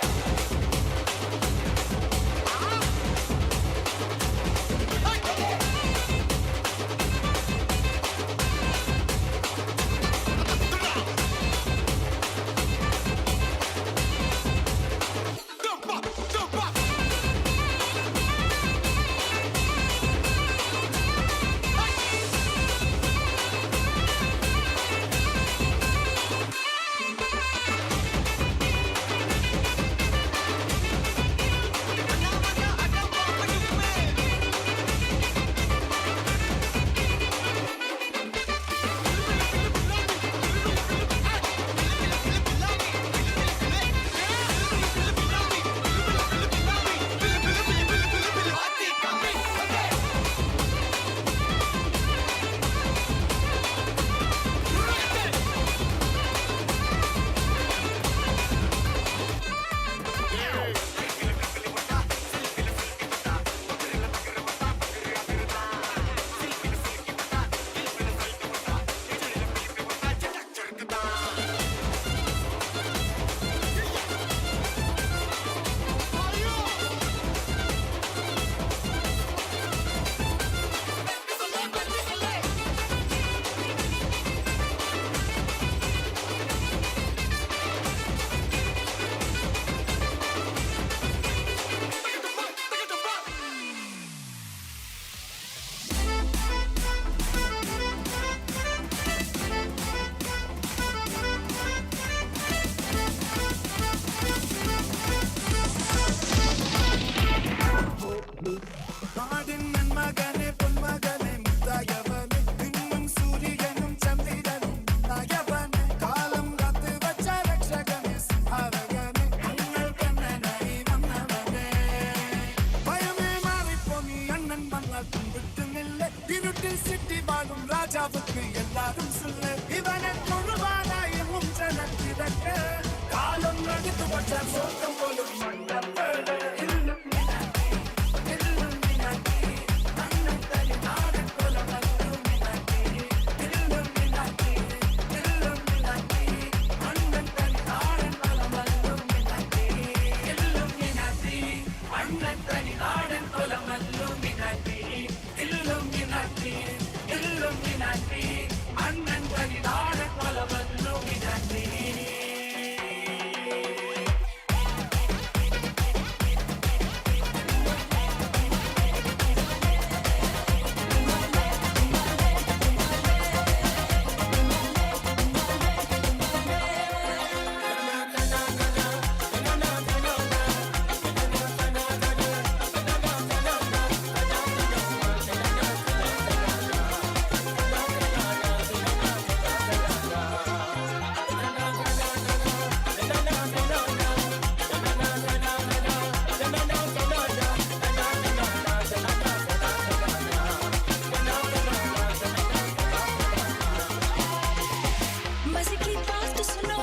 मजे की बात सुनो,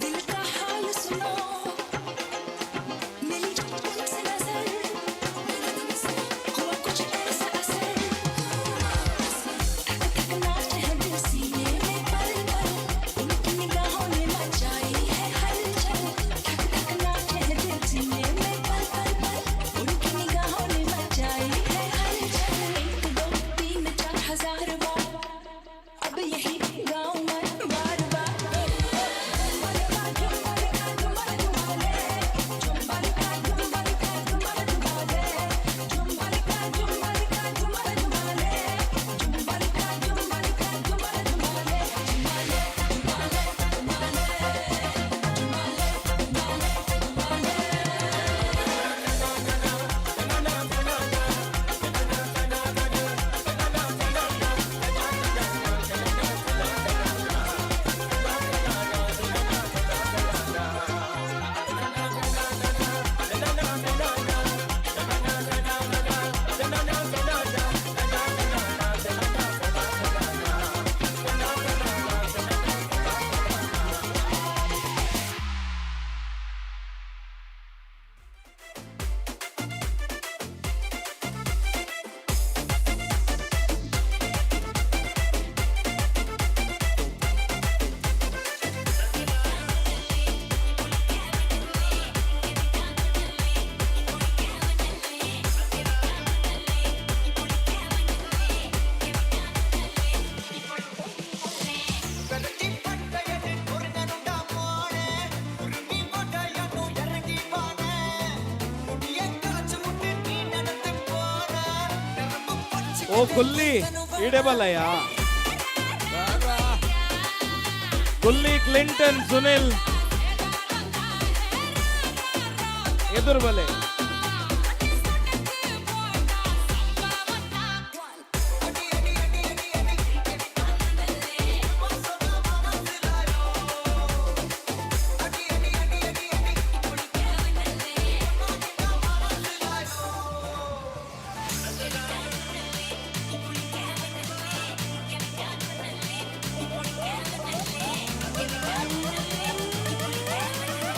दिल का हाल सुनो, मिली जो तुमसे नजर, हुआ कुछ ऐसा असर, थक थक नाच है दिल सीने में पल पल, उनकी निगाहों ने मचाई है हलचल, थक थक नाच है दिल सीने में पल पल पल, उनकी निगाहों ने मचाई है हलचल, 1 2 3 4 हजार बार अब यही गाऊं मैं बार बार। ಓ ಕುಲ್ಲಿ ಈಡೇಬಲ್ಲಯ್ಯ ಕುಲ್ಲಿ ಕ್ಲಿಂಟನ್ ಸುನಿಲ್ ಎದುರು ಬಲೆ.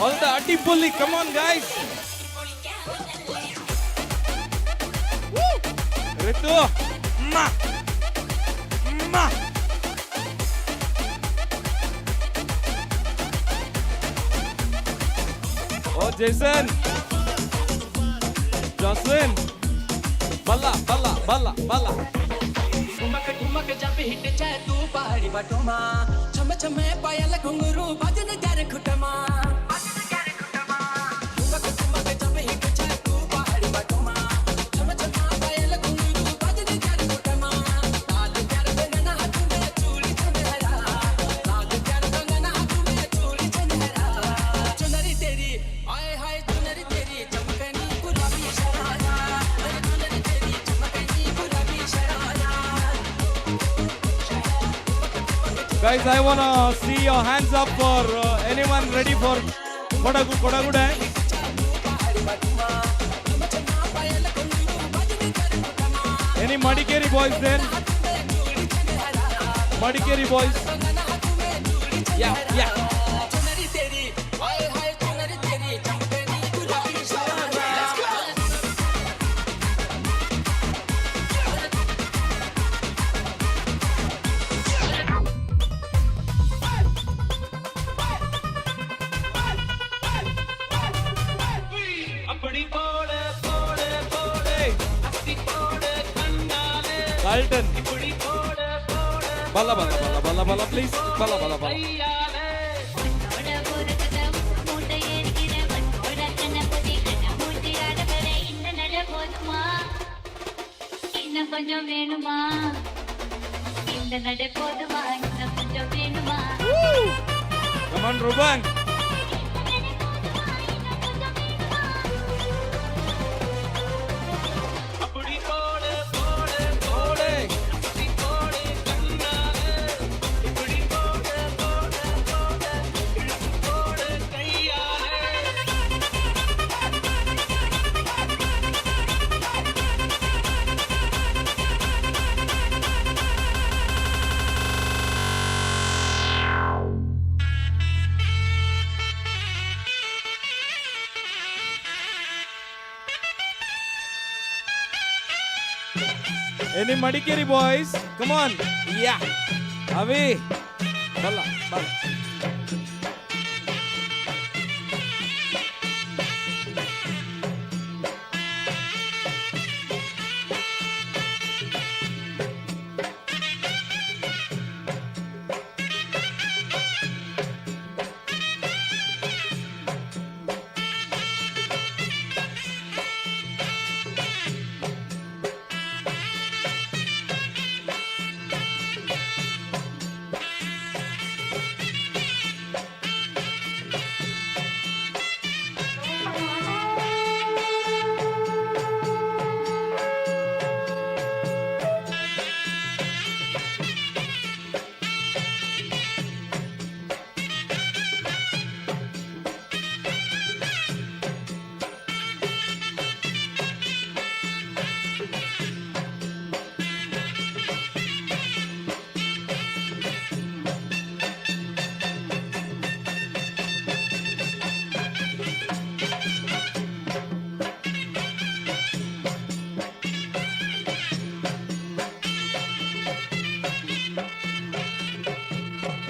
All the Attipulli, come on guys. Woo! Ritu, ma, ma. Oh Jason, Jocelyn, balla, balla, balla, balla. ठुमक ठुमक जब हिट जाए तू पहाड़ी बाटोमा, छम छम पायल घुंघरू भजन जार खुटमा। ठुमक ठुमक जब हिट जाए तू पहाड़ी बाटोमा, छम छम पायल घुंघरू भजन जार खुटमा। लाल प्यार कंगना हाथ में चूड़ी चंदहरा, लाल प्यार कंगना हाथ में चूड़ी चंदहरा। चुनरी तेरी आए हाय चुनरी तेरी चमकनी गुलाबी शरारा, अरे चुनरी तेरी चमकनी गुलाबी sharara. Guys, I wanna see your hands up for anyone ready for Kodagu Kodagu dance. Any Madikeri boys there? Madikeri boys. Yeah, yeah. चुनरी तेरी हाय हाय चुनरी तेरी चमकनी गुलाबी शरारा. Let's go. अपनी पोड़े पोड़े पोड़े असी पोड़े Kangale. Carlton. इपड़ी पोड़े पोड़े Bala bala bala bala bala, please. Bala bala bala. இன்னும் கொஞ்சம் வேணுமா இந்த நடை போதுமா இன்னும் கொஞ்சம் வேணுமா? Come on, Ruben. अपनी पोड़े पोड़े पोड़े असी पोड़े कंगाले. इपड़ी पोड़े पोड़े पोड़े इड़ू पोड़े கையாலே. Any Madikeri boys? Come on. Yeah. Avi. Bala, bala.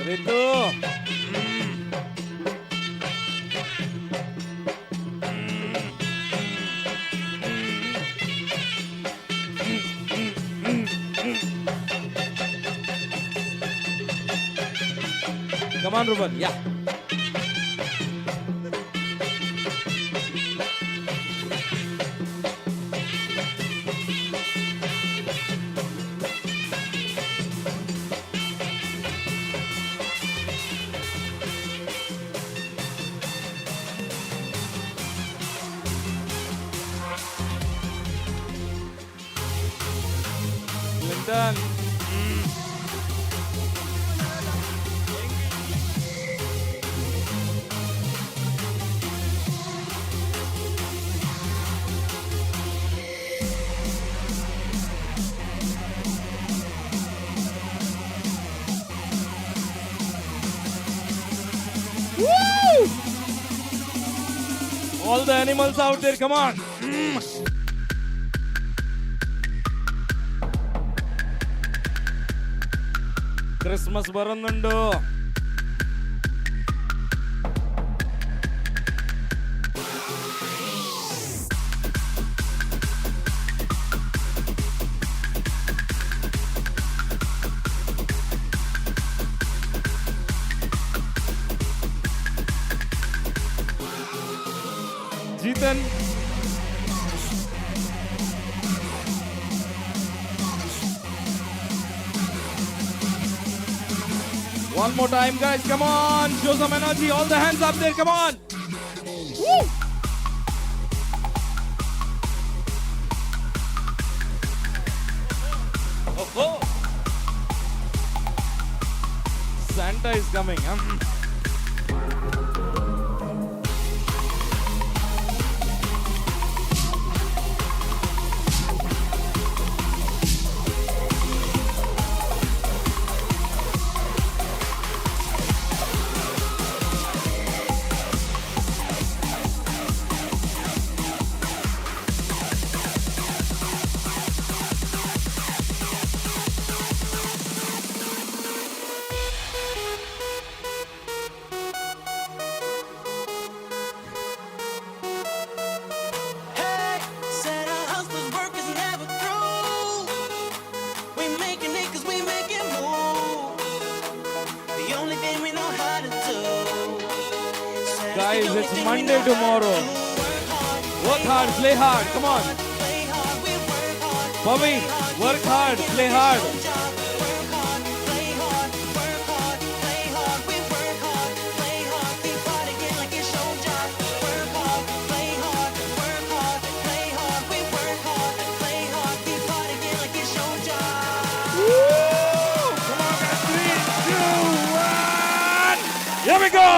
Ritu. Come on, Ruben. Yeah. Clinton. Woo! All the animals out there, come on. Christmas ಬರೊಂದುಂಡು. Jeethan. One more time, guys. Come on. Show some energy. All the hands up there. Come on. Woo! Oh, oh. Santa is coming. Huh? thing we know how to do. Said it's the Guys, only it's thing we Monday know how to tomorrow. do. Work hard, play hard. Come on. Pavi, work hard, play hard. Come on, guys. 3, 2, 1. Here we go.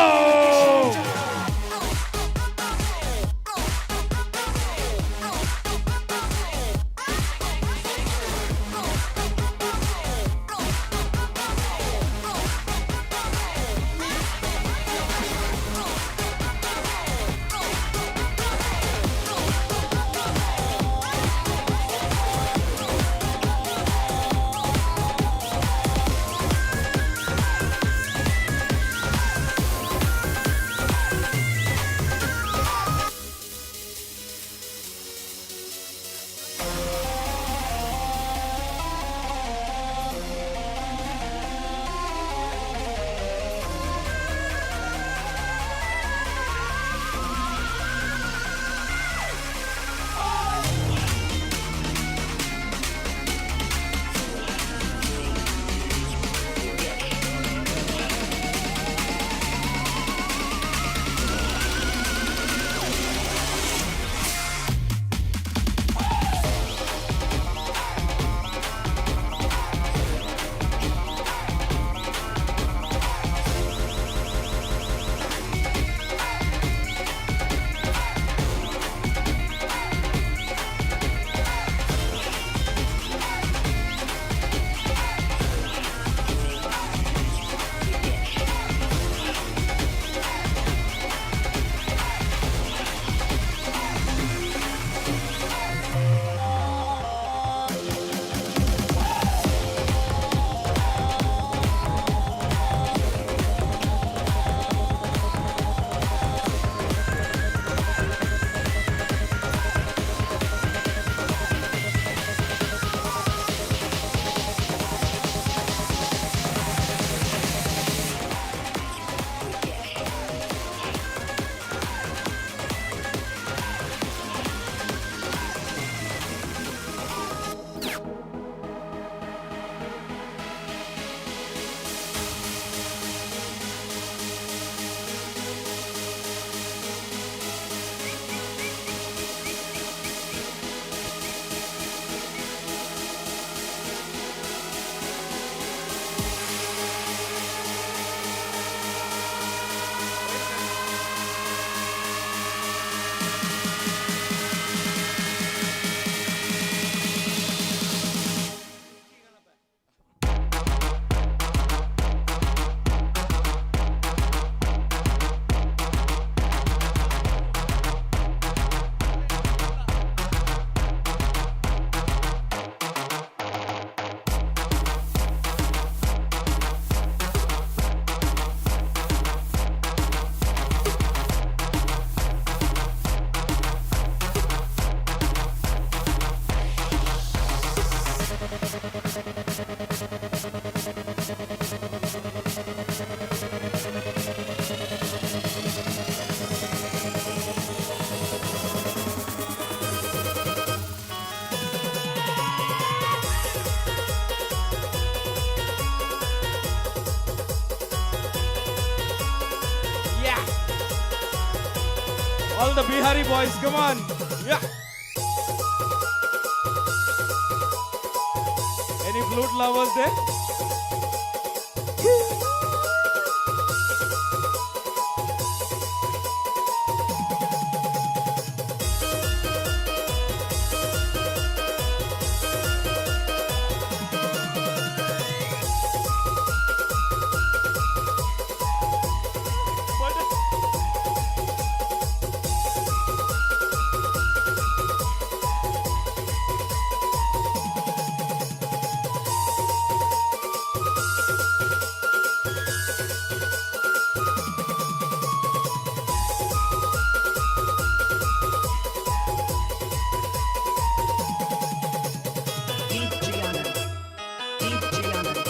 Yeah. All the Bihari boys, come on. Yeah. Any flute lovers there? DJ Anand. DJ Anand.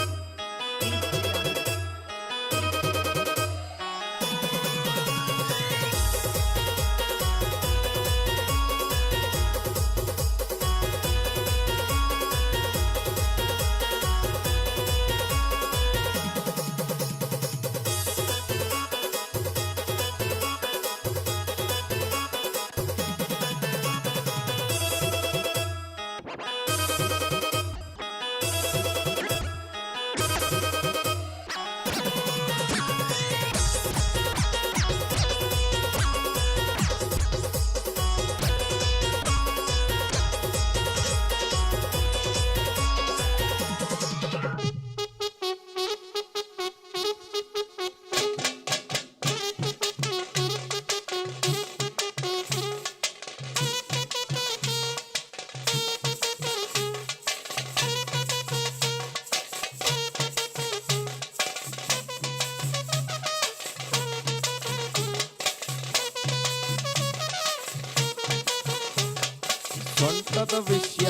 ಸೊಂಟದ ವಿಷಯ.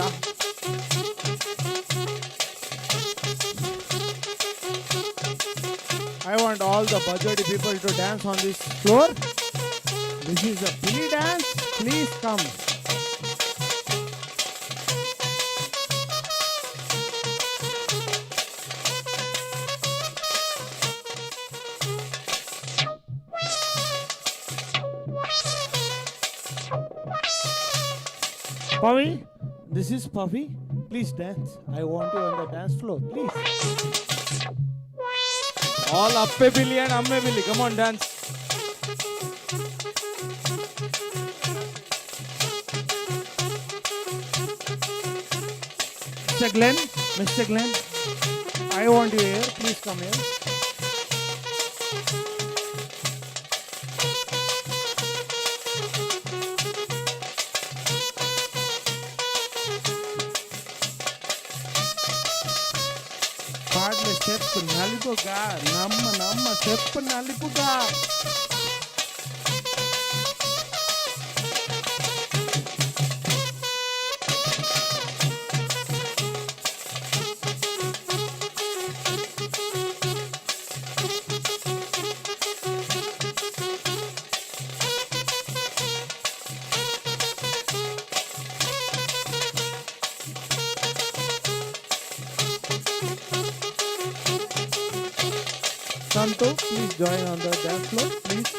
I want all the Bajadi people to dance on this floor. This is a Pili dance. Please come. Pavi, this is Pavi. Please dance. I want you on the dance floor. Please. All Appe Billy and Amme Billy, come on, dance. Mr. Glenn, Mr. Glenn, I want you here. Please come here. పాటల step నలుపుగా, నమ్మ నమ్మ step నలుపుగా. Santo, please join on the dance floor, please.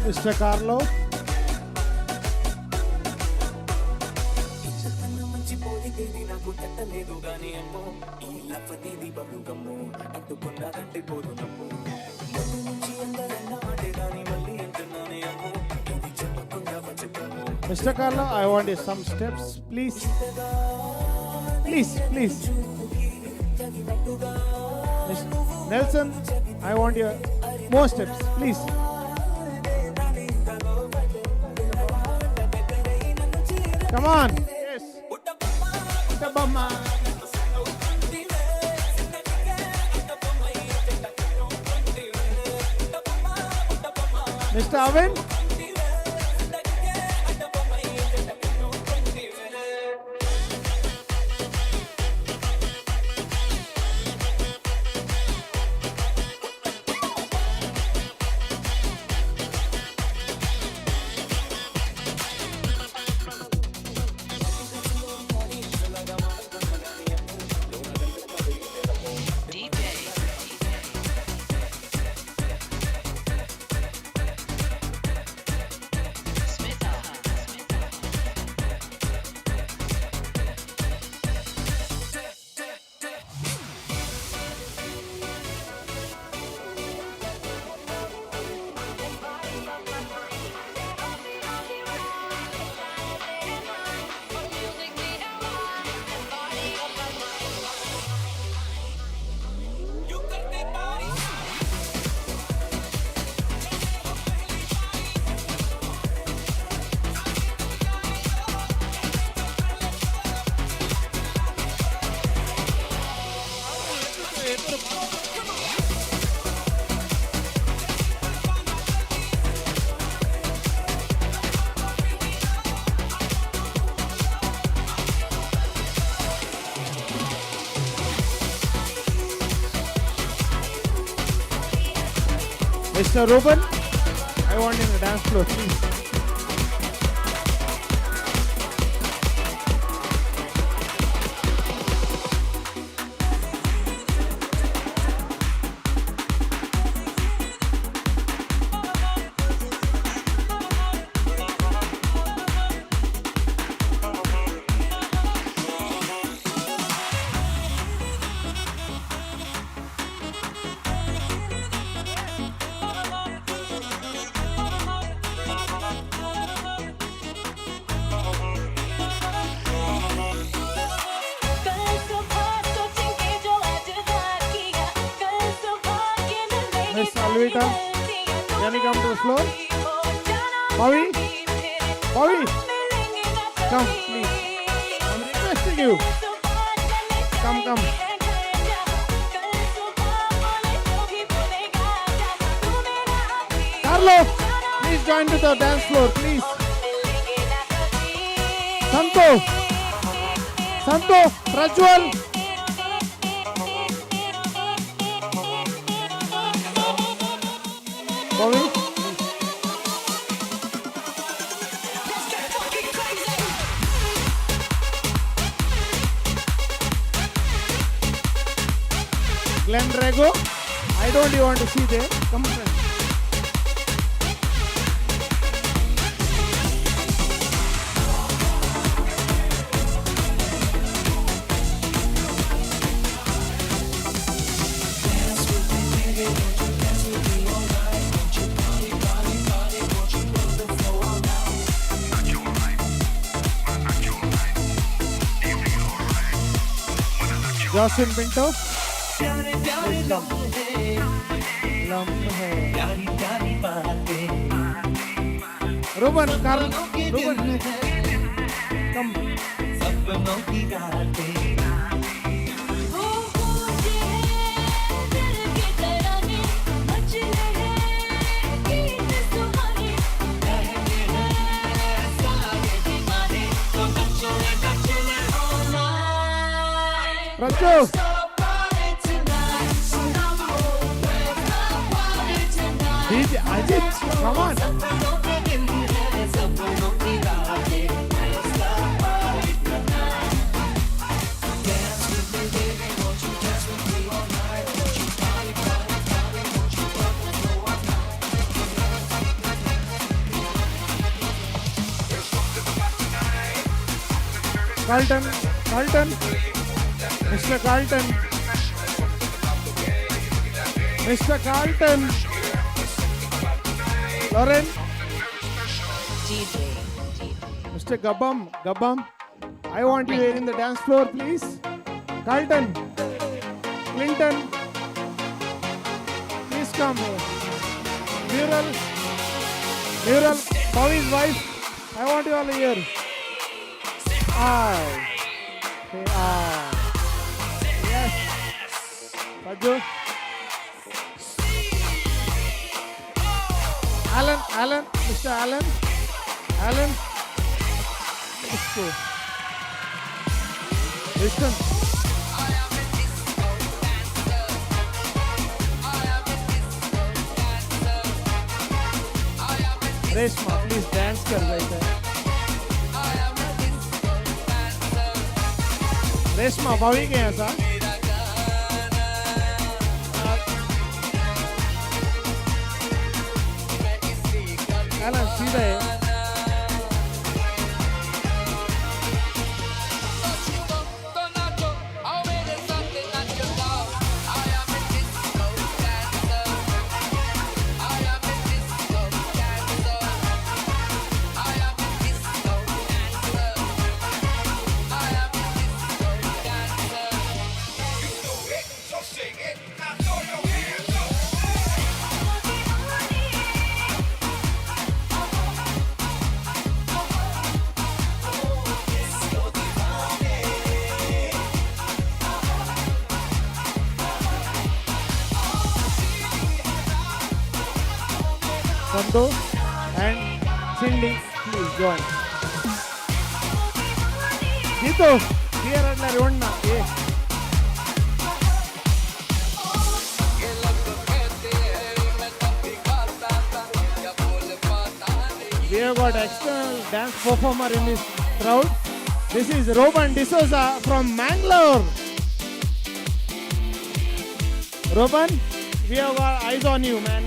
Mr. Carlo. Mr. Carlo, I want some steps, please. Please, please. Mr. Nelson, I want your more steps, please. Come on. Yes. Uttabamma. Mr. Avin. Mr. Ruben, I want in the dance floor, please. कल सुबह सोचेंगे जो आज रात किया, कल सुबह K मिलेंगे Miss Alvita, can you come to the floor? Bobby, Bobby, come please. I'm requesting you. Come, come. Carlo, please join to the dance floor, please. Santo, Santo, Prajwal. Bobby. Glenn Rego, I don't even want to see there. Come friend. Jocelyn Pinto. प्यारे प्यारे लम्हे, लम्हे, प्यारी प्यारी बातें, Ruben, Carl, सपनों K Ruben, दिन है, come. सपनों की रातें। वो गूंजे हैं दिल के तराने, मचले हैं गीत सुहाने, कहते हैं सारे दीवाने, तो नचो ले नचो ले all night. Raju. Let's go party tonight. Let's go party tonight. DJ Ajit, come on. सपनों के दिन है, सपनों की रातें। Let's go party tonight. Dance with me, baby, won't you dance with me all night? Won't you party, party, party? Won't you rock the floor all night? Carlton, Carlton, Mr. Carlton, Mr. Carlton, Lauren, DJ, Mr. Gabam, Gabam, I want you here in the dance floor, please. Carlton, Clinton, please come here. Mural, Mural, Bobby's wife, I want you all here. Aye. Say aye. Yes. Raju. Alan, Alan, Mr. Alan, Alan. Let's go. Listen. Reshma, please dance कर रही है. Reshma, भाभी K हैं साहब. Alan, सीधा है. Santo and Cindy, please join. Geetu, here at la Ronna, yeah. have got external dance performer in this crowd. This is Roban D'Souza from Mangalore. Roban, we have got eyes on you, man.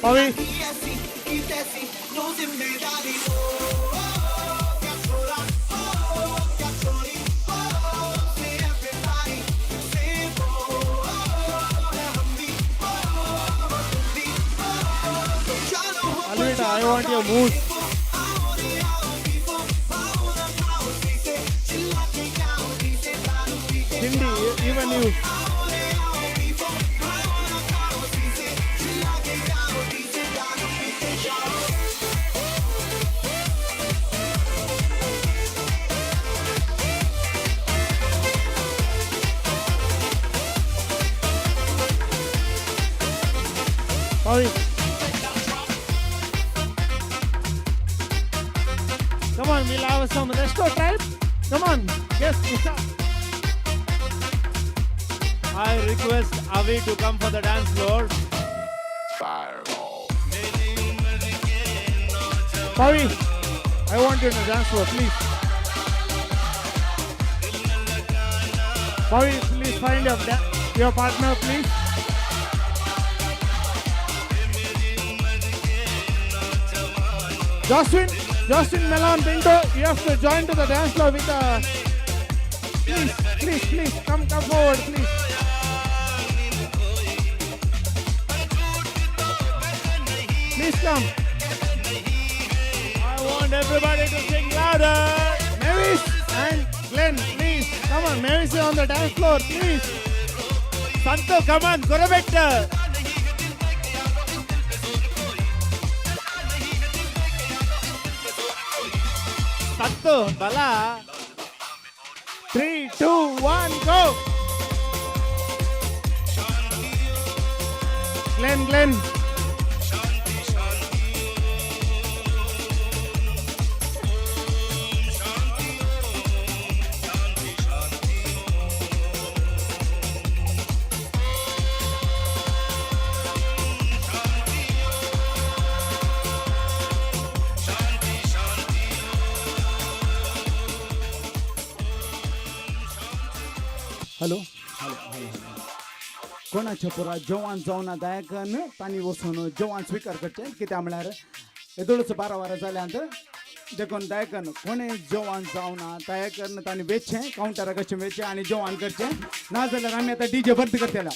Pavi. Alvita, I want your moves. Cindy, even you. Come on, we'll have some resto tribe. Come on, yes, Isha. I request Avi to come for the dance floor. Fireball. Pavi, I want you to dance floor, please. Pavi, please find your partner, please. Justin Melon Pinto, you have to join to the dance floor with the. Please, please, please, come forward, please. Please come. I want everybody to sing louder. Mavis and Glenn, please. Come on, Mavis is on the dance floor, please. Santo, come on, Gurabetta. Santo, Bala. 3, 2, 1, go. Glenn, Glenn. Hello hello hello कोणाच्या पुरा जेवण जावना दायकन तांणी वचून जेवण स्विकार करचें कित्याक म्हळ्यार येदोळच 12 वरां जाल्यांत देखून दायकन कोणें जेवण जावना दायकन तांणी वेचें कावंटरा कशें वेचें आनी जेवण करचें ना जाल्यार आमी आतां डीजे बंद करतले.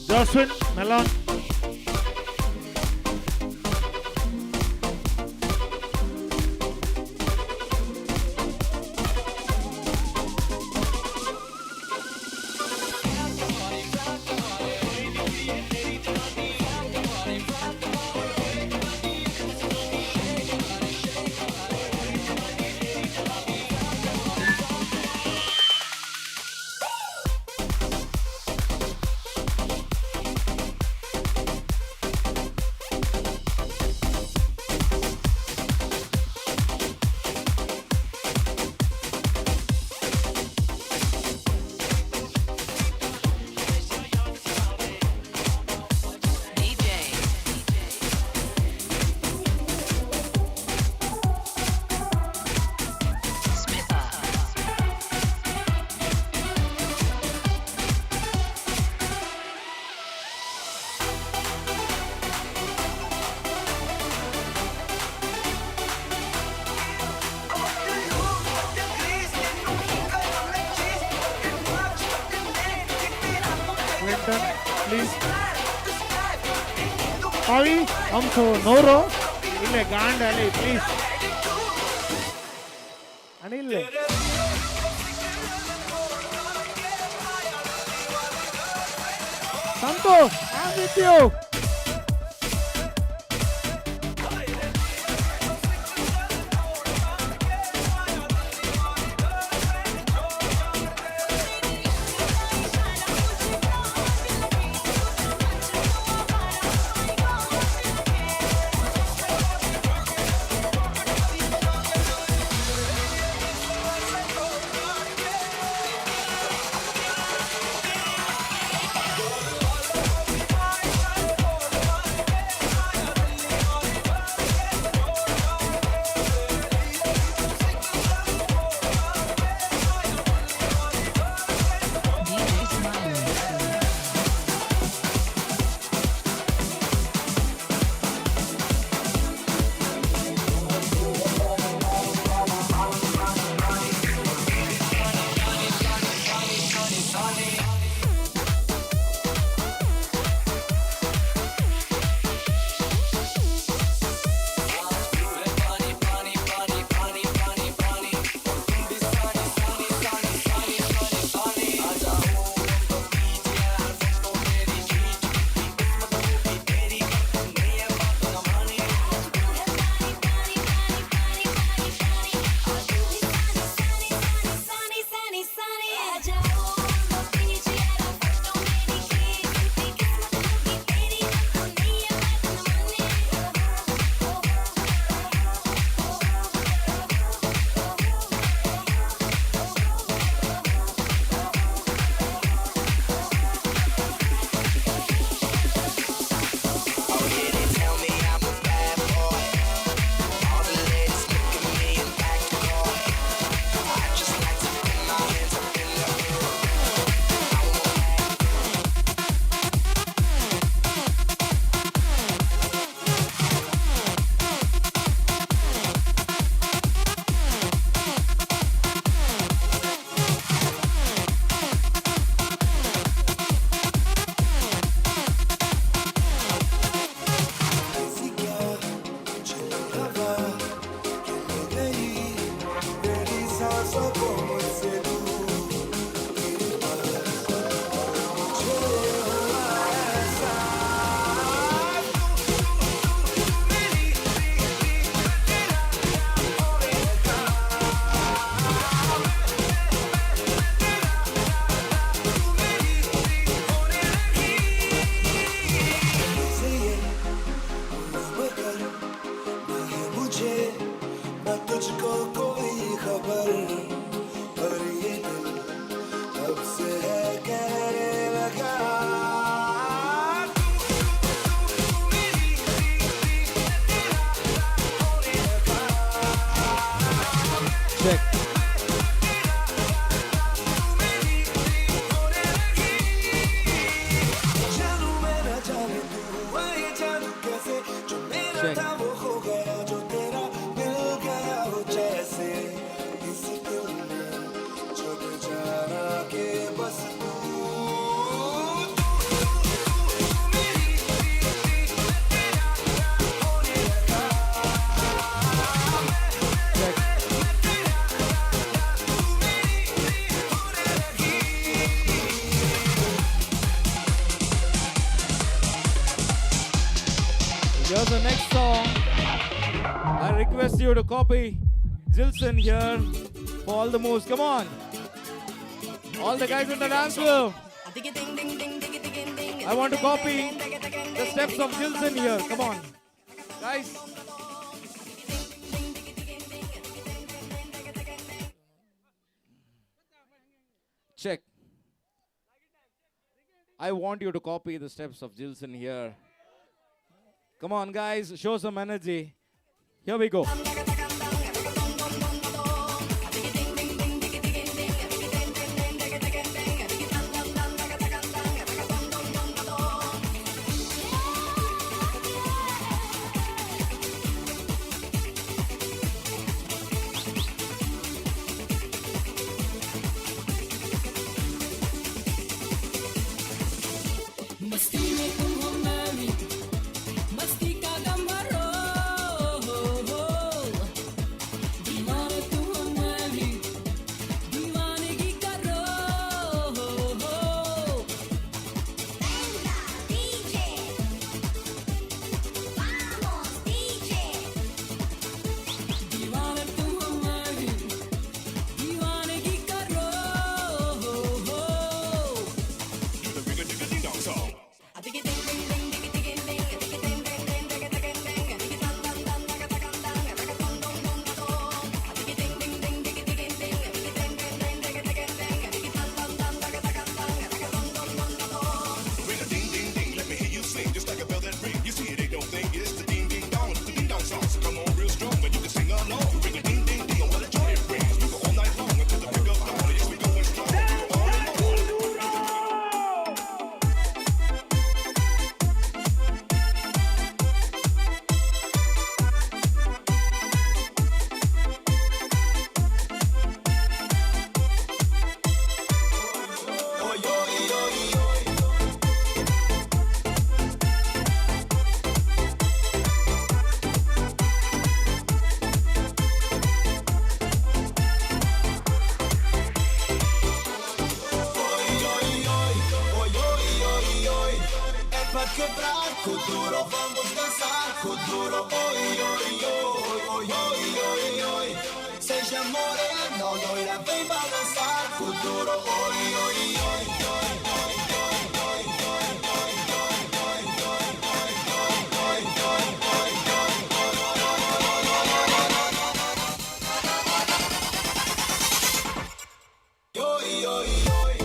Joshua Melon. Clinton, please. Pavi आमचो नवरो इल्ले गांड आले प्लीज आनी इल्ले Santo, I'm with you. तुझको कोई खबर, पर ये दिल अब से है कहने लगा। Check. जानू मैं ना जाने तू हुआ ये जादू कैसे, जो मेरा था वो खो गया, जो तेरा मिल गया वो जैसे। इस दिल में जब जाना के बस तू Here's the next song. I request you to copy Jilson here for all the moves. Come on. All the guys in the dance floor. I want to copy the steps of Jilson here. Come on. Guys. Check. I want you to copy the steps of Jilson here. Come on, guys, show some energy. Here we go. मस्ती में तुम हो मैं भी, Kuduro, vamos dançar. Kuduro, oi, oi, oi, oi, oi, oi, oi. Seja morena ou loira, vem balançar. Kuduro, oi, oi, oi, oi, oi, oi, oi, oi, oi, oi, oi, oi, oi, oi, oi, oi, oi, oi, oi.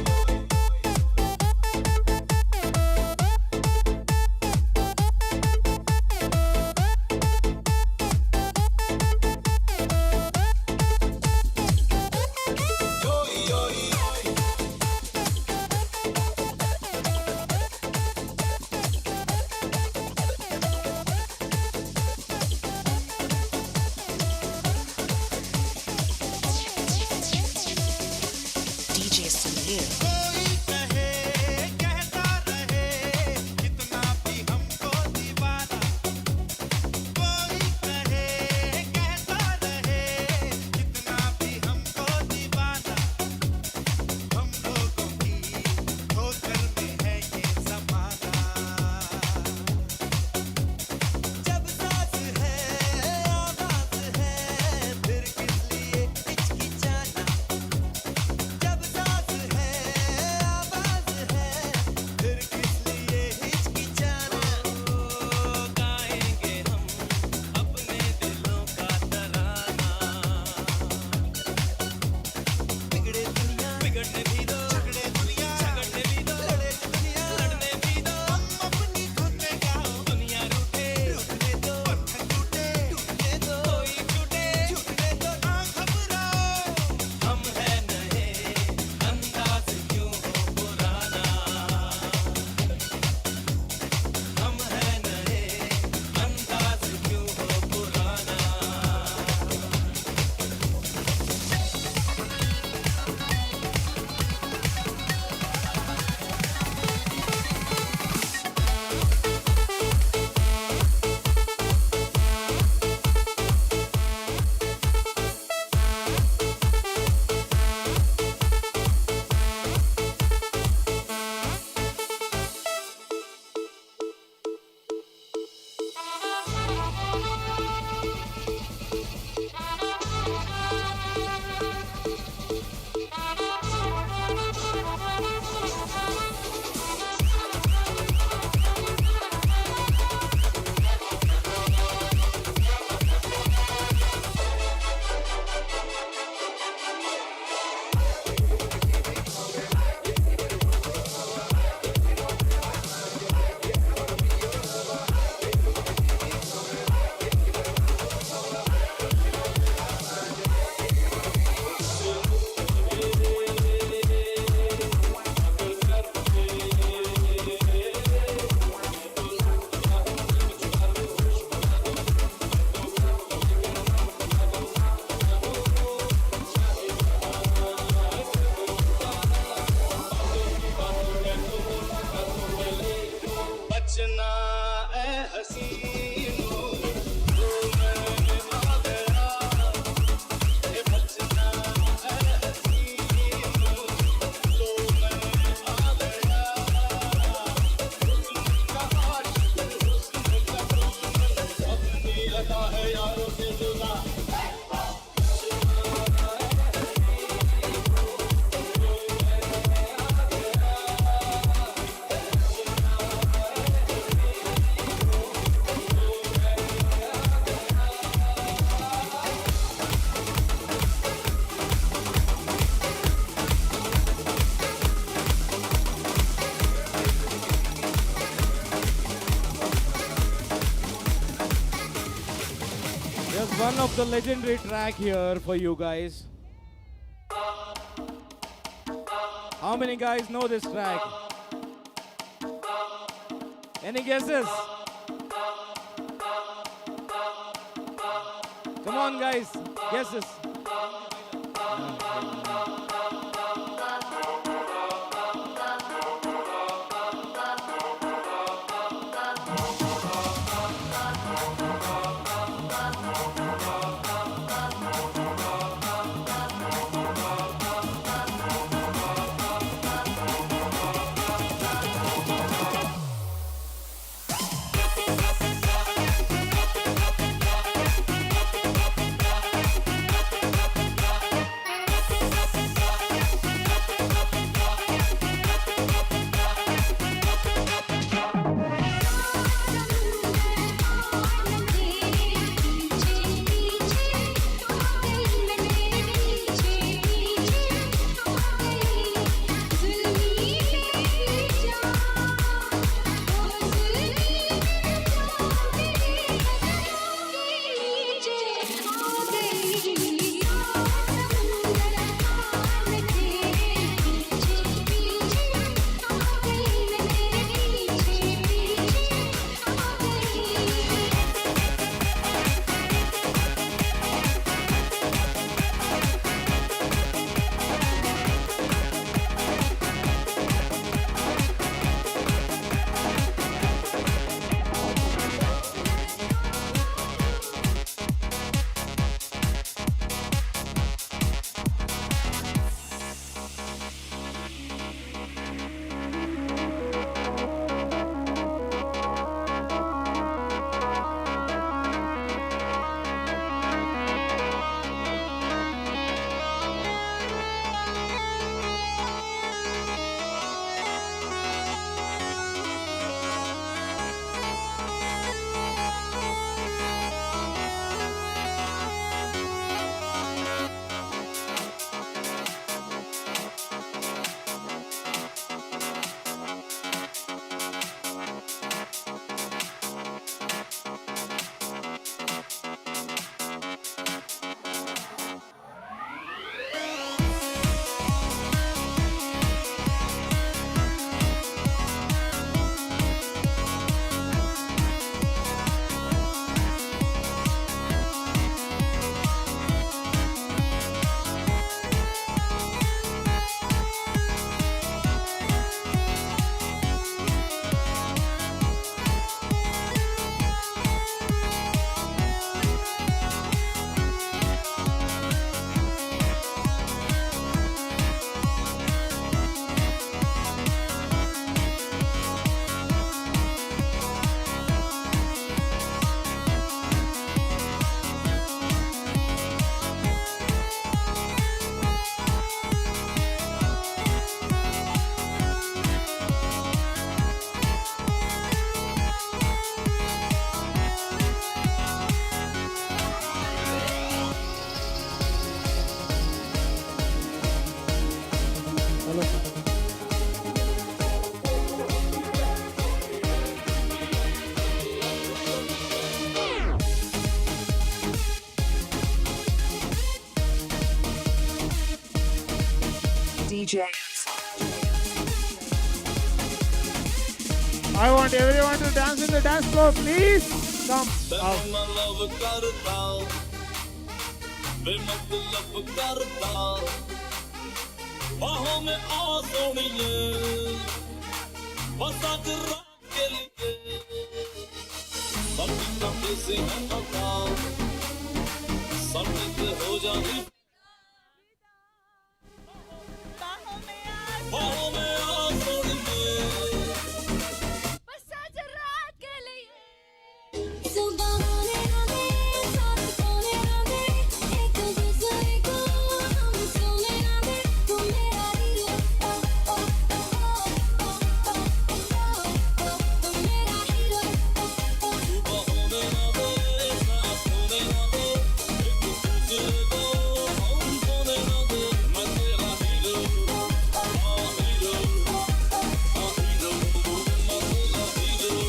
DJ Sunil. जब साथ है आवाज है फिर किस लिए हिचकिचाना। जब साथ है आवाज है फिर किस लिए हिचकिचाना। गाएंगे हम अपने दिलों का तराना। बिगड़े दुनिया बिगड़ने भी दो, झगड़े दुनिया झगड़ने भी दो, लड़े दुनिया लड़ने भी दो। हम अपनी धुन में गाओ, दुनिया रूठे रूठने दो, पत्थर टूटे टूटने दो, कोई छूटे छूटने दो, ना घबराओ। हम है नए अंदाज क्यों हो पुराना। हम है नए अंदाज क्यों हो पुराना। बचना ए हसीनो तो मैं आ गया। ए बचना ए हसीनो तो मैं आ गया। हुस्न का आशिक हुस्न का दुश्मन अपनी अदा है यारों से जुदा। There's one of the legendary track here for you guys. How many guys know this track? Any guesses? Come on guys, guesses. Thank DJ. I want everyone to dance in the dance floor, please. Come out. मैं love करता बेमतलब करता बाहों में आ सोनिए बस आज रात K लिए सब से है पता सब हो जानी बाहों में आ सोनिए बस आज रात के लिए सुबह होने ना दे, साथ सोने ना दे, एक दूसरे को हम सोने ना दे, तू मेरा हीरो, ओ ओ ओ ओ ओ ओ ओ, तू मेरा हीरो, ओ ओ। सुबह होने ना दे, साथ सोने ना दे, एक दूसरे को हम सोने ना दे, मैं तेरा हीरो, हाँ हीरो, हाँ हीरो, मैं तेरा हीरो।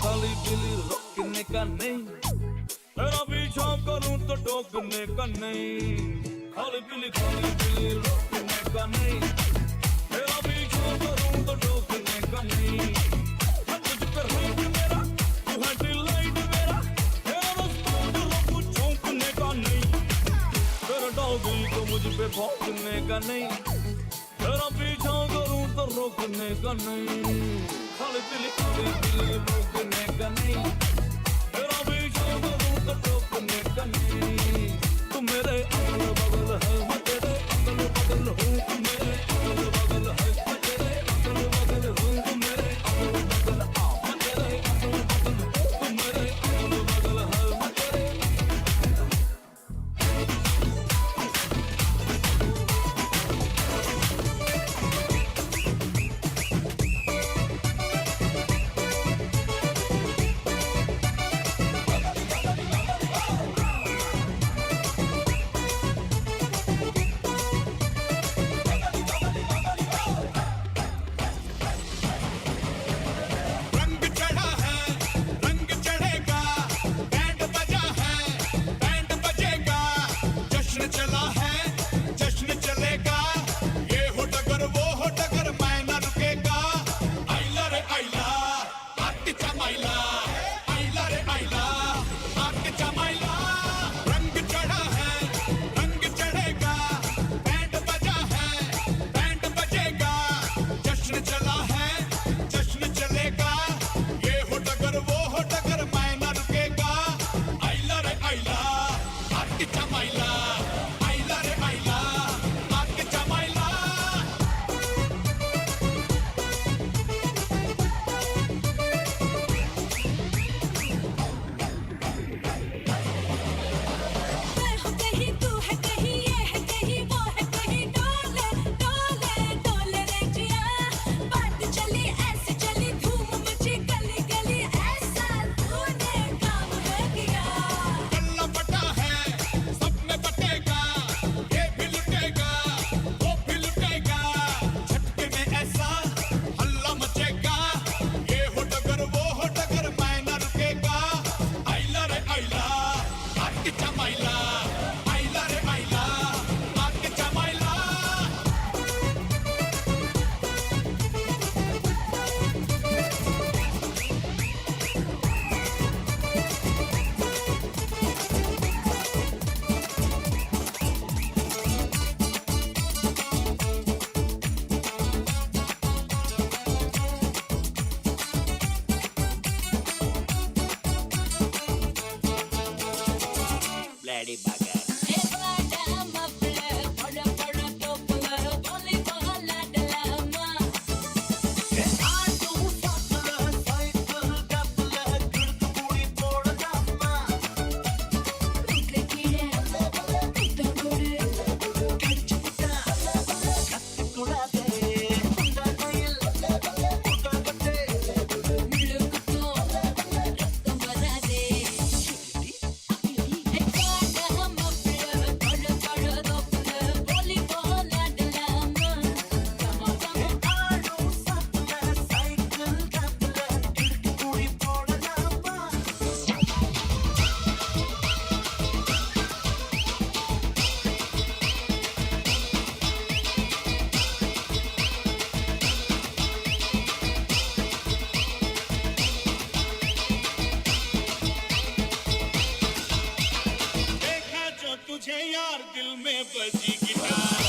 खाली पीली रोकने का नहीं, तेरा पीछा करूं तो टोकने का नहीं। खाली पीली रोकने का नहीं, तेरा पीछा करूं तो टोकने का नहीं। मैं तुझ पे रेट मेरा, तू है डिलाइट मेरा, तेरा रस्ता रोकू चौंकने का नहीं। तेरा डॉगी को मुझ पे भौंकने का नहीं, तेरा पीछा करूं तो रोकने का नहीं। खाली पीली रोकने का नहीं, तेरा पीछा करूं तो टोकने का नहीं। तू मेरे अगल बगल है, मैं तेरे अगल बगल हूँ। तू मेरे अगल बगल है, मैं तेरे अगल बगल हूँ। तू मेरे अगल बगल आ, मैं तेरे अगल बगल हूँ। तू मेरे अगल बगल है, मैं तेरे। रंग चढ़ा है, रंग चढ़ेगा, बैंड बजा है, बैंड बजेगा, जश्न चला है, जश्न चलेगा, ये हो डगर वो हो डगर, मैं ना रुकेगा। आइला रे आइला, आके चमाइला, आइला रे आइला, आके चमाइला। रंग चढ़ा है, रंग चढ़ेगा, बैंड बजा है, बैंड बजेगा, जश्न चला है, जश्न चलेगा, ये हो डगर वो हो डगर, मैं ना रुकेगा। आइला रे आइला, आके चमाइला, आइला रे आइला, आके चमाइला। मैं हूँ कहीं तू है कहीं ये है कहीं वो है कहीं, डोले डोले डोले रे जिया, बात चली ऐसे चली धूम मची गली गली, ऐसा तूने काम है किया। गल्ला बटा है, सब में बटेगा, ये भी लुटेगा, वो भी लुटेगा, झटके में ऐसा हल्ला मचेगा, ये हो डगर वो हो डगर, मैं ना रुकेगा। आइला रे आइला, आके चमाइला, आइला रे आइला, आके चमाइला। Bloody bugger. ए बाड़ा मफलर बड़ा बड़ा टोपलर बोली बहला डलामा, बजी गिटार।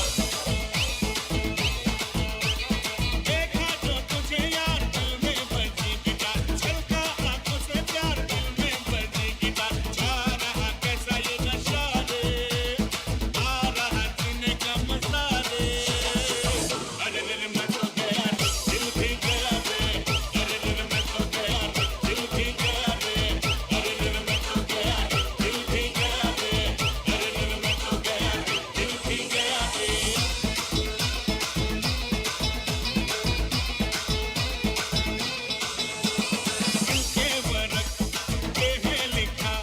देखा जो तुझे यार दिल में बजी गिटार, छलका आंखों से प्यार दिल में बजी गिटार। छा रहा कैसा ये नशा रे, आ रहा जीने का मजा रे। अरे रे मैं तो गया दिल भी गया रे, अरे रे मैं तो गया दिल भी गया रे, अरे रे मैं तो गया दिल भी गया रे, अरे रे मैं तो गया दिल भी गया रे। दिल के वरक पे है लिखा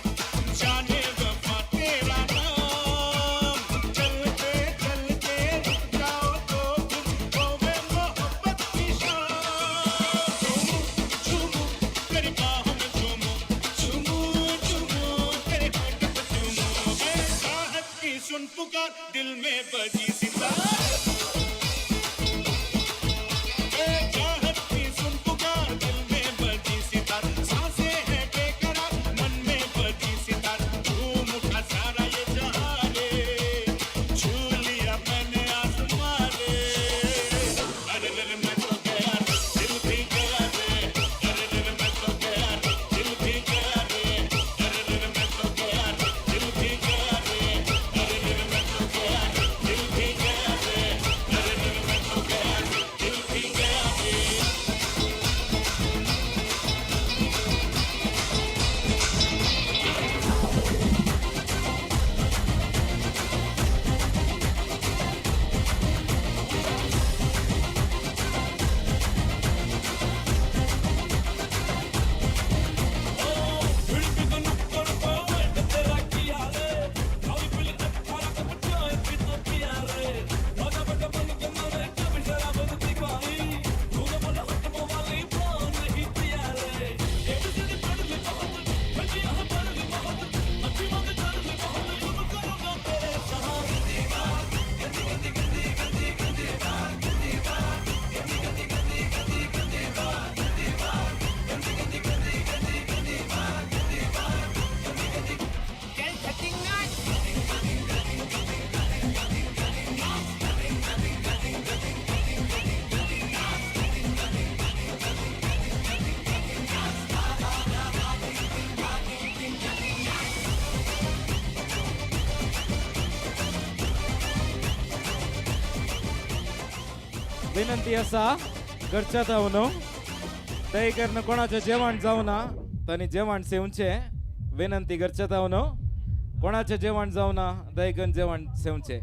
जाने वफा तेरा नाम, चलते चलते रुक जाओ तो फिर होवे मोहब्बत की शाम। झूमू झूमू तेरी बाहों में झूमू, झूमू झूमू तेरे होंठ पे चूमू। है चाहत की सुन पुकार दिल में बजी सितार, चाहत की सुन पुकार दिल में बजी सितार। सांसें हैं बेकरार मन में बजी सितार, झूम उठा सारा ये जहां रे, छू लिया मैंने आसमां रे। अरे रे मैं तो गया दिल भी गया रे, अरे रे मैं तो गया दिल भी गया रे, अरे रे मैं तो गया दिल भी गया रे, अरे रे मैं तो गया दिल भी गया रे, अरे रे मैं तो गया दिल भी गया रे। विनंती आसा घरच्या जावन दया करून कोणाचें जेवण जावना तांणी जेवण सेवचें. विनंती घरच्या जावन कोणाचें जेवण जावना दया करून जेवण सेवचें.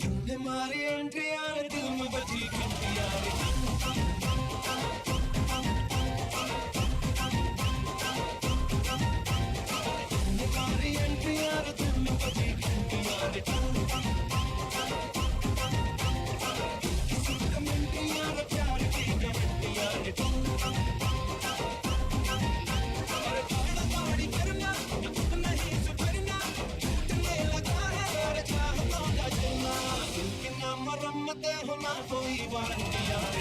तूने मारी एंट्री यार दिल में बजी घंटी यार। तूने मारी एंट्री यार दिल में बजी घंटी यार। किसी कमेंट्री यार प्यार की गारंटी यार। अरे पहाड़ पहाड़ी करना नहीं सुधरना, टूटने लगा है यार चाहतों का जलना। दिल की ना मरम्मतें हो ना कोई वारंटी यार।